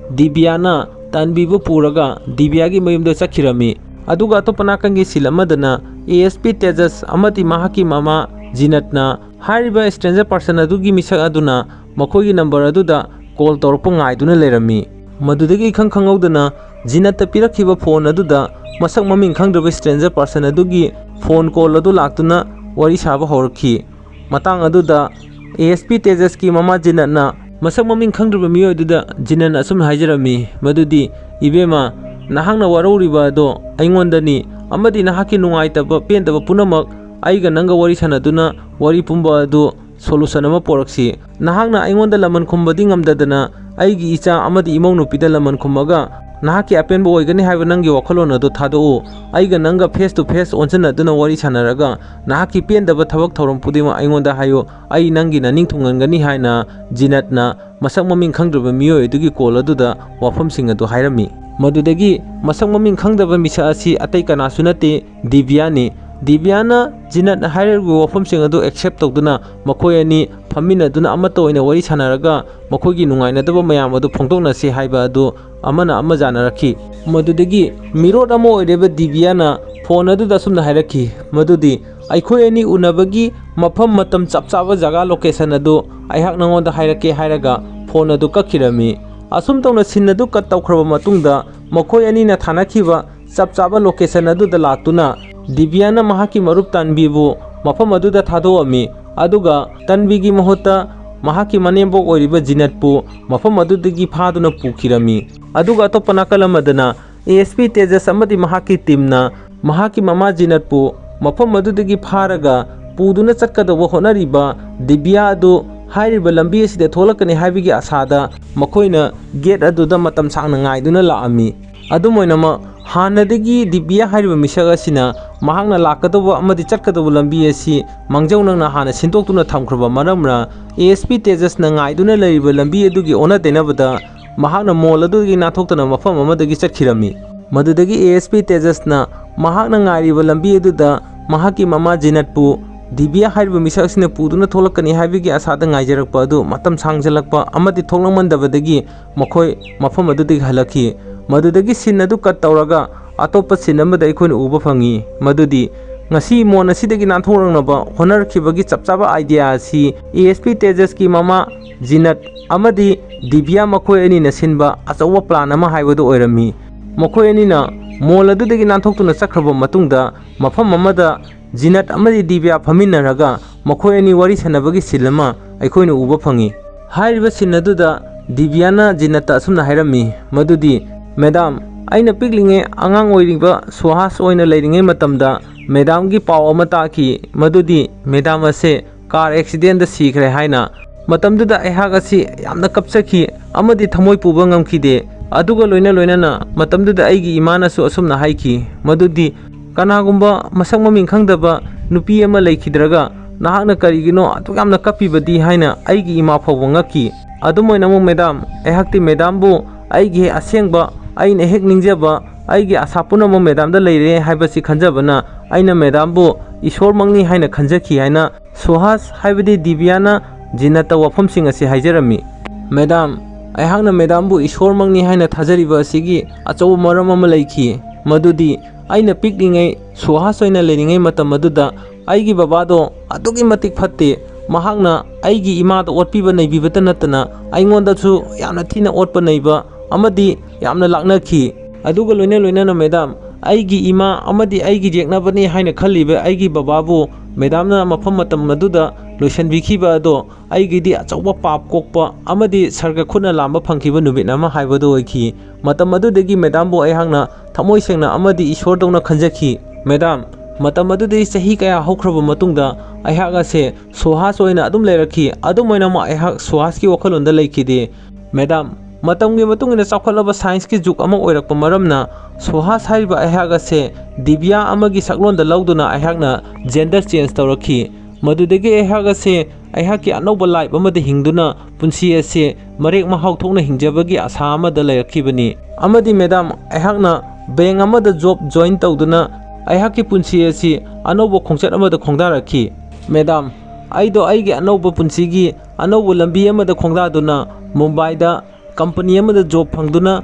ꯗꯤꯕꯤꯌꯥꯅ ꯇꯟꯕꯤꯕꯨ ꯄꯨꯔꯒ ꯗꯤꯕꯤꯌꯥꯒꯤ ꯃꯌꯨꯝꯗ ꯆꯠꯈꯤꯔꯝꯃꯤ꯫ ꯑꯗꯨꯒ ꯑꯇꯣꯞꯄ ꯅꯥꯀꯟꯒꯤ ꯁꯤꯟ ꯑꯃꯗꯅ ꯑꯦ ꯑꯦꯁ ꯄꯤ ꯇꯦꯖꯁ ꯑꯃꯗꯤ ꯃꯍꯥꯛꯀꯤ ꯃꯃꯥ ꯖꯤꯅꯠꯅ ꯍꯥꯏꯔꯤꯕ stranger person ꯑꯗꯨꯒꯤ ꯃꯤꯁꯛ ꯑꯗꯨꯅ ꯃꯈꯣꯏꯒꯤ ꯅꯝꯕꯔ ꯑꯗꯨꯗ ꯀꯣꯜ ꯇꯧꯔꯛꯄ ꯉꯥꯏꯗꯨꯅ ꯂꯩꯔꯝꯃꯤ꯫ ꯃꯗꯨꯗꯒꯤ ꯏꯈꯪ ꯈꯪꯍꯧꯗꯅ ꯖꯤꯅꯠꯇ ꯄꯤꯔꯛꯈꯤꯕ ꯐꯣꯟ ꯑꯗꯨꯗ ꯃꯁꯛ ꯃꯃꯤꯡ ꯈꯪꯗ꯭ꯔꯕ stranger person ꯑꯗꯨꯒꯤ ꯐꯣꯟ ꯀꯣꯜ ꯑꯗꯨ ꯂꯥꯛꯇꯨꯅ ꯋꯥꯔꯤ ꯁꯥꯕ ꯍꯧꯔꯛꯈꯤ꯫ ꯃꯇꯥꯡ ꯑꯗꯨꯗ ꯑꯦ ꯑꯦꯁ ꯄꯤ ꯇꯦꯖꯁꯀꯤ ꯃꯃꯥ ꯖꯤꯅꯠꯅ ꯃꯁꯛ ꯃꯃꯤꯡ ꯈꯪꯗ꯭ꯔꯕ ꯃꯤꯑꯣꯏ ꯑꯗꯨꯗ ꯖꯤꯅꯠꯅ ꯑꯁꯨꯝꯅ ꯍꯥꯏꯖꯔꯝꯃꯤ, ꯃꯗꯨꯗꯤ, "ꯏꯕꯦꯝꯃ, ꯅꯍꯥꯛꯅ ꯋꯥꯔꯧꯔꯤꯕ ꯑꯗꯣ ꯑꯩꯉꯣꯟꯗꯅꯤ, ꯑꯃꯗꯤ ꯅꯍꯥꯛꯀꯤ ꯅꯨꯡꯉꯥꯏꯇꯕ ꯄꯦꯟꯗꯕ ꯄꯨꯝꯅꯃꯛ ꯑꯩꯒ ꯅꯪꯒ ꯋꯥꯔꯤ ꯁꯥꯟꯅꯗꯨꯅ ꯋꯥꯔꯤ ꯄꯨꯝꯕ ꯑꯗꯨ solution ꯑꯃ ꯄꯣꯔꯛꯁꯤ꯫ ꯅꯍꯥꯛꯅ ꯑꯩꯉꯣꯟꯗ ꯂꯃꯟ ꯈꯨꯝꯕꯗꯤ ꯉꯝꯗꯗꯅ ꯑꯩꯒꯤ ꯏꯆꯥ ꯑꯃꯗꯤ ꯏꯃꯧ ꯅꯨꯄꯤꯗ ꯂꯃꯟ ꯈꯨꯝꯃꯒ ꯅꯍꯥꯛꯀꯤ ꯑꯄꯦꯟꯕ ꯑꯣꯏꯒꯅꯤ ꯍꯥꯏꯕ ꯅꯪꯒꯤ ꯋꯥꯈꯜꯂꯣꯟ ꯑꯗꯨ ꯊꯥꯗꯣꯛꯎ꯫ ꯑꯩꯒ ꯅꯪꯒ face to face ꯑꯣꯟꯁꯤꯟꯅꯗꯨꯅ ꯋꯥꯔꯤ ꯁꯥꯟꯅꯔꯒ ꯅꯍꯥꯛꯀꯤ ꯄꯦꯟꯗꯕ ꯊꯕꯛ ꯊꯧꯔꯝ ꯈꯨꯗꯤꯡꯃꯛ ꯑꯩꯉꯣꯟꯗ ꯍꯥꯏꯌꯨ꯫ ꯑꯩ ꯅꯪꯒꯤ ꯅꯅꯤꯡ ꯊꯨꯡꯍꯟꯒꯅꯤ" ꯍꯥꯏꯅ ꯖꯤꯅꯠꯅ ꯃꯁꯛ ꯃꯃꯤꯡ ꯈꯪꯗ꯭ꯔꯕ ꯃꯤꯑꯣꯏ ꯑꯗꯨꯒꯤ ꯀꯣꯜ ꯑꯗꯨꯗ ꯋꯥꯐꯝꯁꯤꯡ ꯑꯗꯨ ꯍꯥꯏꯔꯝꯃꯤ꯫ ꯃꯗꯨꯗꯒꯤ ꯃꯁꯛ ꯃꯃꯤꯡ ꯈꯪꯗꯕ ꯃꯤꯁꯛ ꯑꯁꯤ ꯑꯇꯩ ꯀꯅꯥꯁꯨ ꯅꯠꯇꯦ, ꯗꯤꯕꯤꯌꯥꯅꯤ꯫ ꯗꯤꯕꯤꯌꯥꯅ ꯖꯤꯅꯠꯅ ꯍꯥꯏꯔꯤꯕ ꯋꯥꯐꯝꯁꯤꯡ ꯑꯗꯨ accept ꯇꯧꯗꯨꯅ ꯃꯈꯣꯏ ꯑꯅꯤ ꯐꯝꯃꯤꯟꯅꯗꯨꯅ ꯑꯃꯠꯇ ꯑꯣꯏꯅ ꯋꯥꯔꯤ ꯁꯥꯟꯅꯔꯒ ꯃꯈꯣꯏꯒꯤ ꯅꯨꯡꯉꯥꯏꯅꯗꯕ ꯃꯌꯥꯝ ꯑꯗꯨ ꯐꯣꯡꯗꯣꯛꯅꯁꯤ ꯍꯥꯏꯕ ꯑꯗꯨ ꯑꯃꯅ ꯑꯃ ꯌꯥꯅꯔꯛꯈꯤ꯫ ꯃꯗꯨꯗꯒꯤ ꯃꯤꯔꯣꯠ ꯑꯃ ꯑꯣꯏꯔꯤꯕ ꯗꯤꯕꯤꯌꯥꯅ ꯐꯣꯟ ꯑꯗꯨꯗ ꯑꯁꯨꯝꯅ ꯍꯥꯏꯔꯛꯈꯤ, ꯃꯗꯨꯗꯤ, "ꯑꯩꯈꯣꯏ ꯑꯅꯤ ꯎꯅꯕꯒꯤ ꯃꯐꯝ, ꯃꯇꯝ, ꯆꯞ ꯆꯥꯕ ꯖꯒꯥ, location ꯑꯗꯨ ꯑꯩꯍꯥꯛ ꯅꯉꯣꯟꯗ ꯍꯥꯏꯔꯛꯀꯦ" ꯍꯥꯏꯔꯒ ꯐꯣꯟ ꯑꯗꯨ ꯀꯛꯈꯤꯔꯝꯃꯤ꯫ ꯑꯁꯨꯝ ꯇꯧꯅ ꯁꯤꯟ ꯑꯗꯨ ꯀꯠ ꯇꯧꯈ꯭ꯔꯕ ꯃꯇꯨꯡꯗ ꯃꯈꯣꯏ ꯑꯅꯤꯅ ꯊꯥꯅꯈꯤꯕ ꯆꯞ ꯆꯥꯕ location ꯑꯗꯨꯗ ꯂꯥꯛꯇꯨꯅ ꯗꯤꯕꯤꯌꯥꯅ ꯃꯍꯥꯛꯀꯤ ꯃꯔꯨꯞ ꯇꯥꯟꯕꯤꯕꯨ ꯃꯐꯝ ꯑꯗꯨꯗ ꯊꯥꯗꯣꯛꯑꯝꯃꯤ, ꯑꯗꯨꯒ ꯇꯟꯕꯤꯒꯤ ꯃꯍꯨꯠꯇ ꯃꯍꯥꯛꯀꯤ ꯃꯅꯦꯝꯕꯣꯛ ꯑꯣꯏꯔꯤꯕ ꯖꯤꯅꯠꯄꯨ ꯃꯐꯝ ꯑꯗꯨꯗꯒꯤ ꯐꯥꯗꯨꯅ ꯄꯨꯈꯤꯔꯝꯃꯤ꯫ ꯑꯗꯨꯒ ꯑꯇꯣꯞꯄ ꯅꯥꯀꯜ ꯑꯃꯗꯅ ꯑꯦ ꯑꯦꯁ ꯄꯤ ꯇꯦꯖꯁ ꯑꯃꯗꯤ ꯃꯍꯥꯛꯀꯤ ꯇꯤꯝꯅ ꯃꯍꯥꯛꯀꯤ ꯃꯃꯥ ꯖꯤꯅꯠꯄꯨ ꯃꯐꯝ ꯑꯗꯨꯗꯒꯤ ꯐꯥꯔꯒ ꯄꯨꯗꯨꯅ ꯆꯠꯀꯗꯧꯕ ꯍꯣꯠꯅꯔꯤꯕ ꯗꯤꯕꯤꯌꯥ ꯑꯗꯨ ꯍꯥꯏꯔꯤꯕ ꯂꯝꯕꯤ ꯑꯁꯤꯗ ꯊꯣꯛꯂꯛꯀꯅꯤ ꯍꯥꯏꯕꯒꯤ ꯑꯁꯥꯗ ꯃꯈꯣꯏꯅ gate ꯑꯗꯨꯗ ꯃꯇꯝ ꯁꯥꯡꯅ ꯉꯥꯏꯗꯨꯅ ꯂꯥꯛꯑꯝꯃꯤ꯫ ꯑꯗꯨꯝ ꯑꯣꯏꯅꯃꯛ, ꯍꯥꯟꯅꯗꯒꯤ ꯗꯤꯕꯤꯌꯥ ꯍꯥꯏꯔꯤꯕ ꯃꯤꯁꯛ ꯑꯁꯤꯅ ꯃꯍꯥꯛꯅ ꯂꯥꯛꯀꯗꯧꯕ ꯑꯃꯗꯤ ꯆꯠꯀꯗꯧꯕ ꯂꯝꯕꯤ ꯑꯁꯤ ꯃꯥꯡꯖꯧꯅꯅ ꯍꯥꯟꯅ ꯁꯤꯟꯗꯣꯛꯇꯨꯅ ꯊꯝꯈ꯭ꯔꯕ ꯃꯔꯝꯅ, ꯑꯦ ꯑꯦꯁ ꯄꯤ ꯇꯦꯖꯁꯅ ꯉꯥꯏꯗꯨꯅ ꯂꯩꯔꯤꯕ ꯂꯝꯕꯤ ꯑꯗꯨꯒꯤ ꯑꯣꯟꯅ ꯇꯩꯅꯕꯗ ꯃꯍꯥꯛꯅ ꯃꯣꯜ ꯑꯗꯨꯗꯒꯤ ꯅꯥꯟꯊꯣꯛꯇꯨꯅ ꯃꯐꯝ ꯑꯃꯗꯒꯤ ꯆꯠꯈꯤꯔꯝꯃꯤ꯫ ꯃꯗꯨꯗꯒꯤ ꯑꯦ ꯑꯦꯁ ꯄꯤ ꯇꯦꯖꯁꯅ ꯃꯍꯥꯛꯅ ꯉꯥꯏꯔꯤꯕ ꯂꯝꯕꯤ ꯑꯗꯨꯗ ꯃꯍꯥꯛꯀꯤ ꯃꯃꯥ ꯖꯤꯅꯠꯄꯨ ꯗꯤꯕꯤꯌꯥ ꯍꯥꯏꯔꯤꯕ ꯃꯤꯁꯛ ꯑꯁꯤꯅ ꯄꯨꯗꯨꯅ ꯊꯣꯛꯂꯛꯀꯅꯤ ꯍꯥꯏꯕꯒꯤ ꯑꯁꯥꯗ ꯉꯥꯏꯖꯔꯛꯄ ꯑꯗꯨ ꯃꯇꯝ ꯁꯥꯡꯖꯜꯂꯛꯄ ꯑꯃꯗꯤ ꯊꯣꯛꯂꯛꯃꯟꯗꯕꯗꯒꯤ ꯃꯈꯣꯏ ꯃꯐꯝ ꯑꯗꯨꯗꯒꯤ ꯍꯜꯂꯛꯈꯤ꯫ ꯃꯗꯨꯗꯒꯤ ꯁꯤꯟ ꯑꯗꯨ ꯀꯠ ꯇꯧꯔꯒ ꯑꯇꯣꯞꯄ ꯁꯤꯟ ꯑꯃꯗ ꯑꯩꯈꯣꯏꯅ ꯎꯕ ꯐꯪꯉꯤ, ꯃꯗꯨꯗꯤ ꯉꯁꯤ ꯃꯣꯟ ꯑꯁꯤꯗꯒꯤ ꯅꯥꯟꯊꯣꯛꯂꯛꯅꯕ ꯍꯣꯠꯅꯔꯛꯈꯤꯕꯒꯤ ꯆꯞ ꯆꯥꯕ ꯑꯥꯏꯗꯤꯌꯥ ꯑꯁꯤ ꯑꯦ ꯑꯦꯁ ꯄꯤ ꯇꯦꯖꯁꯀꯤ ꯃꯃꯥ ꯖꯤꯅꯠ ꯑꯃꯗꯤ ꯗꯤꯕꯤꯌꯥ ꯃꯈꯣꯏ ꯑꯅꯤꯅ ꯁꯤꯟꯕ ꯑꯆꯧꯕ ꯄ꯭ꯂꯥꯟ ꯑꯃ ꯍꯥꯏꯕꯗꯨ ꯑꯣꯏꯔꯝꯃꯤ꯫ ꯃꯈꯣꯏ ꯑꯅꯤꯅ ꯃꯣꯜ ꯑꯗꯨꯗꯒꯤ ꯅꯥꯟꯊꯣꯛꯇꯨꯅ ꯆꯠꯈ꯭ꯔꯕ ꯃꯇꯨꯡꯗ, ꯃꯐꯝ ꯑꯃꯗ ꯖꯤꯅꯠ ꯑꯃꯗꯤ ꯗꯤꯕꯤꯌꯥ ꯐꯝꯃꯤꯟꯅꯔꯒ ꯃꯈꯣꯏ ꯑꯅꯤ ꯋꯥꯔꯤ ꯁꯥꯟꯅꯕꯒꯤ ꯁꯤꯟ ꯑꯃ ꯑꯩꯈꯣꯏꯅ ꯎꯕ ꯐꯪꯉꯤ꯫ ꯍꯥꯏꯔꯤꯕ ꯁꯤꯟ ꯑꯗꯨꯗ ꯗꯤꯕꯤꯌꯥꯅ ꯖꯤꯅꯠꯇ ꯑꯁꯨꯝꯅ ꯍꯥꯏꯔꯝꯃꯤ, ꯃꯗꯨꯗꯤ, "ꯃꯦꯗꯥꯝ, ꯑꯩꯅ ꯄꯤꯛꯂꯤꯉꯩ ꯑꯉꯥꯡ ꯑꯣꯏꯔꯤꯕ ꯁꯨꯍꯥꯁ ꯑꯣꯏꯅ ꯂꯩꯔꯤꯉꯩ ꯃꯇꯝꯗ ꯃꯦꯗꯥꯝꯒꯤ ꯄꯥꯎ ꯑꯃ ꯇꯥꯈꯤ, ꯃꯗꯨꯗꯤ ꯃꯦꯗꯥꯝ ꯑꯁꯦ ꯀꯥꯔ ꯑꯦꯛꯁꯤꯗꯦꯟꯗ ꯁꯤꯈ꯭ꯔꯦ" ꯍꯥꯏꯅ꯫ ꯃꯇꯝꯗꯨꯗ ꯑꯩꯍꯥꯛ ꯑꯁꯤ ꯌꯥꯝꯅ ꯀꯞꯆꯈꯤ ꯑꯃꯗꯤ ꯊꯃꯣꯏ ꯄꯨꯕ ꯉꯝꯈꯤꯗꯦ꯫ ꯑꯗꯨꯒ ꯂꯣꯏꯅ ꯂꯣꯏꯅꯅ ꯃꯇꯝꯗꯨꯗ ꯑꯩꯒꯤ ꯏꯃꯥꯅꯁꯨ ꯑꯁꯨꯝꯅ ꯍꯥꯏꯈꯤ, ꯃꯗꯨꯗꯤ, "ꯀꯅꯥꯒꯨꯝꯕ ꯃꯁꯛ ꯃꯃꯤꯡ ꯈꯪꯗꯕ ꯅꯨꯄꯤ ꯑꯃ ꯂꯩꯈꯤꯗ꯭ꯔꯒ ꯅꯍꯥꯛꯅ ꯀꯔꯤꯒꯤꯅꯣ ꯑꯗꯨꯛ ꯌꯥꯝꯅ ꯀꯞꯄꯤꯕꯗꯤ?" ꯍꯥꯏꯅ ꯑꯩꯒꯤ ꯏꯃꯥ ꯐꯥꯎꯕ ꯉꯛꯈꯤ꯫ ꯑꯗꯨꯝ ꯑꯣꯏꯅꯃꯛ, ꯃꯦꯗꯥꯝ, ꯑꯩꯍꯥꯛꯇꯤ ꯃꯦꯗꯥꯝꯕꯨ ꯑꯩꯒꯤ ꯑꯁꯦꯡꯕ, ꯑꯩꯅ ꯍꯦꯛ ꯅꯤꯡꯖꯕ, ꯑꯩꯒꯤ ꯑꯁꯥ ꯄꯨꯝꯅꯃꯛ ꯃꯦꯗꯥꯝꯗ ꯂꯩꯔꯦ ꯍꯥꯏꯕꯁꯤ ꯈꯟꯖꯕꯅ ꯑꯩꯅ ꯃꯦꯗꯥꯝꯕꯨ ꯏꯁꯣꯔꯃꯛꯅꯤ ꯍꯥꯏꯅ ꯈꯟꯖꯈꯤ ꯍꯥꯏꯅ ꯁꯨꯍꯥꯁ, ꯍꯥꯏꯕꯗꯤ ꯗꯤꯕꯤꯌꯥꯅ ꯖꯤꯅꯠꯇ ꯋꯥꯐꯝꯁꯤꯡ ꯑꯁꯤ ꯍꯥꯏꯖꯔꯝꯃꯤ꯫ "ꯃꯦꯗꯥꯝ, ꯑꯩꯍꯥꯛꯅ ꯃꯦꯗꯥꯝꯕꯨ ꯏꯁꯣꯔꯃꯛꯅꯤ ꯍꯥꯏꯅ ꯊꯥꯖꯔꯤꯕ ꯑꯁꯤꯒꯤ ꯑꯆꯧꯕ ꯃꯔꯝ ꯑꯃ ꯂꯩꯈꯤ, ꯃꯗꯨꯗꯤ ꯑꯩꯅ ꯄꯤꯛꯂꯤꯉꯩ ꯁꯨꯍꯥꯁ ꯑꯣꯏꯅ ꯂꯩꯔꯤꯉꯩ ꯃꯇꯝ ꯑꯗꯨꯗ ꯑꯩꯒꯤ ꯕꯕꯥꯗꯣ ꯑꯗꯨꯛꯀꯤ ꯃꯇꯤꯛ ꯐꯠꯇꯦ꯫ ꯃꯍꯥꯛꯅ ꯑꯩꯒꯤ ꯏꯃꯥꯗ ꯑꯣꯠꯄꯤꯕ ꯅꯩꯕꯤꯕꯇ ꯅꯠꯇꯅ ꯑꯩꯉꯣꯟꯗꯁꯨ ꯌꯥꯝꯅ ꯊꯤꯅ ꯑꯣꯠꯄ ꯅꯩꯕ ꯑꯃꯗꯤ ꯌꯥꯝꯅ ꯂꯥꯛꯅꯈꯤ꯫ ꯑꯗꯨꯒ ꯂꯣꯏꯅ ꯂꯣꯏꯅꯅ, ꯃꯦꯗꯥꯝ, ꯑꯩꯒꯤ ꯏꯃꯥ ꯑꯃꯗꯤ ꯑꯩꯒꯤ ꯌꯦꯛꯅꯕꯅꯤ ꯍꯥꯏꯅ ꯈꯜꯂꯤꯕ ꯑꯩꯒꯤ ꯕꯕꯥꯕꯨ ꯃꯦꯗꯥꯝꯅ ꯃꯐꯝ ꯃꯇꯝ ꯑꯗꯨꯗ ꯂꯣꯏꯁꯤꯟꯕꯤꯈꯤꯕ ꯑꯗꯣ ꯑꯩꯒꯤꯗꯤ ꯑꯆꯧꯕ ꯄꯥꯞ ꯀꯣꯛꯄ ꯑꯃꯗꯤ ꯁꯔꯒ ꯈꯨꯠꯅ ꯂꯥꯝꯕ ꯐꯪꯈꯤꯕ ꯅꯨꯃꯤꯠ ꯑꯃ ꯍꯥꯏꯕꯗꯨ ꯑꯣꯏꯈꯤ꯫ ꯃꯇꯝ ꯑꯗꯨꯗꯒꯤ ꯃꯦꯗꯥꯝꯕꯨ ꯑꯩꯍꯥꯛꯅ ꯊꯃꯣꯏ ꯁꯦꯡꯅ ꯑꯃꯗꯤ ꯏꯁꯣꯔꯗꯧꯅ ꯈꯟꯖꯈꯤ꯫ ꯃꯦꯗꯥꯝ, ꯃꯇꯝ ꯑꯗꯨꯗꯒꯤ ꯆꯍꯤ ꯀꯌꯥ ꯍꯧꯈ꯭ꯔꯕ ꯃꯇꯨꯡꯗ ꯑꯩꯍꯥꯛ ꯑꯁꯦ ꯁꯨꯍꯥꯁ ꯑꯣꯏꯅ ꯑꯗꯨꯝ ꯂꯩꯔꯛꯈꯤ꯫ ꯑꯗꯨꯝ ꯑꯣꯏꯅꯃꯛ, ꯑꯩꯍꯥꯛ ꯁꯨꯍꯥꯁꯀꯤ ꯋꯥꯈꯜꯂꯣꯟꯗ ꯂꯩꯈꯤꯗꯦ꯫ ꯃꯦꯗꯥꯝ, ꯃꯇꯝꯒꯤ ꯃꯇꯨꯡ ꯏꯟꯅ ꯆꯥꯎꯈꯠꯂꯕ ꯁꯥꯏꯟꯁꯀꯤ ꯖꯨꯒ ꯑꯃ ꯑꯣꯏꯔꯛꯄ ꯃꯔꯝꯅ, ꯁꯨꯍꯥꯁ ꯍꯥꯏꯔꯤꯕ ꯑꯩꯍꯥꯛ ꯑꯁꯦ ꯗꯤꯕꯤꯌꯥ ꯑꯃꯒꯤ ꯁꯛꯂꯣꯟꯗ ꯂꯧꯗꯨꯅ ꯑꯩꯍꯥꯛꯅ ꯖꯦꯟꯗꯔ ꯆꯦꯟꯖ ꯇꯧꯔꯛꯈꯤ꯫ ꯃꯗꯨꯗꯒꯤ ꯑꯩꯍꯥꯛ ꯑꯁꯦ ꯑꯩꯍꯥꯛꯀꯤ ꯑꯅꯧꯕ ꯂꯥꯏꯐ ꯑꯃꯗ ꯍꯤꯡꯗꯨꯅ ꯄꯨꯟꯁꯤ ꯑꯁꯤ ꯃꯔꯦꯛ ꯃꯍꯥꯎ ꯊꯣꯛꯅ ꯍꯤꯡꯖꯕꯒꯤ ꯑꯁꯥ ꯑꯃꯗ ꯂꯩꯔꯛꯈꯤꯕꯅꯤ꯫ ꯑꯃꯗꯤ ꯃꯦꯗꯥꯝ, ꯑꯩꯍꯥꯛꯅ ꯕꯦꯡ ꯑꯃꯗ ꯖꯣꯕ ꯖꯣꯏꯟ ꯇꯧꯗꯨꯅ ꯑꯩꯍꯥꯛꯀꯤ ꯄꯨꯟꯁꯤ ꯑꯁꯤ ꯑꯅꯧꯕ ꯈꯣꯡꯆꯠ ꯑꯃꯗ ꯈꯣꯡꯗꯥꯔꯛꯈꯤ꯫ ꯃꯦꯗꯥꯝ, ꯑꯩꯗꯣ ꯑꯩꯒꯤ ꯑꯅꯧꯕ ꯄꯨꯟꯁꯤꯒꯤ ꯑꯅꯧꯕ ꯂꯝꯕꯤ ꯑꯃꯗ ꯈꯣꯡꯗꯥꯗꯨꯅ ꯃꯨꯝꯕꯥꯏꯗ ꯀꯝꯄꯅꯤ ꯑꯃꯗ ꯖꯣꯕ ꯐꯪꯗꯨꯅ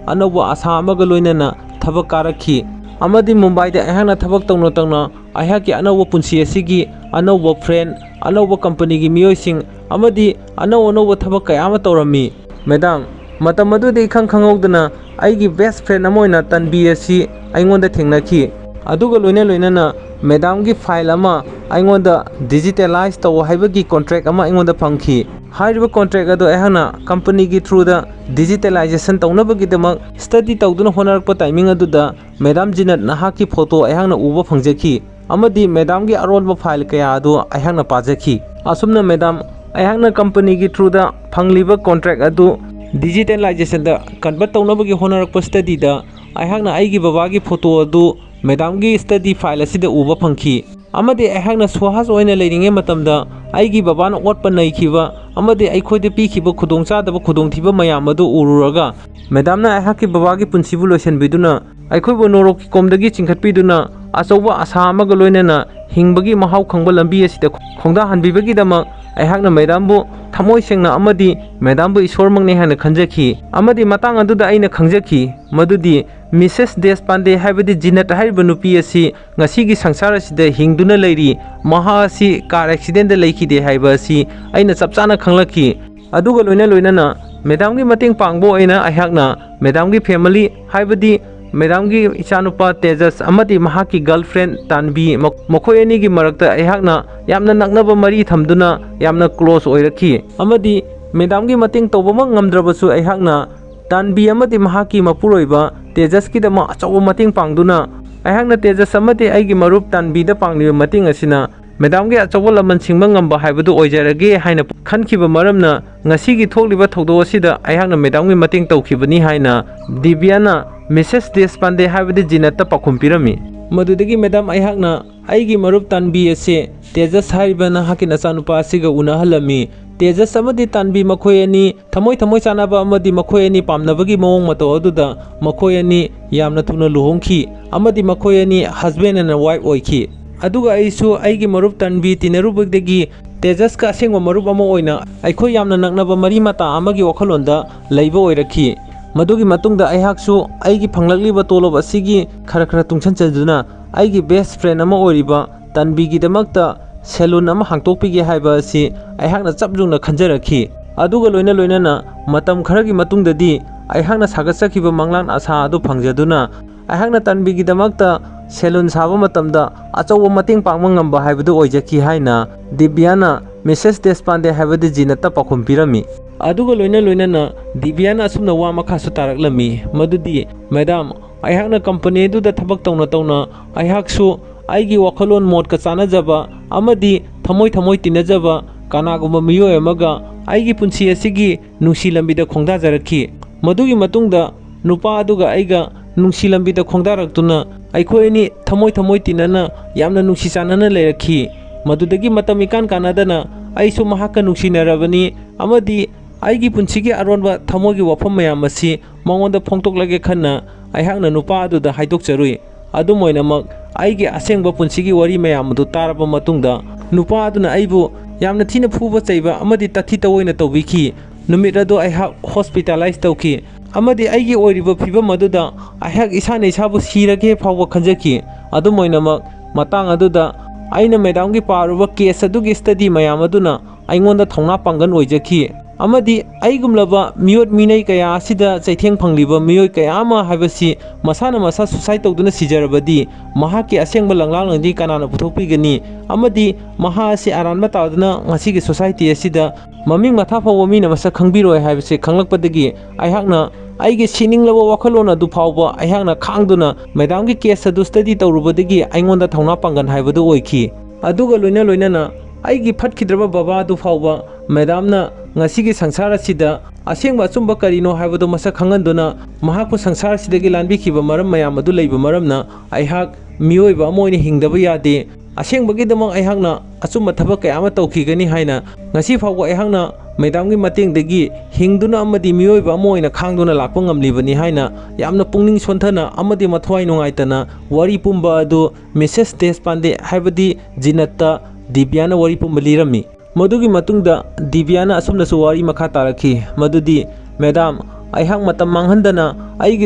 ꯑꯅꯧꯕ ꯑꯁꯥ ꯑꯃꯒ ꯂꯣꯏꯅꯅ ꯊꯕꯛ ꯀꯥꯔꯛꯈꯤ꯫ ꯑꯃꯗꯤ ꯃꯨꯝꯕꯥꯏꯗ ꯑꯩꯍꯥꯛꯅ ꯊꯕꯛ ꯇꯧꯅ ꯇꯧꯅ ꯑꯩꯍꯥꯛꯀꯤ ꯑꯅꯧꯕ ꯄꯨꯟꯁꯤ ꯑꯁꯤꯒꯤ ꯑꯅꯧꯕ ꯐ꯭ꯔꯦꯟ, ꯑꯅꯧꯕ ꯀꯝꯄꯅꯤꯒꯤ ꯃꯤꯑꯣꯏꯁꯤꯡ ꯑꯃꯗꯤ ꯑꯅꯧ ꯑꯅꯧꯕ ꯊꯕꯛ ꯀꯌꯥ ꯑꯃ ꯇꯧꯔꯝꯃꯤ꯫ ꯃꯦꯗꯥꯝ, ꯃꯇꯝ ꯑꯗꯨꯗ ꯏꯈꯪ ꯈꯪꯍꯧꯗꯅ ꯑꯩꯒꯤ ꯕꯦꯁ ꯐ꯭ꯔꯦꯟ ꯑꯃ ꯑꯣꯏꯅ ꯇꯟꯕꯤ ꯑꯁꯤ ꯑꯩꯉꯣꯟꯗ ꯊꯦꯡꯅꯈꯤ꯫ ꯑꯗꯨꯒ ꯂꯣꯏꯅ ꯂꯣꯏꯅꯅ ꯃꯦꯗꯥꯝꯒꯤ ꯐꯥꯏꯜ ꯑꯃ ꯑꯩꯉꯣꯟꯗ ꯗꯤꯖꯤꯇꯦꯂꯥꯏꯖ ꯇꯧ ꯍꯥꯏꯕꯒꯤ ꯀꯣꯟꯇ꯭ꯔꯦꯛ ꯑꯃ ꯑꯩꯉꯣꯟꯗ ꯐꯪꯈꯤ꯫ ꯍꯥꯏꯔꯤꯕ ꯀꯣꯟꯇ꯭ꯔꯦꯛ ꯑꯗꯨ ꯑꯩꯍꯥꯛꯅ ꯀꯝꯄꯅꯤꯒꯤ ꯊ꯭ꯔꯨꯗ ꯗꯤꯖꯤꯇꯦꯂꯥꯏꯖꯦꯁꯟ ꯇꯧꯅꯕꯒꯤꯗꯃꯛ ꯁ꯭ꯇꯗꯤ ꯇꯧꯗꯨꯅ ꯍꯣꯠꯅꯔꯛꯄ ꯇꯥꯏꯃꯤꯡ ꯑꯗꯨꯗ ꯃꯦꯗꯥꯝ ꯖꯤꯅꯠ ꯅꯍꯥꯛꯀꯤ ꯐꯣꯇꯣ ꯑꯩꯍꯥꯛꯅ ꯎꯕ ꯐꯪꯖꯈꯤ꯫ ꯑꯃꯗꯤ ꯃꯦꯗꯥꯝꯒꯤ ꯑꯔꯣꯟꯕ ꯐꯥꯏꯜ ꯀꯌꯥ ꯑꯗꯨ ꯑꯩꯍꯥꯛꯅ ꯄꯥꯖꯈꯤ꯫ ꯑꯁꯨꯝꯅ ꯃꯦꯗꯥꯝ, ꯑꯩꯍꯥꯛꯅ ꯀꯝꯄꯅꯤꯒꯤ ꯊ꯭ꯔꯨꯗ ꯐꯪꯂꯤꯕ ꯀꯣꯟꯇ꯭ꯔꯦꯛ ꯑꯗꯨ ꯗꯤꯖꯤꯇꯦꯂꯥꯏꯖꯦꯁꯟꯗ ꯀꯟꯚꯔꯠ ꯇꯧꯅꯕꯒꯤ ꯍꯣꯠꯅꯔꯛꯄ ꯁ꯭ꯇꯗꯤꯗ ꯑꯩꯍꯥꯛꯅ ꯑꯩꯒꯤ ꯕꯕꯥꯒꯤ ꯐꯣꯇꯣ ꯑꯗꯨ ꯃꯦꯗꯥꯝꯒꯤ ꯁ꯭ꯇꯗꯤ ꯐꯥꯏꯜ ꯑꯁꯤꯗ ꯎꯕ ꯐꯪꯈꯤ꯫ ꯑꯃꯗꯤ ꯑꯩꯍꯥꯛꯅ ꯁꯨꯍꯥꯁ ꯑꯣꯏꯅ ꯂꯩꯔꯤꯉꯩ ꯃꯇꯝꯗ ꯑꯩꯒꯤ ꯕꯕꯥꯅ ꯑꯣꯠꯄ ꯅꯩꯈꯤꯕ ꯑꯃꯗꯤ ꯑꯩꯈꯣꯏꯗ ꯄꯤꯈꯤꯕ ꯈꯨꯗꯣꯡꯆꯥꯗꯕ ꯈꯨꯗꯣꯡꯊꯤꯕ ꯃꯌꯥꯝ ꯑꯗꯨ ꯎꯔꯨꯔꯒ ꯃꯦꯗꯥꯝꯅ ꯑꯩꯍꯥꯛꯀꯤ ꯕꯕꯥꯒꯤ ꯄꯨꯟꯁꯤꯕꯨ ꯂꯣꯏꯁꯤꯟꯕꯤꯗꯨꯅ ꯑꯩꯈꯣꯏꯕꯨ ꯅꯣꯔꯣꯛꯀꯤ ꯀꯣꯝꯗꯒꯤ ꯆꯤꯡꯈꯠꯄꯤꯗꯨꯅ ꯑꯆꯧꯕ ꯑꯁꯥ ꯑꯃꯒ ꯂꯣꯏꯅꯅ ꯍꯤꯡꯕꯒꯤ ꯃꯍꯥꯎ ꯈꯪꯕ ꯂꯝꯕꯤ ꯑꯁꯤꯗ ꯈꯣꯡꯗꯥꯍꯟꯕꯤꯕꯒꯤꯗꯃꯛ ꯑꯩꯍꯥꯛꯅ ꯃꯦꯗꯥꯝꯕꯨ ꯊꯃꯣꯏ ꯁꯦꯡꯅ ꯑꯃꯗꯤ ꯃꯦꯗꯥꯝꯕꯨ ꯏꯁꯣꯔꯃꯛꯅꯤ ꯍꯥꯏꯅ ꯈꯟꯖꯈꯤ꯫ ꯑꯃꯗꯤ ꯃꯇꯥꯡ ꯑꯗꯨꯗ ꯑꯩꯅ ꯈꯪꯖꯈꯤ ꯃꯗꯨꯗꯤ ꯃꯤꯁꯦꯁ ꯗꯦꯁꯄꯥꯟꯗꯦ ꯍꯥꯏꯕꯗꯤ ꯖꯤꯅꯠ ꯍꯥꯏꯔꯤꯕ ꯅꯨꯄꯤ ꯑꯁꯤ ꯉꯁꯤꯒꯤ ꯁꯪꯁꯥꯔ ꯑꯁꯤꯗ ꯍꯤꯡꯗꯨꯅ ꯂꯩꯔꯤ, ꯃꯍꯥꯛ ꯑꯁꯤ ꯀꯥꯔ ꯑꯦꯛꯁꯤꯗꯦꯟꯗ ꯂꯩꯈꯤꯗꯦ ꯍꯥꯏꯕ ꯑꯁꯤ ꯑꯩꯅ ꯆꯞ ꯆꯥꯅ ꯈꯪꯂꯛꯈꯤ꯫ ꯑꯗꯨꯒ ꯂꯣꯏꯅ ꯂꯣꯏꯅꯅ ꯃꯦꯗꯥꯝꯒꯤ ꯃꯇꯦꯡ ꯄꯥꯡꯕ ꯑꯣꯏꯅ ꯑꯩꯍꯥꯛꯅ ꯃꯦꯗꯥꯝꯒꯤ ꯐꯦꯃꯤꯂꯤ, ꯍꯥꯏꯕꯗꯤ ꯃꯦꯗꯥꯝꯒꯤ ꯏꯆꯥꯅꯨꯄꯥ ꯇꯦꯖꯁ ꯑꯃꯗꯤ ꯃꯍꯥꯛꯀꯤ ꯒꯔꯜꯐ꯭ꯔꯦꯟ ꯇꯥꯟꯕꯤ, ꯃ-, ꯃꯈꯣꯏ ꯑꯅꯤꯒꯤ ꯃꯔꯛꯇ ꯑꯩꯍꯥꯛꯅ ꯌꯥꯝꯅ ꯅꯛꯅꯕ ꯃꯔꯤ ꯊꯝꯗꯨꯅ ꯌꯥꯝꯅ ꯀ꯭ꯂꯣꯖ ꯑꯣꯏꯔꯛꯈꯤ꯫ ꯑꯃꯗꯤ ꯃꯦꯗꯥꯝꯒꯤ ꯃꯇꯦꯡ ꯇꯧꯕꯃꯛ ꯉꯝꯗ꯭ꯔꯕꯁꯨ ꯑꯩꯍꯥꯛꯅ ꯇꯥꯟꯕꯤ ꯑꯃꯗꯤ ꯃꯍꯥꯛꯀꯤ ꯃꯄꯨꯔꯣꯏꯕ ꯇꯦꯖꯁꯀꯤꯗꯃꯛ ꯑꯆꯧꯕ ꯃꯇꯦꯡ ꯄꯥꯡꯗꯨꯅ ꯑꯩꯍꯥꯛꯅ ꯇꯦꯖꯁ ꯑꯃꯗꯤ ꯑꯩꯒꯤ ꯃꯔꯨꯞ ꯇꯥꯟꯕꯤꯗ ꯄꯥꯡꯂꯤꯕ ꯃꯇꯦꯡ ꯑꯁꯤꯅ ꯃꯦꯗꯥꯝꯒꯤ ꯑꯆꯧꯕ ꯂꯃꯟ ꯁꯤꯡꯕ ꯉꯝꯕ ꯍꯥꯏꯕꯗꯨ ꯑꯣꯏꯖꯔꯒꯦ ꯍꯥꯏꯅ ꯈꯟꯈꯤꯕ ꯃꯔꯝꯅ ꯉꯁꯤꯒꯤ ꯊꯣꯛꯂꯤꯕ ꯊꯧꯗꯣꯛ ꯑꯁꯤꯗ ꯑꯩꯍꯥꯛꯅ ꯃꯦꯗꯥꯝꯒꯤ ꯃꯇꯦꯡ ꯇꯧꯈꯤꯕꯅꯤ ꯍꯥꯏꯅ ꯗꯤꯕꯤꯌꯥꯅ ꯃꯤꯁꯦꯁ ꯗꯦꯁꯄꯥꯟꯗꯦ ꯍꯥꯏꯕꯗꯤ ꯖꯤꯅꯠꯇ ꯄꯥꯎꯈꯨꯝ ꯄꯤꯔꯝꯃꯤ꯫ ꯃꯗꯨꯗꯒꯤ ꯃꯦꯗꯥꯝ ꯑꯩꯍꯥꯛꯅ ꯑꯩꯒꯤ ꯃꯔꯨꯞ ꯇꯥꯟꯕꯤ ꯑꯁꯤ ꯇꯦꯖꯁ ꯍꯥꯏꯔꯤꯕ ꯅꯍꯥꯛꯀꯤ ꯅꯆꯥꯅꯨꯄꯥ ꯑꯁꯤꯒ ꯎꯅꯍꯜꯂꯝꯃꯤ꯫ ꯇꯦꯖꯁ ꯑꯃꯗꯤ ꯇꯥꯟꯕꯤ ꯃꯈꯣꯏ ꯑꯅꯤ ꯊꯃꯣꯏ ꯊꯃꯣꯏ ꯆꯥꯟꯅꯕ ꯑꯃꯗꯤ ꯃꯈꯣꯏ ꯑꯅꯤ ꯄꯥꯝꯅꯕꯒꯤ ꯃꯑꯣꯡ ꯃꯇꯧ ꯑꯗꯨꯗ ꯃꯈꯣꯏ ꯑꯅꯤ ꯌꯥꯝꯅ ꯊꯨꯅ ꯂꯨꯍꯣꯡꯈꯤ ꯑꯃꯗꯤ ꯃꯈꯣꯏ ꯑꯅꯤ husband and wife ꯑꯣꯏꯈꯤ꯫ ꯑꯗꯨꯒ ꯑꯩꯁꯨ ꯑꯩꯒꯤ ꯃꯔꯨꯞ ꯇꯟꯕꯤ ꯇꯤꯟꯅꯔꯨꯕꯗꯒꯤ ꯇꯦꯖꯁꯀ ꯑꯁꯦꯡꯕ ꯃꯔꯨꯞ ꯑꯃ ꯑꯣꯏꯅ ꯑꯩꯈꯣꯏ ꯌꯥꯝꯅ ꯅꯛꯅꯕ ꯃꯔꯤ ꯃꯇꯥ ꯑꯃꯒꯤ ꯋꯥꯈꯜꯂꯣꯟꯗ ꯂꯩꯕ ꯑꯣꯏꯔꯛꯈꯤ꯫ ꯃꯗꯨꯒꯤ ꯃꯇꯨꯡꯗ ꯑꯩꯍꯥꯛꯁꯨ ꯑꯩꯒꯤ ꯐꯪꯂꯛꯂꯤꯕ ꯇꯣꯂꯣꯞ ꯑꯁꯤꯒꯤ ꯈꯔ ꯈꯔ ꯇꯨꯡꯁꯤꯟꯖꯗꯨꯅ ꯑꯩꯒꯤ best friend ꯑꯃ ꯑꯣꯏꯔꯤꯕ ꯇꯟꯕꯤꯒꯤꯗꯃꯛꯇ salon ꯑꯃ ꯍꯥꯡꯗꯣꯛꯄꯤꯒꯦ ꯍꯥꯏꯕ ꯑꯁꯤ ꯑꯩꯍꯥꯛꯅ ꯆꯞ ꯌꯨꯡꯅ ꯈꯟꯖꯔꯛꯈꯤ꯫ ꯑꯗꯨꯒ ꯂꯣꯏꯅ ꯂꯣꯏꯅꯅ ꯃꯇꯝ ꯈꯔꯒꯤ ꯃꯇꯨꯡꯗꯗꯤ ꯑꯩꯍꯥꯛꯅ ꯁꯥꯒꯠꯆꯈꯤꯕ ꯃꯪꯂꯥꯟ ꯑꯁꯥ ꯑꯗꯨ ꯐꯪꯖꯗꯨꯅ ꯑꯩꯍꯥꯛꯅ ꯇꯟꯕꯤꯒꯤꯗꯃꯛꯇ salon ꯁꯥꯕ ꯃꯇꯝꯗ ꯑꯆꯧꯕ ꯃꯇꯦꯡ ꯄꯥꯡꯕ ꯉꯝꯕ ꯍꯥꯏꯕꯗꯨ ꯑꯣꯏꯖꯈꯤ ꯍꯥꯏꯅ ꯗꯤꯕꯤꯌꯥꯅ ꯃꯤꯁꯦꯁ ꯗꯦꯁꯄꯥꯟꯗꯦ ꯍꯥꯏꯕꯗꯤ ꯖꯤꯅꯠꯇ ꯄꯥꯎꯈꯨꯝ ꯄꯤꯔꯝꯃꯤ꯫ ꯑꯗꯨꯒ ꯂꯣꯏꯅ ꯂꯣꯏꯅꯅ ꯗꯤꯕꯤꯌꯥꯅ ꯑꯁꯨꯝꯅ ꯋꯥ ꯃꯈꯥꯁꯨ ꯇꯥꯔꯛꯂꯝꯃꯤ, ꯃꯗꯨꯗꯤ, "ꯃꯦꯗꯥꯝ, ꯑꯩꯍꯥꯛꯅ ꯀꯝꯄꯅꯤ ꯑꯗꯨꯗ ꯊꯕꯛ ꯇꯧꯅ ꯇꯧꯅ ꯑꯩꯍꯥꯛꯁꯨ ꯑꯩꯒꯤ ꯋꯥꯈꯜꯂꯣꯟ ꯃꯣꯠꯀ ꯆꯥꯟꯅꯖꯕ ꯑꯃꯗꯤ ꯊꯃꯣꯏ ꯊꯃꯣꯏ ꯇꯤꯟꯅꯖꯕ ꯀꯅꯥꯒꯨꯝꯕ ꯃꯤꯑꯣꯏ ꯑꯃꯒ ꯑꯩꯒꯤ ꯄꯨꯟꯁꯤ ꯑꯁꯤꯒꯤ ꯅꯨꯡꯁꯤ ꯂꯝꯕꯤꯗ ꯈꯣꯡꯗꯥꯖꯔꯛꯈꯤ꯫ ꯃꯗꯨꯒꯤ ꯃꯇꯨꯡꯗ ꯅꯨꯄꯥ ꯑꯗꯨꯒ ꯑꯩꯒ ꯅꯨꯡꯁꯤ ꯂꯝꯕꯤꯗ ꯈꯣꯡꯗꯥꯔꯛꯇꯨꯅ ꯑꯩꯈꯣꯏ ꯑꯅꯤ ꯊꯃꯣꯏ ꯊꯃꯣꯏ ꯇꯤꯟꯅꯅ ꯌꯥꯝꯅ ꯅꯨꯡꯁꯤ ꯆꯥꯟꯅꯅ ꯂꯩꯔꯛꯈꯤ꯫ ꯃꯗꯨꯗꯒꯤ ꯃꯇꯝ ꯏꯀꯥꯟ ꯀꯥꯟꯅꯗꯅ ꯑꯩꯁꯨ ꯃꯍꯥꯛꯀ ꯅꯨꯡꯁꯤꯅꯔꯕꯅꯤ ꯑꯃꯗꯤ ꯑꯩꯒꯤ ꯄꯨꯟꯁꯤꯒꯤ ꯑꯔꯣꯟꯕ ꯊꯃꯣꯏꯒꯤ ꯋꯥꯐꯝ ꯃꯌꯥꯝ ꯑꯁꯤ ꯃꯉꯣꯟꯗ ꯐꯣꯡꯗꯣꯛꯂꯒꯦ ꯈꯟꯅ ꯑꯩꯍꯥꯛꯅ ꯅꯨꯄꯥ ꯑꯗꯨꯗ ꯍꯥꯏꯗꯣꯛꯆꯔꯨꯏ꯫ ꯑꯗꯨꯝ ꯑꯣꯏꯅꯃꯛ, ꯑꯩꯒꯤ ꯑꯁꯦꯡꯕ ꯄꯨꯟꯁꯤꯒꯤ ꯋꯥꯔꯤ ꯃꯌꯥꯝ ꯑꯗꯨ ꯇꯥꯔꯕ ꯃꯇꯨꯡꯗ ꯅꯨꯄꯥ ꯑꯗꯨꯅ ꯑꯩꯕꯨ ꯌꯥꯝꯅ ꯊꯤꯅ ꯐꯨꯕ ꯆꯩꯕ ꯑꯃꯗꯤ ꯇꯥꯊꯤ ꯇꯑꯣꯏꯅ ꯇꯧꯕꯤꯈꯤ꯫ ꯅꯨꯃꯤꯠ ꯑꯗꯨ ꯑꯩꯍꯥꯛ hospitalize ꯇꯧꯈꯤ ꯑꯃꯗꯤ ꯑꯩꯒꯤ ꯑꯣꯏꯔꯤꯕ ꯐꯤꯕꯝ ꯑꯗꯨꯗ ꯑꯩꯍꯥꯛ ꯏꯁꯥꯅ ꯏꯁꯥꯕꯨ ꯁꯤꯔꯒꯦ ꯐꯥꯎꯕ ꯈꯟꯖꯈꯤ꯫ ꯑꯗꯨꯝ ꯑꯣꯏꯅꯃꯛ, ꯃꯇꯥꯡ ꯑꯗꯨꯗ ꯑꯩꯅ ꯃꯦꯗꯥꯝꯒꯤ ꯄꯥꯔꯨꯕ case ꯑꯗꯨꯒꯤ study ꯃꯌꯥꯝ ꯑꯗꯨꯅ ꯑꯩꯉꯣꯟꯗ ꯊꯧꯅꯥ ꯄꯥꯡꯒꯜ ꯑꯣꯏꯖꯈꯤ ꯑꯃꯗꯤ ꯑꯩꯒꯨꯝꯂꯕ ꯃꯤꯑꯣꯠ ꯃꯤꯅꯩ ꯀꯌꯥ ꯑꯁꯤꯗ ꯆꯩꯊꯦꯡ ꯐꯪꯂꯤꯕ ꯃꯤꯑꯣꯏ ꯀꯌꯥ ꯑꯃ ꯍꯥꯏꯕꯁꯤ ꯃꯁꯥꯅ ꯃꯁꯥ suicide ꯇꯧꯗꯨꯅ ꯁꯤꯖꯔꯕꯗꯤ ꯃꯍꯥꯛꯀꯤ ꯑꯁꯦꯡꯕ ꯂꯪꯂꯥꯡꯂꯪꯗꯤ ꯀꯅꯥꯅ ꯄꯨꯊꯣꯛꯄꯤꯒꯅꯤ? ꯑꯃꯗꯤ ꯃꯍꯥꯛ ꯑꯁꯤ ꯑꯔꯥꯟꯕ ꯇꯥꯗꯨꯅ ꯉꯁꯤꯒꯤ society ꯑꯁꯤꯗ ꯃꯃꯤꯡ ꯃꯊꯥ ꯐꯥꯎꯕ ꯃꯤꯅ ꯃꯁꯛ ꯈꯪꯕꯤꯔꯣꯏ ꯍꯥꯏꯕꯁꯤ ꯈꯪꯂꯛꯄꯗꯒꯤ ꯑꯩꯍꯥꯛꯅ ꯑꯩꯒꯤ ꯁꯤꯅꯤꯡꯂꯕ ꯋꯥꯈꯜꯂꯣꯟ ꯑꯗꯨ ꯐꯥꯎꯕ ꯑꯩꯍꯥꯛꯅ ꯈꯥꯡꯗꯨꯅ ꯃꯦꯗꯥꯝꯒꯤ case ꯑꯗꯨ study ꯇꯧꯔꯨꯕꯗꯒꯤ ꯑꯩꯉꯣꯟꯗ ꯊꯧꯅꯥ ꯄꯥꯡꯒꯜ ꯍꯥꯏꯕꯗꯨ ꯑꯣꯏꯈꯤ꯫ ꯑꯗꯨꯒ ꯂꯣꯏꯅ ꯂꯣꯏꯅꯅ ꯑꯩꯒꯤ ꯐꯠꯈꯤꯗ꯭ꯔꯕ ꯕꯕꯥ ꯑꯗꯨ ꯐꯥꯎꯕ ꯃꯦꯗꯥꯝꯅ ꯉꯁꯤꯒꯤ ꯁꯪꯁꯥꯔ ꯑꯁꯤꯗ ꯑꯁꯦꯡꯕ ꯑꯆꯨꯝꯕ ꯀꯔꯤꯅꯣ ꯍꯥꯏꯕꯗꯨ ꯃꯁꯛ ꯈꯪꯍꯟꯗꯨꯅ ꯃꯍꯥꯛꯄꯨ ꯁꯪꯁꯥꯔ ꯑꯁꯤꯗꯒꯤ ꯂꯥꯟꯕꯤꯈꯤꯕ ꯃꯔꯝ ꯃꯌꯥꯝ ꯑꯗꯨ ꯂꯩꯕ ꯃꯔꯝꯅ ꯑꯩꯍꯥꯛ ꯃꯤꯑꯣꯏꯕ ꯑꯃ ꯑꯣꯏꯅ ꯍꯤꯡꯗꯕ ꯌꯥꯗꯦ꯫ ꯑꯁꯦꯡꯕꯒꯤꯗꯃꯛ ꯑꯩꯍꯥꯛꯅ ꯑꯆꯨꯝꯕ ꯊꯕꯛ ꯀꯌꯥ ꯑꯃ ꯇꯧꯈꯤꯒꯅꯤ ꯍꯥꯏꯅ ꯉꯁꯤ ꯐꯥꯎꯕ ꯑꯩꯍꯥꯛꯅ ꯃꯦꯗꯥꯝꯒꯤ ꯃꯇꯦꯡꯗꯒꯤ ꯍꯤꯡꯗꯨꯅ ꯑꯃꯗꯤ ꯃꯤꯑꯣꯏꯕ ꯑꯃ ꯑꯣꯏꯅ ꯈꯥꯡꯗꯨꯅ ꯂꯥꯛꯄ ꯉꯝꯂꯤꯕꯅꯤ ꯍꯥꯏꯅ ꯌꯥꯝꯅ ꯄꯨꯛꯅꯤꯡ ꯁꯣꯟꯊꯅ ꯑꯃꯗꯤ ꯃꯊ꯭ꯋꯥꯏ ꯅꯨꯡꯉꯥꯏꯇꯅ ꯋꯥꯔꯤ ꯄꯨꯝꯕ ꯑꯗꯨ ꯃꯤꯁꯦꯁ ꯗꯦꯁꯄꯥꯟꯗꯦ ꯍꯥꯏꯕꯗꯤ ꯖꯤꯅꯠꯇ ꯗꯤꯕꯤꯌꯥꯅ ꯋꯥꯔꯤ ꯄꯨꯝꯕ ꯂꯤꯔꯝꯃꯤ꯫ ꯃꯗꯨꯒꯤ ꯃꯇꯨꯡꯗ ꯗꯤꯕꯤꯌꯥꯅ ꯑꯁꯨꯝꯅꯁꯨ ꯋꯥꯔꯤ ꯃꯈꯥ ꯇꯥꯔꯛꯈꯤ, ꯃꯗꯨꯗꯤ, "ꯃꯦꯗꯥꯝ, ꯑꯩꯍꯥꯛ ꯃꯇꯝ ꯃꯥꯡꯍꯟꯗꯅ ꯑꯩꯒꯤ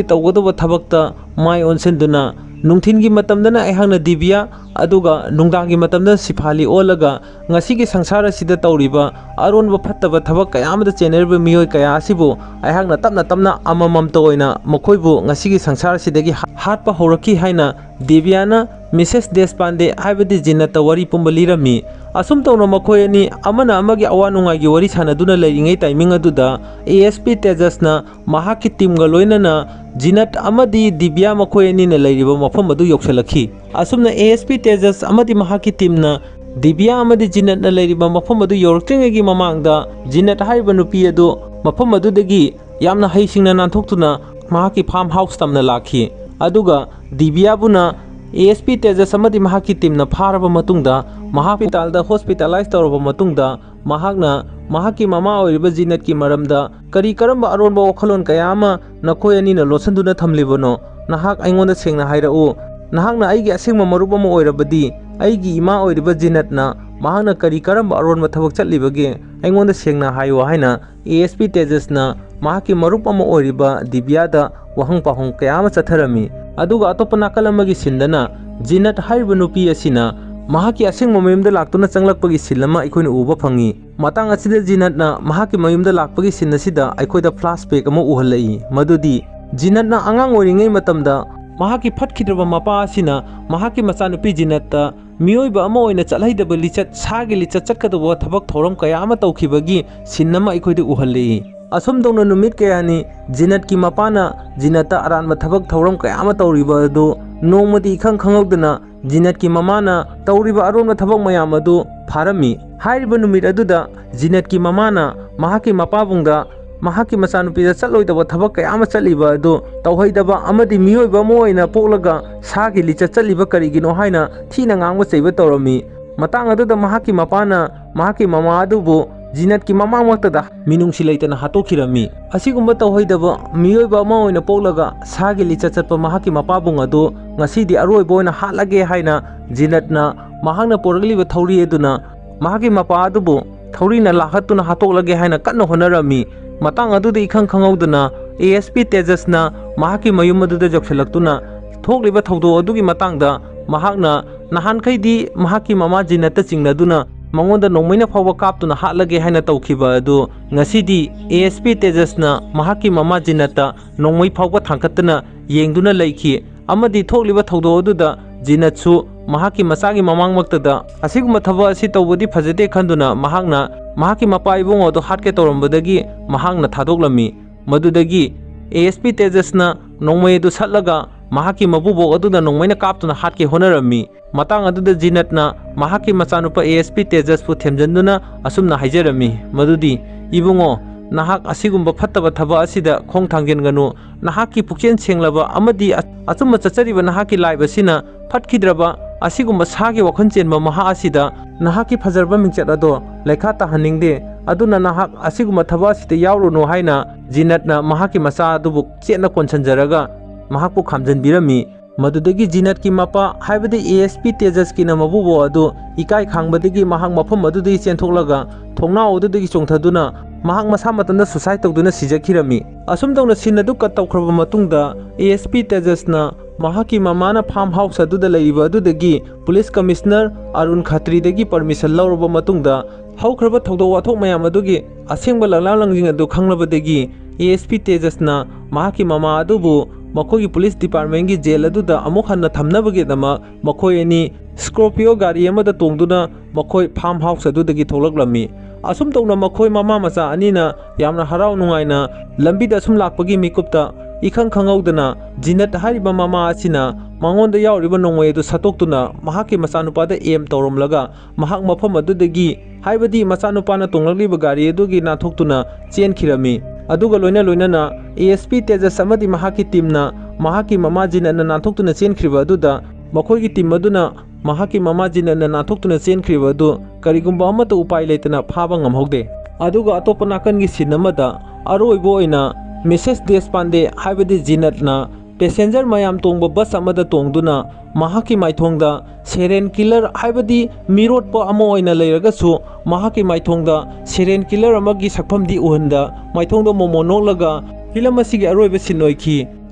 ꯇꯧꯒꯗꯕ ꯊꯕꯛꯇ ꯃꯥꯏ ꯑꯣꯟꯁꯤꯟꯗꯨꯅ ꯅꯨꯡꯊꯤꯜꯒꯤ ꯃꯇꯝꯗꯅ ꯑꯩꯍꯥꯛꯅ ꯗꯤꯕꯤꯌꯥ, ꯑꯗꯨꯒ ꯅꯨꯡꯗꯥꯡꯒꯤ ꯃꯇꯝꯗꯅ ꯁꯤꯐꯥꯂꯤ ꯑꯣꯜꯂꯒ ꯉꯁꯤꯒꯤ ꯁꯪꯁꯥꯔ ꯑꯁꯤꯗ ꯇꯧꯔꯤꯕ ꯑꯔꯣꯟꯕ ꯐꯠꯇꯕ ꯊꯕꯛ ꯀꯌꯥ ꯑꯃꯗ ꯆꯦꯟꯅꯔꯤꯕ ꯃꯤꯑꯣꯏ ꯀꯌꯥ ꯑꯁꯤꯕꯨ ꯑꯩꯍꯥꯛꯅ ꯇꯞꯅ ꯇꯞꯅ ꯑꯃꯃꯝꯇ ꯑꯣꯏꯅ ꯃꯈꯣꯏꯕꯨ ꯉꯁꯤꯒꯤ ꯁꯪꯁꯥꯔ ꯑꯁꯤꯗꯒꯤ ꯍꯥꯠꯄ ꯍꯧꯔꯛꯈꯤ" ꯍꯥꯏꯅ ꯗꯤꯕꯤꯌꯥꯅ ꯃꯤꯁꯦꯁ ꯗꯦꯁꯄꯥꯟꯗꯦ ꯍꯥꯏꯕꯗꯤ ꯖꯤꯅꯠꯇ ꯋꯥꯔꯤ ꯄꯨꯝꯕ ꯂꯤꯔꯝꯃꯤ꯫ ꯑꯁꯨꯝ ꯇꯧꯅ ꯃꯈꯣꯏ ꯑꯅꯤ ꯑꯃꯅ ꯑꯃꯒꯤ ꯑꯋꯥ ꯅꯨꯡꯉꯥꯏꯒꯤ ꯋꯥꯔꯤ ꯁꯥꯟꯅꯗꯨꯅ ꯂꯩꯔꯤꯉꯩ ꯇꯥꯏꯃꯤꯡ ꯑꯗꯨꯗ ꯑꯦ ꯑꯦꯁ ꯄꯤ ꯇꯦꯖꯁꯅ ꯃꯍꯥꯛꯀꯤ ꯇꯤꯝꯒ ꯂꯣꯏꯅꯅ ꯖꯤꯅꯠ ꯑꯃꯗꯤ ꯗꯤꯕꯤꯌꯥ ꯃꯈꯣꯏ ꯑꯅꯤꯅ ꯂꯩꯔꯤꯕ ꯃꯐꯝ ꯑꯗꯨ ꯌꯧꯁꯤꯜꯂꯛꯈꯤ꯫ ꯑꯁꯨꯝꯅ ꯑꯦ ꯑꯦꯁ ꯄꯤ ꯇꯦꯖꯁ ꯑꯃꯗꯤ ꯃꯍꯥꯛꯀꯤ ꯇꯤꯝꯅ ꯗꯤꯕꯤꯌꯥ ꯑꯃꯗꯤ ꯖꯤꯅꯠꯅ ꯂꯩꯔꯤꯕ ꯃꯐꯝ ꯑꯗꯨ ꯌꯧꯔꯛꯇ꯭ꯔꯤꯉꯩꯒꯤ ꯃꯃꯥꯡꯗ ꯖꯤꯅꯠ ꯍꯥꯏꯔꯤꯕ ꯅꯨꯄꯤ ꯑꯗꯨ ꯃꯐꯝ ꯑꯗꯨꯗꯒꯤ ꯌꯥꯝꯅ ꯍꯩꯁꯤꯡꯅ ꯅꯥꯟꯊꯣꯛꯇꯨꯅ ꯃꯍꯥꯛꯀꯤ ꯐꯥꯔꯝ ꯍꯥꯎꯁ ꯇꯝꯅ ꯂꯥꯛꯈꯤ꯫ ꯑꯗꯨꯒ ꯗꯤꯕꯤꯌꯥꯕꯨꯅ ꯑꯦ ꯑꯦꯁ ꯄꯤ ꯇꯦꯖꯁ ꯑꯃꯗꯤ ꯃꯍꯥꯛꯀꯤ ꯇꯤꯝꯅ ꯐꯥꯔꯕ ꯃꯇꯨꯡꯗ, ꯃꯍꯥꯛ ꯍꯣꯁꯄꯤꯇꯥꯜꯗ ꯍꯣꯁꯄꯤꯇꯥꯂꯥꯏꯁ ꯇꯧꯔꯕ ꯃꯇꯨꯡꯗ, ꯃꯍꯥꯛꯅ ꯃꯍꯥꯛꯀꯤ ꯃꯃꯥ ꯑꯣꯏꯔꯤꯕ ꯖꯤꯅꯠꯀꯤ ꯃꯔꯝꯗ ꯀꯔꯤ ꯀꯔꯝꯕ ꯑꯔꯣꯟꯕ ꯋꯥꯈꯜꯂꯣꯟ ꯀꯌꯥ ꯑꯃ ꯅꯈꯣꯏ ꯑꯅꯤꯅ ꯂꯣꯠꯁꯤꯟꯗꯨꯅ ꯊꯝꯂꯤꯕꯅꯣ? ꯅꯍꯥꯛ ꯑꯩꯉꯣꯟꯗ ꯁꯦꯡꯅ ꯍꯥꯏꯔꯛꯎ꯫ ꯅꯍꯥꯛꯅ ꯑꯩꯒꯤ ꯑꯁꯦꯡꯕ ꯃꯔꯨꯞ ꯑꯃ ꯑꯣꯏꯔꯕꯗꯤ, ꯑꯩꯒꯤ ꯏꯃꯥ ꯑꯣꯏꯔꯤꯕ ꯖꯤꯅꯠꯅ ꯃꯍꯥꯛꯅ ꯀꯔꯤ ꯀꯔꯝꯕ ꯑꯔꯣꯟꯕ ꯊꯕꯛ ꯆꯠꯂꯤꯕꯒꯦ? ꯑꯩꯉꯣꯟꯗ ꯁꯦꯡꯅ ꯍꯥꯏꯌꯨ ꯍꯥꯏꯅ ꯑꯦ ꯑꯦꯁ ꯄꯤ ꯇꯦꯖꯁꯅ ꯃꯍꯥꯛꯀꯤ ꯃꯔꯨꯞ ꯑꯃ ꯑꯣꯏꯔꯤꯕ ꯗꯤꯕꯤꯌꯥꯗ ꯋꯥꯍꯪ ꯄꯥꯎꯍꯪ ꯀꯌꯥ ꯑꯃ ꯆꯠꯊꯔꯝꯃꯤ꯫ ꯑꯗꯨꯒ ꯑꯇꯣꯞꯄ ꯅꯥꯀꯜ ꯑꯃꯒꯤ ꯁꯤꯟꯗꯅ ꯖꯤꯅꯠ ꯍꯥꯏꯔꯤꯕ ꯅꯨꯄꯤ ꯑꯁꯤꯅ ꯃꯍꯥꯛꯀꯤ ꯑꯁꯦꯡꯕ ꯃꯌꯨꯝꯗ ꯂꯥꯛꯇꯨꯅ ꯆꯪꯂꯛꯄꯒꯤ ꯁꯤꯟ ꯑꯃ ꯑꯩꯈꯣꯏꯅ ꯎꯕ ꯐꯪꯉꯤ꯫ ꯃꯇꯥꯡ ꯑꯁꯤꯗ ꯖꯤꯅꯠꯅ ꯃꯍꯥꯛꯀꯤ ꯃꯌꯨꯝꯗ ꯂꯥꯛꯄꯒꯤ ꯁꯤꯟ ꯑꯁꯤꯗ ꯑꯩꯈꯣꯏꯗ ꯐ꯭ꯂꯥꯁꯕꯦꯛ ꯑꯃ ꯎꯍꯜꯂꯛꯏ, ꯃꯗꯨꯗꯤ ꯖꯤꯅꯠꯅ ꯑꯉꯥꯡ ꯑꯣꯏꯔꯤꯉꯩ ꯃꯇꯝꯗ ꯃꯍꯥꯛꯀꯤ ꯐꯠꯈꯤꯗ꯭ꯔꯕ ꯃꯄꯥ ꯑꯁꯤꯅ ꯃꯍꯥꯛꯀꯤ ꯃꯆꯥꯅꯨꯄꯤ ꯖꯤꯅꯠꯇ ꯃꯤꯑꯣꯏꯕ ꯑꯃ ꯑꯣꯏꯅ ꯆꯠꯍꯩꯗꯕ ꯂꯤꯆꯠ, ꯁꯥꯒꯤ ꯂꯤꯆꯠ ꯆꯠꯀꯗꯧꯕ ꯊꯕꯛ ꯊꯧꯔꯝ ꯀꯌꯥ ꯑꯃ ꯇꯧꯈꯤꯕꯒꯤ ꯁꯤꯟ ꯑꯃ ꯑꯩꯈꯣꯏꯗ ꯎꯍꯜꯂꯛꯏ꯫ ꯑꯁꯨꯝ ꯇꯧꯅ ꯅꯨꯃꯤꯠ ꯀꯌꯥꯅꯤ ꯖꯤꯅꯠꯀꯤ ꯃꯄꯥꯅ ꯖꯤꯅꯠꯇ ꯑꯔꯥꯟꯕ ꯊꯕꯛ ꯊꯧꯔꯝ ꯀꯌꯥ ꯑꯃ ꯇꯧꯔꯤꯕ ꯑꯗꯨ ꯅꯣꯡꯃꯗꯤ ꯏꯈꯪ ꯈꯪꯍꯧꯗꯅ ꯖꯤꯅꯠꯀꯤ ꯃꯃꯥꯅ ꯇꯧꯔꯤꯕ ꯑꯔꯣꯟꯕ ꯊꯕꯛ ꯃꯌꯥꯝ ꯑꯗꯨ ꯐꯥꯔꯝꯃꯤ꯫ ꯍꯥꯏꯔꯤꯕ ꯅꯨꯃꯤꯠ ꯑꯗꯨꯗ ꯖꯤꯅꯠꯀꯤ ꯃꯃꯥꯅ ꯃꯍꯥꯛꯀꯤ ꯃꯄꯥꯕꯨꯡꯗ ꯃꯍꯥꯛꯀꯤ ꯃꯆꯥꯅꯨꯄꯤꯗ ꯆꯠꯂꯣꯏꯗꯕ ꯊꯕꯛ ꯀꯌꯥ ꯑꯃ ꯆꯠꯂꯤꯕ ꯑꯗꯨ ꯇꯧꯍꯩꯗꯕ ꯑꯃꯗꯤ ꯃꯤꯑꯣꯏꯕ ꯑꯃ ꯑꯣꯏꯅ ꯄꯣꯛꯂꯒ ꯁꯥꯒꯤ ꯂꯤꯆꯠ ꯆꯠꯂꯤꯕ ꯀꯔꯤꯒꯤꯅꯣ ꯍꯥꯏꯅ ꯊꯤꯅ ꯉꯥꯡꯕ ꯆꯩꯕ ꯇꯧꯔꯝꯃꯤ꯫ ꯃꯇꯥꯡ ꯑꯗꯨꯗ ꯃꯍꯥꯛꯀꯤ ꯃꯄꯥꯅ ꯃꯍꯥꯛꯀꯤ ꯃꯃꯥ ꯑꯗꯨꯕꯨ ꯖꯤꯅꯠꯀꯤ ꯃꯃꯥꯡꯃꯛꯇꯗ ꯃꯤꯅꯨꯡꯁꯤ ꯂꯩꯇꯅ ꯍꯥꯠꯇꯣꯛꯈꯤꯔꯝꯃꯤ꯫ ꯑꯁꯤꯒꯨꯝꯕ ꯇꯧꯍꯩꯗꯕ ꯃꯤꯑꯣꯏꯕ ꯑꯃ ꯑꯣꯏꯅ ꯄꯣꯛꯂꯒ ꯁꯥꯒꯤ ꯂꯤꯆꯠ ꯆꯠꯄ ꯃꯍꯥꯛꯀꯤ ꯃꯄꯥꯕꯨꯡ ꯑꯗꯨ ꯉꯁꯤꯗꯤ ꯑꯔꯣꯏꯕ ꯑꯣꯏꯅ ꯍꯥꯠꯂꯒꯦ ꯍꯥꯏꯅ ꯖꯤꯅꯠꯅ ꯃꯍꯥꯛꯅ ꯄꯣꯔꯛꯂꯤꯕ ꯊꯧꯔꯤ ꯑꯗꯨꯅ ꯃꯍꯥꯛꯀꯤ ꯃꯄꯥ ꯑꯗꯨꯕꯨ ꯊꯧꯔꯤꯅ ꯂꯥꯈꯠꯇꯨꯅ ꯍꯥꯠꯇꯣꯛꯂꯒꯦ ꯍꯥꯏꯅ ꯀꯟꯅ ꯍꯣꯠꯅꯔꯝꯃꯤ꯫ ꯃꯇꯥꯡ ꯑꯗꯨꯗ ꯏꯈꯪ ꯈꯪꯍꯧꯗꯅ ꯑꯦ ꯑꯦꯁ ꯄꯤ ꯇꯦꯖꯁꯅ ꯃꯍꯥꯛꯀꯤ ꯃꯌꯨꯝ ꯑꯗꯨꯗ ꯌꯧꯁꯤꯜꯂꯛꯇꯨꯅ ꯊꯣꯛꯂꯤꯕ ꯊꯧꯗꯣꯛ ꯑꯗꯨꯒꯤ ꯃꯇꯥꯡꯗ ꯃꯍꯥꯛꯅ ꯅꯍꯥꯟꯈꯩꯗꯤ ꯃꯍꯥꯛꯀꯤ ꯃꯃꯥ ꯖꯤꯅꯠꯇ ꯆꯤꯡꯅꯗꯨꯅ ꯃꯉꯣꯟꯗ ꯅꯣꯡꯃꯩꯅ ꯐꯥꯎꯕ ꯀꯥꯞꯇꯨꯅ ꯍꯥꯠꯂꯒꯦ ꯍꯥꯏꯅ ꯇꯧꯈꯤꯕ ꯑꯗꯨ ꯉꯁꯤꯗꯤ ꯑꯦ ꯑꯦꯁ ꯄꯤ ꯇꯦꯖꯁꯅ ꯃꯍꯥꯛꯀꯤ ꯃꯃꯥ ꯖꯤꯅꯠꯇ ꯅꯣꯡꯃꯩ ꯐꯥꯎꯕ ꯊꯥꯡꯒꯠꯇꯅ ꯌꯦꯡꯗꯨꯅ ꯂꯩꯈꯤ꯫ ꯑꯃꯗꯤ ꯊꯣꯛꯂꯤꯕ ꯊꯧꯗꯣꯛ ꯑꯗꯨꯗ ꯖꯤꯅꯠꯁꯨ ꯃꯍꯥꯛꯀꯤ ꯃꯆꯥꯒꯤ ꯃꯃꯥꯡꯃꯛꯇꯗ ꯑꯁꯤꯒꯨꯝꯕ ꯊꯕꯛ ꯑꯁꯤ ꯇꯧꯕꯗꯤ ꯐꯖꯗꯦ ꯈꯟꯗꯨꯅ ꯃꯍꯥꯛꯅ ꯃꯍꯥꯛꯀꯤ ꯃꯄꯥ ꯏꯕꯨꯡꯉꯣ ꯑꯗꯨ ꯍꯥꯠꯀꯦ ꯇꯧꯔꯝꯕꯗꯒꯤ ꯃꯍꯥꯛꯅ ꯊꯥꯗꯣꯛꯂꯝꯃꯤ꯫ ꯃꯗꯨꯗꯒꯤ ꯑꯦ ꯑꯦꯁ ꯄꯤ ꯇꯦꯖꯁꯅ ꯅꯣꯡꯃꯩ ꯑꯗꯨ ꯁꯠꯂꯒ ꯃꯍꯥꯛꯀꯤ ꯃꯕꯨꯕꯣꯛ ꯑꯗꯨꯗ ꯅꯣꯡꯃꯩꯅ ꯀꯥꯞꯇꯨꯅ ꯍꯥꯠꯀꯦ ꯍꯣꯠꯅꯔꯝꯃꯤ꯫ ꯃꯇꯥꯡ ꯑꯗꯨꯗ ꯖꯤꯅꯠꯅ ꯃꯍꯥꯛꯀꯤ ꯃꯆꯥꯅꯨꯄꯥ ꯑꯦ ꯑꯦꯁ ꯄꯤ ꯇꯦꯖꯁꯄꯨ ꯊꯦꯝꯖꯤꯟꯗꯨꯅ ꯑꯁꯨꯝꯅ ꯍꯥꯏꯖꯔꯝꯃꯤ, ꯃꯗꯨꯗꯤ, "ꯏꯕꯨꯡꯉꯣ, ꯅꯍꯥꯛ ꯑꯁꯤꯒꯨꯝꯕ ꯐꯠꯇꯕ ꯊꯕꯛ ꯑꯁꯤꯗ ꯈꯣꯡ ꯊꯥꯡꯖꯤꯟꯒꯅꯨ꯫ ꯅꯍꯥꯛꯀꯤ ꯄꯨꯛꯆꯦꯜ ꯁꯦꯡꯂꯕ ꯑꯃꯗꯤ ꯑ-, ꯑꯆꯨꯝꯕ ꯆꯠꯆꯔꯤꯕ ꯅꯍꯥꯛꯀꯤ ꯂꯥꯏꯕ ꯑꯁꯤꯅ ꯐꯠꯈꯤꯗ꯭ꯔꯕ ꯑꯁꯤꯒꯨꯝꯕ ꯁꯥꯒꯤ ꯋꯥꯈꯜ ꯆꯦꯟꯕ ꯃꯍꯥꯛ ꯑꯁꯤꯗ ꯅꯍꯥꯛꯀꯤ ꯐꯖꯔꯕ ꯃꯤꯡꯆꯠ ꯑꯗꯣ ꯂꯩꯈꯥ ꯇꯥꯍꯟꯅꯤꯡꯗꯦ꯫ ꯑꯗꯨꯅ ꯅꯍꯥꯛ ꯑꯁꯤꯒꯨꯝꯕ ꯊꯕꯛ ꯑꯁꯤꯗ ꯌꯥꯎꯔꯨꯅꯨ" ꯍꯥꯏꯅ ꯖꯤꯅꯠꯅ ꯃꯍꯥꯛꯀꯤ ꯃꯆꯥ ꯑꯗꯨꯕꯨ ꯆꯦꯠꯅ ꯀꯣꯟꯁꯤꯟꯖꯔꯒ ꯃꯍꯥꯛꯄꯨ ꯈꯥꯝꯖꯤꯟꯕꯤꯔꯝꯃꯤ꯫ ꯃꯗꯨꯗꯒꯤ ꯖꯤꯅꯠꯀꯤ ꯃꯄꯥ, ꯍꯥꯏꯕꯗꯤ ꯑꯦ ꯑꯦꯁ ꯄꯤ ꯇꯦꯖꯁꯀꯤꯅ ꯃꯕꯨꯕꯣꯛ ꯑꯗꯨ ꯏꯀꯥꯏ ꯈꯥꯡꯕꯗꯒꯤ ꯃꯍꯥꯛ ꯃꯐꯝ ꯑꯗꯨꯗꯒꯤ ꯆꯦꯟꯊꯣꯛꯂꯒ ꯊꯣꯡꯅꯥꯎ ꯑꯗꯨꯗꯒꯤ ꯆꯣꯡꯊꯗꯨꯅ ꯃꯍꯥꯛ ꯃꯁꯥ ꯃꯊꯟꯇ suicide ꯇꯧꯗꯨꯅ ꯁꯤꯖꯈꯤꯔꯝꯃꯤ꯫ ꯑꯁꯨꯝ ꯇꯧꯅ scene ꯑꯗꯨ cut ꯇꯧꯈ꯭ꯔꯕ ꯃꯇꯨꯡꯗ, ꯑꯦ ꯑꯦꯁ ꯄꯤ ꯇꯦꯖꯁꯅ ꯃꯍꯥꯛꯀꯤ ꯃꯃꯥꯅ farm house ꯑꯗꯨꯗ ꯂꯩꯔꯤꯕ ꯑꯗꯨꯗꯒꯤ police commissioner ꯑꯔꯨꯟ ꯈꯇ꯭ꯔꯤꯗꯒꯤ permission ꯂꯧꯔꯕ ꯃꯇꯨꯡꯗ, ꯍꯧꯈ꯭ꯔꯕ ꯊꯧꯗꯣꯛ ꯋꯥꯊꯣꯛ ꯃꯌꯥꯝ ꯑꯗꯨꯒꯤ ꯑꯁꯦꯡꯕ ꯂꯛꯂꯥꯡ ꯂꯪꯁꯤꯡ ꯑꯗꯨ ꯈꯪꯂꯕꯗꯒꯤ, ꯑꯦ ꯑꯦꯁ ꯄꯤ ꯇꯦꯖꯁꯅ ꯃꯍꯥꯛꯀꯤ ꯃꯃꯥ ꯑꯗꯨꯕꯨ ꯃꯈꯣꯏꯒꯤ police department ꯀꯤ jail ꯑꯗꯨꯗ ꯑꯃꯨꯛ ꯍꯟꯅ ꯊꯝꯅꯕꯒꯤꯗꯃꯛ ꯃꯈꯣꯏ ꯑꯅꯤ Scorpio ꯒꯥꯔꯤ ꯑꯃꯗ ꯇꯣꯡꯗꯨꯅ ꯃꯈꯣꯏ farm house ꯑꯗꯨꯗꯒꯤ ꯊꯣꯛꯂꯛꯂꯝꯃꯤ꯫ ꯑꯁꯨꯝ ꯇꯧꯅ ꯃꯈꯣꯏ ꯃꯃꯥ ꯃꯆꯥ ꯑꯅꯤꯅ ꯌꯥꯝꯅ ꯍꯔꯥꯎ ꯅꯨꯡꯉꯥꯏꯅ ꯂꯝꯕꯤꯗ ꯑꯁꯨꯝ ꯂꯥꯛꯄꯒꯤ ꯃꯤꯀꯨꯞꯇ ꯏꯈꯪ ꯈꯪꯍꯧꯗꯅ ꯖꯤꯅꯠ ꯍꯥꯏꯔꯤꯕ ꯃꯃꯥ ꯑꯁꯤꯅ ꯃꯉꯣꯟꯗ ꯌꯥꯎꯔꯤꯕ ꯅꯣꯡꯃꯩ ꯑꯗꯨ ꯁꯠꯇꯣꯛꯇꯨꯅ ꯃꯍꯥꯛꯀꯤ ꯃꯆꯥꯅꯨꯄꯥꯗ ꯑꯦꯝ ꯇꯧꯔꯝꯂꯒ ꯃꯍꯥꯛ ꯃꯐꯝ ꯑꯗꯨꯗꯒꯤ, ꯍꯥꯏꯕꯗꯤ ꯃꯆꯥꯅꯨꯄꯥꯅ ꯇꯣꯡꯂꯛꯂꯤꯕ ꯒꯥꯔꯤ ꯑꯗꯨꯒꯤ ꯅꯥꯟꯊꯣꯛꯇꯨꯅ ꯆꯦꯟꯈꯤꯔꯝꯃꯤ꯫ ꯑꯗꯨꯒ ꯂꯣꯏꯅ ꯂꯣꯏꯅꯅ ꯑꯦ ꯑꯦꯁ ꯄꯤ ꯇꯦꯖꯁ ꯑꯃꯗꯤ ꯃꯍꯥꯛꯀꯤ ꯇꯤꯝꯅ ꯃꯍꯥꯛꯀꯤ ꯃꯃꯥ ꯖꯤꯅꯠꯅ ꯅꯥꯟꯊꯣꯛꯇꯨꯅ ꯆꯦꯟꯈ꯭ꯔꯤꯕ ꯑꯗꯨꯗ ꯃꯈꯣꯏꯒꯤ ꯇꯤꯝ ꯑꯗꯨꯅ ꯃꯍꯥꯛꯀꯤ ꯃꯃꯥ ꯖꯤꯅꯠꯅ ꯅꯥꯟꯊꯣꯛꯇꯨꯅ ꯆꯦꯟꯈ꯭ꯔꯤꯕ ꯑꯗꯨ ꯀꯔꯤꯒꯨꯝꯕ ꯑꯃꯠꯇ ꯎꯄꯥꯏ ꯂꯩꯇꯅ ꯐꯥꯕ ꯉꯝꯍꯧꯗꯦ꯫ ꯑꯗꯨꯒ ꯑꯇꯣꯞꯄ ꯅꯥꯀꯟꯒꯤ ꯁꯤꯟ ꯑꯃꯗ ꯑꯔꯣꯏꯕ ꯑꯣꯏꯅ ꯃꯤꯁꯦꯁ ꯗꯦꯁꯄꯥꯟꯗꯦ ꯍꯥꯏꯕꯗꯤ ꯖꯤꯅꯠꯅ ꯄꯦꯁꯦꯟꯖꯔ ꯃꯌꯥꯝ ꯇꯣꯡꯕ ꯕꯁ ꯑꯃꯗ ꯇꯣꯡꯗꯨꯅ ꯃꯍꯥꯛꯀꯤ ꯃꯥꯏꯊꯣꯡꯗ ꯁꯦꯔꯦꯟ ꯀꯤꯂꯔ ꯍꯥꯏꯕꯗꯤ ꯃꯤꯔꯣꯠꯄ ꯑꯃ ꯑꯣꯏꯅ ꯂꯩꯔꯒꯁꯨ ꯃꯍꯥꯛꯀꯤ ꯃꯥꯏꯊꯣꯡꯗ ꯁꯦꯔꯦꯟ ꯀꯤꯂꯔ ꯑꯃꯒꯤ ꯁꯛꯐꯝꯗꯤ ꯎꯍꯟꯗ ꯃꯥꯏꯊꯣꯡꯗ ꯃꯣꯃꯣ ꯅꯣꯛꯂꯒ ꯐꯤꯂꯝ ꯑꯁꯤꯒꯤ ꯑꯔꯣꯏꯕ ꯁꯤꯟ ꯑꯣꯏꯈꯤ꯫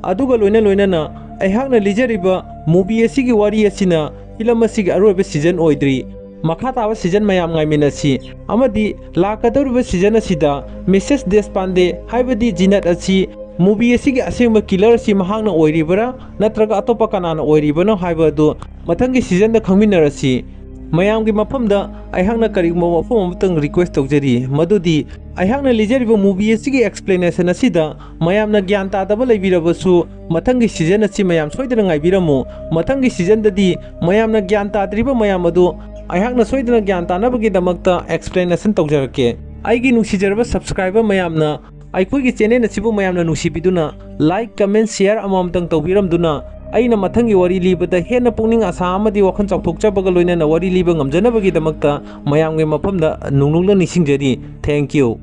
ꯑꯗꯨꯒ ꯂꯣꯏꯅ ꯂꯣꯏꯅꯅ ꯑꯩꯍꯥꯛꯅ ꯂꯤꯖꯔꯤꯕ ꯃꯨꯚꯤ ꯑꯁꯤꯒꯤ ꯋꯥꯔꯤ ꯑꯁꯤꯅ ꯐꯤꯂꯝ ꯑꯁꯤꯒꯤ ꯑꯔꯣꯏꯕ ꯁꯤꯖꯟ ꯑꯣꯏꯗ꯭ꯔꯤ꯫ ꯃꯈꯥ ꯇꯥꯕ ꯁꯤꯖꯟ ꯃꯌꯥꯝ ꯉꯥꯏꯃꯤꯟꯅꯁꯤ꯫ ꯑꯃꯗꯤ ꯂꯥꯛꯀꯗꯧꯔꯤꯕ ꯁꯤꯖꯟ ꯑꯁꯤꯗ ꯃꯤꯁꯦꯁ ꯗꯦꯁꯄꯥꯟꯗꯦ ꯍꯥꯏꯕꯗꯤ ꯖꯤꯅꯠ ꯑꯁꯤ ꯃꯨꯚꯤ ꯑꯁꯤꯒꯤ ꯑꯁꯦꯡꯕ ꯀꯤꯂꯔ ꯑꯁꯤ ꯃꯍꯥꯛꯅ ꯑꯣꯏꯔꯤꯕ꯭ꯔꯥ ꯅꯠꯇ꯭ꯔꯒ ꯑꯇꯣꯞꯄ ꯀꯅꯥꯅ ꯑꯣꯏꯔꯤꯕꯅꯣ ꯍꯥꯏꯕ ꯑꯗꯨ ꯃꯊꯪꯒꯤ ꯁꯤꯖꯟꯗ ꯈꯪꯃꯤꯟꯅꯔꯁꯤ꯫ ꯃꯌꯥꯝꯒꯤ ꯃꯐꯝꯗ ꯑꯩꯍꯥꯛꯅ ꯀꯔꯤꯒꯨꯝꯕ ꯋꯥꯐꯝ ꯑꯃꯇꯪ ꯔꯤꯀ꯭ꯋꯦꯁ ꯇꯧꯖꯔꯤ, ꯃꯗꯨꯗꯤ ꯑꯩꯍꯥꯛꯅ ꯂꯤꯖꯔꯤꯕ ꯃꯨꯚꯤ ꯑꯁꯤꯒꯤ ꯑꯦꯛꯁꯄ꯭ꯂꯦꯅꯦꯁꯟ ꯑꯁꯤꯗ ꯃꯌꯥꯝꯅ ꯒ꯭ꯌꯥꯟ ꯇꯥꯗꯕ ꯂꯩꯕꯤꯔꯕꯁꯨ ꯃꯊꯪꯒꯤ ꯁꯤꯖꯟ ꯑꯁꯤ ꯃꯌꯥꯝ ꯁꯣꯏꯗꯅ ꯉꯥꯏꯕꯤꯔꯝꯃꯨ꯫ ꯃꯊꯪꯒꯤ ꯁꯤꯖꯟꯗꯗꯤ ꯃꯌꯥꯝꯅ ꯒ꯭ꯌꯥꯟ ꯇꯥꯗ꯭ꯔꯤꯕ ꯃꯌꯥꯝ ꯑꯗꯨ ꯑꯩꯍꯥꯛꯅ ꯁꯣꯏꯗꯅ ꯒ꯭ꯌꯥꯟ ꯇꯥꯅꯕꯒꯤꯗꯃꯛꯇ ꯑꯦꯛꯁꯄ꯭ꯂꯦꯅꯦꯁꯟ ꯇꯧꯖꯔꯛꯀꯦ꯫ ꯑꯩꯒꯤ ꯅꯨꯡꯁꯤꯖꯔꯕ ꯁꯕꯁꯀ꯭ꯔꯥꯏꯕꯔ ꯃꯌꯥꯝꯅ ꯑꯩꯈꯣꯏꯒꯤ ꯆꯦꯅꯦꯜ ꯑꯁꯤꯕꯨ ꯃꯌꯥꯝꯅ ꯅꯨꯡꯁꯤꯕꯤꯗꯨꯅ ꯂꯥꯏꯛ, ꯀꯃꯦꯟ, ꯁꯤꯌꯥꯔ ꯑꯃꯃꯝꯇꯪ ꯇꯧꯕꯤꯔꯝꯗꯨꯅ ꯑꯩꯅ ꯃꯊꯪꯒꯤ ꯋꯥꯔꯤ ꯂꯤꯕꯗ ꯍꯦꯟꯅ ꯄꯨꯛꯅꯤꯡ ꯑꯁꯥ ꯑꯃꯗꯤ ꯋꯥꯈꯜ ꯆꯥꯎꯊꯣꯛꯆꯕꯒ ꯂꯣꯏꯅꯅ ꯋꯥꯔꯤ ꯂꯤꯕ ꯉꯝꯖꯅꯕꯒꯤꯗꯃꯛꯇ ꯃꯌꯥꯝꯒꯤ ꯃꯐꯝꯗ ꯅꯨꯡꯅꯨꯡꯅ ꯅꯤꯡꯁꯤꯡꯖꯔꯤ꯫ Thank you꯫